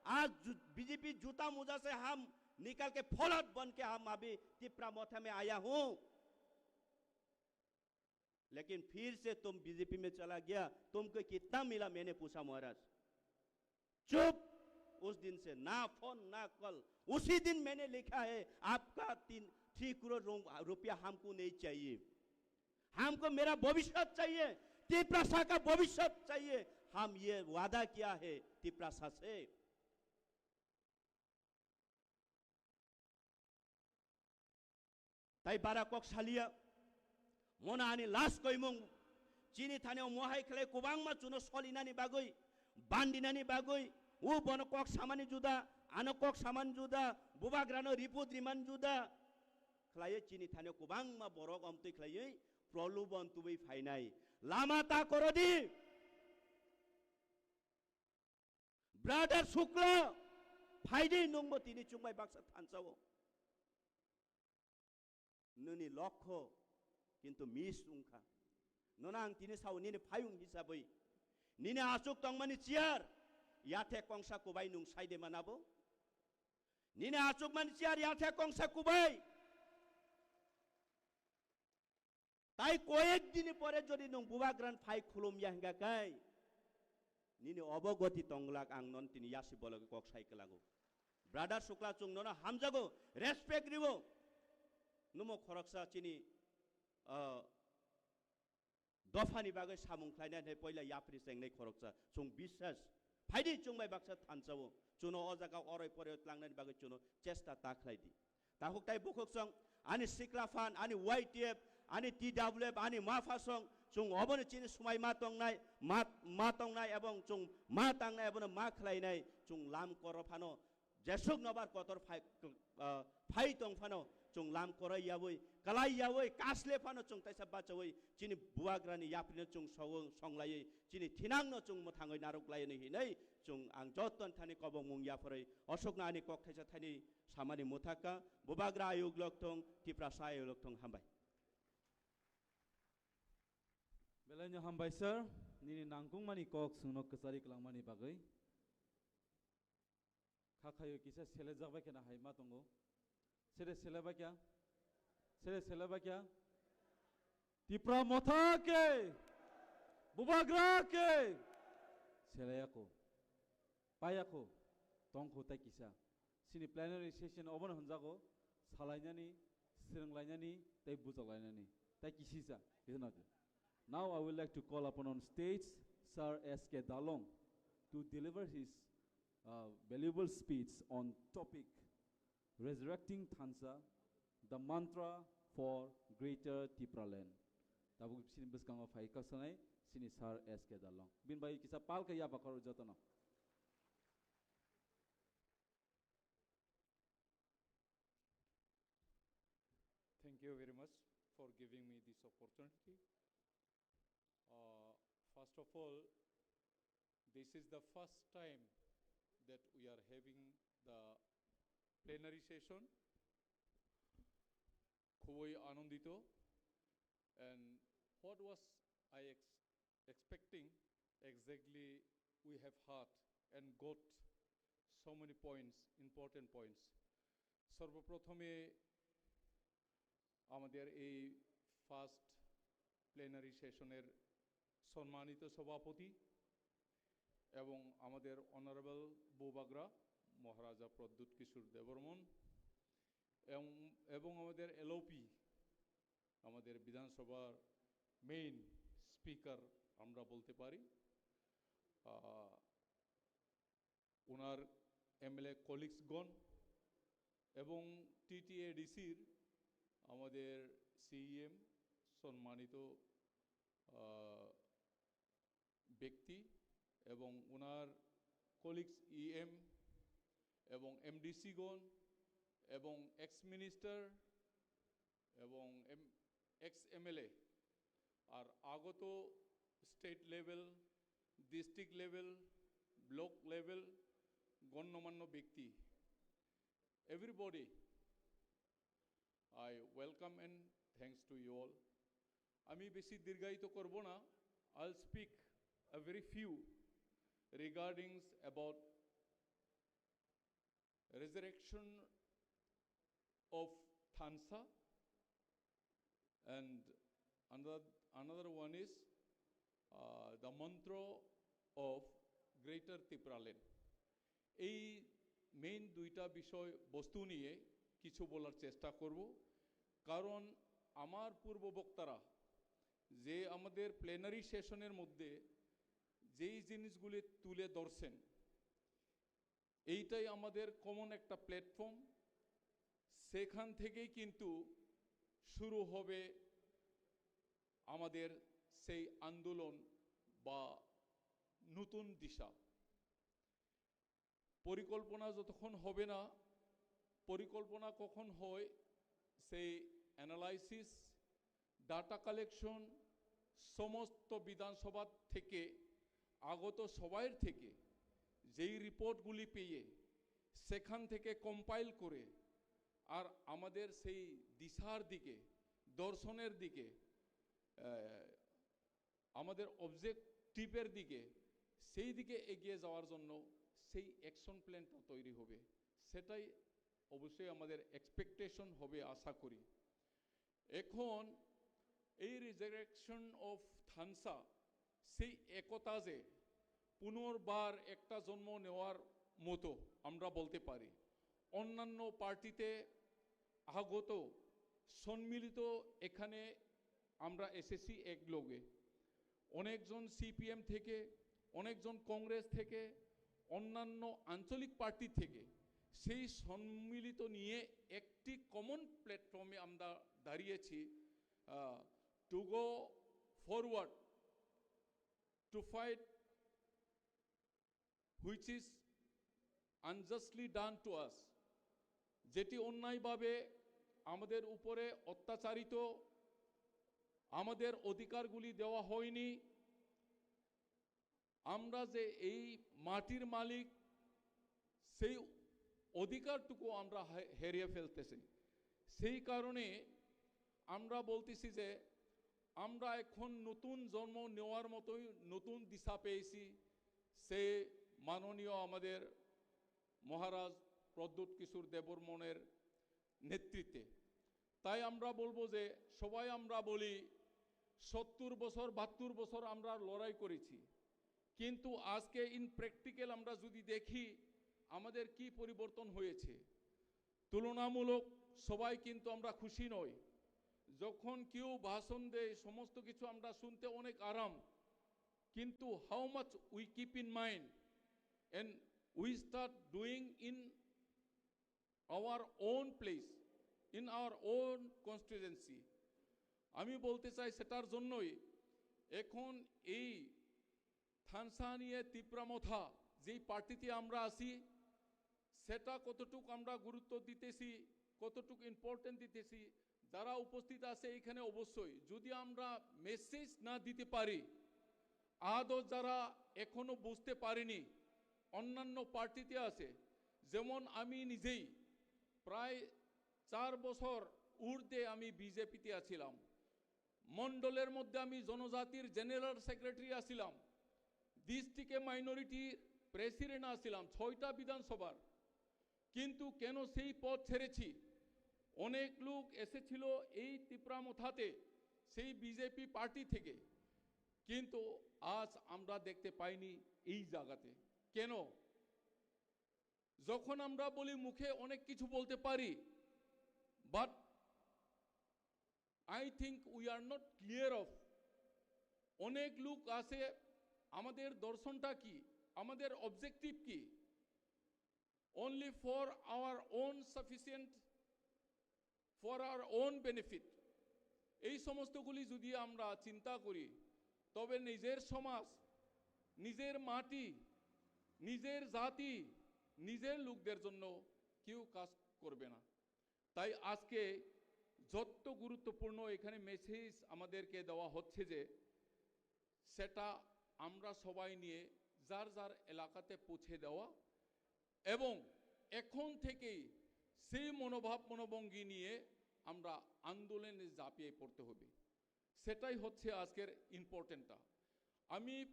आज जू-, बीजेपी जूता मोजा से हम निकल के फौलाद बन के हम अभी तिपरा मोथा में आया हूँ, लेकिन फिर से तुम बीजेपी में चला गया, तुमको कितना मिला? मैंने पूछा महाराज। चुप। उस दिन से ना फोन ना कॉल। उसी दिन मैंने लिखा है, आपका तीन थ्री करोड़ रो-, रुपया हमको नहीं चाहिए, हमको मेरा भविष्य चाहिए, तिपरासा का भविष्य चाहिए। हम ये वादा किया है तिपरासा से। Tai bara kok salia, mona ani last koimung, chini thani o mohai khlai kubangma chuno solinani bagwi, bandinani bagwi, u bono kok samani juda, ano kok samani juda, bubagrano report rimani juda, khlaiwi chini thani o kubangma borok omtwi khlaiwi prolubon tubui phainai. Lama ta korodi. Brother Shukla, phaidi nungbo tini chungbai baksa thansa o. Nini lokho kintu miss wngkha. Nono ang tini sao nini phayung hisabwi. Nini achuk tongmani chair, yathe kongsa kubai nung saide manabo. Nini achukmani chair yathe kongsa kubai. Tai koyek dini pore jodi nung bubagran phai khulum ya hingga kai, nini obogoti tonglak ang non tini yasi bologi kok sai kelago. Brother Shukla, chung nono hamjago, respect ribo. Numo khoroksa chini, ah, dophani bagwi samung khlainai hinwi poila yapri chengnai khoroksa chung biswas. Phaidi chungbai baksa thansa o. Chuno o jaga oroi poroi tlangnani bagwi chuno chesta ta khlai di. Takhuk tai bukhuk song, ani sikla phan, ani Y T F, ani T W F, ani ma pha song, chung obono chini swmai ma tongnai, ma, ma tongnai ebong chung ma tangnai, ebono ma khlainai, chung lam koro phano, jesuk nobar kotor phai, ah, phai tong phano, chung lam korai yawi, kalai yawi, kasle phano chung taisa bachawi, chini bubagrani yaprino chung song-, songlaiwi, chini thinangno chung mwthangwi narwk laini hinwi, chung ang joton thani kobong mung yapharwi, osokno ani kok thaisa thani samani muthaka, bubagra ayuk lok thung, Tiprasa ayuk lok thung, hambai. Belai no hambai sir, nini nangkukmani kok chwngno kwchari kwlangmani bagwi. Kha khayo kisa selejak bai kheno hai ma tongo. Sere sele bai kya? Sere sele bai kya? Tipra motha ke! Bubagra ke! Seleyako. Payakho, tongkho tai kisa. Chini plenary session obono hwnjago, salainani, swrwnglainani, tei bujaklainani. Tai kisisa, isn't it? Now I would like to call upon on stage Sir S K Dalong to deliver his, uh, valuable speech on topic Resurrecting Thansa, the mantra for Greater Tipraland. Tabuk chini bwskango phai kasanai chini Sir S K Dalong. Bini bai kisa pal khe yaba khoro jotono. Thank you very much for giving me this opportunity. Uh, first of all, this is the first time that we are having the plenary session. খুবই আনন্দিত। And what was I ex-, expecting? Exactly, we have heard and got so many points, important points. সর্বপ্রথমে আমাদের এই first plenary সেশনের সম্মানিত সভাপতি এবং আমাদের অনারেবল বুবাগ্রা মহারাজা প্রদ্যুৎ কিশোর দেববর্মন এবং, এবং আমাদের এলওপি, আমাদের বিধানসভার মেইন স্পিকার আমরা বলতে পারি, আহ, ওনার এমএলএ কলিগসগণ এবং টিটিএডিসির আমাদের সিইএম, সম্মানিত আহ, ব্যক্তি এবং ওনার কলিগস ইএম এবং এমডিসিগণ এবং এক্স মিনিস্টার এবং এক্স এমএলএ, আর আগত state level, district level, block level গণ্যমান্য ব্যক্তি, everybody, I welcome and thanks to you all. আমি বেশি দীর্ঘায়িত করব না। I'll speak a very few regarding about resurrection of Thansa, and another, another one is uh, the mantra of Greater Tipraland. এই মেইন দুইটা বিষয় বস্তু নিয়ে কিছু বলার চেষ্টা করব, কারণ আমার পূর্ব বক্তারা যে আমাদের প্লেনারি সেশনের মধ্যে যেই জিনিসগুলি তুলে ধরছেন, এইটাই আমাদের কমন একটা প্ল্যাটফর্ম। সেখান থেকেই কিন্তু শুরু হবে আমাদের সেই আন্দোলন বা নতুন দিশা। পরিকল্পনা যতক্ষণ হবে না, পরিকল্পনা কখন হয়, সেই অ্যানালাইসিস, ডাটা কালেকশন, সমস্ত বিধানসভা থেকে আগত সবাইর থেকে যেই রিপোর্টগুলি পেয়ে সেখান থেকে কম্পাইল করে আর আমাদের সেই দিশার দিকে, দর্শনের দিকে, আহ, আমাদের অবজেক্টিভের দিকে, সেই দিকে এগিয়ে যাওয়ার জন্য সেই অ্যাকশন প্ল্যানটা তৈরি হবে, সেটাই অবশ্যই আমাদের এক্সপেকটেশন হবে আশা করি। এখন এই রিজারেকশন অফ থানসা, সেই একতা যে পুনর্বার একটা জন্ম নেওয়ার মতো আমরা বলতে পারি। অন্যান্য পার্টিতে আগত সম্মিলিত এখানে আমরা এসেছি এক লগে, অনেকজন সিপিএম থেকে, অনেকজন কংগ্রেস থেকে, অন্যান্য আঞ্চলিক পার্টি থেকে, সেই সম্মিলিত নিয়ে একটি কমন প্ল্যাটফর্মে আমরা দাঁড়িয়েছি, to go forward to fight which is unjustly done to us, যেটি অন্যায়ভাবে আমাদের উপরে অত্যাচারিত, আমাদের অধিকারগুলি দেওয়া হয়নি। আমরা যে এই মাটির মালিক, সেই অধিকারটুকু আমরা হে- হেরিয়ে ফেলতেছি। সেই কারণে আমরা বলতেছি যে আমরা এখন নতুন জন্ম নেওয়ার মতোই নতুন দিশা পেয়েছি। সে মাননীয় আমাদের মহারাজ প্রদ্যুৎ কিশোর দেববর্মনের নেতৃত্বে। তাই আমরা বলবো যে সবাই আমরা বলি সত্তর বছর, বাহাত্তর বছর আমরা লড়াই করেছি, কিন্তু আজকে ইন প্র্যাকটিক্যাল আমরা যদি দেখি আমাদের কি পরিবর্তন হয়েছে, তুলনামূলক সবাই কিন্তু আমরা খুশি নই। যখন কেউ ভাষণ দেয়, সমস্ত কিছু আমরা শুনতে অনেক আরাম, কিন্তু how much we keep in mind and we start doing in our own place, in our own constituency. আমি বলতে চাই সেটার জন্যই এখন এই থানসানিয়া তিপ্রা মথা যেই পার্টিতে আমরা আছি, সেটা কতটুক আমরা গুরুত্ব দিতেছি, কতটুক ইম্পর্টেন্ট দিতেছি, যারা উপস্থিত আছে এখানে, অবশ্যই যদি আমরা মেসেজ না দিতে পারি, আদৌ যারা এখনো বুঝতে পারেনি, অন্যান্য পার্টিতে আছে, যেমন আমি নিজেই প্রায় চার বছর ঊর্ধ্বে আমি বিজেপিতে আছিলাম, মণ্ডলের মধ্যে আমি জনজাতির জেনারেল সেক্রেটারি আছিলাম, ডিস্ট্রিক্টে মাইনরিটির প্রেসিডেন্ট আছিলাম ছয়টা বিধানসভার। কিন্তু কেন সেই পদ ছেড়েছি? অনেক লোক এসেছিল এই তিপ্রা মথাতে সেই বিজেপি পার্টি থেকে, কিন্তু আজ আমরা দেখতে পাইনি এই জায়গাতে। কেন? যখন আমরা বলি মুখে অনেক কিছু বলতে পারি, but I think we are not clear of, অনেক লোক আছে, আমাদের দর্শনটা কি, আমাদের অবজেক্টিভ কি? Only for our own sufficient, for our own benefit। এই সমস্তগুলি যদি আমরা চিন্তা করি, তবে নিজের সমাজ, নিজের মাটি, নিজের জাতি, নিজের লোকদের জন্য কেউ কাজ করবে না। তাই আজকে যত গুরুত্বপূর্ণ এখানে মেসেজ আমাদেরকে দেওয়া হচ্ছে যে সেটা আমরা সবাই নিয়ে যার যার এলাকাতে পৌঁছে দেওয়া এবং এখন থেকেই সেই মনোভাব মনোভঙ্গি নিয়ে আমরা আন্দোলনে ঝাঁপিয়ে পড়তে হবে। সেটাই হচ্ছে আজকের ইম্পর্টেন্টটা। আমি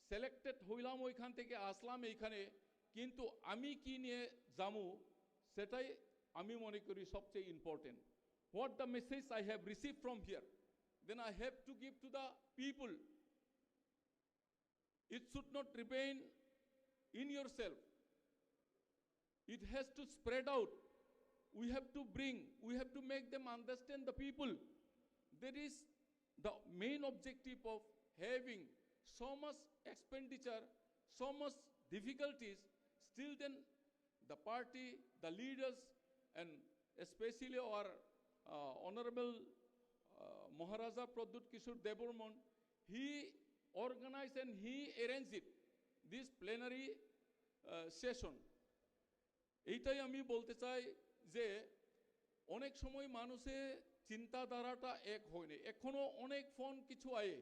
সিলেক্টেড হইলাম, ওইখান থেকে আসলাম এইখানে, কিন্তু আমি কি নিয়ে যাবো, সেটাই আমি মনে করি সবচেয়ে important. What the message I have received from here, then I have to give to the people। It should not remain in yourself। It has to spread out। We have to bring, we have to make them understand the people। That is the main objective of having so much expenditure, so much difficulties, still then the party, the leaders, and especially our uh, Honorable uh, Maharaja Pradyut Kishore Debbarman, he organized and he arranged it, this plenary uh, session। এইটাই আমি বলতে চাই যে অনেক সময় মানুষের চিন্তাধারাটা এক হয় না। এখনো অনেক ফোন কিছু আয়ে।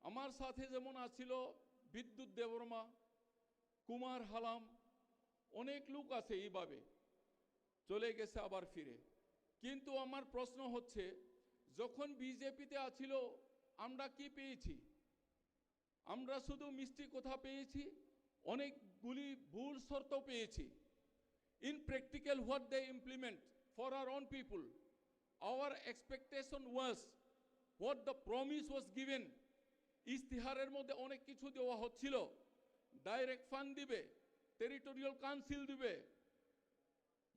আমার সাথে যেমন আছিল বিদ্যুৎ দেববর্মা, কুমার হালাম, অনেক লোক আছে এইভাবে চলে গেছে আবার ফিরে। কিন্তু আমার প্রশ্ন হচ্ছে, যখন বিজেপিতে আছিল, আমরা কি পেয়েছি? আমরা শুধু মিষ্টি কথা পেয়েছি, অনেকগুলি ভুল শর্ত পেয়েছি। In practical, what they implement for our own people, our expectation was, what the promise was given। ইস্তিহারের মধ্যে অনেক কিছু দেওয়া হচ্ছিল, ডাইরেক্ট ফান্ড দিবে, টেরিটোরিয়াল কাউন্সিল দিবে,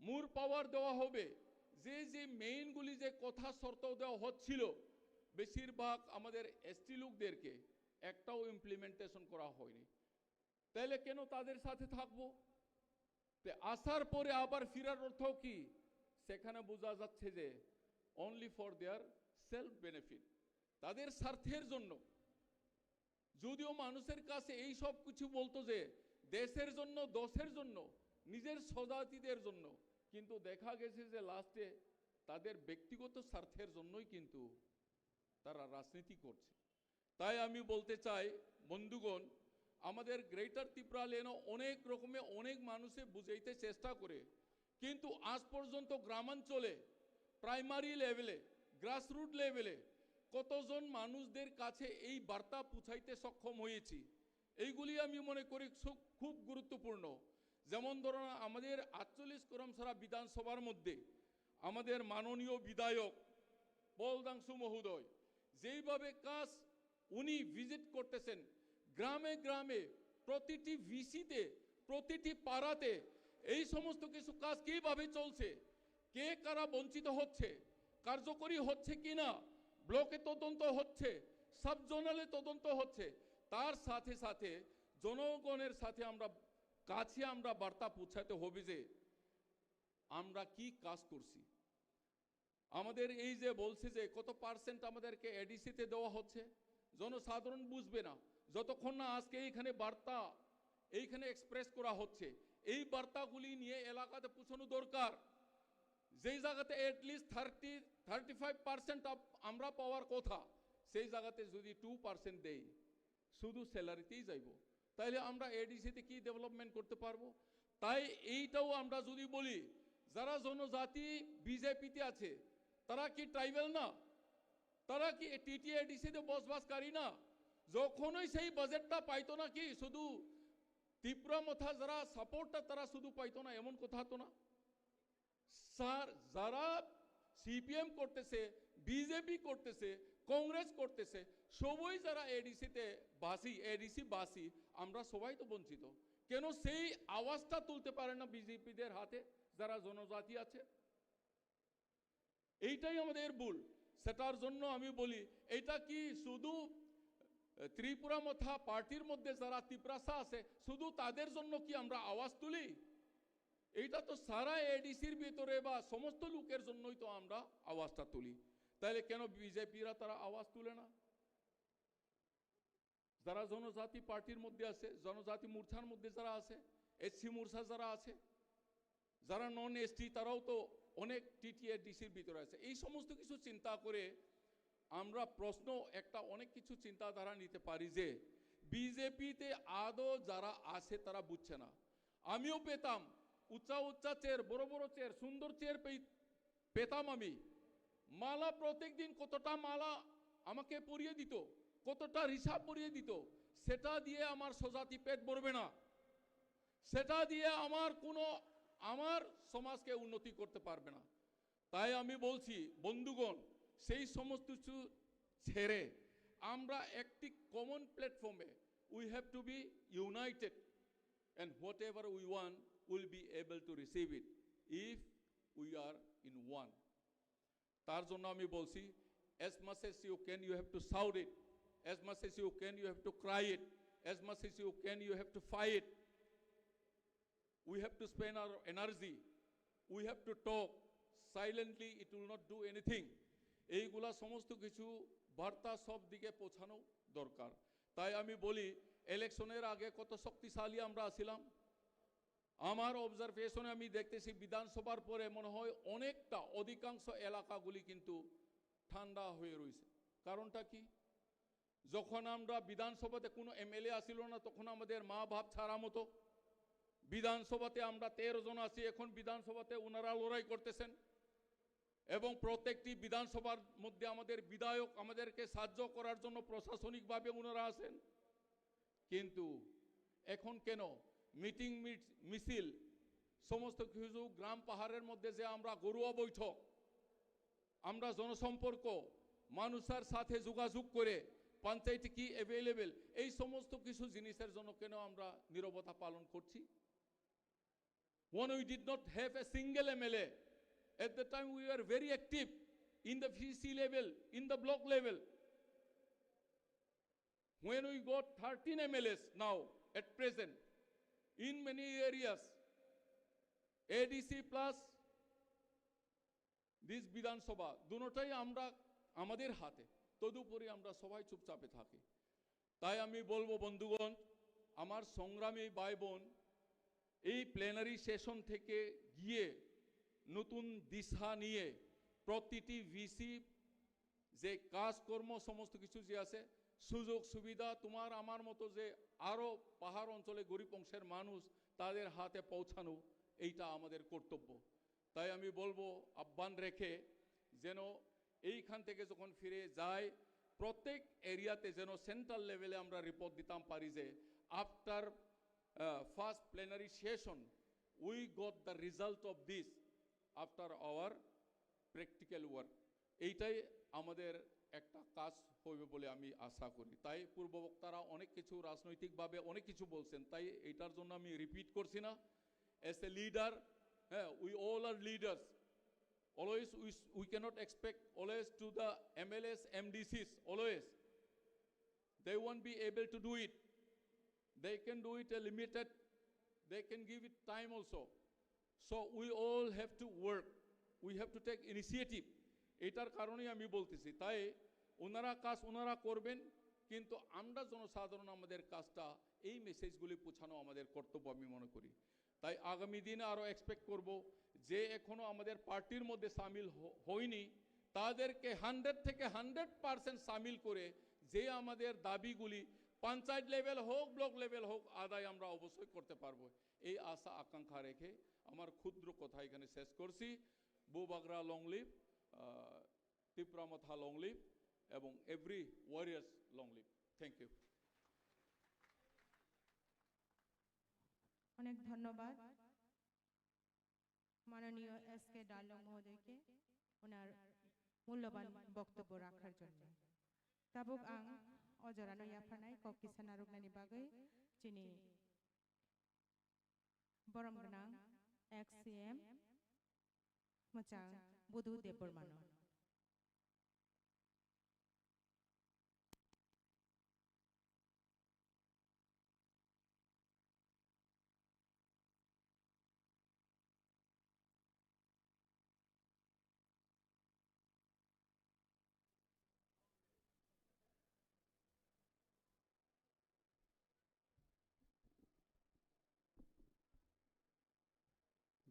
মোর পাওয়ার দেওয়া হবে। যে যে মেইনগুলি যে কথা শর্ত দেওয়া হচ্ছিল, বেশিরভাগ আমাদের এসটি লোকদেরকে একটাও ইমপ্লিমেন্টেশন করা হয়নি। তাহলে কেন তাদের সাথে থাকবো? তে আসার পরে আবার ফিরার অর্থ কি? সেখানে বোঝা যাচ্ছে যে only for their self benefit, তাদের স্বার্থের জন্য। যদিও মানুষের কাছে এই সব কিছু বলতো যে দেশের জন্য, দশের জন্য, নিজের স্বজাতিদের জন্য, কিন্তু দেখা গেছে যে লাস্টে তাদের ব্যক্তিগত স্বার্থের জন্যই কিন্তু তারা রাজনীতি করছে। তাই আমি বলতে চাই বন্ধুগণ, আমাদের গ্রেটার ত্রিপুরা লেনও অনেক রকমে অনেক মানুষে বুঝাইতে চেষ্টা করে, কিন্তু আজ পর্যন্ত গ্রামাঞ্চলে, প্রাইমারি লেভেলে, গ্রাসরুট লেভেলে কতজন মানুষদের কাছে এই বার্তা পৌঁছাইতে সক্ষম হয়েছি, এইগুলি আমি মনে করি সু- খুব গুরুত্বপূর্ণ। যেমন ধরুন, আমাদের আটচল্লিশ করমছড়া বিধানসভার মধ্যে আমাদের মাননীয় বিধায়ক পল দাংশু মহোদয় যেইভাবে কাজ উনি ভিজিট করতেছেন, গ্রামে গ্রামে, প্রতিটি ভিসিতে, প্রতিটি পাড়াতে এই সমস্ত কিছু কাজ কিভাবে চলছে, কে কারা বঞ্চিত হচ্ছে, কার্যকরী হচ্ছে কিনা, ব্লকে তদন্ত হচ্ছে, সাব জোনালে তদন্ত হচ্ছে, তার সাথে সাথে জনগণের সাথে আমরা কাছে আমরা বার্তা পৌঁছাতে হবে যে আমরা কি কাজ করছি। আমাদের এই যে বলছে যে কত পার্সেন্ট আমাদেরকে এডিসিতে দেওয়া হচ্ছে, জনসাধারণ বুঝবে না যতক্ষণ না আজকে এইখানে বার্তা এইখানে এক্সপ্রেস করা হচ্ছে। এই বার্তাগুলি নিয়ে এলাকাতে পৌঁছানো দরকার। যেই জায়গাতে at least thirty thirty five percent আমরা পাওয়ার কথা, সেই জায়গাতে যদি টু পার্সেন্ট দেই, শুধু স্যালারিতেই যাইব, তাহলে আমরা এডিসিতে কি ডেভেলপমেন্ট করতে পারবো? তাই এইটাও আমরা যদি বলি, যারা জনজাতি বিজেপিতে আছে, তারা কি ট্রাইবাল না? তারা কি টিটিএডিসিতে বসবাসকারী না? যখনই সেই বাজেটটা পাইতো নাকি শুধু ত্রিপুরা মথা যারা সাপোর্টটা তারা শুধু পাইতো না, এমন কথা তো না। স্যার, যারা সিপিএম করতেছে, বিজেপি করতেছে, কংগ্রেস করতেছে, সবই যারা এডিসিতে বাসি, এডিসি বাসি, আমরা সবাই তো বঞ্চিত। কেন সেই আওয়াজটা তুলতে পারে না বিজেপিদের হাতে যারা জনজাতি আছে? এইটাই আমাদের ভুল। সেটার জন্য আমি বলি, এটা কি শুধু ত্রিপুরা মথা পার্টির মধ্যে যারা তিপ্রাসা আছে শুধু তাদের জন্য কি আমরা আওয়াজ তুলি? এইটা তো সারা এডিসির ভিতরে বা সমস্ত লোকের জন্যই তো আমরা আওয়াজটা তুলি। তাহলে কেন বিজেপিরা তারা আওয়াজ তুলে না? যারা জনজাতি পার্টির মধ্যে আছে, জনজাতি মোর্চার মধ্যে যারা আছে, এসসি মোর্চা যারা আছে, যারা নন এসটি, তারাও তো অনেক টিটিএডিসির ভিতরে আছে। এই সমস্ত কিছু চিন্তা করে আমরা প্রশ্ন একটা, অনেক কিছু চিন্তাধারা নিতে পারি যে বিজেপিতে আদৌ যারা আছে তারা বুঝছে না। আমিও পেতাম উচ্চা উচ্চা চেয়ার, বড় বড় চেয়ার, সুন্দর চেয়ার পেতাম আমি। মালা প্রত্যেক দিন কতটা মালা আমাকে পরিয়ে দিত, কতটা রিসাব পরিয়ে দিত, সেটা দিয়ে আমার স্বজাতি পেট ভরবে না, সেটা দিয়ে আমার কোনো, আমার সমাজকে উন্নতি করতে পারবে না। তাই আমি বলছি বন্ধুগণ, সেই সমস্ত কিছু ছেড়ে আমরা একটি কমন প্ল্যাটফর্মে, we have to be united, and whatever we want, we'll be able to receive it if we are in one. তার জন্য আমি বলছি, as much as you can, you have to shout it, as much as you can, you have to cry it, as much as you can, you have to fight. We have to spend our energy, we have to talk. Silently it will not do anything. এইগুলা সমস্ত কিছু বার্তা সব দিকে পৌঁছানো দরকার। তাই আমি বলি, ইলেকশনের আগে কত শক্তিশালী আমরা আছিলাম। আমার অবজারভেশনে আমি দেখতেছি বিধানসভার পরে মনে হয় অনেকটা, অধিকাংশ এলাকাগুলি কিন্তু ঠান্ডা হয়ে রয়েছে। কারণটা কি? যখন আমরা বিধানসভাতে কোনো এমএলএ আসিল না, তখন আমাদের মা বাপ ছাড়া মতো। বিধানসভাতে আমরা তেরো জন আছি, এখন বিধানসভাতে ওনারা লড়াই করতেছেন এবং প্রত্যেকটি বিধানসভার মধ্যে আমাদের বিধায়ক আমাদেরকে সাহায্য করার জন্য প্রশাসনিকভাবে ওনারা আছেন। কিন্তু এখন কেন মিটিং মিছিল, সমস্ত কিছু গ্রাম পাহাড়ের মধ্যে যে আমরা ঘরোয়া বৈঠক, আমরা জনসম্পর্ক, মানুষের সাথে যোগাযোগ করে পঞ্চায়েতে কি অ্যাভেলেবল, এই সমস্ত কিছু জিনিসের জন্য কেন আমরা নীরবতা পালন করছি? When we did not have a single MLA, at the time we were very active in the VC level, in the block level. When we got thirteen MLS now, at present, in many areas, ADC plus this বিধানসভা, দুটোটাই আমরা, আমাদের হাতে। তদুপরি আমরা সবাই চুপচাপে থাকি। তাই আমি বলবো বন্ধুগণ, আমার সংগ্রামী ভাই বোন, এই প্লেনারি সেশন থেকে গিয়ে নতুন দিশা নিয়ে প্রতিটি ভিসি যে কাজকর্ম সমস্ত কিছু যে আছে, সুযোগ সুবিধা তোমার আমার মতো যে আরও পাহাড় অঞ্চলে গরিব অংশের মানুষ, তাদের হাতে পৌঁছানো, এইটা আমাদের কর্তব্য। তাই আমি বলবো, আহ্বান রেখে যেন এইখান থেকে যখন ফিরে যাই, প্রত্যেক এরিয়াতে যেন সেন্ট্রাল লেভেলে আমরা রিপোর্ট দিতাম পারি যে after first plenary session we got the result of this after our practical work. এইটাই আমাদের একটা কাজ হবে বলে আমি আশা করি। তাই পূর্ববক্তারা অনেক কিছু রাজনৈতিকভাবে অনেক কিছু বলছেন, তাই এইটার জন্য আমি রিপিট করছি না। As a leader, হ্যাঁ, we all are leaders. Always we, we cannot expect always to the MLS, এমডিসিস, always they won't be able to do it. They can do it a limited, they can give it time also. So we all have to work, we have to take initiative. এটার কারণেই আমি বলতেছি। তাই ওনারা কাজ ওনারা করবেন, কিন্তু আমরা জনসাধারণ আমাদের কাজটা, এই মেসেজগুলি পৌঁছানো আমাদের কর্তব্য আমি মনে করি। তাই আগামী দিনে আরও এক্সপেক্ট করব যে এখনও আমাদের পার্টির মধ্যে সামিল হ- হয়নি, তাদেরকে হান্ড্রেড থেকে হান্ড্রেড পার্সেন্ট সামিল করে যে আমাদের দাবিগুলি পঞ্চায়েত লেভেল হোক, ব্লক লেভেল হোক, আদায় আমরা অবশ্যই করতে পারবো। এই আশা আকাঙ্ক্ষা রেখে আমার ক্ষুদ্র কথা এখানে শেষ করছি। Bubagra long live, Tipra Motha long live, এবং every warriors long live. Thank you. অনেক ধন্যবাদ মাননীয় এস কে ডালং মহোদয়কে ওনার মূল্যবান বক্তব্য রাখার জন্য। Tabuk ang o jorano yapharnai kok kisa narwknani bagwi chini borom gwnang ex C M mwchang Budu Debbarmano.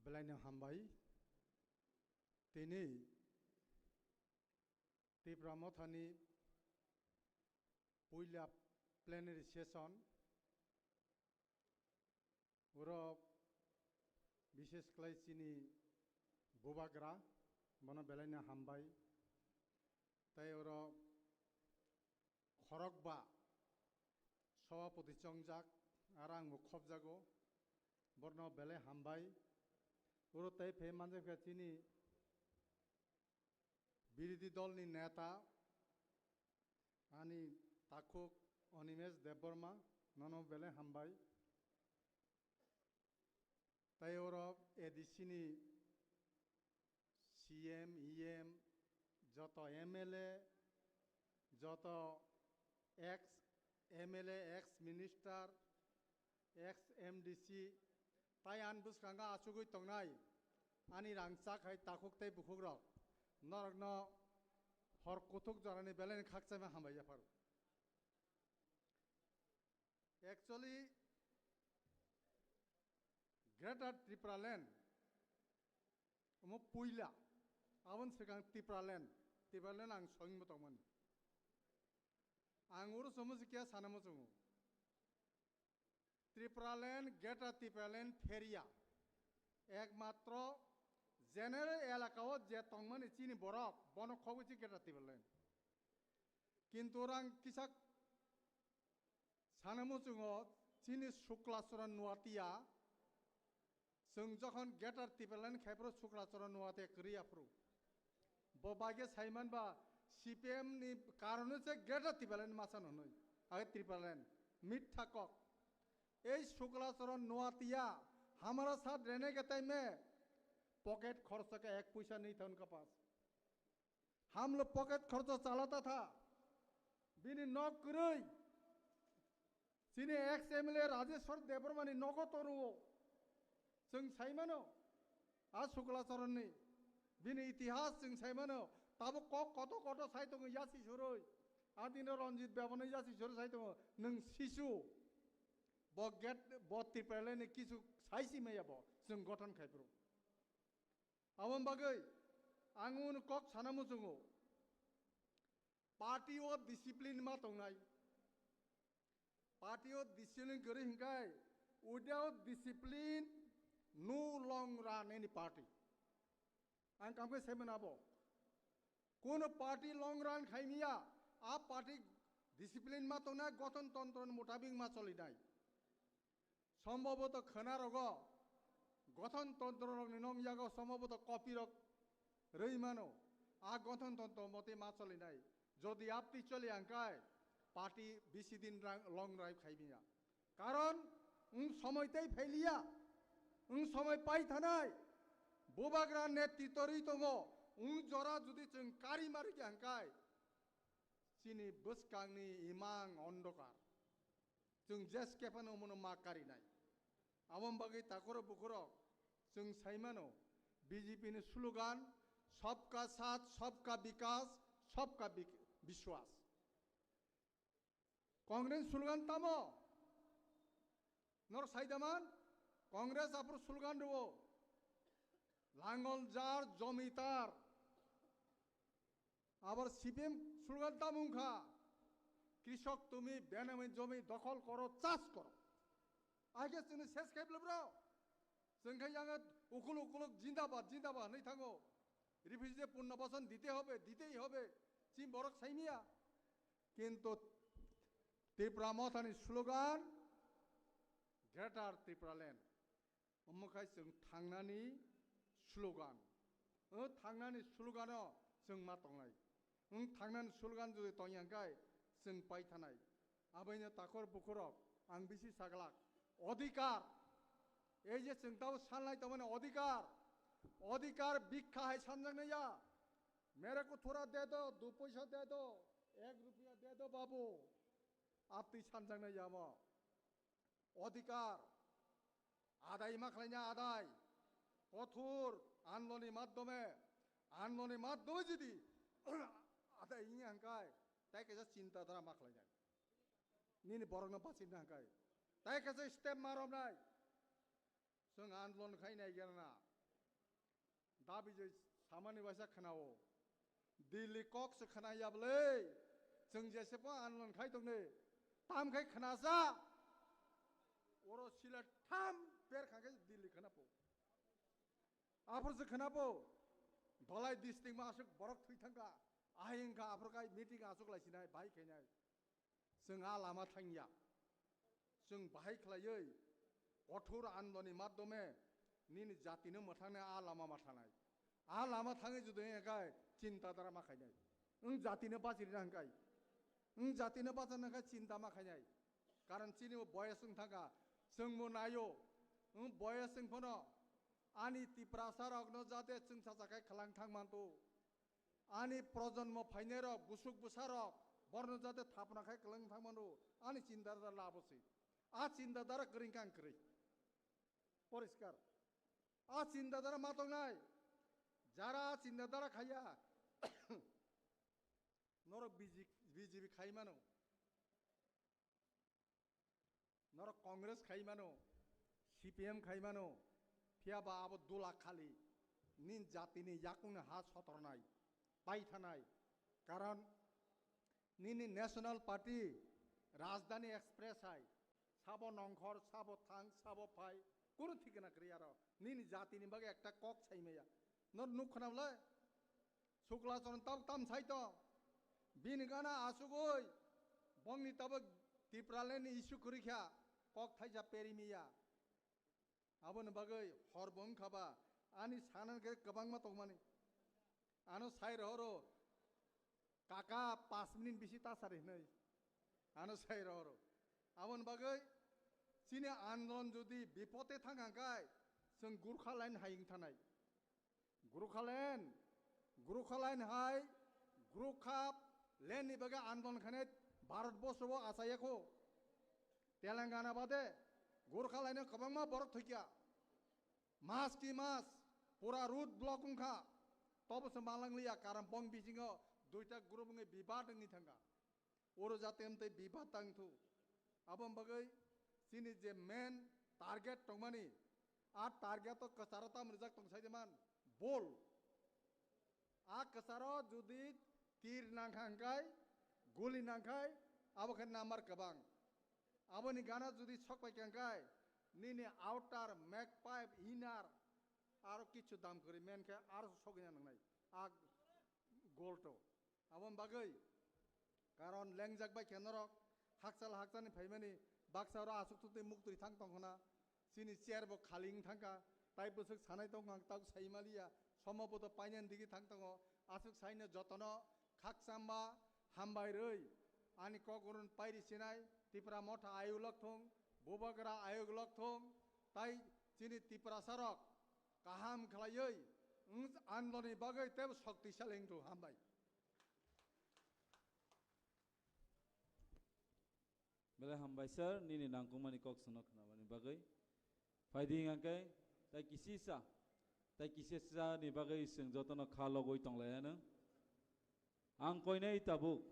Belaino hambai. Tini Tipra Mothani puila plenary session, oro bishesh khlai chini bubagra, bono belaino hambai. Tai oro khorokba sobapoti chongjak, aro angbo khobjago, borno belai hambai. Oro tai phai manjakha chini birodhi dolni neta, ani takhuk Animesh Debbarma, nono belai hambai. Tai oro A D C ni C M, E M, joto M L A, joto ex M L A, ex minister, ex M D C, tai ani bwskango achugwi tongnai ani rangchak hai takhuk tei bukhukrok, norokno hor kuthuk jorani belai khakchangma hambai yapharo. Actually, Greater Tipraland omo puila, aboni swkang Tipraland, Tipraland ang soyungbo tongmani. Ang oro somo se kya sana muchungo. Tipraland, Greater Tipraland pheria. Ekmatro general elaka o je tongmani chini borok, bono khogwi chi Greater Tipraland. Kintu rang kisa sana muchungo chini Sukla Charan Noatia, chwng jokhon Greater Tipraland khai phuru Sukla Charan Noatia kwrwi aphuru. Bo bagwi saiman ba C P M ni karon se Greater Tipraland masa nonoi. Age Tipraland. Mitha kok. Ei Sukla Charan Noatia, hamara saath rehne ke time mein pocket kharcha ka ek paisa nahi tha unka paas. Ham log pocket kharcha chalata tha. Bini nok kwrwi. Chini ex M L A Rajeshwar Debbarmani nogo toruo. Chwng saimano. A Sukla Charanni. Bini itihas chwng saimano. Tabuk kok koto koto sai tongo yasi surui. A dino Ranjit Bebani yasi surui sai tongo. Nwng sisu. Bo get, bo Tipralandni kisu saisi maya bo. Chwng gothon khai phuru. Aboni bagwi ang uni kok sana muchungo. Party o discipline ma tongnai. Party o discipline kwrwi hinkai, without discipline, no long run any party. Ang kamkhe saiman abo. Kono party long run khaimiya, a party discipline ma tongnai, gothon tontro ni mutabik ma cholinai. Sombhoboto khwnarogo gothon tontro rokni nong yago sombhoboto copy rok rwi mano. A gothon tontro mote ma cholinai. Jodi apni choli angkai party bisi din rang-, long drive khaimiya. Karon wng somoi tei phailiya. Wng somoi pai thanai. Bubagra netritwo rwi tongo. Wng jora jodi chwng kari mari khe angkai chini bwskangni imang ondokar. Chwng jes kephano omono ma karinai. Aboni bagwi takoro bukhurok chwng saimano B J P ni slogan, "Sabka Saath, Sabka Vikas, Sabka Bik-, Vishwas." Congress slogan tamo? Nor saidaman? Congress aphuru slogan rwo, "Langol jar, jomi tar." Abar C P M slogan tamo wngkha, "Krishok tumi, benami jomi dokhol koro, chas koro." Aike chwngno ses khai bwlai bro. Chwng khe yang ukhul ukhuluk jindabad, jindabad hwnwi thango. Refugee punno boson dite hobe, ditehi hobe. Chini borok saimiya. Kintu Tipra Mothani slogan, Greater Tipraland. Omo khai chwng thangnani slogan. O thangnani slogano chwng ma tongnai. Wng thangnani slogan jodi tongya hwnkhe chwng pai thanai. Abaino takhor bukhurok ang bisi saglak. Odhikar. Ei je chwng tabo sanlai tongmani odhikar. Odhikar bikha hai sanjaknai ya. Mere ko thora de do, du paisa de do, ek rupiya de do babu. Apni sanjaknai ya mo. Odhikar adai ma khlaina adai, kothor andoloni madhyome, andoloni madhyome jodi adai wngya hwnkhe, tai kaisa chinta dhara ma khlainai. Nini borokno bachina hwnkhe, tai kaisa step ma romnai. Chwng andolon khai nai gana na. Tabijoi samani waisa khwnao. Delhi kok se khwnaya bwle. Chwng jese po anlon khai tongne. Tam khai khwnasa. Oro sila tham per kha khai Delhi khwnapo. Aphor se khwnapo. Dholai district ma aswk borok thwi thangka. Ahai wngkha aphor khai meeting aswk lai sinai, bahai khainai. Chwng a lama thangya. Chwng bahai khlaiwi kothor andoloni madhyome nini jatino mwthangnai a lama mathanai. A lama thangwi jodi wngya khe chinta dara ma khainai. Wng jatino bachirina hwnkhe. Wng jatino bachana hwnkhe chinta ma khainai. Karon chini bo boyes wng thangkha. Chwngbo naio. Wng boyes wng phano ani Tiprasa rokno jate chwngsacha khai khwlang thang manto. Ani projonmo phainairok, busuk bwsarok, borno jate thapna khai kwlwng thangmano, ani chinta dara labo se. A chinta dara kwrwi kang kwrwi. Poriskar. A chinta dara ma tongnai. Jara a chinta dara khaiya. Norok B J P, B J P khai mano. Norok Congress khai mano, C P M khai mano, phiya ba abo dula khali, nin jatini yakungni ha sotornai, paithanai. Karon nini National Party, Rajdhani Express hai, sabo nongkhor, sabo thang, sabo phai, kunu thikna kwrwi aro. Nini jatini bagwi ekta kok saimaya. Nor nuk khna bwlai? Sukla chwng tabuk tam sai tong. Bini gana asugwi bongni tabuk Tipraland ni issue kwrwi kha, kok thaisa peri miya. Aboni bagwi hor bo wngkha ba ani sana khe kwbangma tongmani. Ano sai rohoro kaka pas minute bisi ta sari hinwi. Ano sai rohoro. Aboni bagwi chini andolon jodi bipote thang hangkai chwng Gurkha line hai wng thanai. Gurkhaland, Gurkhaland hai, Gurkhaland ni bagwi andolon khainai Bharat borsho o achaiya kho. Telangana bade, Gurkhaland o kwbangma borok thwikya. Mas ki mas, pura road block wngkha. Tobo se malang liya, karon bong bisingo duita group wngwi bibad wngwi thangkha. Oro jate amtwi bibat tang thu. Aboni bagwi chini je main target tongmani, a target o kwcharo tam rijak tong sai de man, bol. A kwcharo jodi tir nangkha hwnkhe, guli nangkha, abo khe number kwbang. Aboni gana jodi sok pai kha hwnkhe, nini outer, mag pipe, inner, aro kichu dam kwrwi main khe aro sogwina nangnai. A goal to. Aboni bagwi, karon lengjak bai khe norok hakchal hakchalni phaimani baksa oro aswk thutwi muktwi thang tong khna, chini chair bo khali wng thangkha, tai bwswk sanai tong kha, ang tabuk sai maliya, somo bodo painani digi thang tongo, aswk saino jotono khakchangma hambai rwi, ani kok urun pairi sinai, Tipra Motha ayuk lok thung, Bubagra ayuk lok thung, tai chini Tiprasa rok kaham khlaiwi, wng andoloni bagwi teibo shoktisali wng thung, hambai. Belai hambai sir, nini nangkukmani kok sono khnamani bagwi. Phaidi hingkhe, tai kisisa, tai kisisa ni bagwi chwng jotono kha logwi tonglaiano. Ang koinai tabuk,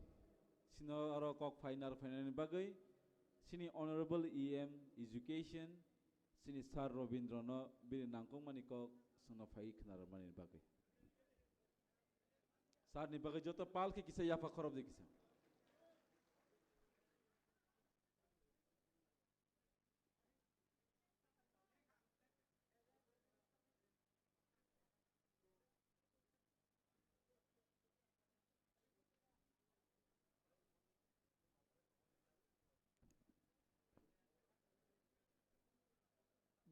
sino oro kok phainar phainani bagwi, sini Honorable E M Education, sini Sir Robindro no bini nangkukmani kok sono phai khnarwmani bagwi. Sir ni bagwi joto pal khe kisa yapha khorop di kisa.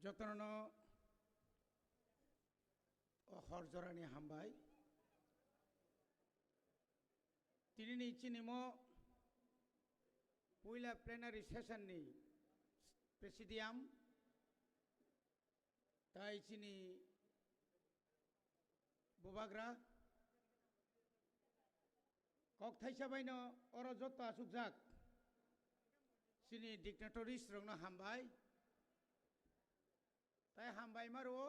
Jotono o hor jorani hambai. Tinini chinimo puila plenary session ni presidium tai chini bubagra kok thaisa baino oro joto asukjak chini dignitaries rokno hambai. Tai hambai ma rwo.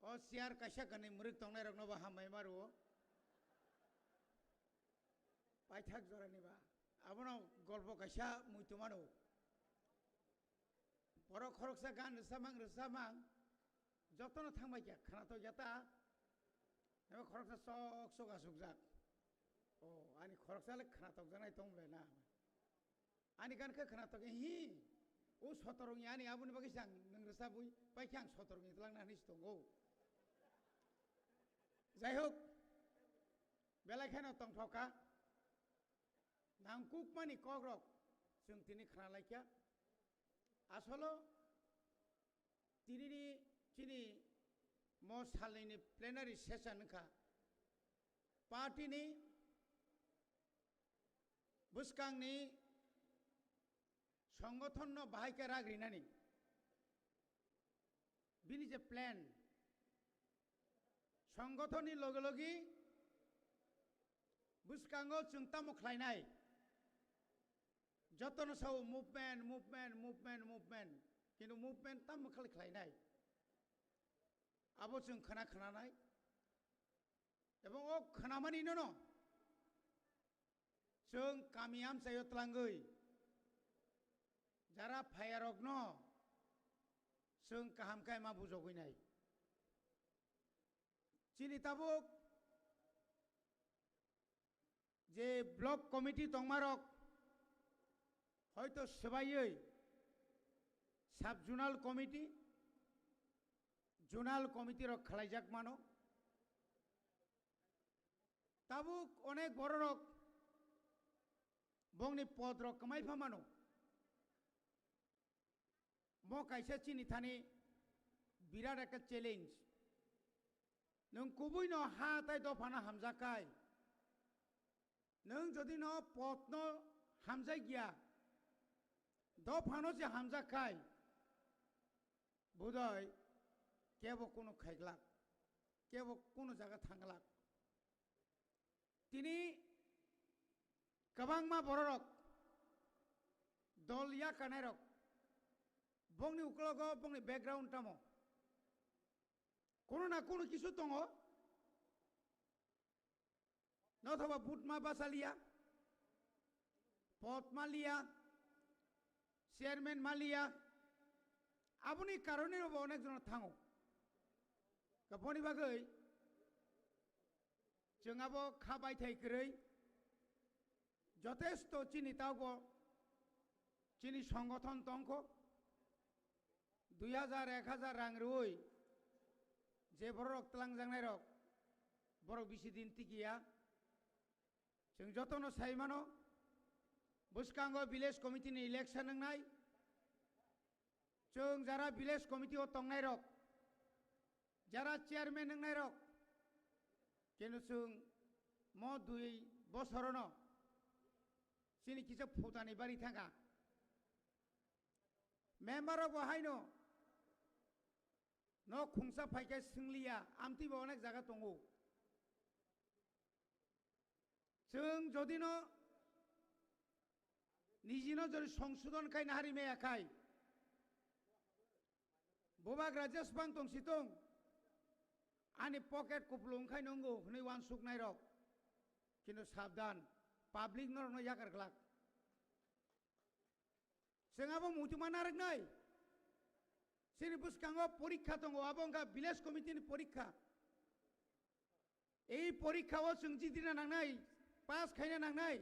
O chair kaisa kanwi mwrwk tongnai rokno bo hambai ma rwo. Paithak jorani ba. Abono golpo kaisa muitu mano. Borok khoroksa gan rwsamang rwsamang. Jotono thangbai kha, khwnatok ya ta? Eba khoroksa sok sok asukjak. O, ani khoroksa le khwnatok janai tong le na. Ani gan khe khwnatok hi. O sotorong ya ani aboni bagwi sang nang rwsa bui, pai khe ang sotorong ya tlang na hinwi tongo. Jai hok, belai kheno tongthok kha. Nangkukmani kokrok chwng tini khna laikha. Asolo tinini chini mo salnini plenary session wngkha. Party ni bwskangni songothono bahai khe rak rinani. Bini je plan, songothono loge loge bwskango chwng tamo khlainai? Jotono sao movement, movement, movement, movement. Kintu movement tamo khlai khlainai? Abo chwng khna khnanai. Ebong o khnamani nono chwng kami amchaio tlangwi jara phayarokno chwng kaham khe ma bujogwi nai. Chini tabuk je block committee tongmarok hoito swbaiwi sub zonal committee, zonal committee rok khlaijak mano. Tabuk onek bororok bongni podrok kwmai pha mano. Mo kaisa chini thani birat ekta challenge. Nwng kubui no ha tai dophano hamjak khai, nwng jodi no pod no hamjak ya, dophano se hamjak khai, budoi kebo kunu khaiglak, kebo kunu jaga thangglak. Tini kwbangma bororok dol yakanairok, bongni uklogo bongni background tamo? Kono na kono kisu tongo. Nothoba but ma basa liya, pod ma liya, chairman ma liya, aboni karone bo onek jon thango. Kaboni bagwi chwng abo kha baithai kwrwi jotesto chini taubo chini songothon tongkho. Dui hajar, ek hajar rang rwui je bororok twlangjaknairok, borok bisi din tikiya. Chwng jotono sai mano, bwskango village committee ni election wngnai. Chwng jara village committee o tongnairok, jara chairman wngnairok, kenu chwng mo dui bosorono chini kisa phutani bari thangkha. Member rok bo haino no khungsa phaikhe swngliya, amtwi bo onek jaga tongo. Chwng jodi no niji no jodi songsodon khai nahari maya khai, bobak Rajesh bang tong sitong, ani pocket kupulung khai nongo hwnwi uansuknai rok, kintu sabdan, public norok no yakar glak. Chwng abo muchungma narwknai. Chini bwskango porikha tongo, abo wngkha village committee ni porikha. Ei porikha o chwng jitrina nangnai, pass khaina nangnai.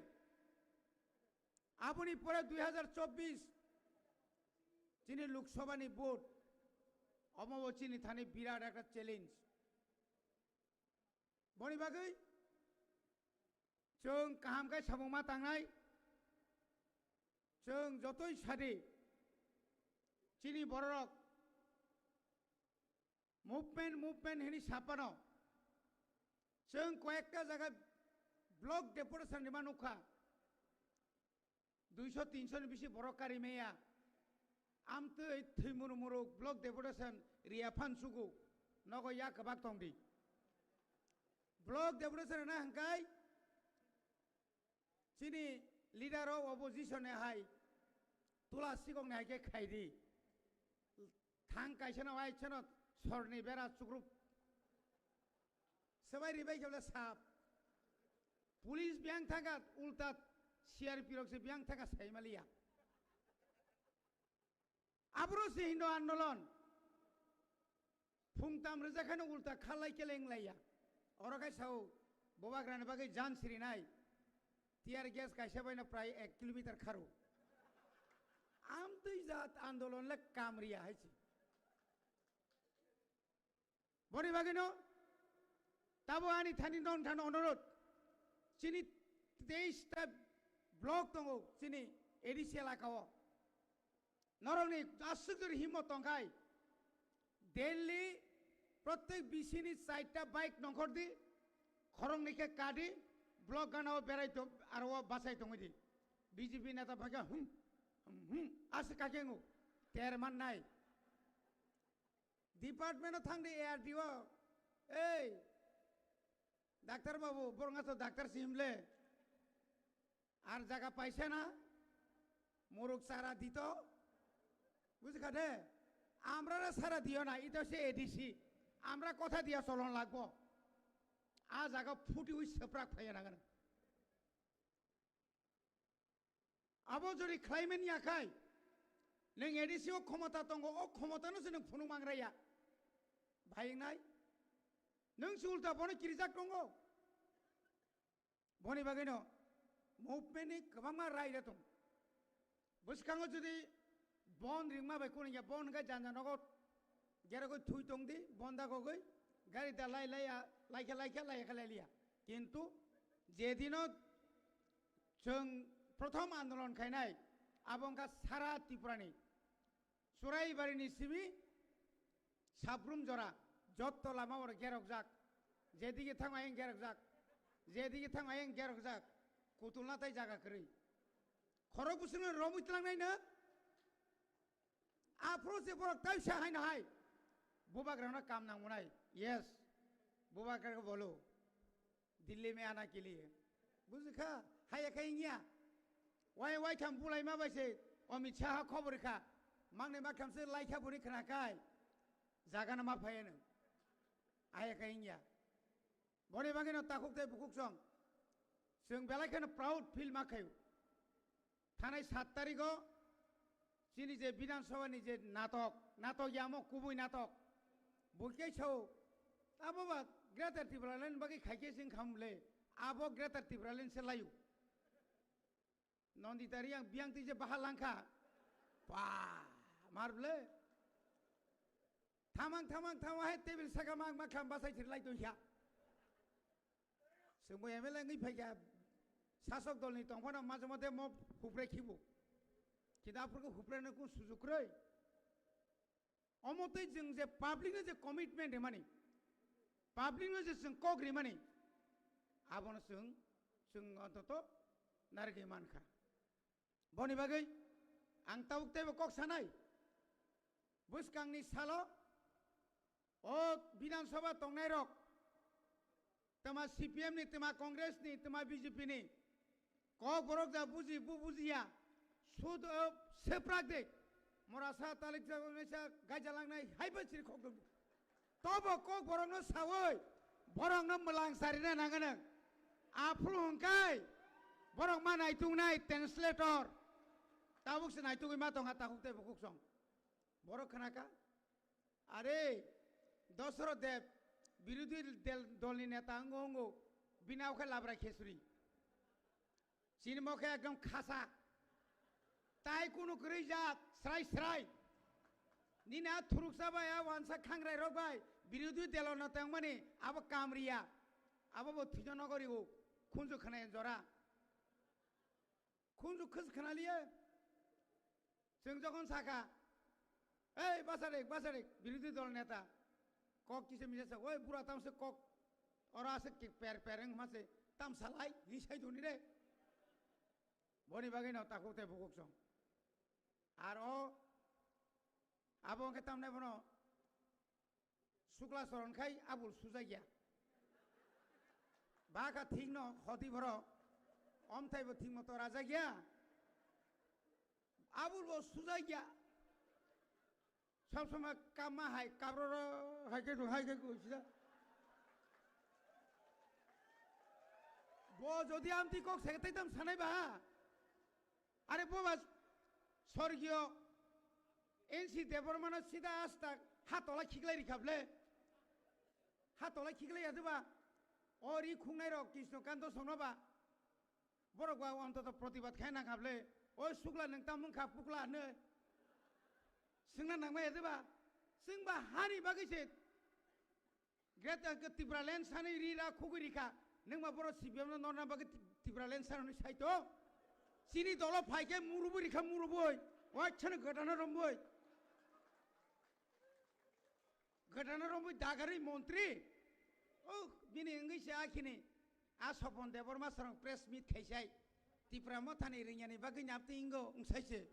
Aboni pore dui hajar chobbish chini Lok Sabha ni vote, omo bo chini thani birat ekta challenge. Boni bagwi chwng kaham khe samung ma tangnai. Chwng jotoi sadi chini bororok movement, movement hini sapano chwng koyekta jaga block deputation rima nukha. Duiso tinso ni bisi borok kari maya. Amtwi thwimuru muru block deputation riya phan sugu nogo ya kwbak tong di. Block deputation na hwnkhe chini leader of opposition e hai tula sikok ni hai khe khai di. Thang kaisa no ai chano sorni bera chukrup. Swbai ribai khe bole sap. Police biyang thangkha ulta C R P rok se biyang thangkha saimaliya. Abro se Hindu andolon. Phung tam rwjak khe no ulta khalai keleng laiya. Oro khai sao, bubagrani bagwi jan sirinai. Tear gas kaisa baino prai ek kilometer kharo. Amtwi jat andolon le kamriya hai se. Boni bagwino tabo ani thani non thani onorot chini teis ta block tongo chini A D C elaka o. Norokni aswk jori himmo tongkhai, daily protek bisini chaita bike nongkhor di, khoroknwi khe kadi, block gana o berai tong, aro o bachai tongwi di. B J P neta phaikha, hum, hum, hum, aswk kakhe wngo, ter mannai. Department o thang di A R D O, ei, doctor babu, borok to doctor si himle. Ar jaga paisa na? Muruk sara dito? Bujikha de? Amrara sara diyo na, ito se A D C. Amra kotha diya solon lagbo. A jaga phuti ui seprak phaiya nangana. Abo jori khlaimen yakhai. Neng A D C o khomota tongo, o khomota no se neng phunuk mangraya. Bhai nai? Neng se ulta bono kirijak tongo. Boni bagwino movement ni kwbangma rai da tong. Bwskango jodi bon ringma bai kunu ya bon ga janja nogo gerogoi thui tong di, bon da gogoi gari da lai lai ya, lai kha lai kha lai kha lai liya. Kintu jedino chwng prothom andolon khainai abo wngkha sara Tripura ni Churaibarini simi Sabrum jora, jotto lama oro gerokjak, jedige thang ayeng gerokjak, jedige thang ayeng gerokjak, kutulna tai jaga kwrwi. Khorok bwswkno romwi twlangnaino, aphuru se borok taisa haino hai, bubagrano kam nangmunai, yes, bubagrano bolo. Delhi mein aana ke liye. Bujikha, haya kha ingya. Wai, wai kham bulai ma bai se, Amit Shah khobor kha. Mangne ma kham se lai kha buri khna kai. Jaga na ma phayano. Haya kha ingya. Boni bagwino takhuk tei bukhuk song. Chwng belai kheno proud feel ma khayo. Thanai sat tarigo chini je Bidhan Sabha ni je natok, natok yamo kubui natok. Buikhe sao, abo ba Greater Tipraland bagwi khaikhe sing khamle, abo Greater Tipraland se layu. Nandita Reang biyang twi je baha langkha. Pa, mar ble. Thamang, thamang, thamang hai table saka mang ma kham basai thir lai tongkha. Chwngbo M L A wngwi phaikha, sasok dolni tongphano majra mode mo hupre khibo. Kintu aphurkhe hupreno kung sujuk kwrwi. Omo tei chwng je public no je commitment rimani, public no je chwng kok rimani, abono chwng, chwng ontoto narigwi mankha. Boni bagwi ang tabuk teibo kok sanai, bwskangni salo o Bidhan Sabha tongnairok, tama C P M ni, tama Congress ni, tama B J P ni kok borok ja buji, bu bujiya, sud, o, seprak de, mora sa talik sa, sa gaija langnai, hai ba chiri khok dong. Tobo kok borokno sawi, borokno mwlang sarina nanganang. Aphuru hwnkhai, borok ma naituknai translator. Tabuk se naitugwi ma tongkha takhuk tei bukhuk song. Borok khnakha, are, Dosoro Deb, birodhi del-, dolni neta wngo wngo, bini abo khe labra khesuri. Chini mokhe ekdom khasa. Tai kunu kwrwi jat, srai srai. Nini a thuruksa bai, a wansa khangrai rok bai, birodhi delo no tongmani, abo kamriya. Abo bo thujo nogori o, khunju khwnai jora. Khunju khus khwnaliya. Chwng jokhon sakha, "Ei, basarik, basarik, birodhi dol neta." Kok kisa misa sa, "Oi, bura tamse kok, ora se ki per per wng ma se, tam salai, hi sai duni re." Boni bagwi no takhuk tei bukhuk song. Ar o, abo hwnkhe tamnai bono Sukla soron khai abul sujakya. Baka thikno hoti borok. Omthaibo thikmo torajakya. Abul bo sujakya. Sob somoi kamma hai kabroro hai khe hai khe sida. Bo jodi amtwi kok se tei tam sanai ba. Are bo ba sorgiyo N C Debbarmano sida asta ha tola khiklai rikha ble. Ha tolai khiklai ya diba? O ri khungnai rok Krishna Kanto songno ba. Borok ba ontoto protibad khai nang kable. O sukla nang tamung kha pukla ne. Singna nang ma ya diba? Sing ba hani bagwi se. Greater Tipraland sani ri ra khugwi rikha. Nang ma borok C P M no norna bagwi Ti-, Tipraland sani saito. Chini dolo phaikhe murubwi rikha murubwi. Wachana gatana rombwi. Gatana romwi dagari montri. Oh, bini wngwi se akhini. A Sopon Debbarma sarong press meet khaisai. Tipra mothani ringyani bagwi nyapti ingo wngsaise.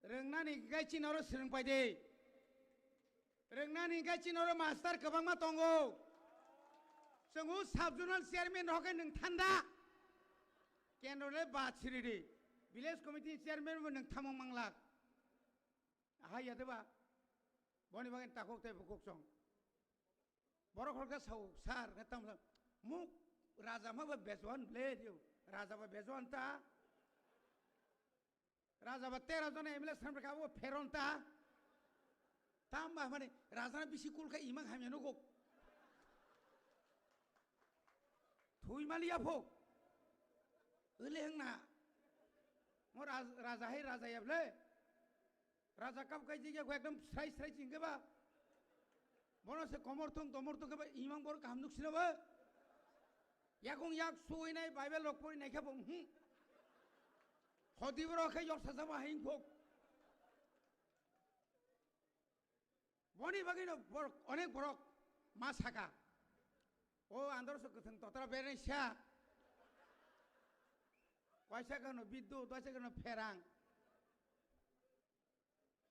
Rwngnani gai chinoro swrwng paide. Rwngnani gai chinoro master kwbangma tongo. Chwngo sub zonal chairman rokhe nwng thanda. Kendro le ba chiridi. Village committee chairman bo nwng thamung manglak. Ahai ya deba. Boni bagwi takhuk tei bukhuk song. Borok khoroksa sao, "Sir, nge tamo muk raja ma ba bejuan ble dio. Raja ba bejuan ta. Raja ba tera jona M L A samra ka bo pheron ta. Tam ba mane raja na bisi kul kha imang hamya nugo. Thui mali apho. Ele hengna. Mo raj-, raja hai raja ya ble." Raja kap kai jigya ko ekdom srai srai chingke ba. Bono se komor thung tomor thung ke ba imang bor kaham nuk sino ba. Yakung yak suinai Bible rok pori nai khe bo, hmm. Hodi boro khe yok saja ba hing phok. Boni bagwi no borok, onek borok ma saka. O andor so kwthwng totra berenai sa. Waisa kano biddu, waisa kano pherang.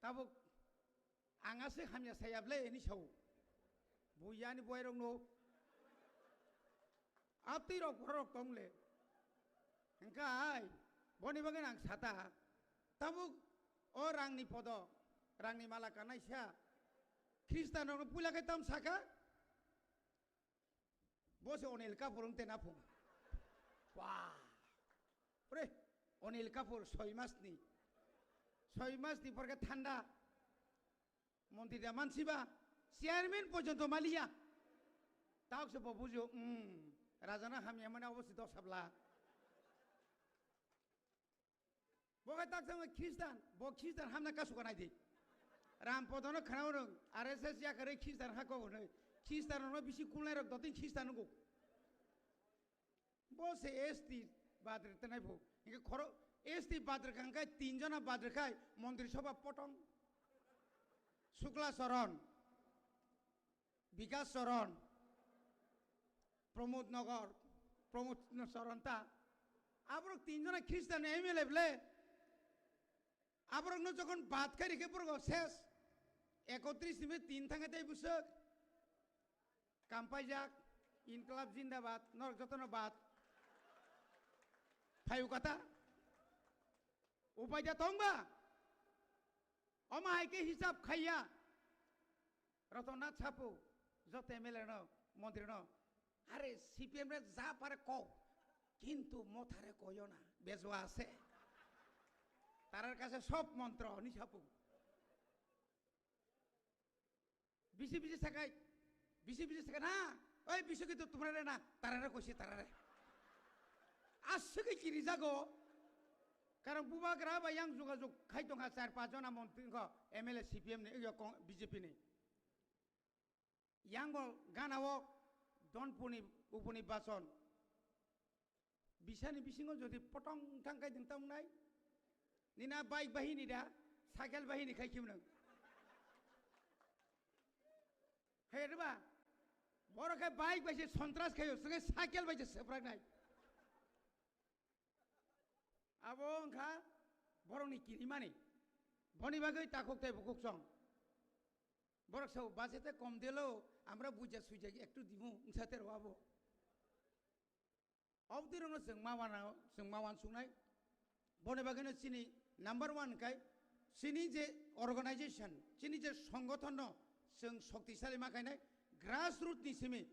Tabuk ang aswk hamya saya ble, hini sao. Bui yani buai rok no. Aptwi rok borok rok tong le. Hingka ai, boni bagwi ang sata. Tabuk o rangni podo, rangni mala kanai sa. Khristan rok no puila khe tam saka. Bo se Anil Kapoor wng tei naphung. Wah. Pre, Anil Kapoor soi mas ni. Soi mas ni porke thanda. Montri da mansiba. Chairman porjonto maliya. Tauk se bo bujo, hmm. Rajana hamya mane obo se dos habla. Bo khe tak thangma Khristan, bo Khristan hamna kasu kanai di. Ram podono khana rwng, R S S yakarwi Khristan hako hwnwi. Khristan rokno bisi kulnai rok dotwi Khristan nungo. Bo se S T badre tenai bo. Inke khoro S T badre kangkai tin jona badre khai montri soba potong. Sukla Soron. Bikas Soron, Pramod Nogor, Pramod Soron ta. Aborok tin jona Khristan M L A ble. Aborokno jokhon bad khai rikhe borok ses. Ekotris ni tin thangkhe tei bwswk. Kampaijak, Inklab Jindabad, norok jotono bad. Phayu kata. Upai da tongba. Omo hai khe hisab khaiya. Ratan Nath sapu, joto M L A no, montri no, "Are C P M re ja pare ko, kintu mothare koyo na, bejua ase. Tarar kache sob montro," hini sapu. Bisi bisi sakai, bisi bisi sakai na, "Oi bisi kintu tumare na, tarare koisi tarare." Aswk khe kiri jago. Karon bubagra ba yang jogajog khai tongkha char panch jona montri ko M L A C P M ni, yo kong-, B J P ni. Yang bo gana o Donpuni uponi bason. Bisani bisingo jodi potong thang khai ding tong nai. Nina bike bahini da, cycle bahini khai kim nang. Hai riba, borok khe bike bai se sontras khayo, swnge cycle bai se seprak nai. Abo wngkha borokni kirimani. Boni bagwi takhuk tei bukhuk chong. Borok sao, "Bachete kom dilo, amra buja suija ektu dimu," wngsa tero abo. Obdirokno chwng ma wana, chwng ma wansuknai. Boni bagwino chini number one kai, chini je organization, chini je songgothonno chwng shoktisali ma khainai, grassroot ni simi,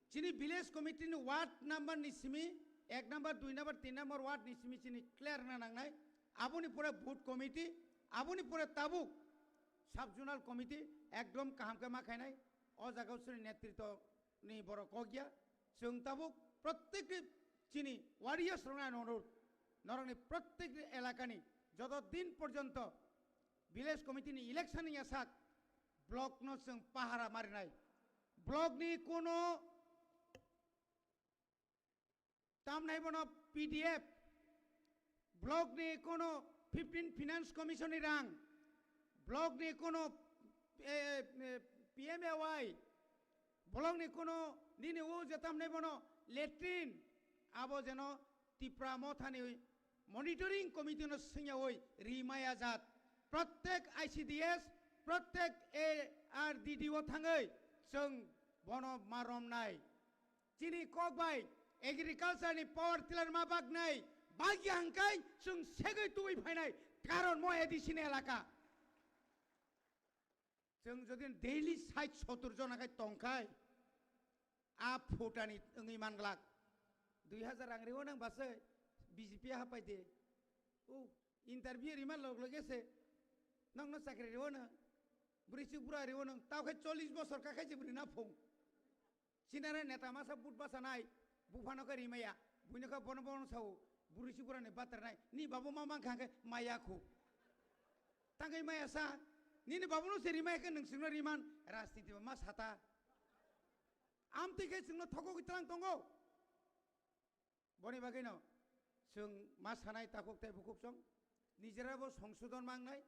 chini village committee ni ward number ni simi, ek number, dui number, tin number ward ni simi chini clear na nangnai. Aboni pore booth committee, aboni pore tabuk sub zonal committee ekdom kaham khe ma khainai. O jaga chini netritwni borok kok ya. Chwng tabuk prottekti chini warriors rokno ano norokni prottekti elakani joto din porjonto village committee ni election ni yasak block no chwng pahara marinai. Block ni kono tamnai bono P D F, block ni kono fifteen finance commission ni rang, block ni kono, eh, eh, P M A Y, block ni kono nini o je tamnai bono latrine, abo jeno Tipra Mothani monitoring committee no swngyawi rimaya jat. Prottek I C D S, prottek A R D D o thangwi chwng bono ma romnai. Chini kok bai agriculture ni power tiller ma baknai, bagya hangkai chwng segwi tubui phainai, karon mo A D C ni elaka. Chwng jodi daily sait sotur jona khai tongkhai, a phutani wngwi manglak. Dui hazar rang riwo nang basai B J P hapai de. O interview rima log loge se nokno chakri riwo nang. Bwrwi chuk bura riwo nang. Tao khai chollish bosor ka khai je bwrwi na phung. Sinare neta masa but basa nai. Buphano khe rimaya. Buino khe bono bono sao. Bwrwi chuk bura ni batra nai. Ni babu ma mang kha khe maya khu. Tangwi maya sa. Nini babu no se rimaya khe nung singno riman. Rajniti ba ma sata. Amtwi khe chwngno thokogwi tlang tongo. Boni bagwino chwng ma sanai takhuk tei bukhuk chwng nijera bo songsodon mangnai.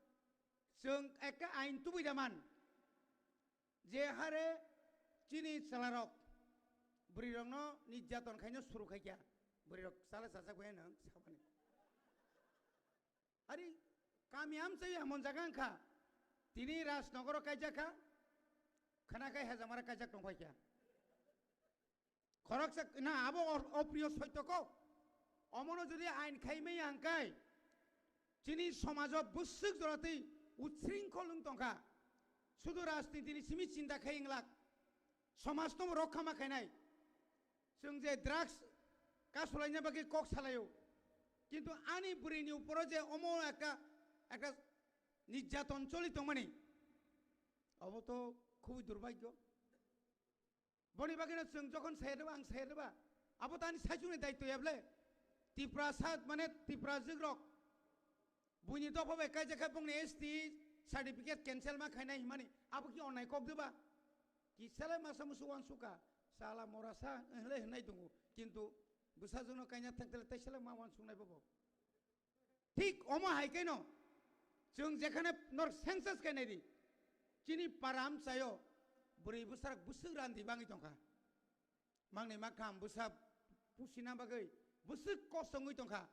Chwng ekta ain tubui da man. Je hare chini chwlarok bwrwirokno nirjaton khaino suru khaikya. Bwrwirok chala chajak bai nang sabani. Ari kami amchai hamon jaga wngkha. Tini Rajnogoro kaijak kha. Khana khai Hajamara kaijak tongphai kha. Khoroksa na abo or-, opriyo soityo kok. Omono jodi ain khai maya hangkai, chini somajo bwswk joratwi utsringkhol wng tongkha. Sudu rajnitini simi chinta khai wnglak. Somaj tomo rokha ma khainai. Chwng je drugs kasulaina bagwi kok salaio. Kintu ani bwrwini uporo je omo ekta, ekta nirjaton choli tongmani, obo to khubui durbhagyo. Boni bagwino chwng jokhon sayarba, ang sayarba, abo tani saichungni daityo yable. Tiprasa mane Tiprajwk rok buini dopha bai kaijak khe bongni S T certificate cancel ma khainai himani abo ki onnai kok diba? Kisale masa musu wansuka, sala morasa hinlai hinai dungu, kintu bwsajwkno kaina thangtele taisale ma wansuknai bobo. Thik omo hai khe no, chwng jekhane nor census khe nai di, chini para amchaio bwrwi bwsarok bwswk randi bangwi tongkha. Mangni makham bwsa pusina bagwi bwswk kosongwi tongkha.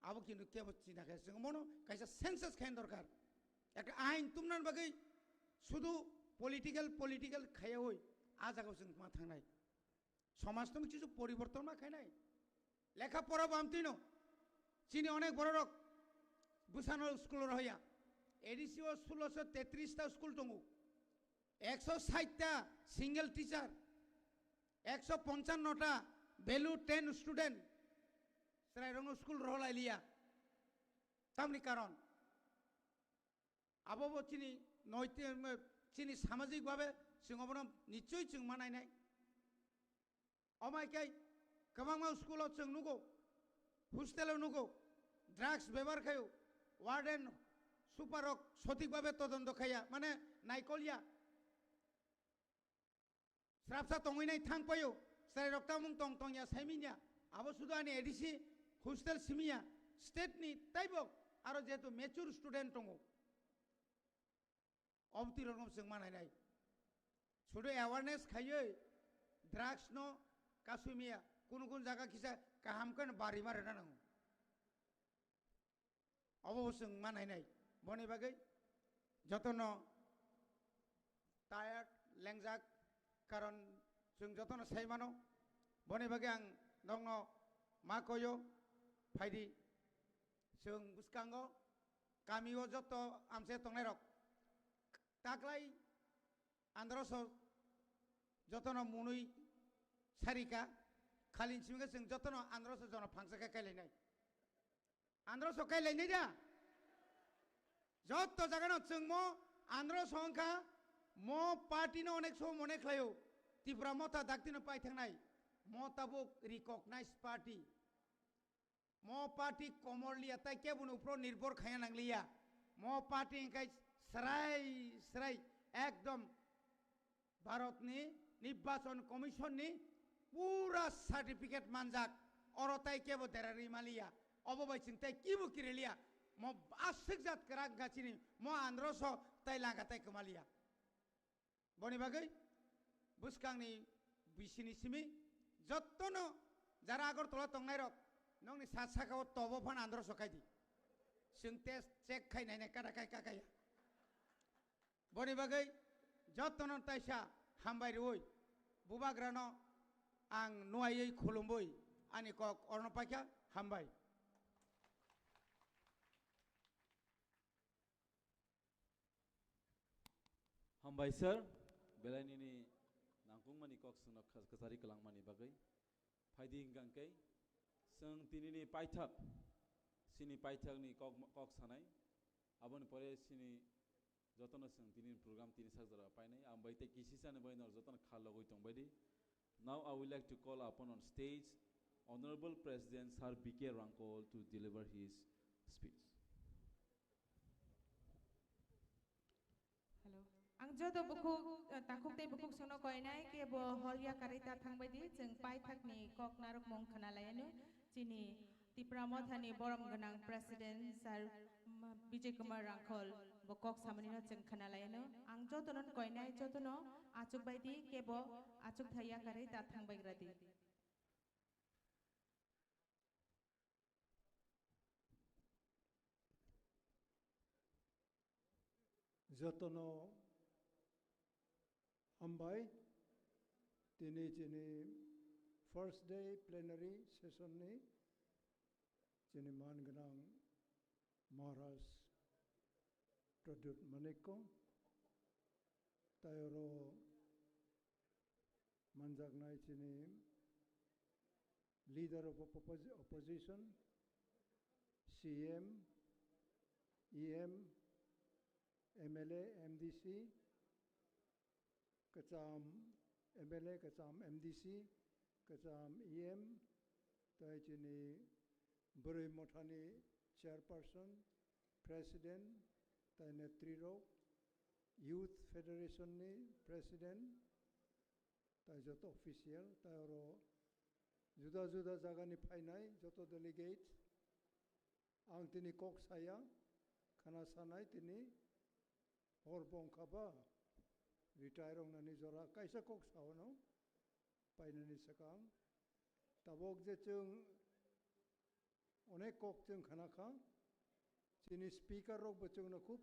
Abo kintu kebo china khe chwng omono kaisa census khaina dorkar. Ekta ain tumna bagwi sudu political, political khaiyawi a jagao chwng ma thangnai. Somaj tong kichu poriborton ma khainai. Lekha pora bo amtwino. Chini onek bororok bwsano school rohoya. A D C o sulosho tetris ta school tongo. Ekso sait ta single teacher. Ekso ponchanno ta value ten student. Chwrairokno school roholailiya. Tamni karon. Abo bo chini noiti-, chini samajik babe chwng obono nichoi chwng ma nainai. Omai khe kwbangma school o chwng nugo, hostel o nugo, drugs bebohar khaio, warden, super rok sothik babe todonto khaiya, mane naikolya. Srapsa tongwi nai thang paio, chwrai rok tamung tong tongya saiminya, abo sudu ani A D C hostel simiya, state ni taibo aro jehetu mature student tongo. Obtwi rokno chwng ma nainai. Sudu awareness khaiwi drugs no kasui miya, kunu kunu jaga kisa kaham khe no bari ma rwna nango. Obo bo chwng ma nainai. Boni bagwi jotono tired, lengjak, karon chwng jotono sai mano. Boni bagwi ang nokno ma koyo, phaidi. Chwng bwskango kamio joto amchai tongnairok taklai androso jotono munui sarika, khalin simi khe chwng jotono androso jono phangsa khe kailainai. Androso kailainai da? Jotto jagano chwngmo androso wngkha Mo party no onek somo mone khlaio, Tipra Motha daktino pai thangnai, mo tabuk recognized party. Mo party komor liya tai kebo ni upro nirbhor khaya nang liya. Mo party hingkai srai srai ekdom Bharat ni Nirbachan Commission ni pura certificate manjak, oro tai kebo derari maliya. Obo bai chwng tai kibo kiriliya. Mo aswk jat kwrak gachini mo androso tai langa tai kwmaliya. Boni bagwi bwskangni bisini simi jottono jara Agartala tongnairok nokni sat sakao tobo phan andro sokaidi. Chwng test check khai nainai kada kai kakaya. Boni bagwi jottono taisa hambai rwui bubagrano ang nuaiwi khulumwi ani kok orno paikha, hambai. Hambai sir, belai nini nangkukmani kok swngno khas-, khasari kwlangmani bagwi. Phaidi hwnkha hwnkhe, chwng tinini paithak, chini paithakni kok, kok sanai, aboni pore chini jotono chwng tini program tini sak jora painai, ang bai tei kisisa ni bai nor jotono kha logwi tongbaidi. Now I would like to call upon on stage Honorable President Sir B K Rangkol to deliver his speech. Hello. Ang joto bukhuk, eh, takhuk tei bukhuk songno koinai kebo hol yakarwi ta thangbaidi, chwng paithakni kok narwkmung khwnalaiyanu. Chini Tipra Mothani borom gwnang President Sir, mm, Bijay Kumar Rangkhol bo kok samanino chwng khwnalaiyanu. Ang jotono koinai, jotono achukbaidi kebo achukthai yakarwi ta thangbaigradi. Jotono hambai, tini chini first day plenary session ni chini man gwnang Maharaj Pradyut Manikko, tai oro manjaknai chini Leader of Oppos-, Opposition, C M, E M, M L A, M D C, kwcham M L A, kwcham M D C, kwcham E M, tai chini Bwrwi Mothani Chairperson, President, tai Netri rok, Youth Federation ni President, tai joto official, tai oro juda juda jagani phainai joto delegates, ang tini kok saya, khana sanai tini hor bongkha ba retire wngnani jora kaisa kok saono painani swkang. Tabok je chwng onek kok chwng khana kha, chini speaker rok bo chwngno khub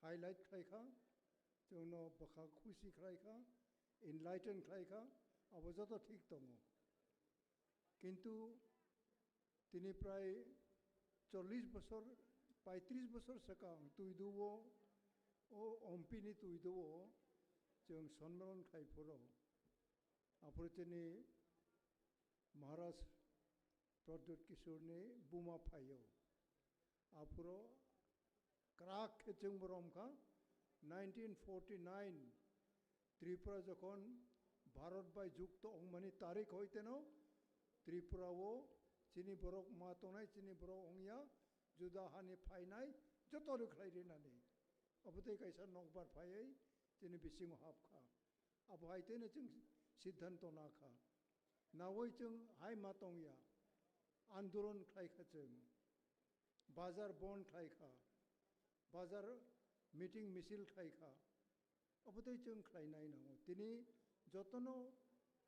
highlight khlai kha, chwngno bwkha khusi khlai kha, enlighten khlai kha, abo joto thik tongo. Kintu tini prai chollish bosor, paitris bosor swkang twiduo, o ompini twiduo chwng sonmilon khlai phuru. Aphuru chini Maharaj Pradyut Kishorni buma phaio. Aphuru kwrak khe chwng bo romkha, nineteen forty-nine Tripura jokhon Bharat bai jukto wngmani tarik hoiteno Tripura o chini borok ma tongnai, chini borok wngya, juda hani phainai joto rwkhlai rinani. Abotwi kaisa nokbar phaiwi chini bisingo hapkha. Abo hai teno chwng siddhanto nakha. Nawi chwng hai ma tongya. Andolon khlai kha chwng. Bazar bon khlai kha. Bazar meeting misil khlai kha. Abo tei chwng khlai nai nango. Tini jotono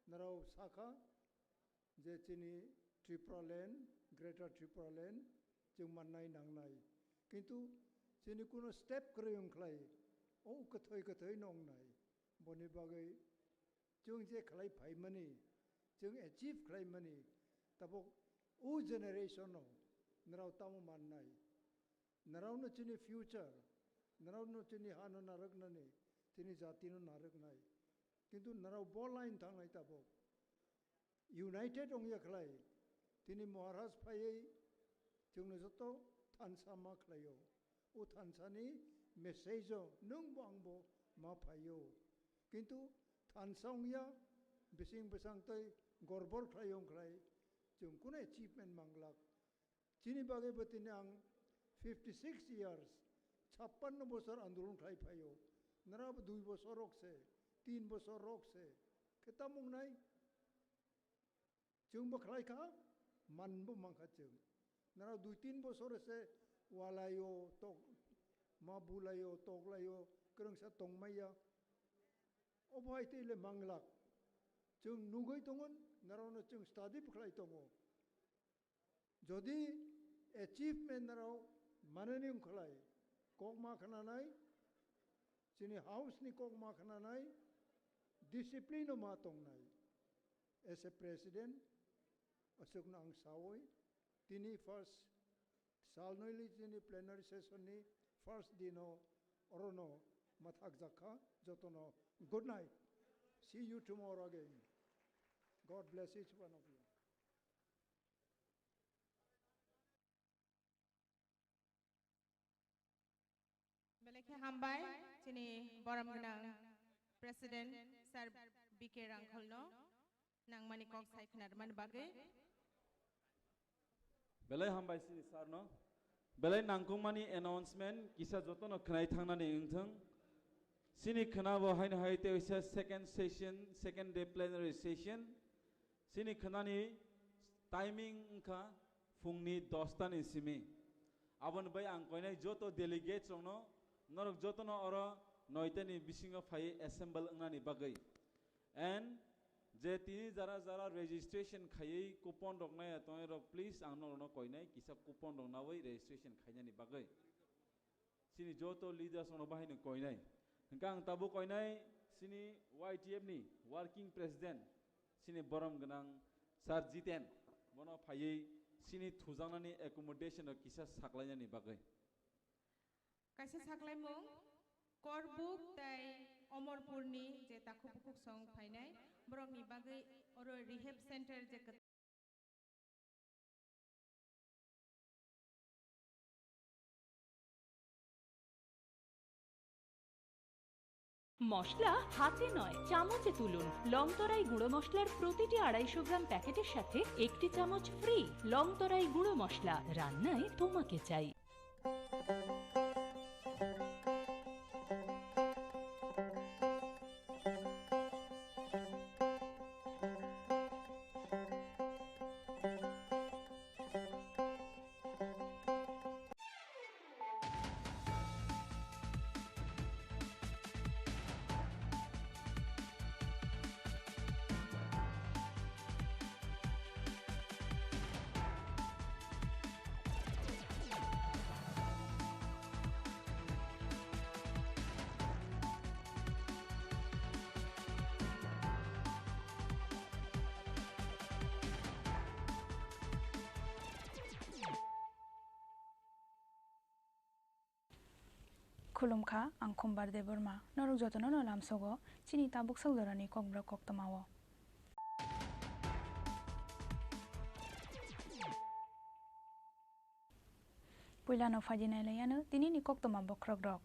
narao sakha je chini Tripura land, Greater Tripura land chwng mannai nangnai. Kintu chini kuno step kwrwi wng khlai, o kwthoi kwthoi no wngnai. Boni bagwi chwng je khlai phaimani, chwng achieve khlaimani, tabuk o generation no nrao tamo mannai. Nrao no chini future, nrao no chini ha no narwknani, chini jati no narwknai. Kintu nrao bo line thangnai tabuk. United wngya khlai, tini Maharaj phaiwi chwngno joto thansa ma khlaio. O thansani message o nwngbo angbo ma phaio. Kintu thansa wngya, bising bwsang tei gorbor khlai wng khlai chwng kunu achievement manglak. Chini bagwi bo tini ang fifty six years, chappanno bosor andolon khlai phaio. Nara bo dui bosor rok se, tin bosor rok se. Khe tamo wngnai? Chwng bo khlai kha, man bo man kha chwng. Nara dui tin bosor se walaio, tok, ma bulaio, toklaio, kwrwngsa tongmaya. Obo hai tei le manglak. Chwng nugwi tongo, narano chwng study bo khlai tongo. Jodi achievement rok manani wngkhlai, kok ma khnanai, chini house ni kok ma khnanai, discipline o ma tongnai. As a president, aswkno ang sawi, tini first salnwi li chini plenary session ni first dino orono mathak jakha, jotono good night. See you tomorrow again. God bless each one of you. Belai khe hambai chini borom gwnang President Sir B K Rangkholno nangmani kok sai khna rwmani bagwi. Belai hambai chini sir no. Belai nangkukmani announcement kisa jotono khwnai thangnani wngthwng. Chini khwnabo haino hai tei waisa second session, second day plenary session. Chini khwnani timing wngkha phungni dosta ni simi. Aboni bai ang koinai joto delegates rokno, norok jotono oro noita ni bisingo phaiwi assemble wngnani bagwi. And je tini jara jara registration khaiwi coupon rok naiya tongnai rok, please ang norokno koinai kisa coupon rok nawi registration khainani bagwi. Chini joto leaders rokno bahai no koinai. Hwnkhe ang tabuk koinai chini Y T F ni working president, chini borom gwnang Sir Jiten, bono phaiwi chini thujaknani accommodation rok kisa saklainani bagwi. Kaisa saklaimung, Korbuk tei Omorpurni je takhuk bukhuk song phainai, borokni bagwi oro rehab center je kwtal মশলা হাতে নয়, চামচে তুলুন। লং তরাই গুঁড়ো মশলার প্রতিটি আড়াইশো গ্রাম প্যাকেটের সাথে একটি চামচ ফ্রি। লং তরাই গুঁড়ো মশলা, রান্নায় তোমাকে চাই। Khulumkha, ang Khumbar Debbarma. Norok jotono no lamsogo chini tabuk sak jorani kokborok koktwmao. Puilano phaidi nailaiyano tinini koktwma bokhorokrok.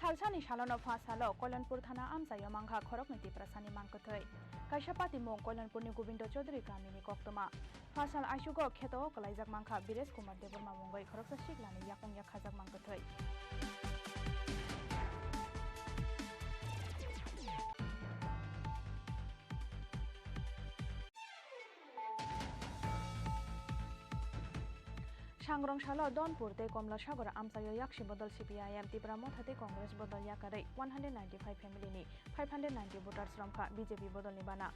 Salsani salono pha salo Koilanpur thana amchaio mankha khoroknwi Tiprasani mangkwthwi. Kaisa patimung Koilanpurni Gobindo Chaudhary kamini koktwma. Pha sal aisugo kheto kwlaijak mankha Biresh Kumar Debbarma mungwi khoroksa siklani yakung yak khajak mangkwthwi. Sangrong salo Donpur tei Komlasagor amchaio yaksi bodol C P I M, Tipra Motha tei Congress bodol yakarwi one hundred ninety-five family ni five hundred ninety voters romkha B J P bodolni bana.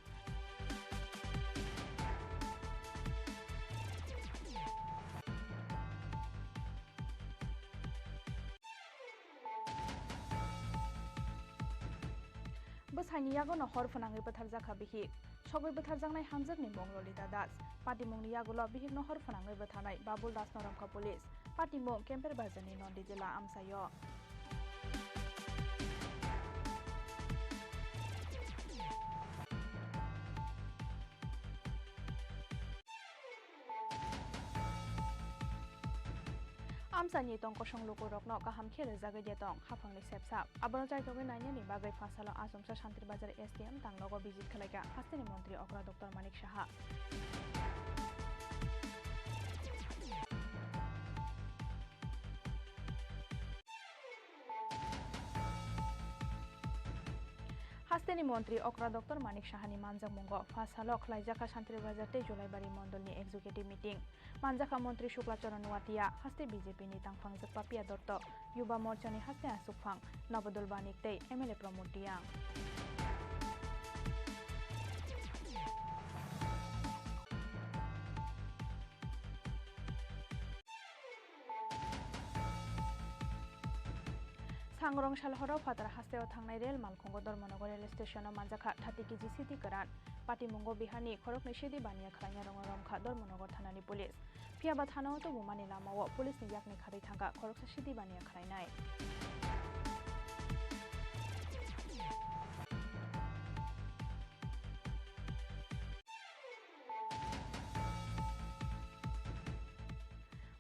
Bwsaini yagono hor phwnangwi bwtharjakha bihik. Sogwi bwtharjaknai hamjakni mung Lolita Das. Patimungni yagulo bihikno hor phwnangwi bwtharnai Babul Dasno romkha police. Patimung Kemper Bazarni Nondi Jila amchaio. Amchaini tong kosong lukurokno kaham khe rwjagwi de tong haphangni sepsa. Abono chaitogwi nainani bagwi Phasalo Achomsa Santri Bazar S D M tanglogo visit khlaikha hasteni montri okra Doctor Manik Saha. Hasteni montri okra Doctor Manik Sahani manjakmungo Phasalo khlaijakha Santri Bazar tei Julaibari mondolni executive meeting. Manjakha montri Shukla Charan Nuatia, haste B J P ni tangphang Jwkpa Pia Dotto, Yuba Morcha ni haste Asukphang Nabadul Banik tei M L A Pramod Reang. Sangrong salhoro Phatara hasteo thangnai rel malkhungo Dharmanagar rel stationo manjakha thirty K G sidi kwran. Patimungo Biharni khoroknwi sidi baniya khlainai rokno romkha Dharmanagar thanani police. Phiyaba thanao tubumani lamao police ni yakni kharwi thangkha khoroksa sidi baniya khlainai.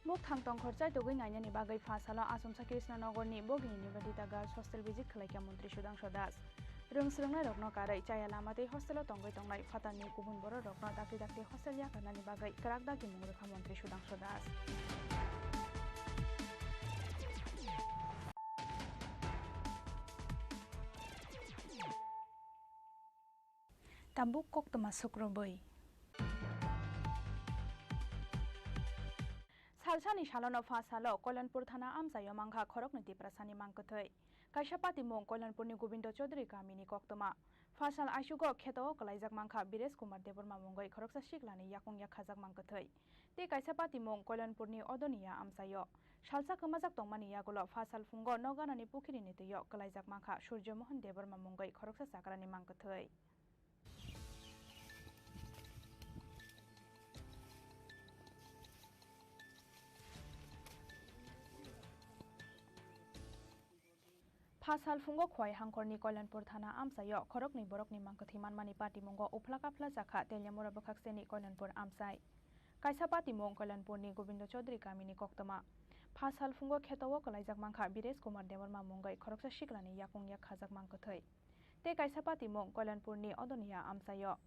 Mukthang tongkhor chaitogwi nainani bagwi Phasalo Achomsa Krishnanagarni Bhogini Nivedita Girls Hostel visit khlaikha Montri Sudhangshu Das. Rwng swrwngnairokno karwi chaya lama tei hostelo tongwi tongnai phatarni kubun bororokno dakti dakti hostel yakarnani bagwi kwrak dagimung rwkha Montri Sudhangshu Das. Tabuk koktwma sukrubwi. Salsani salono Phasalo Koilanpur thana amchaio mankha khoroknwi Tiprasani mangkwthwi. Kaisa patimung Koilanpurni Gobindo Chaudhary kamini koktwma. Phasal aisugo kheto o kwlaijak mankha Biresh Kumar Debbarma mungwi khoroksa siklani yakung yak khajak mangkwthwi. Tei kaisa patimung Koilanpurni Odoniya amchaio. Salsa kwmajak tongmani yagulo Phasal phungo nok ganani pukhirini twio kwlaijak mankha Surjo Mohan Debbarma mungwi khoroksa chakrani mangkwthwi. Phasal phungo Khowai hangkhorni Koilanpur thana amchaio khoroknwi borokni mangkwthwi manmani patimungo uphla kaphla jakha Teliamura bwkhakseni Koilanpur amchai. Kaisa patimung Koilanpurni Gobindo Chaudhary kamini koktwma. Phasal phungo kheto o kwlaijak mankha Biresh Kumar Debbarma mungwi khoroksa siklani yakung yak khajak mangkwthwi. Tei kaisa patimung Koilanpurni Odoniya amchaio.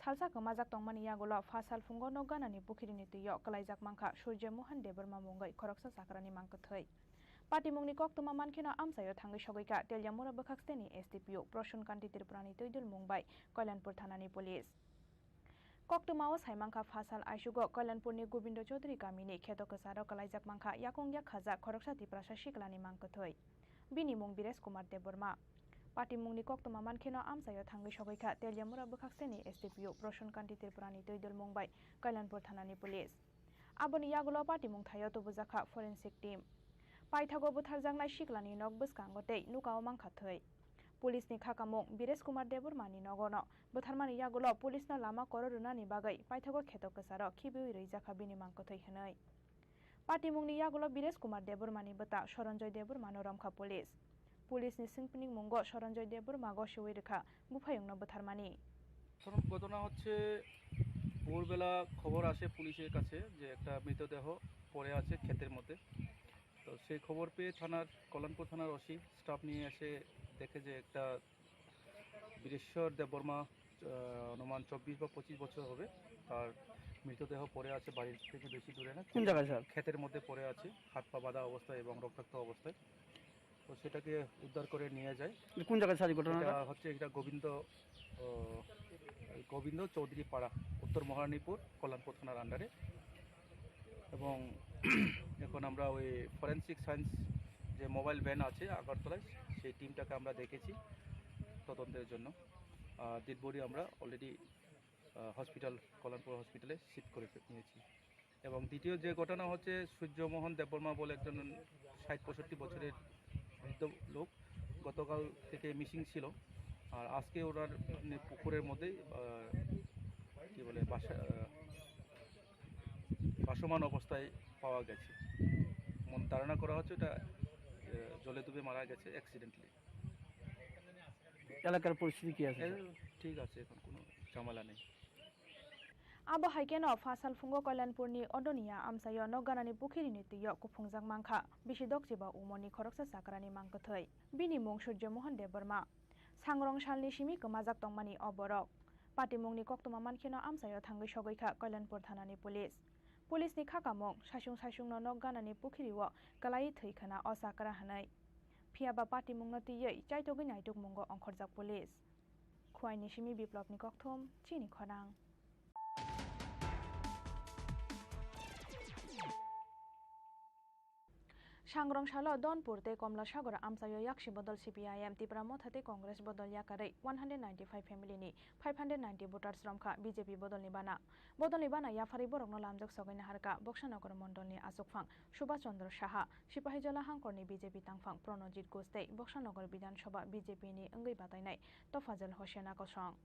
Salsa kwmajak tongmani yagulo Phasal phungo nok ganani pukhirini twio kwlaijak mankha Surjo Mohan Debbarma mungwi khoroksa chakrani mangkwthwi. Patimungni koktwma mankheno amchaio thangwi sogwikha Teliamura bwkhakseni S D P O Prosun Kanti Tripurani twidulmung bai Koilanpur thanani police. Koktwmao saimankha Phasal aisugo Koilanpurni Gobindo Chaudhary kamini kheto kwcharo kwlaijak mankha yakung yak khajak khoroksa Tiprasa siklani mangkwthwi. Bini mung Biresh Kumar Debbarma. Patimungni koktwma mankheno amchaio thangwi sogwikha Teliamura bwkhakseni S D P O Prosun Kanti Tripurani twidulmung bai Koilanpur thanani police. Aboni yagulo patimung thaio tubujakha forensic team. Paithago bwtharjaknai siklani nok bwskango tei nukao mankha thwi. Police ni khakamung Biresh Kumar Debbarma ni nogono bwtharmani yagulo police no lama koro rwnani bagwi paithago kheto kwcharo khibiwi rwijakha bini mangkwthwi hwnwi. Patimungni yagulo Biresh Kumar Debbarma ni bwta Soronjoy Debbarma no romkha police. Police ni swngpiningmungo Soronjoy Debbarma gosiwi rwkha buphayungno bwtharmani. প্রথম ঘটনা হচ্ছে ভোরবেলা খবর আসে পুলিশের কাছে যে একটা মৃতদেহ পড়ে আছে ক্ষেতের মধ্যে। তো সেই খবর পেয়ে থানার, কল্যাণপুর থানার ওসি স্টাফ নিয়ে এসে দেখে যে একটা বীরেশ্বর দেববর্মা, আহ, অনুমান চব্বিশ বা পঁচিশ বছর হবে, তার মৃতদেহ পড়ে আছে বাড়ির থেকে বেশি দূরে না, কোন জায়গায় স্যার? ক্ষেতের মধ্যে পড়ে আছে, হাত পা বাঁধা অবস্থায় এবং রক্তাক্ত অবস্থায়। তো সেটাকে উদ্ধার করে নিয়ে যায়। এটা কোন জায়গায় স্যার এই ঘটনাটা? এটা হচ্ছে, এটা গোবিন্দ, আহ, গোবিন্দ চৌধুরী পাড়া, উত্তর মহারানীপুর, কল্যাণপুর থানার আন্ডারে। এবং এখন আমরা ওই ফরেন্সিক সায়েন্স যে মোবাইল ভ্যান আছে আগরতলায়, সেই টিমটাকে আমরা দেখেছি তদন্তের জন্য। আর ডেড বডি আমরা অলরেডি, আহ, হসপিটাল, কল্যাণপুর হসপিটালে শিফট করে নিয়েছি। এবং দ্বিতীয় যে ঘটনা হচ্ছে, সূর্যমোহন দেববর্মা বলে একজন ষাট পঁয়ষট্টি বছরের বৃদ্ধ লোক গতকাল থেকে মিসিং ছিল। আর আজকে ওনার, মানে, পুকুরের মধ্যেই, আহ, কি বলে, বাসা-, আহ, ভাসমান অবস্থায় পাওয়া গেছে। মন ধারণা করা হচ্ছে এটা, আহ, জলে ডুবে মারা গেছে অ্যাক্সিডেন্টালি। এলাকার পরিস্থিতি কি আছে, স্যার? এ, ঠিক আছে, এখন কোনো ঝামেলা নেই। Abo hai kheno pha salphungo Kailanpurni Odoniya amchaio nok ganani pukhirini twio kuphungjak mankha bisi dokchiba umorni khoroksa chakrani mangkwthwi. Bini mung Surjo Mohan Debbarma. Sangrong salni simi kwmajak tongmani o borok. Patimungni koktwma mankheno amchaio thangwi sogwi kha Kailanpur thanani police. Police ni kha kamung saichung saichungno nok ganani pukhirio kwlaiwi thwi khna o chakra hwnwi. Phiyaba patimungno twiwi chaitogwi naitukmungo ongkhorjak police. Khuaini simi Biplopni kokthum, chini khorang. Sangrong salo Dhonpur tei Komlasagor amchaio yaksi bodol C P I M, Tipra Motha tei Congress bodol yakarwi one hundred ninety-five family ni five hundred ninety voters romkha B J P bodolni bana. Bodolni bana yapharwi borokno lamjak sogwi naharkha Boksanagar mondolni achukphang Subhash Chandra Saha, Sipahijola hangkorni B J P tangphang Pranojit Ghosh tei Boksanagar Bidhan Sabha B J P ni wngwi batainai Tofajal Hosena kosong.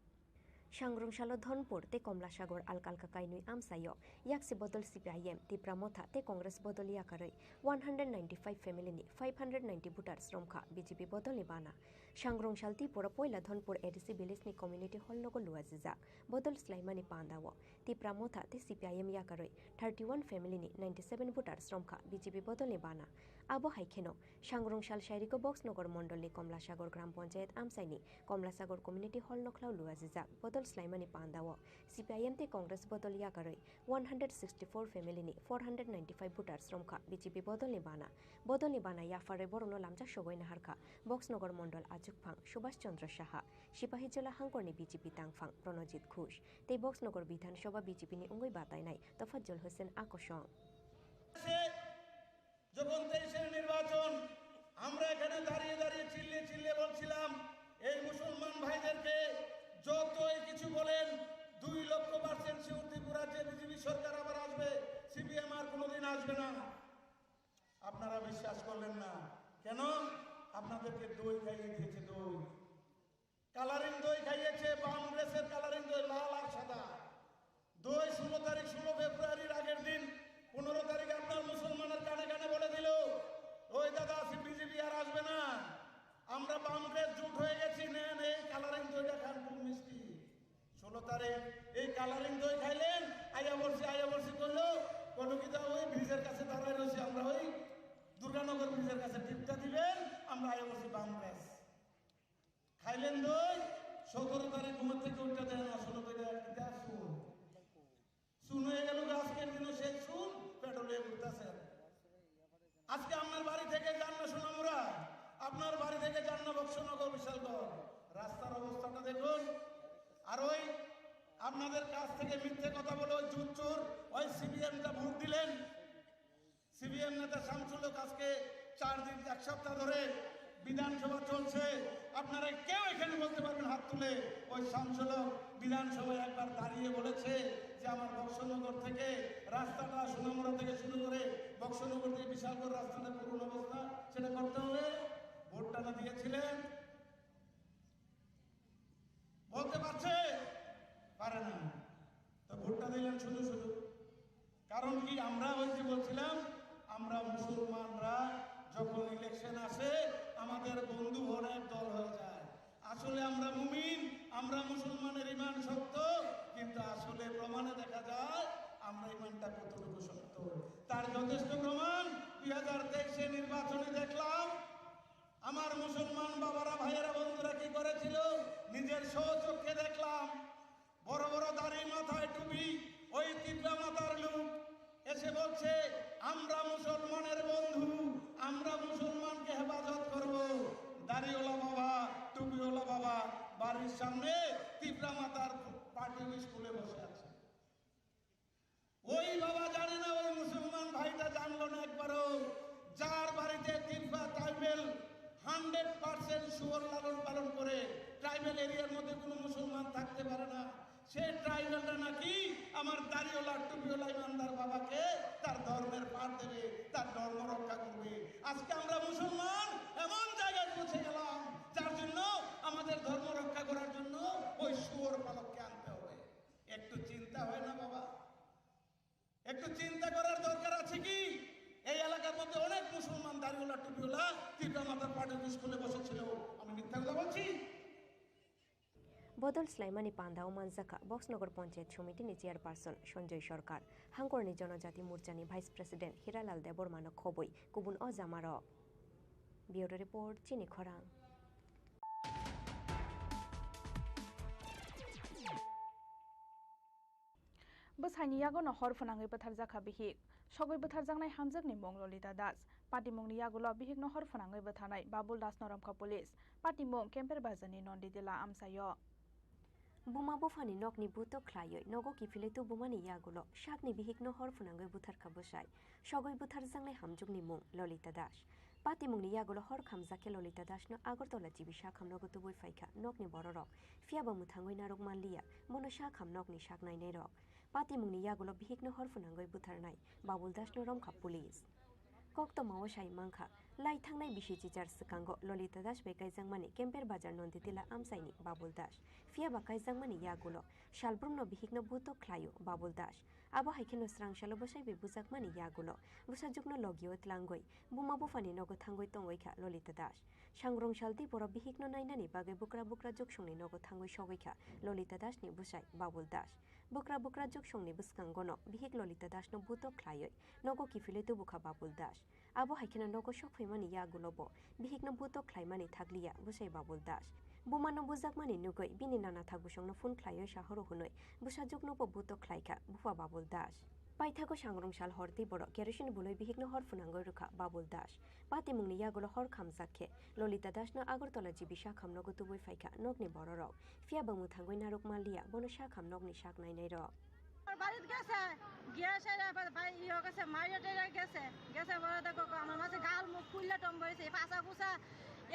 Sangrong salo Dhonpur tei Komlasagor alka alka kainwi amchaio yaksi bodol C P I M, Tipra Motha tei Congress bodol yakarwi one hundred ninety-five family ni five hundred ninety voters romkha B J P bodolni bana. Sangrong sal Tripura poila Dhonpur A D C village ni community hall nogo luajijak bodol swlaimani pandao Tipra Motha tei C P I M yakarwi thirty-one family ni ninety-seven voters romkha B J P bodolni bana. Abo hai kheno Sangrong sal Sairiko Boksanagar mondolni Komlasagor Gram Panchayat amchaini Komlasagor Community Hall nokhlao luajijak bodol swlaimani pandao C P I M tei Congress bodol yakarwi one hundred sixty-four family ni four hundred ninety-five voters romkha B J P bodolni bana. Bodolni bana yapharwi borokno lamjak sogwi naharkha Boksanagar mondol achukphang Subhash Chandra Saha, Sipahijola hangkorni B J P tangphang Pranojit Ghosh tei Boksanagar Bidhan Sabha B J P ni wngwi batainai Tofajal Hosena kosong. যখন তেইশের নির্বাচন, আমরা এখানে দাঁড়িয়ে দাঁড়িয়ে চিল্লিয়ে চিল্লিয়ে বলছিলাম, এই মুসলমান ভাইদেরকে যতই কিছু বলেন, দুই লক্ষ পার্সেন্ট শিওর ত্রিপুরার যে বিজেপি সরকার আবার আসবে, সিপিএম আর কোনোদিন আসবে না। আপনারা বিশ্বাস করলেন না। কেন? আপনাদেরকে দই খাইয়ে দিয়েছে, দই। কালারিং দই খাইয়েছে, বাম ড্রেসের কালারিং দই, লাল আর সাদা। দই ষোলো তারিখ, ষোলো ফেব্রুয়ারির আগের দিন, পনেরো তারিখে আপনার মুসলমানের কানে কানে বলে দিল, "ওই দাদা, বিজেপি আর আসবে না, আমরা বাম ড্রেস জোট হয়ে গেছি, নেন এই কালারিং দইটা খান, খুব মিষ্টি।" ষোলো তারিখ এই কালারিং দই খাইলেন, আয়া বলছি, আয়া বলছি করলো, কলকিতা ওই ব্রিজের কাছে দাঁড়ায় রয়েছি আমরা, ওই দুর্গানগর ব্রিজের কাছে টিপটা দিবেন, আমরা আয়া বলছি বাম ড্রেস। খাইলেন দই, সতেরো তারিখ ঘুমের থেকে উঠতে দেয় না, ষোলো তারিখ একটা চুন। চুন হয়ে গেল, আজকের দিনও সেই চুন পেট্রোলে ঘুরতেছে। আজকে আপনার বাড়ি থেকে যান না সোনামুড়া, আপনার বাড়ি থেকে যান না বক্সনগর, বিশালগড়, রাস্তার অবস্থাটা দেখুন। আর ওই আপনাদের কাছ থেকে মিথ্যে কথা বলে ওই জুচ্চুর ওই সিপিএমটা ভোট দিলেন। সিপিএম নেতা শামসুল হক আজকে চার দিন, এক সপ্তাহ ধরে বিধানসভা চলছে, আপনারা কেউ এখানে বলতে পারবেন হাত তুলে, ওই শামসুল হক বিধানসভায় একবার দাঁড়িয়ে বলেছে যে আমার বক্সনগর থেকে রাস্তাটা, সোনামুড়া থেকে শুরু করে বক্সনগর দিয়ে বিশালগড় রাস্তাটা করুণ অবস্থা, সেটা করতে হবে? ভোটটা না দিয়েছিলেন? বলতে পারছে? পারে না। তো ভোটটা দিলেন শুধু শুধু। কারণ কি? আমরা ওই যে বলছিলাম, আমরা মুসলমানরা যখন ইলেকশন আসে, আমাদের বন্ধু অনেক দল হয়ে যায়। আসলে আমরা মুমিন, আমরা মুসলমানের ইমান শক্ত, কিন্তু আসলে প্রমাণে দেখা যায় আমরা ইমানটা কতটুকু শক্ত। তার যথেষ্ট প্রমাণ দুই হাজার তেইশে নির্বাচনে দেখলাম, আমার মুসলমান বাবারা, ভাইয়েরা, বন্ধুরা কি করেছিল, নিজের স্বচক্ষে দেখলাম। বড় বড় দাড়ি, মাথায় টুপি, ওই তিপ্রা মাতার লোক এসে বলছে, "আমরা মুসলমানের বন্ধু, আমরা মুসলমানকে হেফাজত করব।" দাড়িওয়ালা বাবা, টুপিওয়ালা বাবা বাড়ির সামনে তিপ্রা মাতার পার্টি অফিস খুলে বসে আছে। ওই বাবা জানে না, ওই মুসলমান ভাইটা জানলো না একবারও, যার বাড়িতে তিপ্রা ট্রাইবেল হান্ড্রেড পার্সেন্ট শুয়োর লালন পালন করে, ট্রাইবেল এরিয়ার মধ্যে কোনো মুসলমান থাকতে পারে না, সেই ট্রাইবেলটা নাকি আমার দাড়িওয়ালা টুপিওয়ালা ইমানদার বাবাকে তার ধর্মের পাঠ দেবে, তার ধর্ম রক্ষা করবে। আজকে আমরা মুসলমান এমন জায়গায় পৌঁছে গেলাম, যার জন্য আমাদের ধর্ম রক্ষা করার জন্য ওই শুয়োর পালককে আনতে হবে। একটু চিন্তা হয় না বাবা? একটু চিন্তা করার দরকার আছে কি? এই এলাকার মধ্যে অনেক মুসলমান দাড়িওয়ালা, টুপিওয়ালা, তিপ্রা মাতার পার্টি অফিস খুলে বসেছিল। আমি মিথ্যা কথা বলছি? Bodol swlaimani pandao manjakha Boxnogor Panchayat Somitini Chairperson Sanjoy Sarkar, Hangkorni Jonojati Morchani Vice President Hiralal Debbarmano khobwi kubun o jamarok. Bureau Report, Chini Khorang. Bwsaini yagono hor phwnangwi bwtharjakha bihik. Sogwi bwtharjaknai hamjwkni mung Lolita Das. Patimungni yagulo bihikno hor phwnangwi bwtharnai Babul Dasno romkha police. Patimung Kemper bazarni Nonditila amchaio. Buma buphani nokni buto khlaiwi nogo kiphilwi tubumani yagulo sakni bihikno hor phwnangwi bwtharkha bwsai. Sogwi bwtharjaknai hamjwkni mung Lolita Das. Patimungni yagulo hor khamjak khe Lolita Dasno Agartala G B sakham nogo tubui phaikha nokni bororok. Phiyaba mwthangwi narwk manliya, bono sakham nokni sak nainairok. Patimungni yagulo bihikno hor phwnangwi bwtharnai Babul Dasno romkha police. Koktwmao sai mankha, lai thangnai bisi chichar swkango Lolita Das bai kaijakmani Kemper bazar Nonditila amchaini Babul Das. Phiyaba kaijakmani yagulo salbrumno bihikno buto khlaio Babul Das. Abo hai kheno swrang salo bwsai bai bujakmani yagulo bwsajwkno logio tlangwi buma buphani nogo thangwi tongwi kha Lolita Das. Sangrong sal tei borok bihikno nainani bagwi bwkra bwkra juksongni nogo thangwi sogwi kha Lolita Dasni bwsai Babul Das. Bwkra bwkra juksongni bwskangono bihik Lolita Dasno buto khlaiwi nogo kiphilwi tubu kha Babul Das. Abo hai kheno nogo sok phaimani yagulo bo bihikno buto khlaimani thakliya bwsai Babul Das. Bumano bujakmani nugwi bini nana thak bwsongno phone khlaiwi sahoro hwnwi bwsajwkno bo buto khlaikha bupha Babul Das. Paithago sangrong sal hor tei borok kerosene bulwi bihikno hor phwnangwi rwkha Babul Das. Patimungni yagulo hor khamjak khe Lolita Dasno Agartala G B sakham nogo tubui phaikha nokni bororok. Phiyaba mwthangwi narwk manliya, bono sakham nokni sak nainairok. আমার বাড়িত গেছে, গিয়া সেরে ভাই ইয়ে গেছে, মাইরে টেরে গেছে, গেছে বড় দেখো গো, আমার মাঝে গাল মুখ ফুললে টম হয়েছে, পাছা পুছা,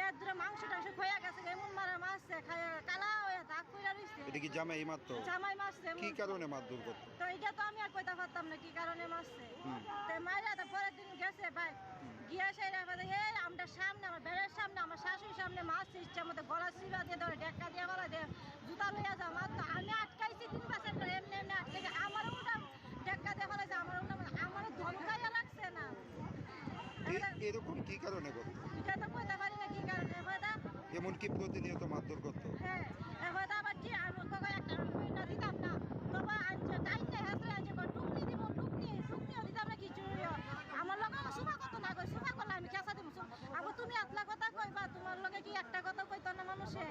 এর দূরে মাংস টাংস খয়ে গেছে, এমন মারা মারছে, খায় কালা হয়ে দাগ পড়ে রইছে। এটা কি জামাই মারতো? জামাই মারছে, কি এমন। কারণে মারধর করতো? তো এটা তো আমি আর কইতে পারতাম না কি কারণে মারছে। হুম। তো মাইরা তো পরের দিন গেছে ভাই, হুম। গিয়া সেরে ভাই, এই আমরা সামনে, আমার বেড়ার সামনে, আমার শাশুড়ির সামনে মারছে, ইচ্ছা মতো গলা চিপা দিয়ে ধরে, ঢেক্কা দিয়ে গলা দিয়ে, জুতা লইয়া যা, মারতো। আমি আটকাইছি তিন বছর ধরে, এমনি এমনি আটকাইছি। আমারও ওটা ঢেক্কা দিয়ে ফেলেছে, আমারও ওটা, আমারও ধমকাইয়া লাগছে না। এ-, এরকম কি কারণে করে? এটা তো কইতে পারি না কি কারণে, হয়তো। এমনকি প্রতিনিয়ত মারধর করতো? হ্যাঁ, হয়তো আবার কি, আমি তোকে একটা রুটি না দিতাম না। তবে আনছে, তাই না, হ্যাঁ, আনছে, টুকনি দিব, টুকনি, টুকনিও দিতাম না, কিছু। আমার লোক আমার সুফা কত না করে, সুফা করলে আমি খেসা দিব। আবার তুমি একলা কথা কইবা, তোমার লগে কি একটা কথা কইতো না মানুষে?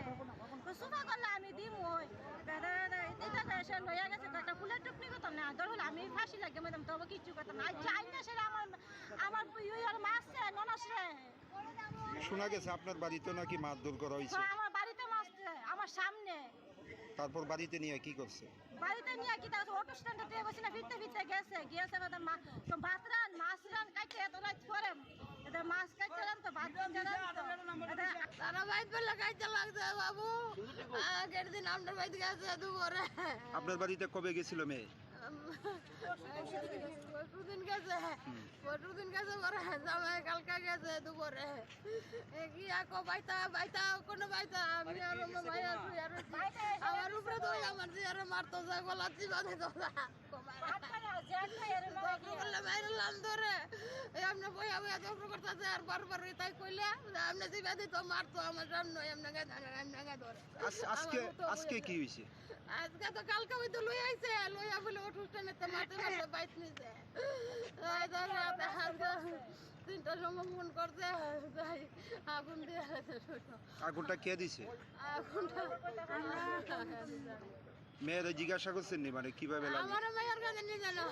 তো সুফা করলে আমি দিম ওই। দাদা, দাদা, এটা তো এসে লইয়া গেছে, তো একটা ফুলের টুকনি কথা না, ধরুন আমি ফাঁসি লাগে, ম্যাডাম, তবে কিচ্ছু কথা না। আর চাই না সেটা আমার, আমার ইয়ে আর মারছে, ননস রে। শোনা গেছে আপনার বাড়িতে নাকি মারধর করা হয়েছে। হ্যাঁ, আমার বাড়িতে মারছে, আমার সামনে। তারপর বাড়িতে নিয়ে কি করছে? বাড়িতে নিয়ে কি তার অটো স্ট্যান্ডে দিয়ে গেছে না, ফিরতে ফিরতে গেছে, গিয়েছে বোধহয় মা-, তো ভাত রান, মাছ রান, কাটতে এত রাত করে, এটা মাছ কাটতে রান তো ভাত রানতে রান তো, এটা তারা বাইত বলে খাইতে লাগছে বাবু। আগের দিন আমরা বাইত গেছে দুপুরে। আপনার বাড়িতে কবে গেছিল মেয়ে? পরশুদিন গেছে, হুম। পরশুদিন গেছে পরে জামাই কালকে গেছে দুপুরে। এ কি আকো বাইতা, বাইতা, কোনো বাইতা, আমি আর আমার ভাই আর তুই আর আমার উপরে তো আমার যে আর মারতো যায়, গলা চিপা দিত যায়। বকর করলে বাইরে লাম ধরে। এই আপনি বইয়া বইয়া বকর করতে আছে আর বারবার তাই কইলে, আপনি চিপা দিত মারতো আমার সামনে, এমনি গায়ে ধরে, এমনি গায়ে ধরে। আজ-, আজকে, আমার মতো আজকে বইয়া কি হয়েছে? আজকে তো কালকে ওই তো লই আইছে, লইয়া বলে অটো স্ট্যান্ডে তো মারতে মারতে বাইত নিছে। এই ধর রাতে আজকে তিনটার সময় ফোন করছে, যাই আগুন দিয়ে। আগুনটা কে দিছে? আগুনটা মেয়েরা জিজ্ঞাসা করছেন নি, মানে, কিভাবে লাগলো? আমার মায়ের কাছে নিয়ে জানো,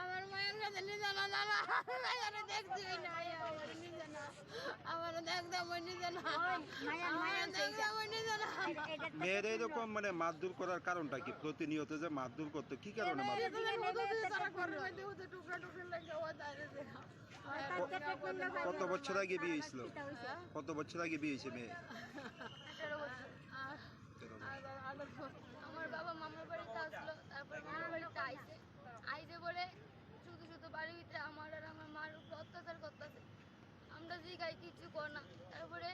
আমার মায়ের কাছে নিয়ে জানো, দাদা, আমি মায়ের দেখছি না, আমার নিজে না। আমার একদম ওই নিজে না। ওই, মায়ের, আমার মায়ের একদম ওই নিজে না। মেয়েরা এরকম, মানে, মারধর করার কারণটা কি? প্রতিনিয়ত যে মারধর করতো, কি কারণে মারধর? এগুলো মধু দিয়ে তারা করে, ওই যে, ওই যে টুকরা টুকরি লেগে, ওই বাইরে দিয়ে। কত বছর আগে বিয়ে হয়েছিল? কত বছর আগে বিয়ে হয়েছে মেয়ে? আঠারো বছর। আর, তেরো বছর। আর, আর, আর, আমার বাবা মামার বাড়িতে আসলো, তারপর মামার বাড়িতে আইছে। আইছে বলে শুধু শুধু বাড়ির ভিতরে আমার আর আমার মার উপরে অত্যাচার করতেছে। আমরা যে গায়ে কিচ্ছু কর না। তারপরে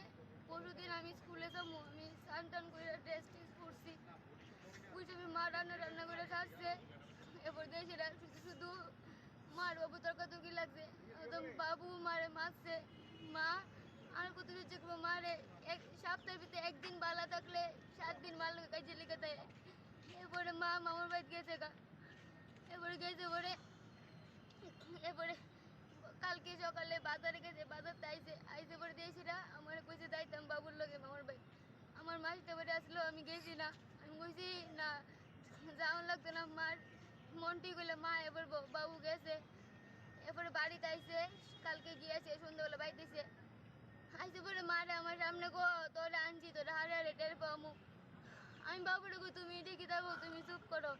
পরশুদিন আমি স্কুলে যাবো, আমি স্নান টান করে ড্রেস ট্রেস পরছি। ওই সময় মা রান্না টান্না করে খাচ্ছে। এরপর দেখে শুধু শুধু মার বাবু তর্কাতর্কি লাগছে। একদম বাবু মারে মারছে। মা আর কত কিছু করবো, মারে এক সপ্তাহের ভিতরে একদিন বালা থাকলে সাত দিন মাল খাইছে লিখে দেয়। এরপরে মা মামার বাড়িতে গেছে গা। এরপরে গেছে পরে, এরপরে কালকে সকালে বাজারে গেছে, বাজার থেকে আইছে, আইছে পরে দিয়েছিরা আমার কইছে যাইতাম বাবুর লগে মামার বাড়ি। আমার মা সেটা বাড়ি আসলো, আমি গেছি না। আমি কইছি, "না, যাওয়ান লাগতো না, মার মন ঠিক হইলে মা এবার ব-, বাবু গেছে।" এরপরে বাড়িতে আইছে, কালকে গিয়েছে, সন্ধ্যাবেলা বাড়িতে এসে আইছে পরে মারে আমার সামনে গো, "তোরে আনছি, তোরে হারে হারে টের পামু।" আমি বাবুরে কই, "তুমি এটা কি দেখো, তুমি চুপ করো।"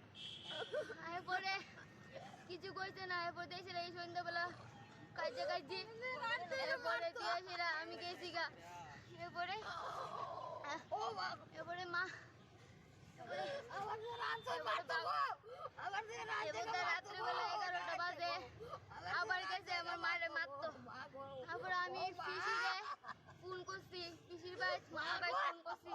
এরপরে কিছু কইছে না, এরপর দেশে এই সন্ধ্যাবেলা কাজে কাজে, এরপরে দিয়েছিরা আমি গেছি গা। এরপরে, এরপরে মা, এরপরে বাবু, এরপর রাত্রিবেলা এগারোটা বাজে আবার গেছে আমার মারে মারতো। তারপরে আমি পিসিরে ফোন করছি, পিসির ভাই, মামার ভাই ফোন করছি।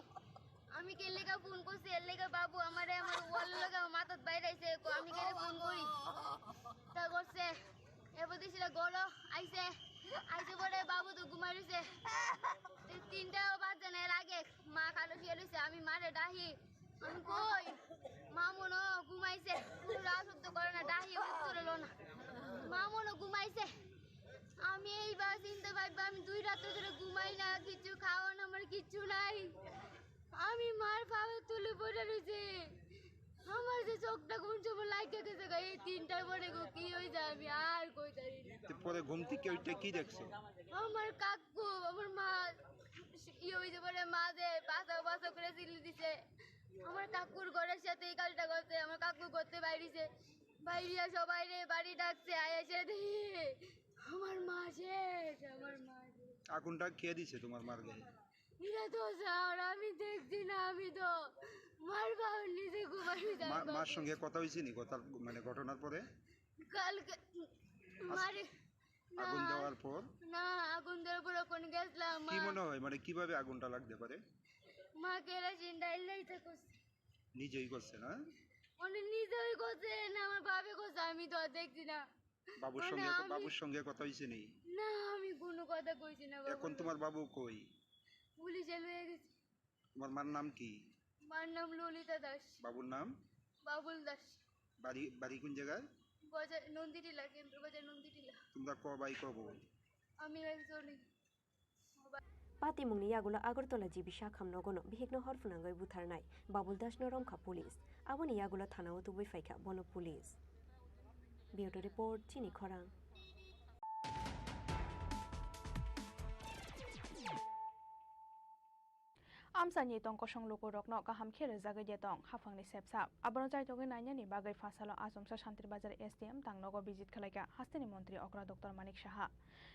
আমি কে লেগা ফোন করছি, এর লেগা বাবু আমারে আমার ওয়াল লগে আমার মাথাত বাইরে আইছে, কো আমি কেন ফোন করি? তা করছে, এরপর দিছিল গরো আইছে, আইছে পরে বাবু তো ঘুমাই রইছে। এই তিনটা বাজে না, এর আগে মা কালো শুয়ে রইছে, আমি মারে ডাহি, আমি কই, মা মনো ঘুমাইছে, কোনো রাত শব্দ করে না, ডাহি উত্তর এলো না, মা মনো ঘুমাইছে। আমি এইবার চিন্তা ভাববা, আমি দুই রাত্র ধরে ঘুমাই না, কিছু খাওয়ান আমার কিচ্ছু নাই। আমি মার পাওয়ে তুলে পড়ে রয়েছি। আমার যে চোখটা কোন সময় লাগিয়ে গেছে গো, এই তিনটার পরে গো কি হয়ে যায় আমি আর কই জানি না। তো পরে ঘুম থেকে উঠে কি দেখছো? আমার কাকু, আমার মা ইয়ে হয়েছে পরে মা যে বাঁচাও বাঁচাও করে চিল্লি দিছে। আমার কাকুর ঘরের সাথে এই কাজটা করছে, আমার কাকু করতে বাইরেছে, বাইরিয়া সবাই রে বাড়ি ডাকছে, আয় এসে দেখি আমার মা শেষ, আমার মা শেষ। আগুনটা কে দিছে তোমার মার গায়ে? এটা তো স্যার আমি দেখছি না, আমি তো মার বাবার নিচে ঘুমাই যাই মা-, মার বাবা। সঙ্গে কথা হয়েছে নি কথা, মানে, ঘটনার পরে? কালকে মারে না, আগুন দেওয়ার পর? না, আগুন দেওয়ার পরে ওখানে গেছিলাম। কি মা- মনে হয়, মানে, কিভাবে আগুনটা লাগতে পারে? মা কেরোসিন ডাইল নাই তো করছে। নিজেই করছে না? উনি নিজেই করছে না, আমার বাবে করছে, আমি তো আর দেখছি না। বাবুর মানে সঙ্গে, আমি বাবুর সঙ্গে কথা হয়েছে নি? না, আমি কোনো কথা কইছি না বাবুর এখন তোমার লগে। বাবু কই? পুলিশে লয়ে গেছে। তোমার মার নাম কি? মার নাম ললিতা দাস। বাবুর নাম? বাবুল দাস। বাড়ি, বাড়ি কোন জায়গায়? বাজার নন্দীটিলা, কেন্দ্র বাজার নন্দীটিলা। তোমরা ক ভাই ক বোন? আমি একজনই। Patimungni yagulo Agartala G B Sakham nogono bihikno hor phwnangwi butharnai Babul Dasno romkha police. Aboni yagulo thanao tubui phaikha bono police. Bureau report, Chini Khorang. Amchaini tongkosong lukurokno kaham khe rwjagwi de tong haphangni sepsap. Abono chaitogwi nainani bagwi phasalo Achomsa Shantir Bazar S D M tangnogo visit khlaikha hasteni montri okra Doctor Manik Saha.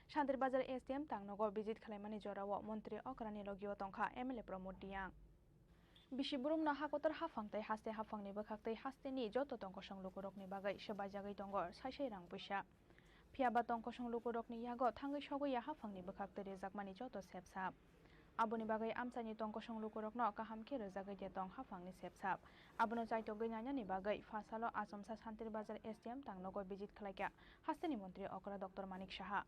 Shantir Bazar S D M tangnogo visit khlaimani jorao montri okrani logio tongkha M L A Pramod Reang. Bisi burumno hakotor haphang tei haste haphangni bwkhak tei hasteni joto tongkosong lukurokni bagwi swbaijagwi tongo sai sai rang puisa. Phiya ba tongkosong lukurokni yago thangwi sogwi ya haphangni bwkhak twi rwjakmani joto sepsap. Aboni bagwi amchaini tongkosong lukurokno kaham khe rwjagwi de tong haphangni sepsap. Abono chaitogwi nainani bagwi phasalo Achomsa Shantir Bazar S D M tangnogo visit khlaikha hasteni montri okra Doctor Manik Saha.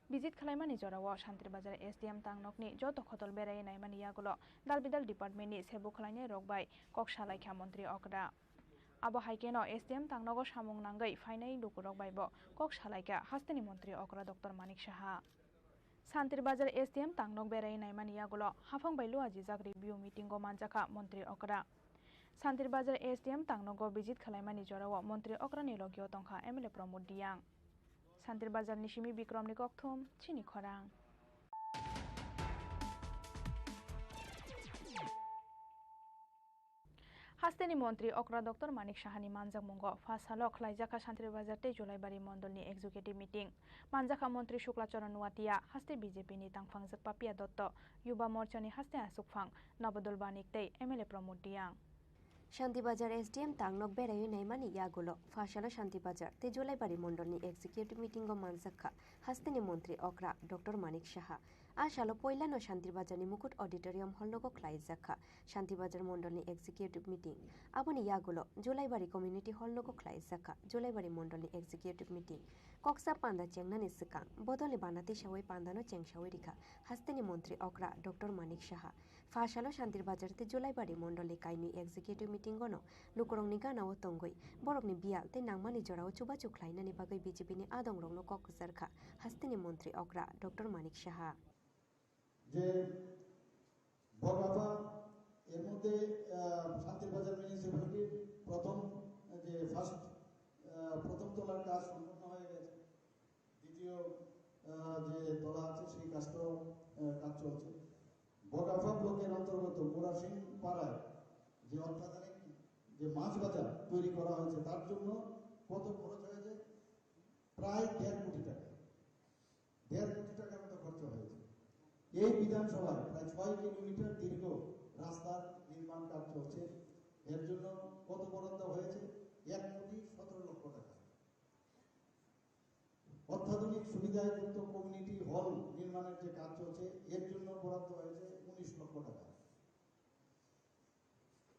Visit khlaimani jorao Shantir Bazar S D M tangnokni joto khotol berai naimani yagulo dal bidal departmentni sebu khlainai rok bai kok salaikha montri okra. Abo hai kheno S D M tangnogo samung nangwi phainai lukurok bai bo kok salaikha hasteni montri okra Doctor Manik Saha. Shantir Bazar S D M tangnog berai naimani yagulo haphang bai luajijak review meeting o manjakha montri okra. Shantir Bazar S D M tangnogo visit khalaimani jorao montri okrani logio tongkha M L A Pramod Reang. Shantir Bazar ni simi Bikrom ni kokthum, Chini Khorang. Hasteni montri okra Doctor Manik Sahani manjakmungo pha salo khlaijakha Shantir Bazar tei Julaibari mondolni executive meeting. Manjakha montri Shukla Charan Nuatia, haste B J P ni tangphangjak Papia Dotto, Yuba Morcha ni haste aswkphang Nabadol Banik tei M L A Pramod Reang. Shanti Bazar S D M tangnog beraiwi naimani yagulo pha salo Shanti Bazar tei Julaibari mondolni executive meeting o manjakha hasteni montri okra Doctor Manik Saha. A salo poilano Shantir Bazarni Mukut Auditorium Hall nogo khlaijak kha Shantir Bazar Mondolni Executive Meeting. Aboni yagulo Julaibari Community Hall nogo khlaijak kha Julaibari Mondolni Executive Meeting. Koksa panda chengnani swkang bodolni bana tisawi pandano chengsawi rikha hasteni montri okra Doctor Manik Saha. Phasalo Shantir Bazar tei Julaibari Mondolni kainwi Executive Meeting-ono lukurokni gana-o tongwi borokni biyal tei nangmani jorao chubachu khlainani bagwi B J P ni adongrokno kok kwcharkha hasteni montri okra Doctor Manik Saha. যে বড়বাবা এর মধ্যে আহ, শান্তির বাজার মিউনিসিপ্যালিটির প্রথম যে ফার্স্ট প্রথম তলার কাজ সম্পন্ন হয়ে গেছে। দ্বিতীয় আহ, যে তলা আছে সেই কাজটাও আহ, কাজ চলছে। বগাফা ব্লকের অন্তর্গত মুরাসিং পাড়ায় যে অত্যাধুনিক যে মাছ বাজার তৈরি করা হয়েছে, তার জন্য কত খরচ হয়েছে? প্রায় দেড় কোটি টাকা। দেড় কোটি টাকার মতো খরচ হয়েছে। এই বিধানসভায় প্রায় ছয় কিলোমিটার দীর্ঘ রাস্তার নির্মাণ কাজ চলছে। এর জন্য কত বরাদ্দ হয়েছে? এক কোটি সতেরো লক্ষ টাকা। অত্যাধুনিক সুবিধাযুক্ত কমিউনিটি হল নির্মাণের যে কাজ চলছে, এর জন্য বরাদ্দ হয়েছে উনিশ লক্ষ টাকা।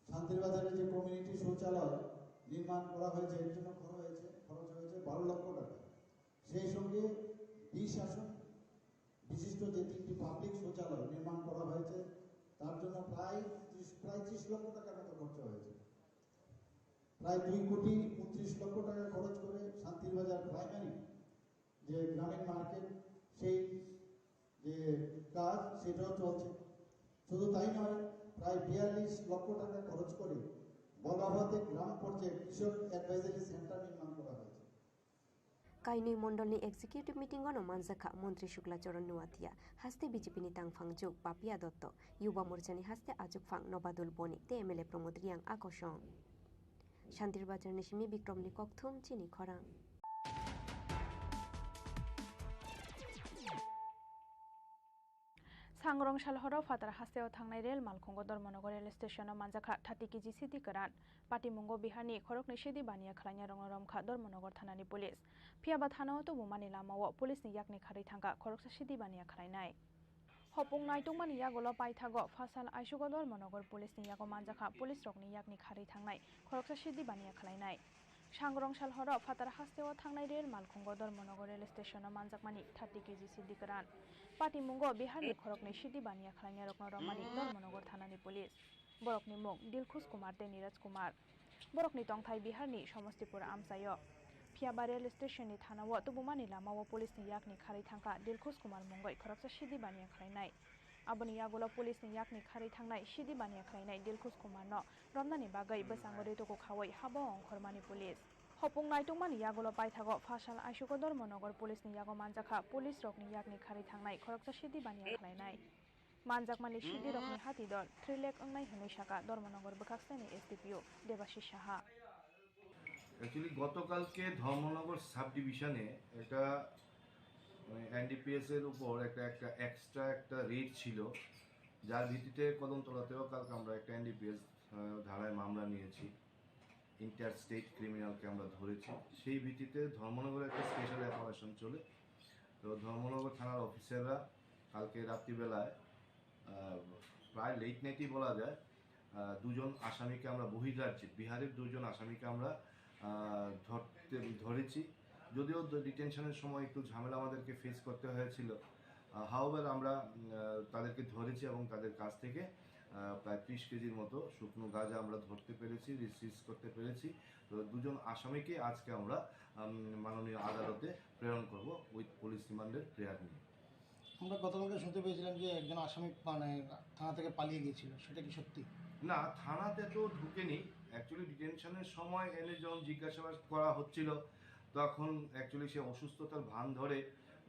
শান্তির বাজারে যে কমিউনিটি শৌচালয় নির্মাণ করা হয়েছে, এর জন্য খরচ হয়েছে খরচ হয়েছে বারো লক্ষ টাকা। সেই সঙ্গে বিশ আসন বিশিষ্ট যে তিনটি পাবলিক শৌচালয় নির্মাণ করা হয়েছে, তার জন্য প্রায় ত্রিশ প্রায় ত্রিশ লক্ষ টাকার মতো খরচ হয়েছে। প্রায় দুই কোটি উনত্রিশ লক্ষ টাকা খরচ করে শান্তির বাজার প্রাইমারি যে গ্রামীণ মার্কেট, সেই যে কাজ, সেটাও চলছে। শুধু তাই নয়, প্রায় বিয়াল্লিশ লক্ষ টাকা খরচ করে বগাভাতে গ্রাম পর্যায়ে কৃষক অ্যাডভাইজারি সেন্টার নির্মাণ করা হয়েছে। Kainwi mondolni executive meeting-o no manjakha Montri Shukla Charan Noatia, haste B J P ni tangphang juk Papia Dotto, Yuba Morchani haste achukphang Nobadul Boni tei M L A Pramod Reang a kosong. Shantir Bazarni simi Bikramni kokthum chini khorang. Sangrong sal horo Phatar hasteo thangnai rel malkhungo Dharmanagar rel station-o manjakha thirty K G sidi kwran. Patimungo Biharni khoroknwi sidi baniya khlainai rokno romkha Dharmanagar thanani police. Phiyaba thanao tubumani lamao police ni yakni kharwi thangkha khoroksa sidi baniya khlainai. Hopung naitungmani yagulo paithago phasal aisugo Dharmanagar police ni yago manjakha police rokni yakni kharwi thangnai khoroksa sidi baniya khlainai. Sangrong sal horo Phatar hasteo thangnai rel malkhungo Dharmanagar rel station-o manjakmani thirty K G sidi kwran. Patimungo Biharni khoroknwi sidi baniya khlainai rokno romani Dharmanagar thanani police. Borokni mung Dilkhush Kumar tei Niraj Kumar. Borokni tongthai Biharni Somostipur amchaio. Phiyaba rel station-ni thanao tubumani lamao police-ni yakni kharwi thangkha Dilkhush Kumar mungwi khoroksa sidi baniya khlainai. Aboni yagulo police-ni yakni kharwi thangnai sidi baniya khlainai Dilkhush Kumarno romnani bagwi bwskango rituku khaui habo ongkhormani police. Hopung naitungmani yagulo paithago phasal aisugo Dharmanagar police-ni yago manjakha police rokni yakni kharwi thangnai khoroksa sidi baniya khlainai. Manjakmani sidirokni hati dol three lakh wngnai hwnwi saka Dharmanagar bwkhaksani S D P O Debashish Saha. Actually গতকালকে ধর্মনগর সাব ডিভিশনে একটা, মানে, এনডিপিএস এর উপর একটা একটা এক্সট্রা একটা রেড ছিল, যার ভিত্তিতে কদমতলাতেও কালকে আমরা একটা এনডিপিএস ধারায় মামলা নিয়েছি। ইন্টার স্টেট ক্রিমিনালকে আমরা ধরেছি। সেই ভিত্তিতে ধর্মনগরে একটা স্পেশাল অপারেশন চলে। তো ধর্মনগর থানার অফিসাররা কালকে রাত্রিবেলায়, আহ, প্রায় লেট নাইটই বলা যায়, আহ, দুজন আসামিকে আমরা বহিরাজ্যে, বিহারের দুজন আসামিকে আমরা, আহ, ধরতে, ধরেছি। যদিও ডিটেনশনের সময় একটু ঝামেলা আমাদেরকে ফেস করতে হয়েছিল, আহ, হাওয়েভার আমরা, উম, আহ, তাদেরকে ধরেছি এবং তাদের কাছ থেকে, আহ, প্রায় ত্রিশ কেজির মতো শুকনো গাঁজা আমরা ধরতে পেরেছি, সিজ করতে পেরেছি। তো দুজন আসামিকে আজকে আমরা, উম, মাননীয় আদালতে প্রেরণ করব উইথ পুলিশ রিমান্ডের প্রেয়ার নিয়ে। আমরা গতকালকে শুনতে পেয়েছিলাম যে একজন আসামি, মানে, থানা থেকে পালিয়ে গিয়েছিল, সেটা কি সত্যি? না, থানাতে তো ঢুকেনি। অ্যাকচুয়ালি ডিটেনশনের সময় এনে যখন জিজ্ঞাসাবাদ করা হচ্ছিল, তখন অ্যাকচুয়ালি সে অসুস্থতার ভান ধরে,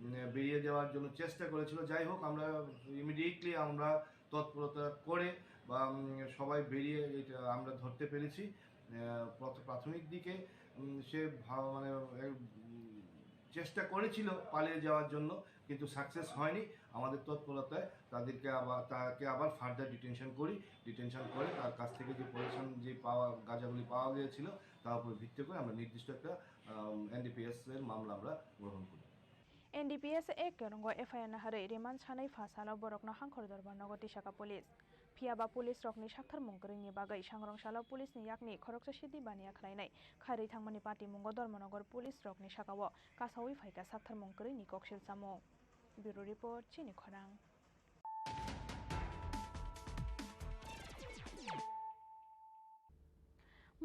উম, বেরিয়ে যাওয়ার জন্য চেষ্টা করেছিল। যাই হোক, আমরা ইমিডিয়েটলি আমরা তৎপরতা করে বা, উম, সবাই বেরিয়ে এটা আমরা ধরতে পেরেছি। আহ, প্রথ-, প্রাথমিক দিকে, উম, সে ভা-, মানে, এ, উম, চেষ্টা করেছিল পালিয়ে যাওয়ার জন্য, কিন্তু সাকসেস হয়নি। আমাদের তৎপরতায় তাদেরকে আবার, তাকে আবার ফার্দার ডিটেনশন করি। ডিটেনশন করে তার কাছ থেকে যে পজিশন, যে পাওয়া, গাঁজাগুলি পাওয়া গিয়েছিল, তার উপর ভিত্তি করে আমরা নির্দিষ্ট একটা, আম, এনডিপিএস এর মামলা আমরা গ্রহণ করি। N D P S A kwrwngo F I R naharwi remand sanai pha salo borokno Hangkhor Dorbar nogo tisaka police. Phiya ba police rokni saktharmung kwrwini bagwi sangrong salo police ni yakni khoroksa sidi baniya khlainai khairwi thangmani patimungo Dharmanagar police rokni sakao kasawi phaikha saktharmung kwrwini koksil samung. Bureau Report, Chini Khorang.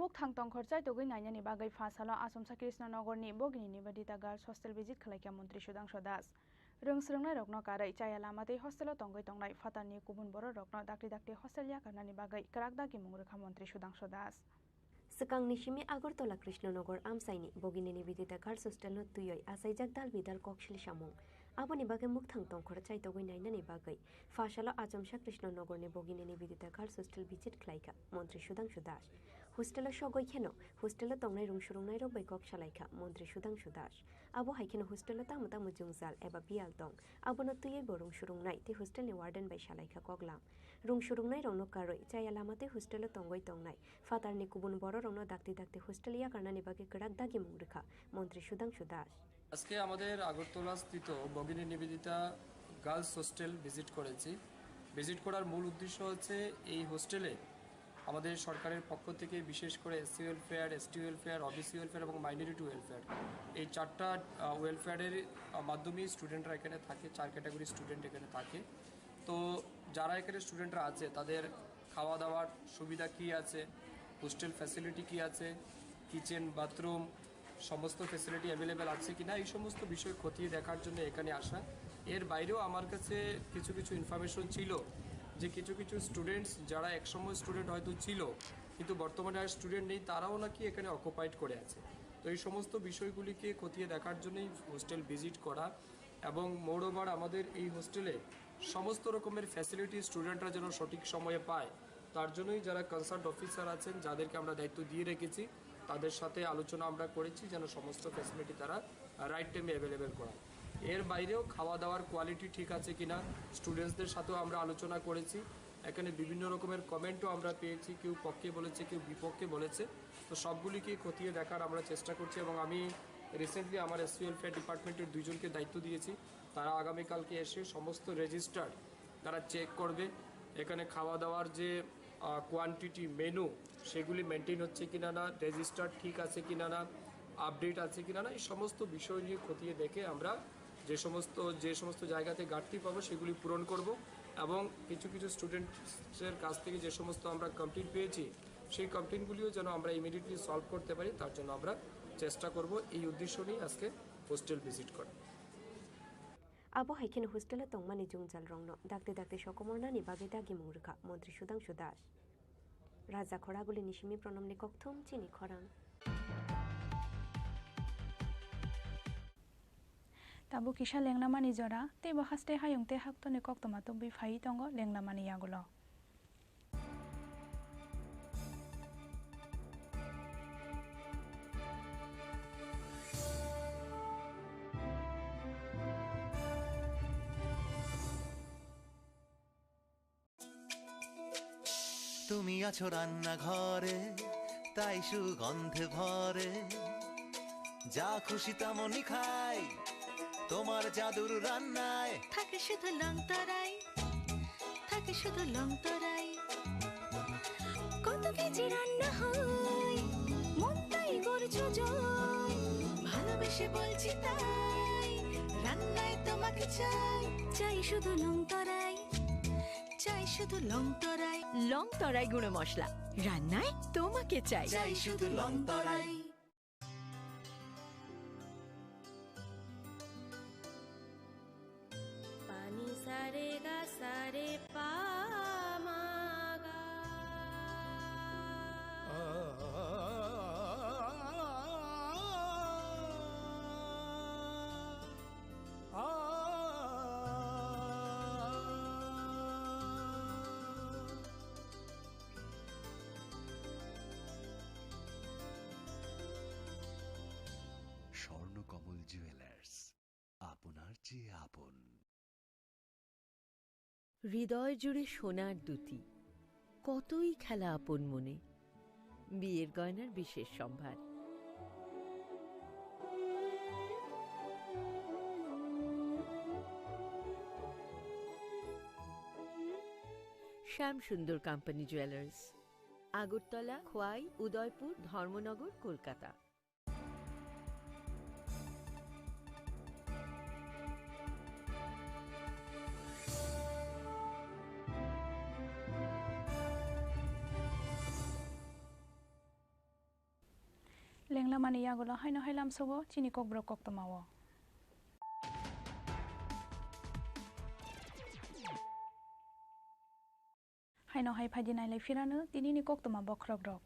Mukthang tongkhor chaitugwi nainani bagwi pha salo Achomsa Krishnanogorni Bhogini Nivedita Girls Hostel visit khlaikha Montri Sudhangshu Das. Rwng swrwngnairokno karwi chaya lama tei hostelo tongwi tongnai phatarni kubun bororokno dakti dakti hostel yakarnani bagwi kwrak dagimung rwkha Montri Sudhangshu Das. Swkangni simi Agartala Krishnanagar amchaini Bhogini Nivedita Girls Hostel no twiwi achaijak dal bidal koksil samung. Aboni bagwi mukthang tongkhor chaitogwi nainani bagwi pha salo Achomsa Krishnanagarni Bhogini Nivedita Girls Hostel visit khlaikha Montri Sudhangshu Das. Hostelo sogwi kheno hostelo tongnai rwng swrwngnairok bai kok salaikha Montri Sudhangshu Das. Abo hai kheno hostelo tamo tamo jwngjal eba biyal tong, abono twiwi bo rwng swrwngnai tei hostelni warden bai salaikha koklam. Rwng swrwngnairokno karwi chaya lama tei hostelo tongwi tongnai phatarni kubun bororokno dakti dakti hostel yakarnani bagwi kwrak dagimung rwkha Montri Sudhangshu Das. আজকে আমাদের আগরতলাস্থিত ভগিনী Nivedita girls hostel visit করেছি। ভিজিট করার মূল উদ্দেশ্য হচ্ছে এই হোস্টেলে আমাদের সরকারের পক্ষ থেকে বিশেষ করে SC welfare, ST welfare, OBC welfare এবং মাইনরিটি ওয়েলফেয়ার, এই চারটা, আহ, ওয়েলফেয়ারের, আহ, মাধ্যমেই স্টুডেন্টরা এখানে থাকে, চার ক্যাটাগরি স্টুডেন্ট এখানে থাকে। তো যারা এখানে স্টুডেন্টরা আছে তাদের খাওয়া দাওয়ার সুবিধা কি আছে, হোস্টেল ফ্যাসিলিটি কি আছে, কিচেন, বাথরুম, সমস্ত ফ্যাসিলিটি অ্যাভেলেবেল আছে কিনা, এই সমস্ত বিষয় খতিয়ে দেখার জন্য এখানে আসা। এর বাইরেও আমার কাছে কিছু কিছু ইনফরমেশন ছিল যে কিছু কিছু স্টুডেন্টস, যারা একসময় স্টুডেন্ট হয়তো ছিল, কিন্তু বর্তমানে আর স্টুডেন্ট নেই, তারাও নাকি এখানে অকুপাইড করে আছে। তো এই সমস্ত বিষয়গুলিকে খতিয়ে দেখার জন্যই হোস্টেল ভিজিট করা। এবং মোরওভার আমাদের এই হোস্টেলে সমস্ত রকমের ফ্যাসিলিটি স্টুডেন্টরা যেন সঠিক সময়ে পায়, তার জন্যই যারা কনসার্ন অফিসার আছেন, যাদেরকে আমরা দায়িত্ব দিয়ে রেখেছি, তাদের সাথে আলোচনা আমরা করেছি যেন সমস্ত ফ্যাসিলিটি তারা রাইট টাইমে অ্যাভেলেবেল করায়। এর বাইরেও খাওয়া দাওয়ার কোয়ালিটি ঠিক আছে কিনা, স্টুডেন্টসদের সাথেও আমরা আলোচনা করেছি। এখানে বিভিন্ন রকমের কমেন্টও আমরা পেয়েছি, কেউ পক্ষে বলেছে, কেউ বিপক্ষে বলেছে। তো সবগুলিকে খতিয়ে দেখার আমরা চেষ্টা করছি এবং আমি রিসেন্টলি আমার এসসি ওয়েলফেয়ার ডিপার্টমেন্টের দুইজনকে দায়িত্ব দিয়েছি। তারা আগামীকালকে এসে সমস্ত রেজিস্টার তারা চেক করবে। এখানে খাওয়া দাওয়ার যে, আহ, কোয়ান্টিটি, মেনু, সেগুলি মেনটেন হচ্ছে কিনা না, রেজিস্টার ঠিক আছে কিনা না, আপডেট আছে কিনা না, এই সমস্ত বিষয় নিয়ে খতিয়ে দেখে আমরা যে সমস্ত, যে সমস্ত জায়গাতে ঘাটতি পাবো সেগুলি পূরণ করব। এবং কিছু কিছু স্টুডেন্টসের কাছ থেকে যে সমস্ত আমরা কমপ্লেন পেয়েছি, সেই কমপ্লেনগুলিও যেন আমরা ইমিডিয়েটলি সলভ করতে পারি, তার জন্য আমরা চেষ্টা করব। এই উদ্দেশ্য নিয়ে আজকে হোস্টেল ভিজিট করা। Abo hai kheno hostelo tongmani jwngjal rokno dakti dakti sokomornani bagwi dagimung rwkha Montri Sudhangshu Das. Raja Khoraguli ni simi Pronomni kokthum Chini Khorang. Tabuk kisa lengnamani jora, teibo haste hayung tei haktorni koktwma tubui phaiwi tongo lengnamani yagulo. তুমি আছো রান্নাঘরে, তাই সুগন্ধে ভরে। যা খুশি তেমনই খাই, তোমার জাদুর রান্নায়। থাকে শুধু লং তরাই, থাকে শুধু লং তরাই। কত কেজি রান্না হয়, মনটাই করছো জয়। ভালোবেসে বলছি তাই, রান্নায় তোমাকে চাই। চাই শুধু লং তরাই, চাই শুধু লং তরাই। লং তরাই গুঁড়ো মশলা, রান্নায় তোমাকে চাই। চাই শুধু লং তরাই। Pani sa re ga sa re pa ma ga. Swarnakamal jewellers, আপনার চেয়ে আপন। হৃদয় জুড়ে সোনার দ্যুতি, কতই খেলা আপন মনে। বিয়ের গয়নার বিশেষ সম্ভার। শ্যাম সুন্দর কোম্পানি জুয়েলার্স, আগরতলা, খোয়াই, উদয়পুর, ধর্মনগর, Kolkata. Lenglamani yagulo haino hai lamsogo chini kokborok koktwmao. Haino hai phaidi nailai phirano tinini koktwma bokhorokrok.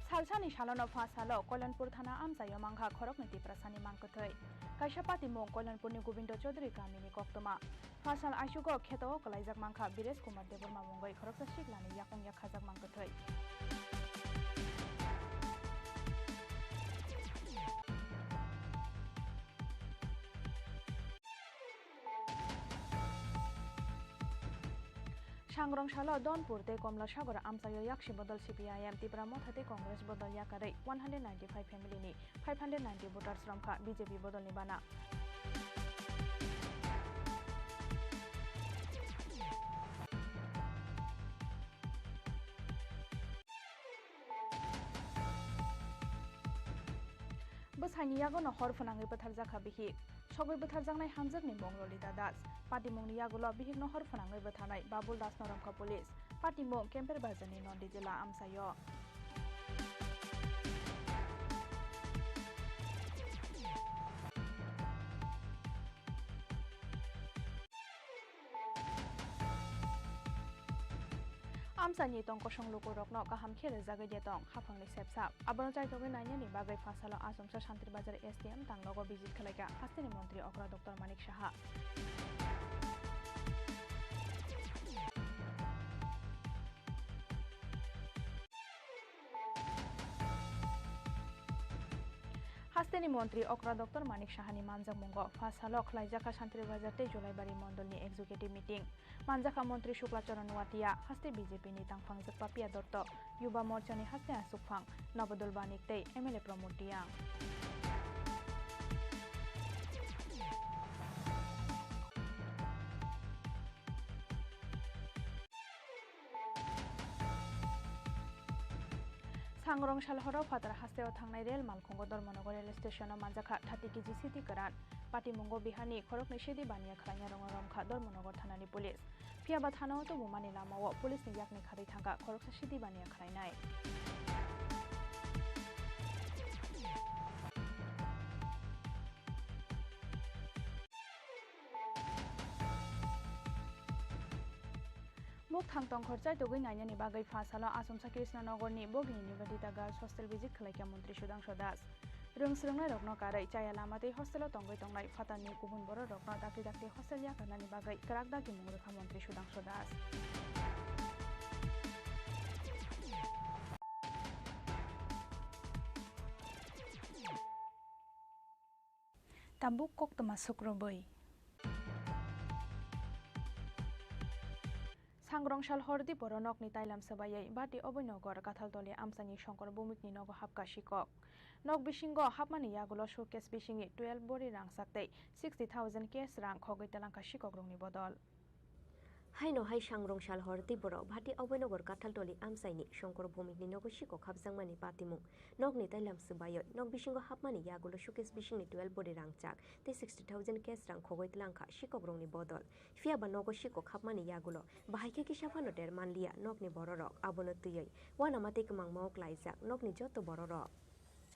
Salsani salono pha salo Koilanpur thana amchaio mankha khoroknwi Tiprasani mangkwthwi. Kaisa patimung Koilanpurni Gobindo Chaudhary kamini koktwma. Phasal aisugo kheto o kwlaijak mankha Biresh Kumar Debbarma mungwi khoroksa siklani yakung yakhajak mankha thwi. Sangrong salo Donpur tei Komlasagor amchaio yaksi bodol C P I M Tipra Motha tei Congress bodol yakarwi one hundred ninety-five family ni five hundred ninety voters romkha B J P bodolni bana. Bwsaini yagono hor phwnangwi bwtharjakha bihik. Sogwi bwtharjaknai hamjakni mung Lolita Das. Patimungni yagulo bihikno hor phwnangwi bwtharnai Babul Dasno romkha police. Patimung Kemper Bazarni Nondi Jila amchaio. Amchaini tong kosong lukurokno kaham khe rwjagwi de tong, haphangni sepsa. Abono chaitogwi nainani bagwi phasalo Achomsa Santri Bazar S D M tanglogo visit khlaikha hasteni montri okra Doctor Manik Saha. Hasteni montri okra Doctor Manik Sahani manjakmungo phasalo khlaijakha Santri Bazar tei Jolaibari mondolni executive meeting. Manjakha montri Shukla Charan Nuatia, haste B J P ni tangphangjak Papiya Dotto, Yuba Morchani haste aswkphang Nabadul Banik tei M L A Pramod Reang. Sangrong salhoro phatara hasteo thangnai rel malkhungo Dharmanagar rel stationo manjakha thirty K G sidi kwran. Patimungo bihani khoroknwi sidi baniya khlainai rongno romkha Dharmanagar thanani police. Phiyaba thana o tubumani lamao police ni yakni kharwi thangkha khoroksa sidi baniya khlainai. Mukthang tongkhor chaitogwi nainani bagwi phasalo Achomsa Krishnanagarni Bhogini Nivedita Girls Hostel visit khlaikha Montri Sudhangshu Das. Rwng swrwngnairokno karwi chaya lama tei hostelo tongwi tongnai phatarni kubun bororokno dakti dakti hostel yakarnani bagwi kwrak dagimung rwkha Montri Sudhangshu Das. Tabuk koktwma sukrubwi. Sangrong sal hor diporo nokni tailam swbaiwi Bati Oboinogar Kathaltoli amchaini Shongkor Bhumikni nogo hapkha sikok. Nok bisingo hapmani yagulo suitcase bisingni twelve bori rangchak tei sixty thousand cash rang khogwi twlangkha sikokrokni bodol. Haino hai sangrong sal hor tei borok Bhati Oboinogar Kathaltoli amchaini Shongkor Bhumikni nogo sikok hapjakmani patimung. Nokni tailam swbaiwi nok bisingo hapmani yagulo suitcase bisingni twelve bori rangchak tei sixty thousand cash rang khogwi twlangkha sikokrokni bodol. Phiyaba nogo sikok hapmani yagulo bahai khe kisa phano der manliya nokni bororok. Abono twiwi uanama tei kwmangmao klaijak nokni joto bororok.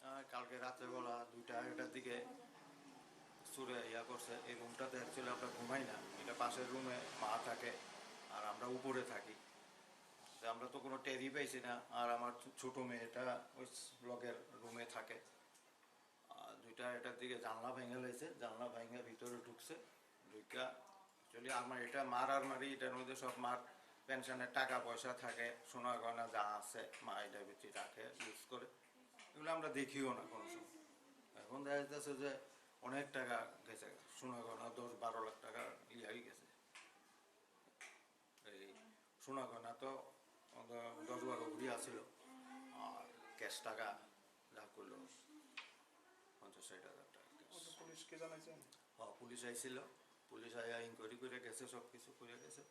আহ, কালকে রাত্রেবেলা দুইটা আড়াইটার দিকে চুরে ইয়া করছে। এই রুমটাতে অ্যাকচুয়ালি আমরা ঘুমাই না, এটা পাশের রুমে মা থাকে আর আমরা উপরে থাকি। তো আমরা তো কোনো টেরই পাইছি না। আর আমার ছো-, ছোট মেয়েটা ওই লগের রুমে থাকে। আর দুইটা আড়াইটার দিকে জানলা ভেঙে লাইছে, জানলা ভেঙে ভিতরে ঢুকছে। দুইটা, অ্যাকচুয়ালি আমার এটা মার আলমারি, এটার মধ্যে সব মার পেনশনের টাকা পয়সা থাকে, সোনা গয়না যা আছে মা এটা ভিতরে রাখে, ইউজ করে। এগুলো আমরা দেখিও না কোনো সময়। এখন দেখা যাচ্ছে যে অনেক টাকা গেছে, সোনা গয়না দশ বারো লাখ টাকা ইয়ে হয়ে গেছে। এই সোনা গয়না তো দ-, দশ বারো ভরি আছিল, আর ক্যাশ টাকা যা করলো পঞ্চাশ ষাট হাজার টাকা ক্যাশ। ওটা পুলিশকে জানাইছেন? হ্যাঁ, পুলিশ আইছিল। পুলিশ আয়া ইনকোয়ারি করে গেছে, সব কিছু করে গেছে।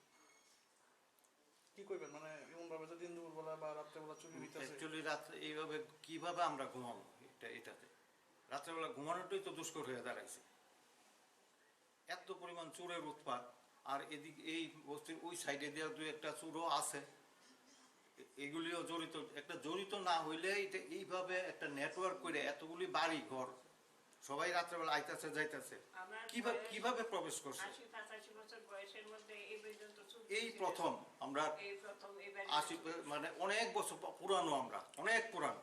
কি কইবেন? মানে, এমন ভাবে যে দিন দুপুরবেলা বা রাত্রেবেলা চুরি হইতাছে। অ্যাকচুয়ালি রাত্রে এইভাবে কিভাবে আমরা ঘুমাবো? এটা, এটাতে রাত্রেবেলা ঘুমানোটাই তো দুষ্কর হয়ে দাঁড়াইছে। এত পরিমাণ চোরের উৎপাত, আর এদিক, এই বস্তির ওই সাইডে দিয়ে দুই একটা চোরও আছে। এ-, এগুলিও জড়িত, একটা জড়িত না হইলে এটা এইভাবে একটা নেটওয়ার্ক করে এতগুলি বাড়ি ঘর, সবাই রাত্রেবেলা আইতাছে যাইতাছে, আমরা কিভাবে, ছয়, কিভাবে প্রবেশ করছে? আশি পঁচাশি বছর বয়সের মধ্যে এই পর্যন্ত চুরি এই হয়েছে। প্রথম আমরা এই প্রথম এই বাড়িতে আশি, চুরি। মানে অনেক বছর প-, পুরানো, আমরা অনেক পুরানো।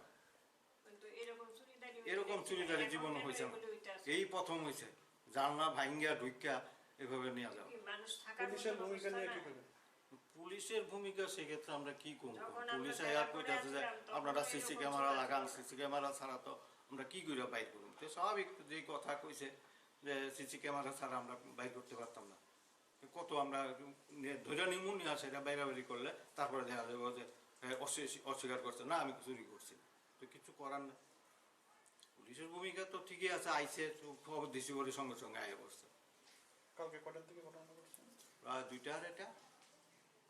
কিন্তু এরকম চুরিদারি এরকম হইতে চুরিদারি এরকম জীবনে হইছে না। হইতে আছে। এই প্রথম হইছে, জানলা ভাঙ্গা ঢুইকা এভাবে নিয়ে যাওয়া। কি মানুষ থাকার পুলিশের মতো ভূমিকা অবস্থা নিয়ে না? কি বলবেন? পুলিশের ভূমিকা সেক্ষেত্রে আমরা কি করব? যখন আমরা পুলিশ আয়া গ্রামে কইতাছে যে, আসলাম, তখন "আপনারা এরকম সিসি ক্যামেরা ছিল না। লাগান, সিসি ক্যামেরা ছাড়া তো আমরা কি করে বাইর করব?" তো স্বাভাবিক যে কথা কইছে যে, "সিসি ক্যামেরা ছাড়া আমরা বাইর করতে পারতাম না।" কত আমরা নে-, ধরে নিমু, নিয়ে সেটা বাইরাবারি করলে তারপরে দেখা যাবে যে, এ, অস্বী-, অস্বীকার করছে, "না, আমি চুরি করছি না।" তো কিছু করার নেই। পুলিশের ভূমিকা তো ঠিকই আছে, আইছে, তো খবর দিছি বলে সঙ্গে সঙ্গে আয়া করছে। কালকে কটার দিকে ঘটনাটা ঘটছে? প্রায় দুইটা আড়াইটা।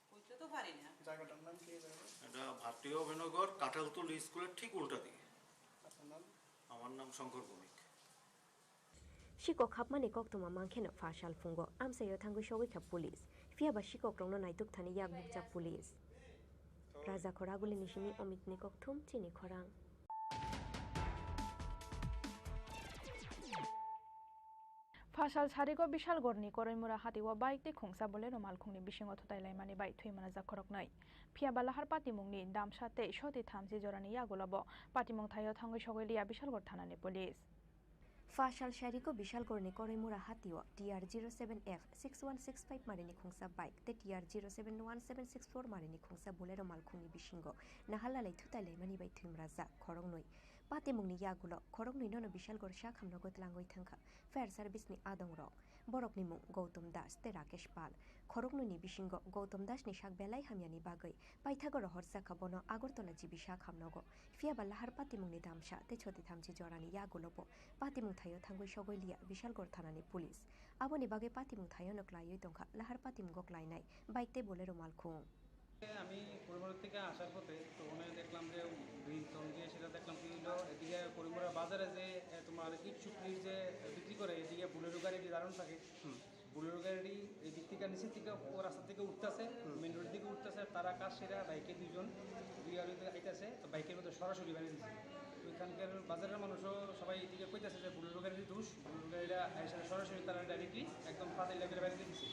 কইতে তো পারি না। জায়গাটার নাম কি এই জায়গা? এটা ভারতীয় অভয়নগর, কাঁঠালতলি স্কুলের ঠিক উল্টা দিকে। আপনার নাম? আমার নাম শঙ্কর Bhowmik. Sikok hapmani koktwma mankhe no pha sal phungo amchaio thangwi sogwi kha police. Phiya ba sikokrokno naituk thani yak bukjak police. Raja Khoraguli ni simi Omit ni kokthum chini khorang. Phasal sarigo Bishalgorni Koraimura hatio bike tei khungsa Bolero malkhungni bisingo thutai laimani bai thwi manajak khoroknwi. Phiya ba lahar patimungni damsa tei soti thamchi jorani yagulobo patimung thaio thangwi sogwi liya Bishalgor thanani police. Phasal sarigo Bishalgorni Koraimura hatio T R zero seven F six one six five marini khungsa bike tei T R zero seven one seven six four marini khungsa Bolero malkhungni bisingo nahalalai thutai laimani bai thwi manajak khoroknwi. Patimungni yagulo khoroknwi nono Bishalgor sak hamnogo tlangwi thangkha fire service ni adongrok. Borokni mung Gautam Das tei Rakesh Pal. Khoroknwini bisingo Gautam Das ni sak belai hamyani bagwi paithago rohorjakha bono Agartala G B sak hamnogo. Phiya ba lahar patimungni damsa tei choti thamchi jorani yagulobo patimung thaio thangwi sogwi liya Bishalgor thanani police. Aboni bagwi patimung thaiono klaiwi tongkha lahar patimungo klainai bike tei Bolero malkhung. আমি করিমগঞ্জ থেকে আসার পথে তো ওখানে দেখলাম যে দুই জন গিয়ে সেটা দেখলাম কি হলো, এদিকে করিমগঞ্জ বাজারে যে, এ, তোমার ইট শুকরির যে বিক্রি করে, এদিকে বুলেরো গাড়ি দাঁড়ানো থাকে। হুম। বুলেরো গাড়ি এই দিক থেকে নিচের দিকে ও রাস্তা থেকে উঠতেছে, হুম। মেইন রোড দিকে উঠতেছে, তারা কাজ সেরা বাইকে দুইজন, দুই আড়ুতে আইতেছে, তো বাইকের মধ্যে সরাসরি বানিয়ে দিচ্ছে। তো এখানকার বাজারের মানুষও সবাই এদিকে কইতেছে যে বুলেরো গাড়ির দোষ, বুলেরো গাড়িটা এসে সরাসরি তারা ডাইরেক্টলি একদম ফাটাই লাগিয়ে বাইরে দিচ্ছে।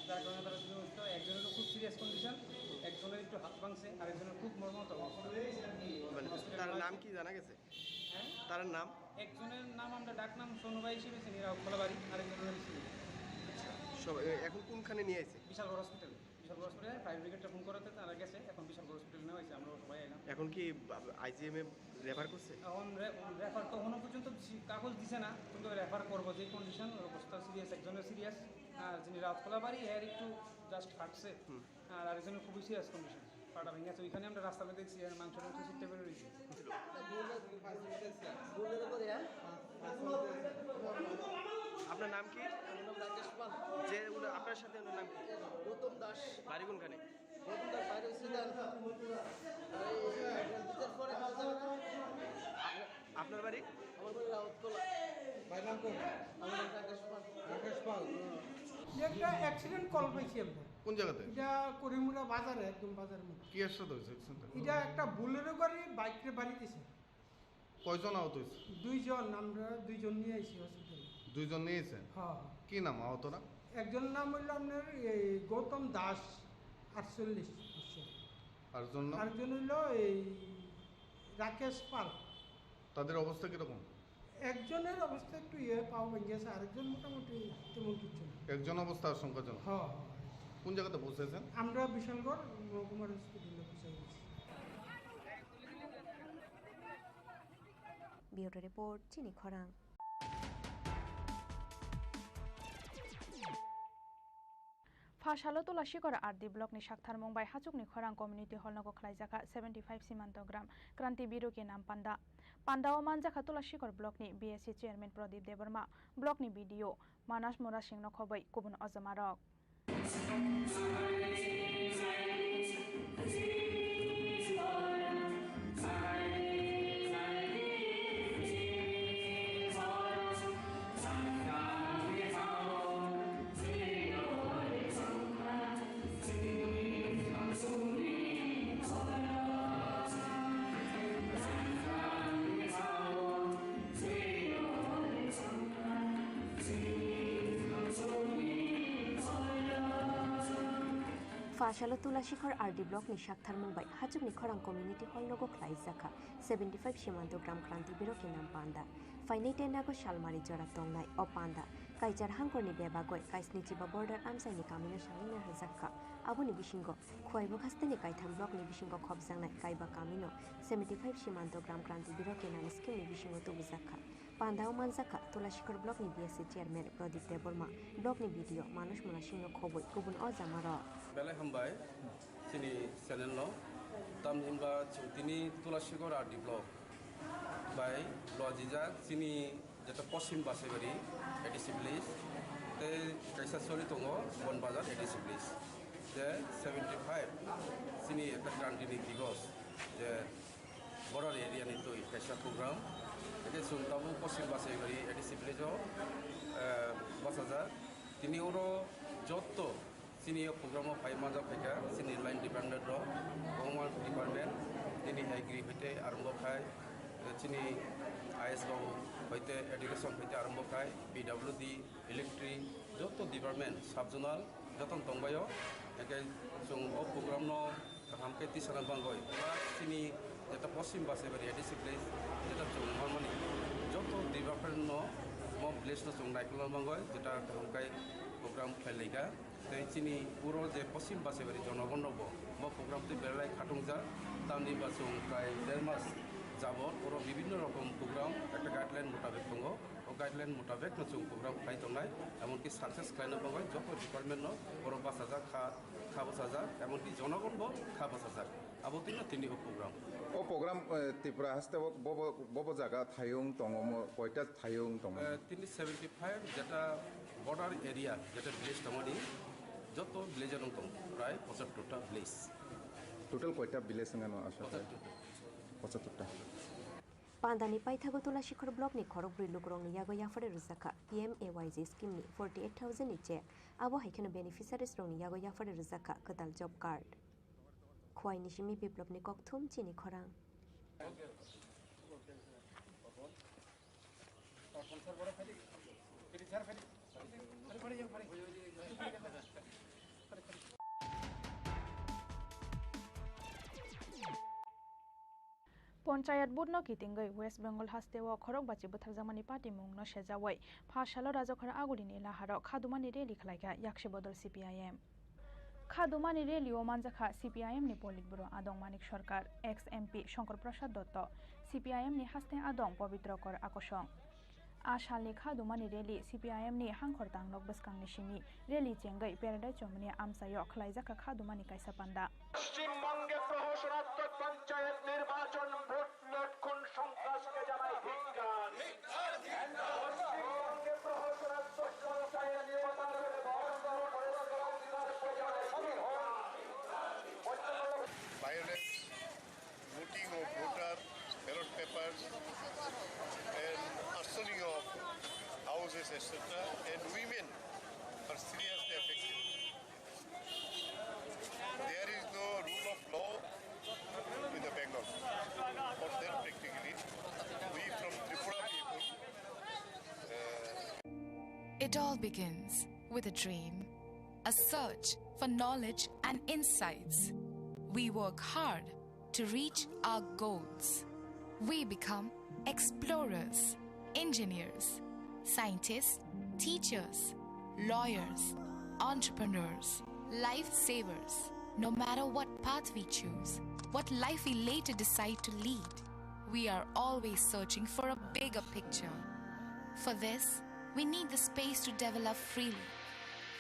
যার কারণে তারা দুজন তো একজনের তো খুব সিরিয়াস কন্ডিশন, একজনের একটু হাত ভাঙছে, আরেকজনের খুব মর্মাহত অবস্থা। মানে, হসপিটালে তার নাম কি জানা গেছে? হ্যাঁ? তার নাম? একজনের নাম আমরা ডাক নাম সোনু ভাই হিসেবে চিনি, রাউত কলাবাড়ি, আরেকজনের নাম চিনি। সব, এ, এখন কোনখানে নিয়ে আছে? বিশালগড় হসপিটালে। বিশালগড় হসপিটালে ফায়ার ব্রিগেডটা ফোন করাতে তারা গেছে, এখন বিশালগড় হসপিটালে নেওয়া হয়েছে, আমরা সবাই এলাম। এখন কি আইজিএমএ রেফার করছে? এখন রে-, রেফার তো এখনো পর্যন্ত দিছি, কাগজ দিছে না, কিন্তু রেফার করবো, যে কন্ডিশন, ওর অবস্থা সিরিয়াস, একজনের সিরিয়াস, আর যিনি রাউত কলাবাড়ি, এর একটু জাস্ট ফাটছে, হুম। আর আরেকজনের খুবই সিরিয়াস কন্ডিশন, পাটা ভেঙে আছে। ওইখানে আমরা রাস্তাতে দেখছি, আর মাংস টাংস ছিটতে বেরোয় রয়েছে। আপনার নাম কি? আমার নাম রাকেশ পাল। যে উনি আপনার সাথে, ওনার নাম কি? গৌতম দাস। বাড়ি কোনখানে? গৌতম দাস বাইরে হচ্ছে যান। এই বিচার পরে খাওয়া যাবে না। আপনার বাড়ি? আমার বাড়ি রাউতকলা। ভাইয়ের নাম কোন? আমার নাম রাকেশ পাল। রাকেশ পাল। যে একটা অ্যাক্সিডেন্ট কল পাইছি আমরা। কোন জায়গাতে? এটা করিমুরা বাজারে, একদম বাজারের মধ্যে। কি অ্যাক্সিডেন্ট হয়েছে? অ্যাক্সিডেন্ট? এটা একটা বুলেরো গাড়ি বাইকরে বাড়ি দিছে। কয়জন আহত হয়েছে? দুইজন, আমরা দুইজন নিয়ে আইছি হসপিটালে। দুইজন নিয়ে আইছেন? হ্যাঁ, হ্যাঁ। কি নাম আহতরা? একজনের নাম হইল আপনার এই গৌতম দাস, আটচল্লিশ বছর। আরেকজন নাম? আরেকজন হইল এই রাকেশ পাল। তাদের অবস্থা কিরকম? একজনের অবস্থা একটু ইয়ে, পাও ভেঙে গেছে, আরেকজন মোটামুটি তেমন কিচ্ছু না। একজন অবস্থা আশঙ্কাজনক? হ্যাঁ, হ্যাঁ। কোন জায়গাতে পৌঁছেছেন? আমরা বিশালগড় মহকুমার হসপিটালে পৌঁছে গেছি। Bureau Report, Chini Khorang. Phasalo Tulasikora R D block ni saktharmung bai hachukni khorang community hall nogo khlaijak kha seventy five Simanto gram Kranti Biru ke Nampanda. Pandao manjakha Tulasikhor block ni B S C chairman Pradip Debbarma, block ni B D O Manas Murasing no khobwi kubun ojamarok. Phasalo Tulasikhor R D block ni saktharmung bai Hachukni Khorang Community Hall nogo khlaijakha seventy five Simanto Gram Kranti Birok Kenam Panda. Phainai ten August salmari jora tongnai o panda Kaichar hangkorni bebagoi kaisni chiba border amchaini kamino sangwi narwjakha. Aboni bisingo Khwai Bwkhasteni kaitham block ni bisingo khopjaknai kaiba kamino seventy five Simanto Gram Kranti Birok Kenam scheme ni bisingo tubujakha. Pandao manjakha Tulasikhor block ni B S C chairman Pradip Debbarma, block ni B D O Manas Murasing no khobwi kubun ojamarok. Belai hambai chini channel no. Tamni hwnba chwng tini Tulasikhor R D block bai lojijak chini jeta Poschim Basaibari A D C village tei kaisa choli tongo Bonbazar A D C village. Je seventy five chini eta Kranti ni Divos je border area ni twi kaisa program. Eke chwng tabuk Poschim Basaibari A D C village o, eh, bachajak. Tini oro jotto chini o program o phai manjak phaikha, chini line department rok, kwbangma department, tini agri hoite arombo khai, eh, chini I S babu hoite education hoite arombo khai, P W D, electric, jotto department, sub zonal, jotono tongbaio. Eke chwng o program no kaham khe tisana bangoi. Plus chini jeta Poschim Basaibari A D C village, jeta chwng manmani jotto department no mo village no chwng naikolna bangoi, jeta kaham khe program khlai laika. Tei chini uro je Poschim Basaibari jonogon rokbo mo program twi belai khatungjak. Tamni ba chwng prai der mas jabot oro bibinno rokom program ekta guideline mutabik tongo. O guideline mutabik no chwng program khlai tongnai, emonki success khlaina bagwi joto department no borok bachajak kha, kha bachajak, emonki jonogon bo kha bachajak. Abo twi no tini o program. O program, eh, Tripura haste o bobo, bobo jaga thayung tongo mo, koita thayung tongo? Eh, tini seventy five jeta border area, jeta village tongoni, joto village o nung tongo, prai pochattor ta village. Total koita village wngano aswk? Pochattor ta. Pochattor ta. Pandani paithago Tulasikhor block ni khorokbrwi lukurokni yago yaphari rwjakha P M A Y G scheme ni forty eight thousand ni cheque. Abo hai kheno beneficiaries rokni yago yaphari rwjakha kwtal job card. Khwai ni simi Biplopni kokthum chini khorang. Ponchayat vote no kitingwi West Bengal hasteo khorok bachi butharjakmani patimung no sejawi pha salo Rajakhor Agulini laharo khadumani rally khlaikha Yakse Bodol C P I M. Khadumani rally o manjakha C P I M ni Politburo Adong Manik Sarkar, ex M P Shankar Prasad Dotto, C P I M ni haste adong Pobitro Kor Akosong. A salni khadumani rally C P I M ni hangkhor tangnok bwskangni simi rally chengwi Paradise Chowmuni amchaio khlaijakha khadumani kaisa panda. পশ্চিমবঙ্গে প্রহসনাত্মক পঞ্চায়েত নির্বাচন ভোট লুট খুন সন্ত্রাসকে জানাই ধিক্কার। পশ্চিমবঙ্গে প্রহসনাত্মক পঞ্চায়েত নির্বাচন ভোট লুট খুন সন্ত্রাসকে জানাই ধিক্কার। Violence, looting of voter ballot papers, and arsoning of houses, et cetera, and women are seriously affected. There is no rule of law in the Bengal. For that, practically, we from Tripura people, uh, It all begins with a dream, a search for knowledge and insights. We work hard to reach our goals. We become explorers, engineers, scientists, teachers, lawyers, entrepreneurs, lifesavers. No matter what path we choose, what life we later decide to lead, we are always searching for a bigger picture. For this, we need the space to develop freely.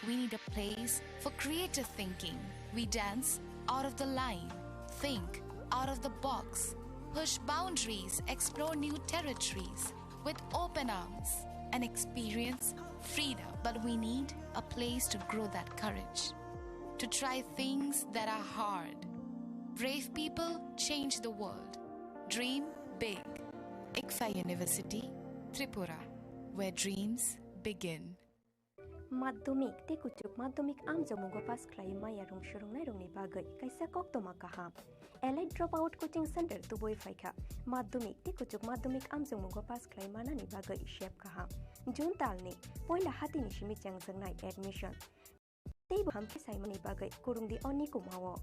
We need a place for creative thinking. We dance out of the line, think out of the box, Push boundaries, explore new territories with open arms and experience freedom. But we need a place to grow that courage, to try things that are hard. Brave people change the world. Dream big. ICFAI University, Tripura, where dreams begin. Madhyamik tei kuchuk madhyamik amjokmungo pass khlaiwi maya rwng swrwngnairokni bagwi kaisa koktwma kaham. Elite Dropout Coaching Center tubui phaikha. Madhyamik tei kuchuk madhyamik amjokmungo pass khlai manani bagwi sep kaham. June talni poila hatini simi chengjaknai admission. Teibo hamkhe saimani bagwi kwrwngdi o nikumao.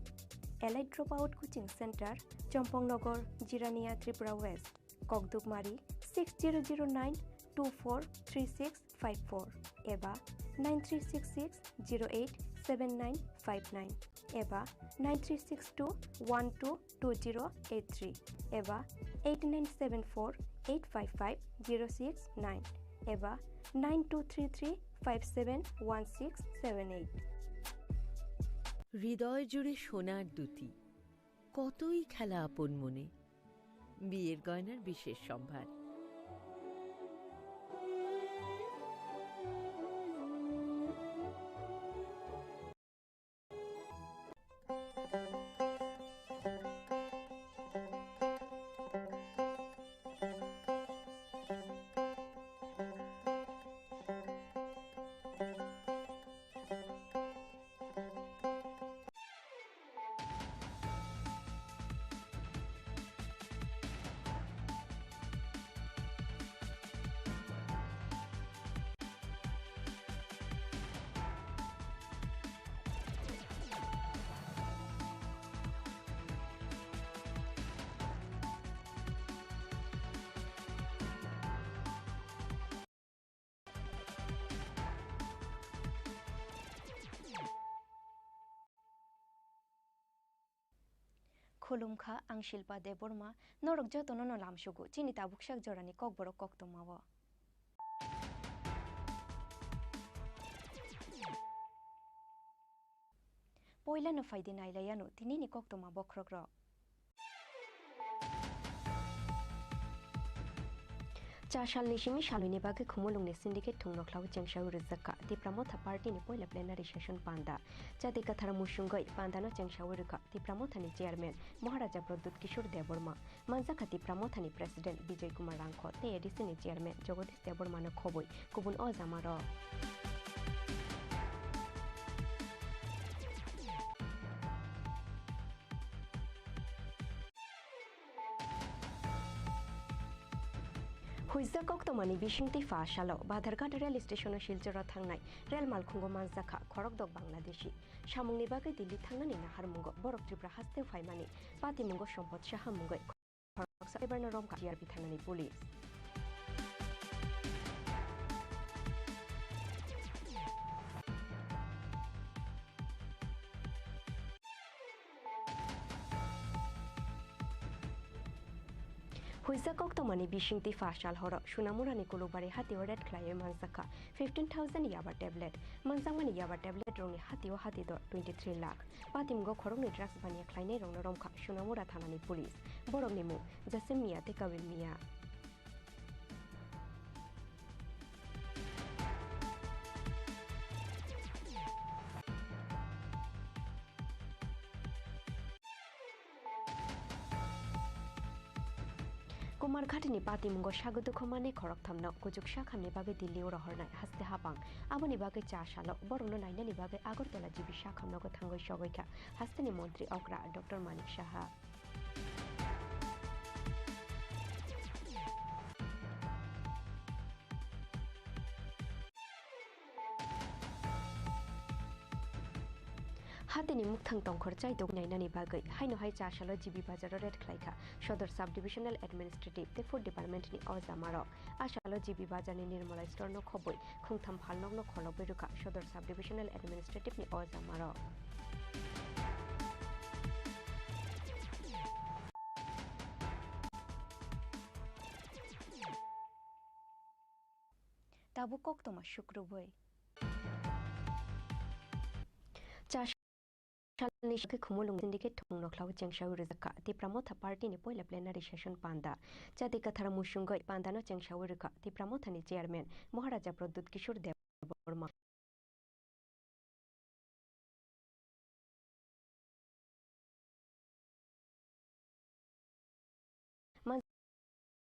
Elite Dropout Coaching Center, Chompong Nogor, Jirania, Tripura West. Kokdukmari six zero zero nine two four three six five four eba nine three six six zero eight seven nine five nine eba nine three six two one two two zero eight three eba eight nine seven four eight five five zero six nine eba nine two three three five seven one six seven eight. হৃদয় জুড়ে সোনার দ্যুতি, কতই খেলা আপন মনে। বিয়ের গয়নার বিশেষ সম্ভার। Khulumkha, ang Shilpa Debbarma, norok jotono no lamsugo chini tabuksak jorani kokborok koktwmao. Poilano phaidi nailaiano tinini koktwma bokhorokrok. Cha salni simi salwini bagwi Khumulwngni syndicate thwngnokhla-o chengsaui rwjakha Tipra Motha party ni poila plenary session panda. Chati Kathar musungwi pandano chengsaui rwkha Tipra Mothani chairman Maharaja Pradyut Kishore Debbarma. Manjakha Tipra Mothani President Bijoy Kumar Rangkho tei A D C ni Chairman Jagadish Debbarmano khobwi kubun ojamarok. Huijak koktwmani bisingtwi pha salo Badharghat rail station-o Silchar-o thangnai rail malkhungo manjakha khorokdok Bangladeshi. Samungni bagwi Delhi thangnani naharmungo borok Tripura hasteo phaimani patimungo Sompot Saha mungwi khoroksa driver-no romkha G R P thanani police. Huijak koktwmani bisingtwi pha sal horo Sunamurani Kulukbari hatio raid khlaiwi manjakha fifteen thousand yaba tablet. Manjakmani yaba tablet rokni hatio hati dor twenty three lakh. Patimgo khoroknwi drugs baniya khlainairokno romkha Sunamura thanani police. Borokni mung Jasim Mia tei Kabir Mia. Kumarghatini patimungo sago dukhu manwi khorokthamno kuchuk sakhamni bagwi Delhi-o rohornai haste hapang. Aboni bagwi cha salo borokno nainani bagwi Agartala G B sakhamnogo thangwi sogwi kha hasteni montri okra Doctor Manik Saha. Hatini mukthang tongkhor chaidok nainani bagwi haino hai cha salo G B bazaro raid khlaikha Sodor Sub Divisional Administrative tei Food Department ni ojamarok. A salo G B bazarni Nirmala store no khobwi khungtham phalnokno kholobwi rwkha Sodor Sub Divisional Administrative ni ojamarok. Tabuk koktwma sukrubwi. Cha salni sakhe Khumulwng Syndicate thwngno khlao chengsawi rwjakha Tipra Motha Party ni poila plenary session panda. Chati kwthar musungwi pandano chengsawi rwkha Tipra Mothani chairman Maharaja Pradyut Kishore Debbarma.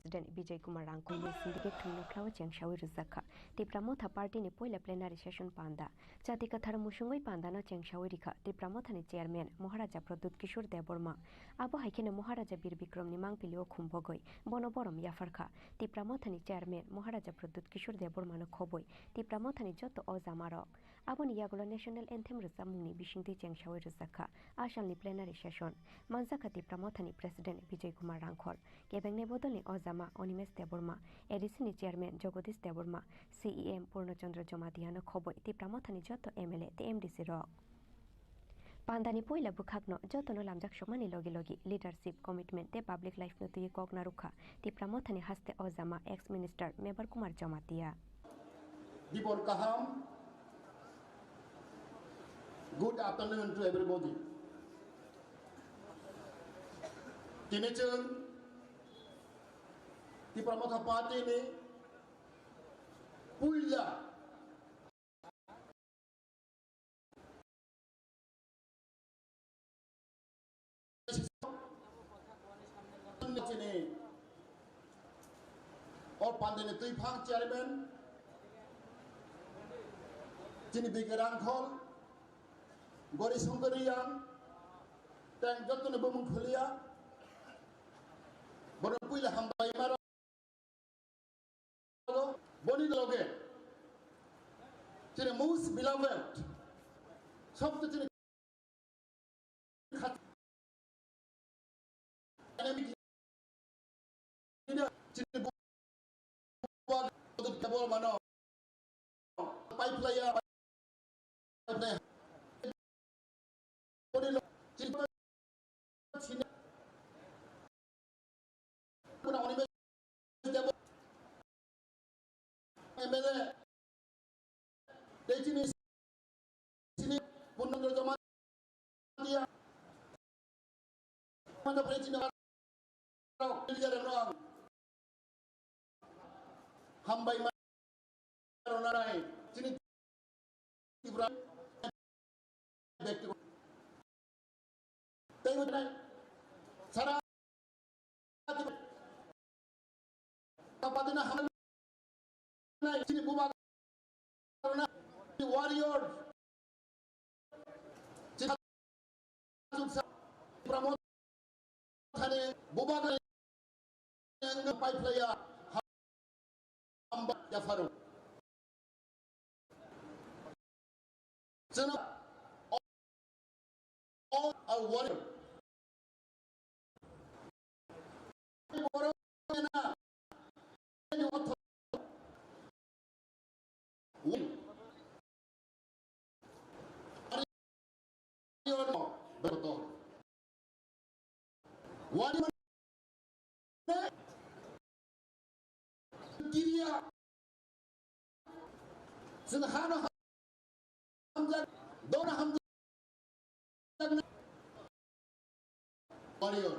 President Bijoy Kumar Rangkhol ni syndicate thwngno khlao chengsawi rwjakha Tipra Motha Party ni poila plenary session panda. Chati kwthar musungwi pandano chengsawi rikha Tipra Mothani chairman Maharaja Pradyut Kishore Debbarma. Abo hai kheno Maharaja Bir Bikram ni mangpili o khumbogwi bono borom yapharkha. Tipra Mothani chairman Maharaja Pradyut Kishore Debbarma no khobwi Tipra Mothani joto o jamarok. Aboni yagulo National Anthem rwchapmungni bisingtwi chengsawi rwjakha a salni plenary session. Manjakha Tipra Mothani President Bijoy Kumar Rangkhol, kebengnai bodolni o jama Animesh Debbarma, A D C ni chairman Jagadish Debbarma, C E M Purno Chandra Jamatia no khobwi Tipra Mothani joto M L A tei M D C rok. Pandani poila bwkhakno jotono lamjak sokmani logi logi leadership, commitment tei public life no twiwi kok narwkha Tipra Mothani haste o jama ex minister Mebar Kumar Jamatia. Dibor kaham. Good afternoon to everybody. Tini chwng Tipra Motha Party ni puila chini o pandeni twiphang chairman chini Bike Rangkhol, Gori Songkoriya, tei jotono bumung khuliya, bono puila hambai maro. Boni loge chini most beloved, sobse chini khat-, enemy leader, chini buwa Debbarma no pai phlaiya. M L A tei chini sini Purno Chandra Jamatia. Mano phai chini leader rok hambai ma ronai chini Tripura bekti tei sara Kapadina hamnai chini bubagrok warrior. Chini Pramod thani bubagrok pai phlaiya hamba yapharo. Chwng all our warrior. Wani mane kiriya chwng hano hamjak, dona hamjak warrior.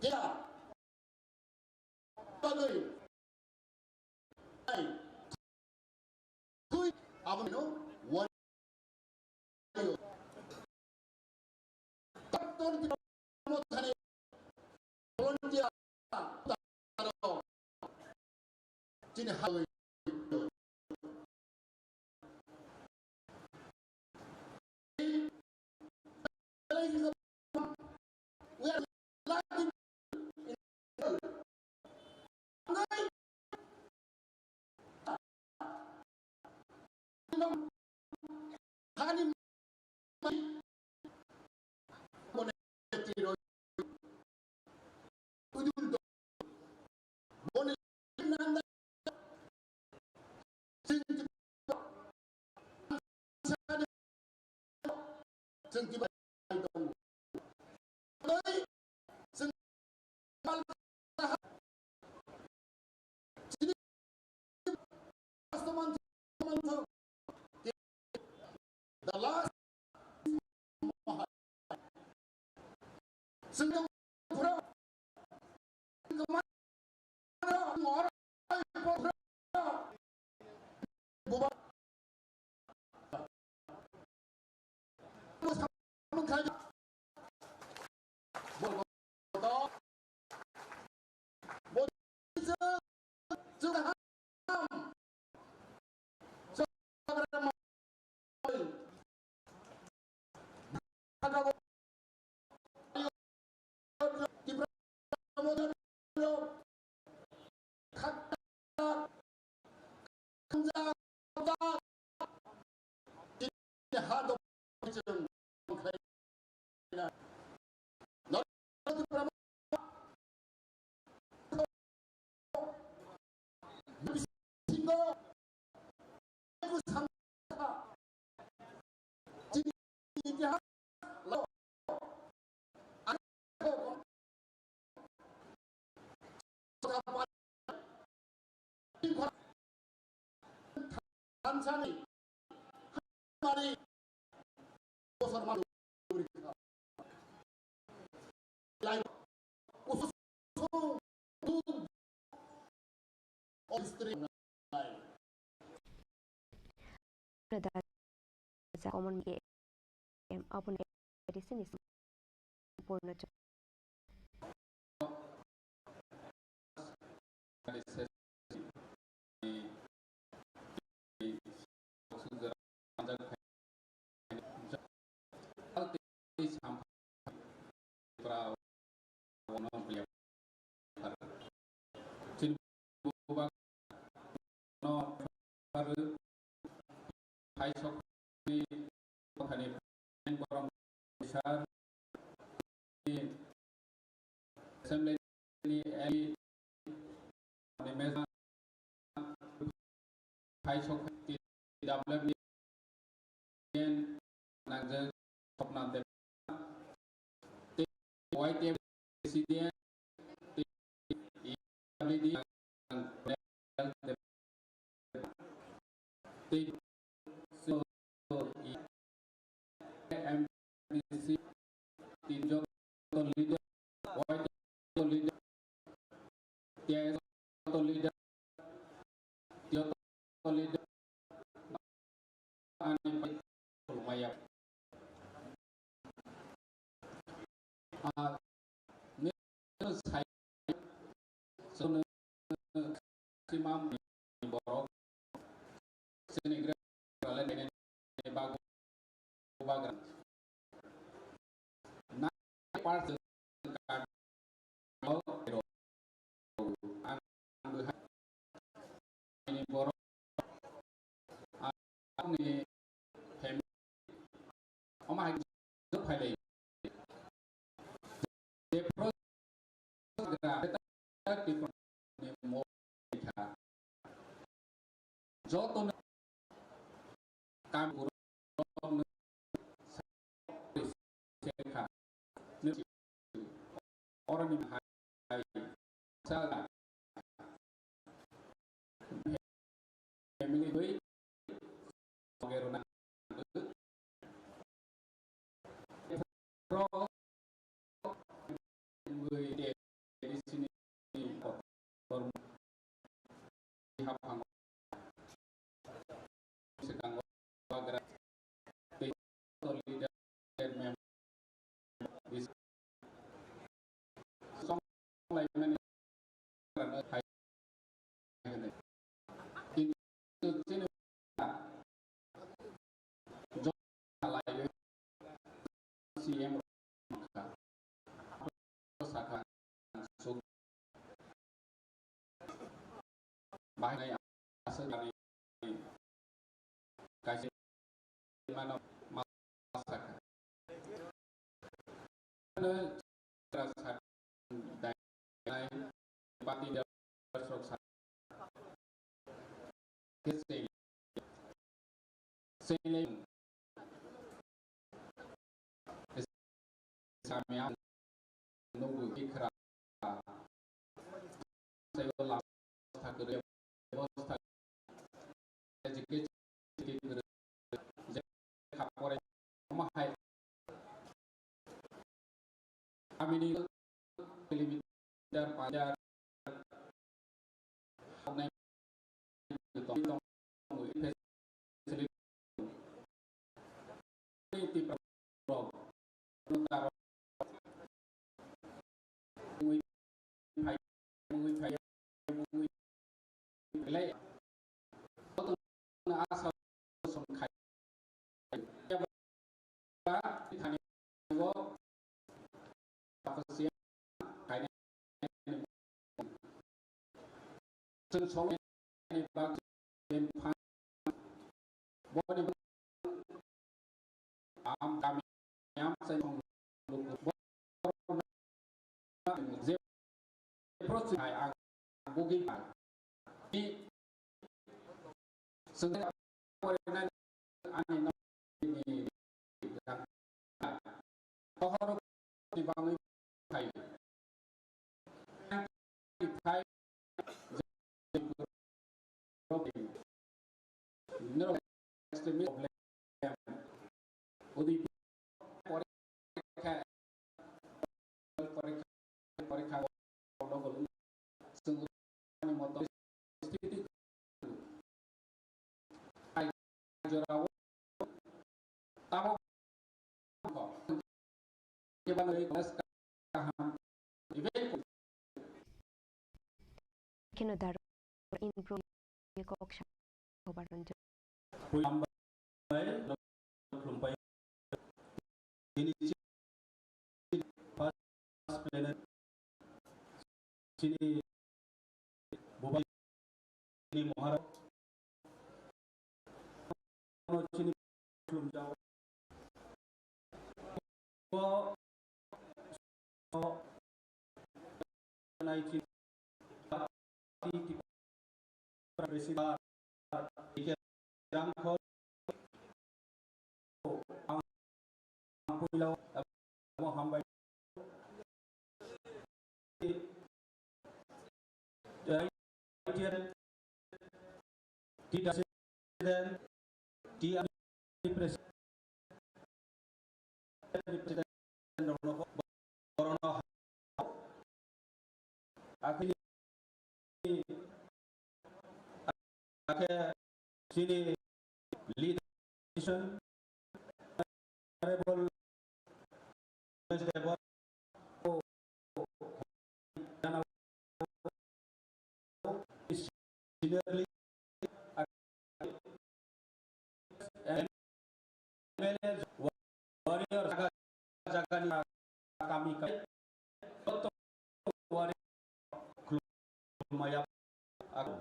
Kaya bagwi ai thui aboni no warrior. Doctor Diplomo thani volunteer taro chini hagwi. We are lacking in hani The last. Chwng pura Thansani hamari bosor manu lai usus o history. Common game. Aboni addition is important. Chini bubagrano pharwi, hai sokni kothani borok sir, assembly ni M P ni meja hai sok T W F ni nangjak Swapna Debbarma, tei Y T F president, tei E W D tei M D C, tin jon leader, Y T leader, T I S leader, joto leader, ani pai khulumaya. Ah, nini sai chwngno simam borok chini gra-, gra-, le nini bago bagra. Nine percent ang borok, ani family, omo hai phailai. Jephru gra, jotono kami borok kha. Oroni hai sal family bai rona. Pro bai de sini kotor haphang sekango bagra tei leader chairman bis song laimani rano hai hene. Kintu chini jok halai C M kha. Sakha suk bahai aswk kaisa mano ma sakha. Party leader rok sa samya nugu ikra sayo la sakre bebostha education je khapwa Omo hai amini kilometer pai jar. Chwng songni bagwi boni am kami am sai song je pro hai ang bugi pai. Ni sengkha porinani ani nokni tohor ni bangwi thai. Thai problem. Udi porikha, porikha, porikha, logo, sengkha ni moto sthiti. Hai jorao tamo Khe no daro in pro kok sa kobar tonjo. Pui hambai, khulumbai. Ini first planet. Chini bubai ni Maharaj. Chini khulumjao. Bo, bo, nai chini President, ang puila, ang hambai. President, President, President, Akhe, akhe chini leader, Honorable Debbarma, senior leader, M L A, warrior, jaga, jaga ni kami, kami, joto warrior khulumaya ako.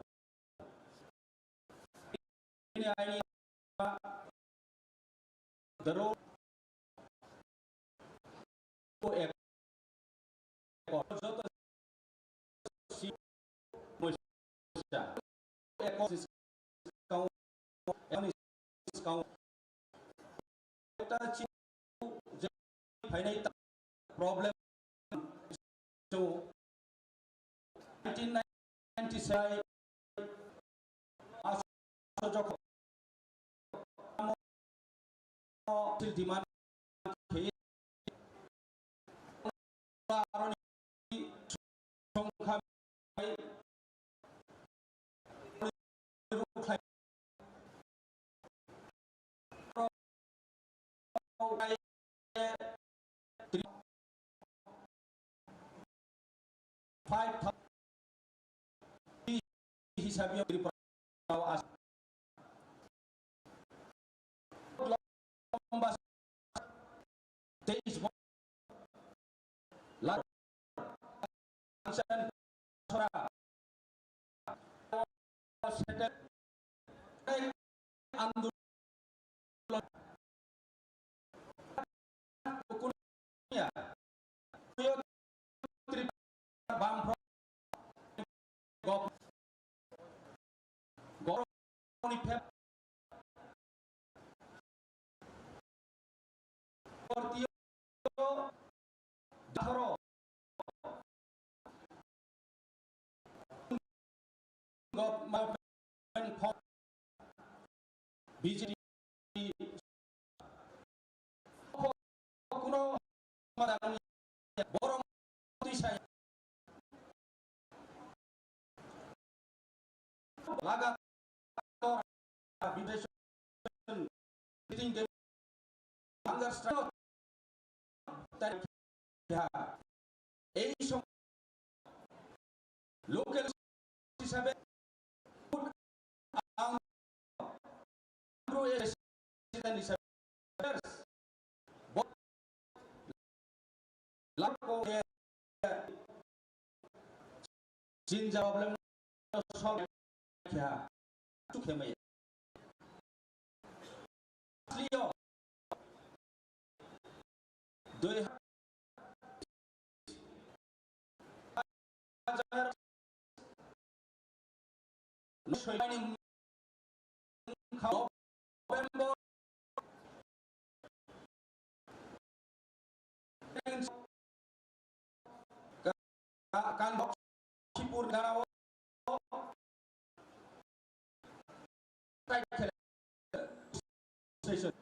Ini aini daro ek joto si moisa ek si kau ek si kau ekta chi phainai ta problem. So, nineteen ninety-seven aso jokhon demand khe songkha Five thousand hisabe Tripura as teis lakh sora andolon B J P Laga arbitration sitting table understand. এই সময় লোকাল হিসাবে ang president হিসাবে লাভ করে চিন্তা ভাবনা সব সুখে মে দুই হাজার নয়শো November Ka-, kan Lok Sipur Gao Station.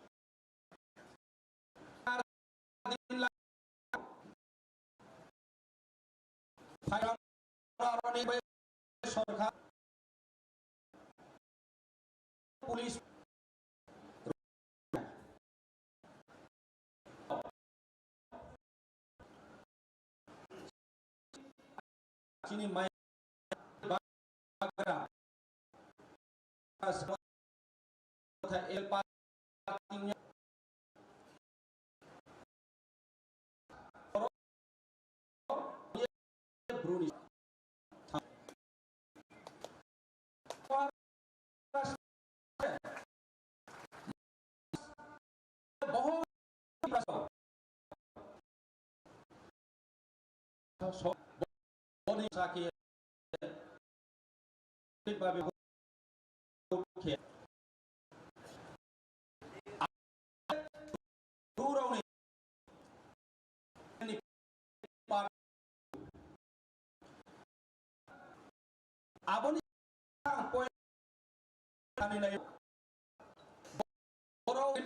Sorkar police chini mai bagra el Aboni ang point ani lai. Borok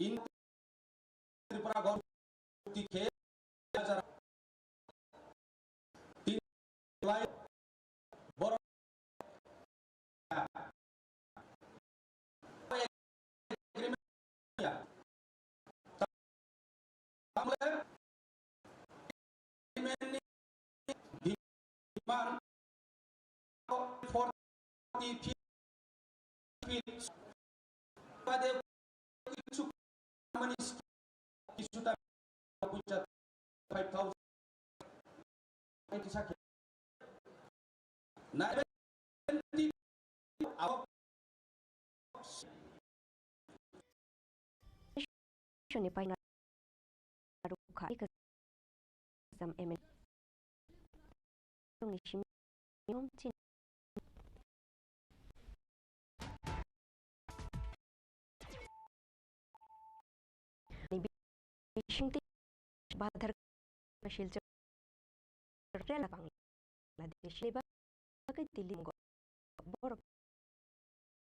in Tripura gor tikhe Demand forty feet. Bade kisu mani kisu ta pucha five thousand. Itu sakit. Na, Session ni paina rukha ika sam M N A ni simi yom chin ni bising ti badhar kasil rela Bangladesh ni bagwi Delhi mungo borok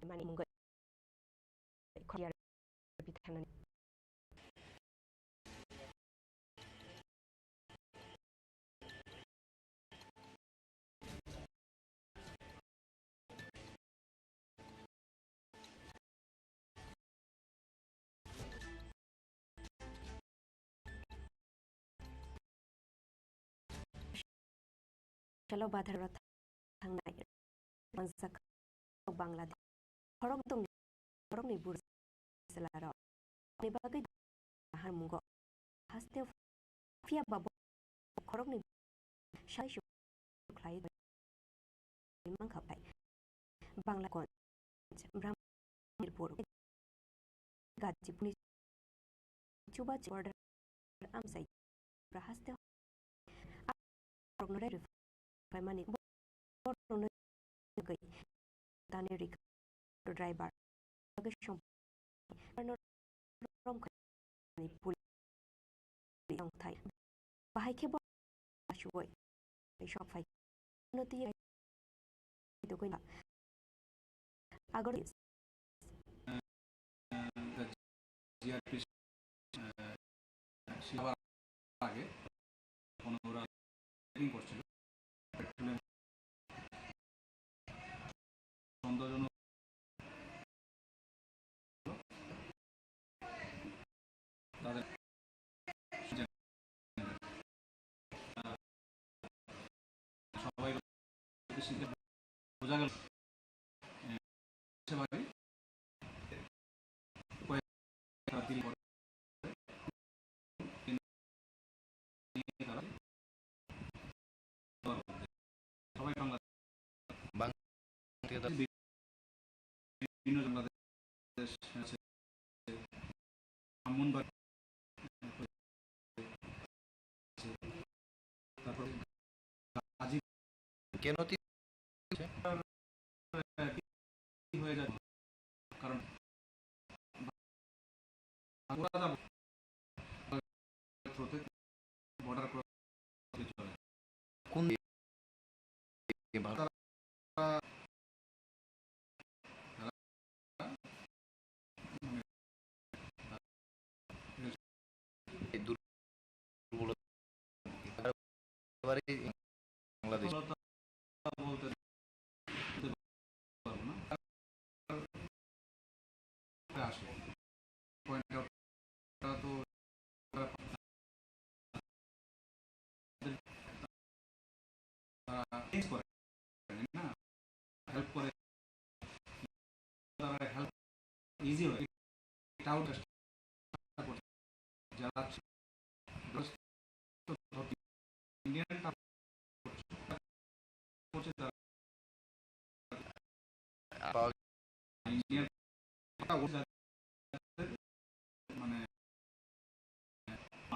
mani mungo khodiar bithanani. Chalo badhar thangnai mansak Bangladesh. Khorok dong khorokni buru chwlarok ni bagwi hamung haste phiya ba khorokni sai su khlai mankha phai. Bangladesh, Brahmanpur, Gazipur ni chuba border amsai haste borokno rwi phaimani borokno tani rikha driver bagwi song rom khaini puli tongthai bahai khe bo asugoi sok phai no twi dogoi agor G R P C, আহ, সেবার আগে কোনো ওরা চেকিং করছিল, পেট্রোলিয়াম বোঝা গেল, এ, সেবারি কয়েকটা দিন পরে তারা সবাই বাংলাদেশ, বাং-, বিভিন্ন বাংলাদেশ আছে, ব্রাহ্মণবাড়ি, তারপর কাজী কেন তি-, হয়ে যায়, কারণ আমরা যাবো through তে বর্ডার ক্রস করে চলে। কোন দিকে ভারত? তারা এই দুর্বলতা একেবারে বাংলাদেশ। দুর্বলতা বলতে পারবো না। আসে। পয়েন্ট আউট তো তারা চেঞ্জ করে না, হেল্প করে, তারা হেল্প ইজি হয়। এটাও চেষ্টা করছে। যারা ইন্ডিয়ান করছে তারা পাওয়া ইন্ডিয়ান মানে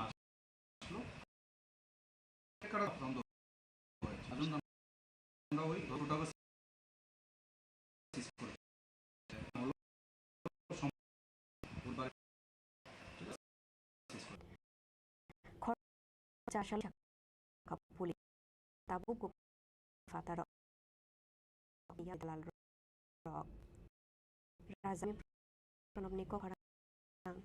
আসলো। এটার কারণে আমরা ওই ধর্মটাকে শেষ করে বুধবার শেষ করে। Khoroksa sal sakha puli tabuk phataro ya dalal rok raja ni pranobni kok harang.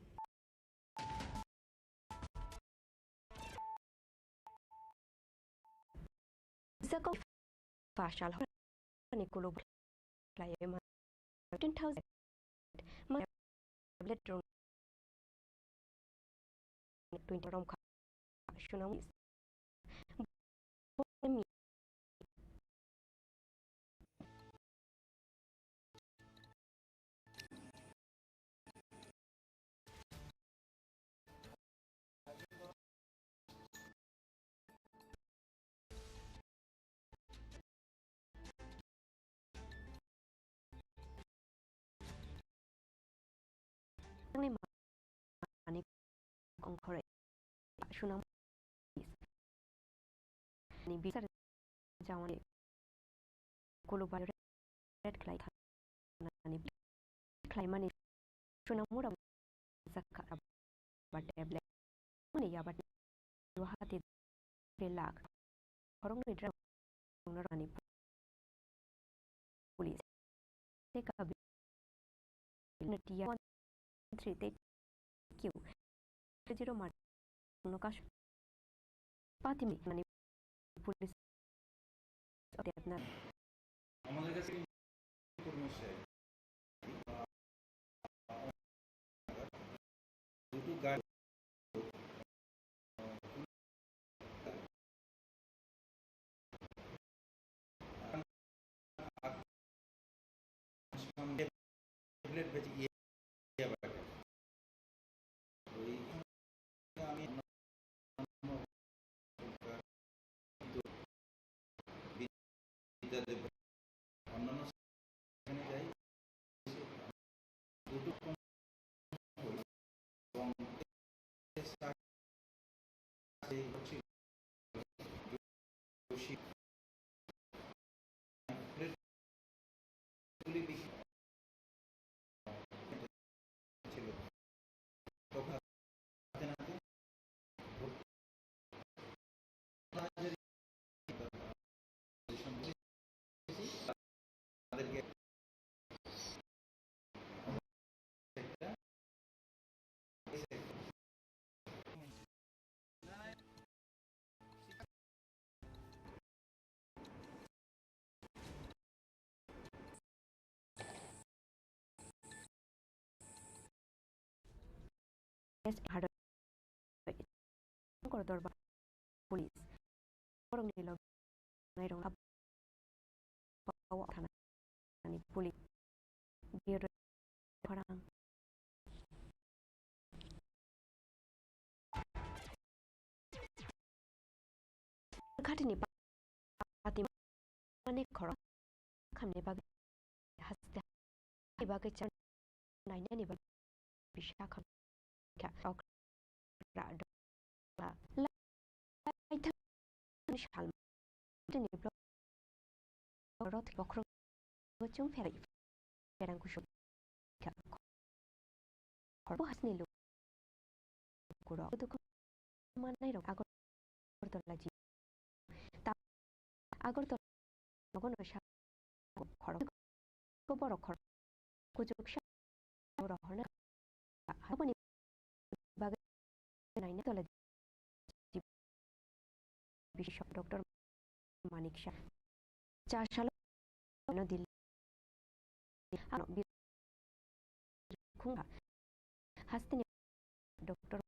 Jacob Fashal ni kulubu khlaiwi ma fifteen thousand ma tablet rong twenty rom kha. Sunam Ani ongkhore sunam ni bisar jawani kulubar red khlai kha nani khlaimani sunam mura jakha ba tablet muni yabat wahati de lakh khoroknwi dra nani police tei kabi na tiya one three tei kiu zero mar no kasu patimi mani police tepna. আমাদের কাছে ইনফরমেশন দুটো গাড়ি ট্যাবলেট বেঁচে গিয়ে ওই আমি বিদ্যা দেব অন্যান্য সেখানে যাই দুটো কম এবং Shongkor Dorbar Police borokni logi nairok o thanani police. Biyaro khorang. Khatini pati mane khorang khamni bagwi haste bagwi chan nainani bagwi bisa kham kha okra do ba lai thang ni sal tini blok rot bokhro chung pherai pherang kusuk kha khorbo hasni luk kuro dukhu manai rok agor Agartala ji. Ta Agartala nogo no sa khorok ko borok khorok kujuk sa borok horna aboni bagwi naina tola ji. Bishop Doctor Manik Shah. Cha salo no Delhi ano bir khungha hasteni Doctor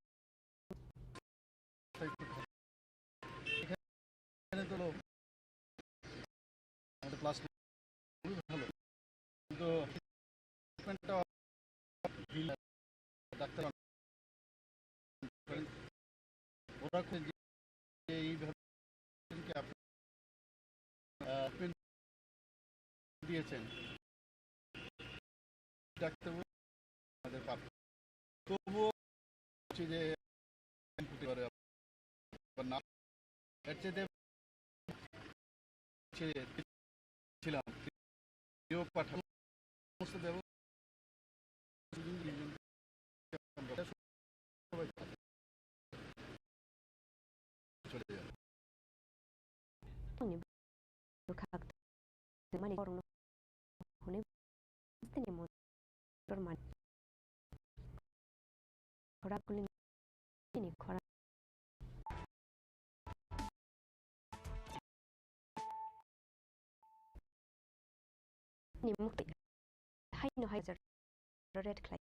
এখানে তো লোক, আমাদের ক্লাস খুবই ভালো, কিন্তু ট্রিটমেন্টটা ভিন্ন। ডাক্তার করেন, ওরা খুঁজে যে এইভাবে কি আপনি, আহ, ট্রিটমেন্ট দিয়েছেন। ডাক্তারবাবু আমাদের পাপ। তবুও হচ্ছে যে করতে পারে, আবার না। এর চাইতে হচ্ছে ছিলাম, কেউ পাঠাবো, সমস্ত ব্যবস্থা চলে যাবে। Toni bwkhak twmani borokno hwnwi tini motor mani khorang kulini tini khorang ni mukti haino hai jar red khlai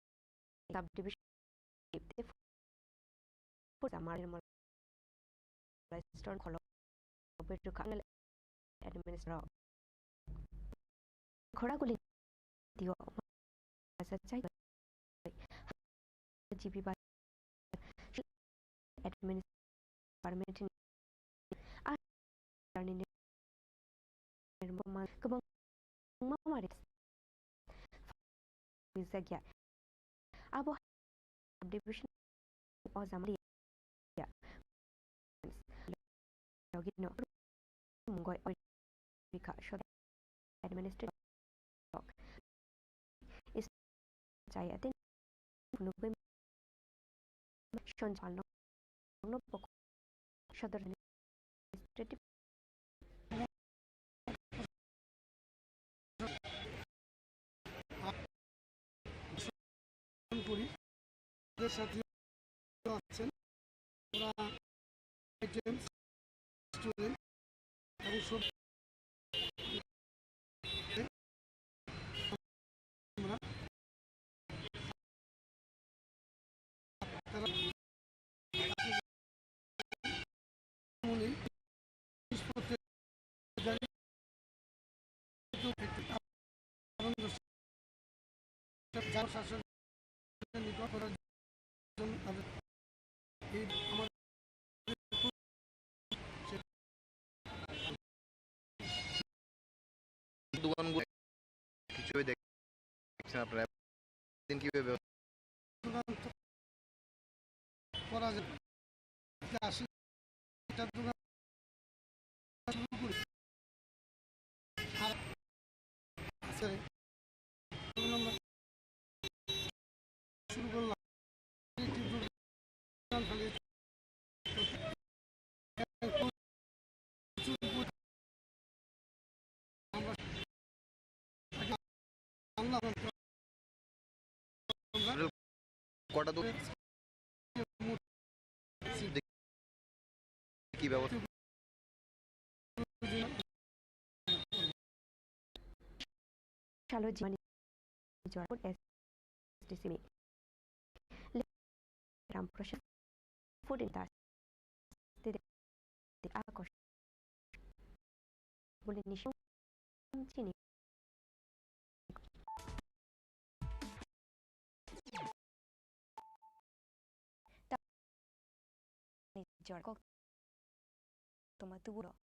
subdivision tei pursa mar Western kholo Bedroka administrator khorang kulini tio masa chai G B bai administrator department ni a ni kwbangma mari rijak ya. Abo subdivision o jama ya. Logi no mungoi bikha sodai administrator is chai ate nugui son palno no pok sodor administrative করি। আমাদের সাথে আছেন ওরা items student এবং সব আমরা তারা উনি নিষ্পত্তি জানি কিন্তু একটু কারণ দর্শক যার শাসন নির্ভর করার জন্য তাদের এই আমাদের দোকানগুলো কিছুই দেখছেন আপনারা, দিন কিভাবে চূড়ান্ত করা যাবে? এটা আসলে এটা দোকান শুরু করি। আর আছে, আমরা শুরু করলাম। এই টিউটোরিয়াল চালিয়ে কটা দূর? কি ব্যবস্থা? Salo jimani jora S D C mi. Ram Prasad food in das. Tede akos. Bole nishung chini. jora kok tongma tubu rok.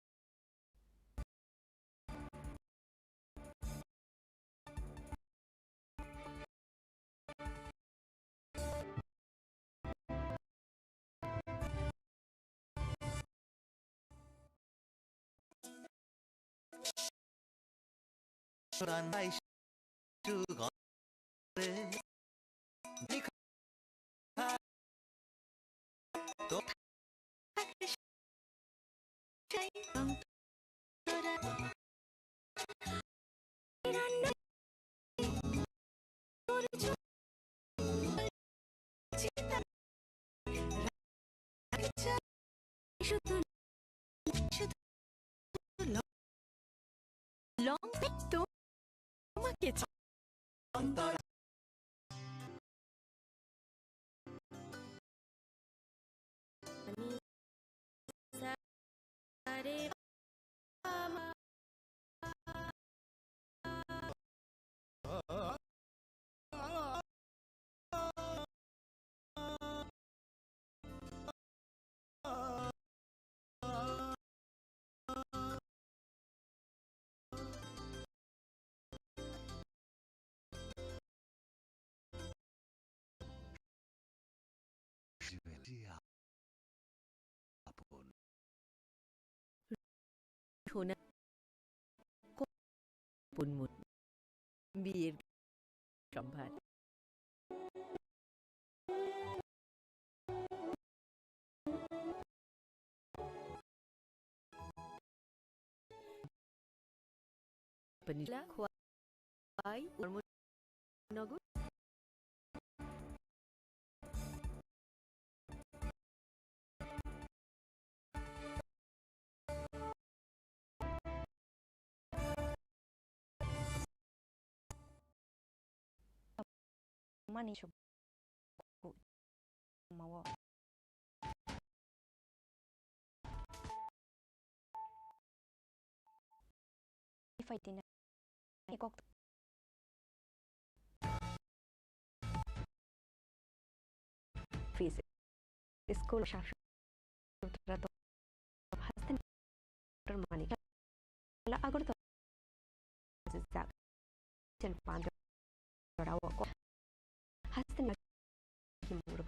Long to make Thuna ko punmut bir sambar. Pani khwai nogo. Mani sub-, mao. Ifai tina. Kok. Fees. School shashu. Hasten. Mani. La agor to. Zak. Chen pandra. Rao ko. Hasten. Kimur.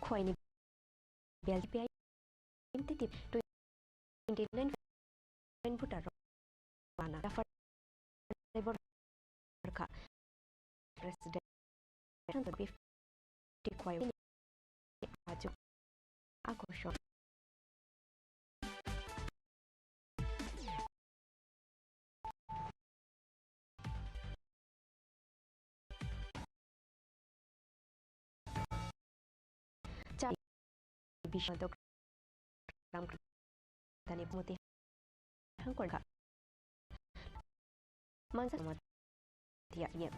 Khwlaini bel T P I M T T twenty nine voter rok mana dafar kha. President T Khwlai ajuk akosho. Chai bising dok ram tani muti hangkor kha. Mansa muti ya ya.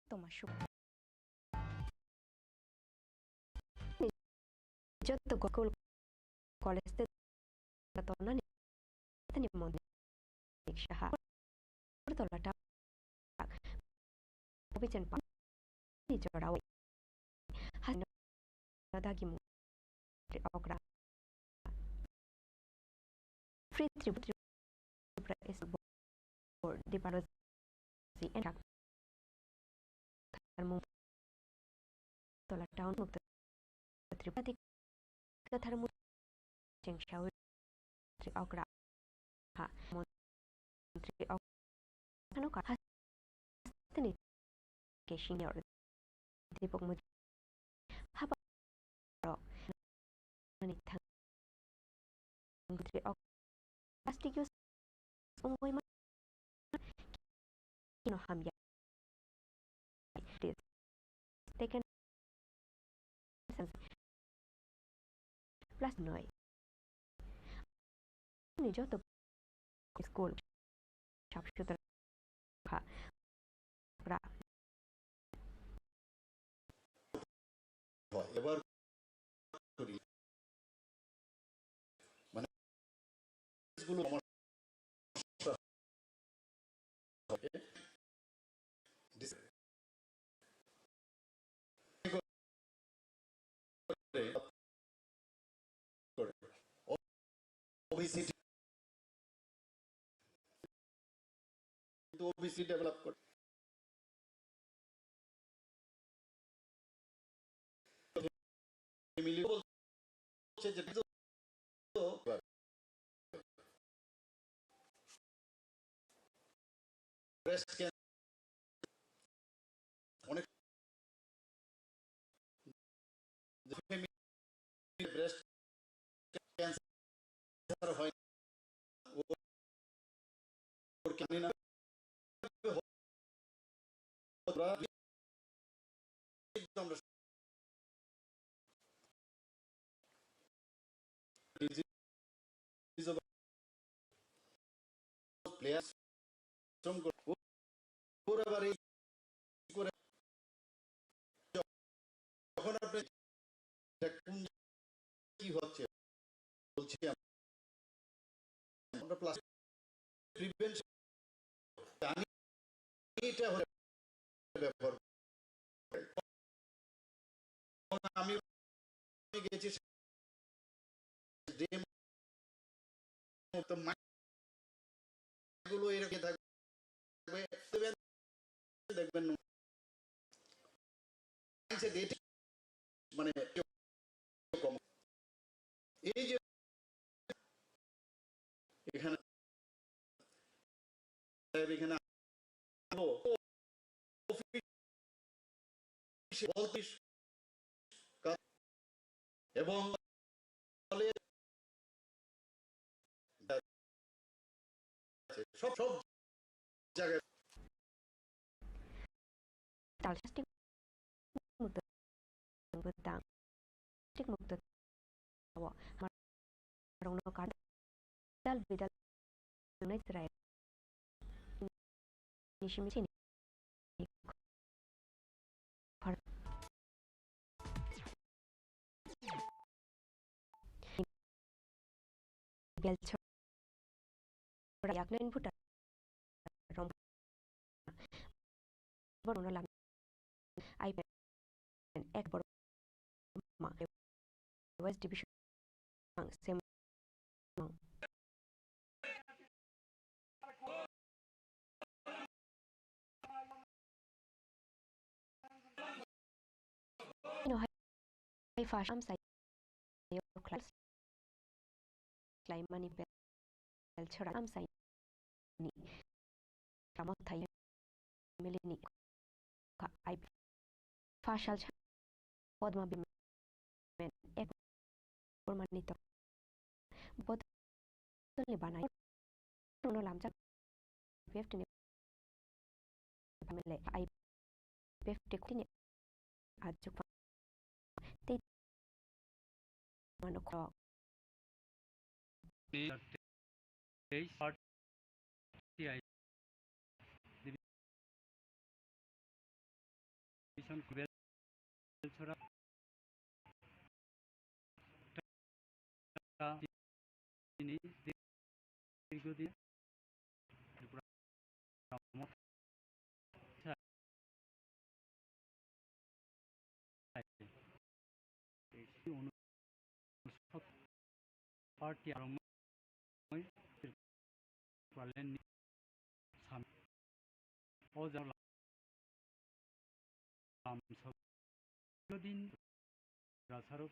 Toma shu. Joto gokul college te tonani tani mon saha. Tola ta. Obichon pa. Ni jorao. Hasno dagi mu. Okra. Free Tripura, Tripura is board department and Tharmung Tola town of the Tripura Kathar Mu Cheng Shawi Tri Okra Ha Montri Ok Ano Ka Hasteni Ke Senior Dipok Mujri Haba Ro Nani Thang Tri Ok Plastic use Ungoi Ma Kino Hamya Taken Plus noi. ni joto school sap sutra kha. Ra. এবার করি। মানে, জিনিসগুলো সমস্যা হবে। ডিস-, করে, করে। ওবিসিটি, কিন্তু OBC develop করে। ফ্যামিলি বলছে যে ব্রেস্ট ক্যান্সার অনেক, যে ফ্যামিলি ব্রেস্ট ক্যান্সার হয়, ও, ওর জানি না। ওরা একদম প্লেয়ার শ্রম করে ওরা বাড়ি করে যখন আপনি এটা কোন কি হচ্ছে বলছি আমরা প্লাস্টিক প্রিভেনশন জানি এটা হলে ব্যবহার করি। আমি গেছি ডিম তো মাছগুলো এরকম থাকবে, দেখবেন, দেখবেন, মানে এই যে এখানে, এখানে এবং সব, সব জায়গায়। Tal plastic mukto bwtang, plastic mukto o marokno kar tal bidal nai chwrai. Nisi misi ni Belchora yaklen buta rom borno lam ai ek bor ma West Division ang sem Ino hai first amsai class klaimani bel chora amsai ni tamo thai family ni kha ai first sal Podma Bimen ek Burmani to Bodolni banai no lamjak I P F T ni family I P F T ni ajuk tei mano khorok. Teis party I Division Kubel Chora. Tini দীর্ঘদিন ত্রিপুরা মথা এই অনুষ্ঠিত পার্টি আরম্ভ হয় ত্রিপুরাল্যান্ড সামিট। ও যারা লাম সব দীর্ঘদিন রাসারক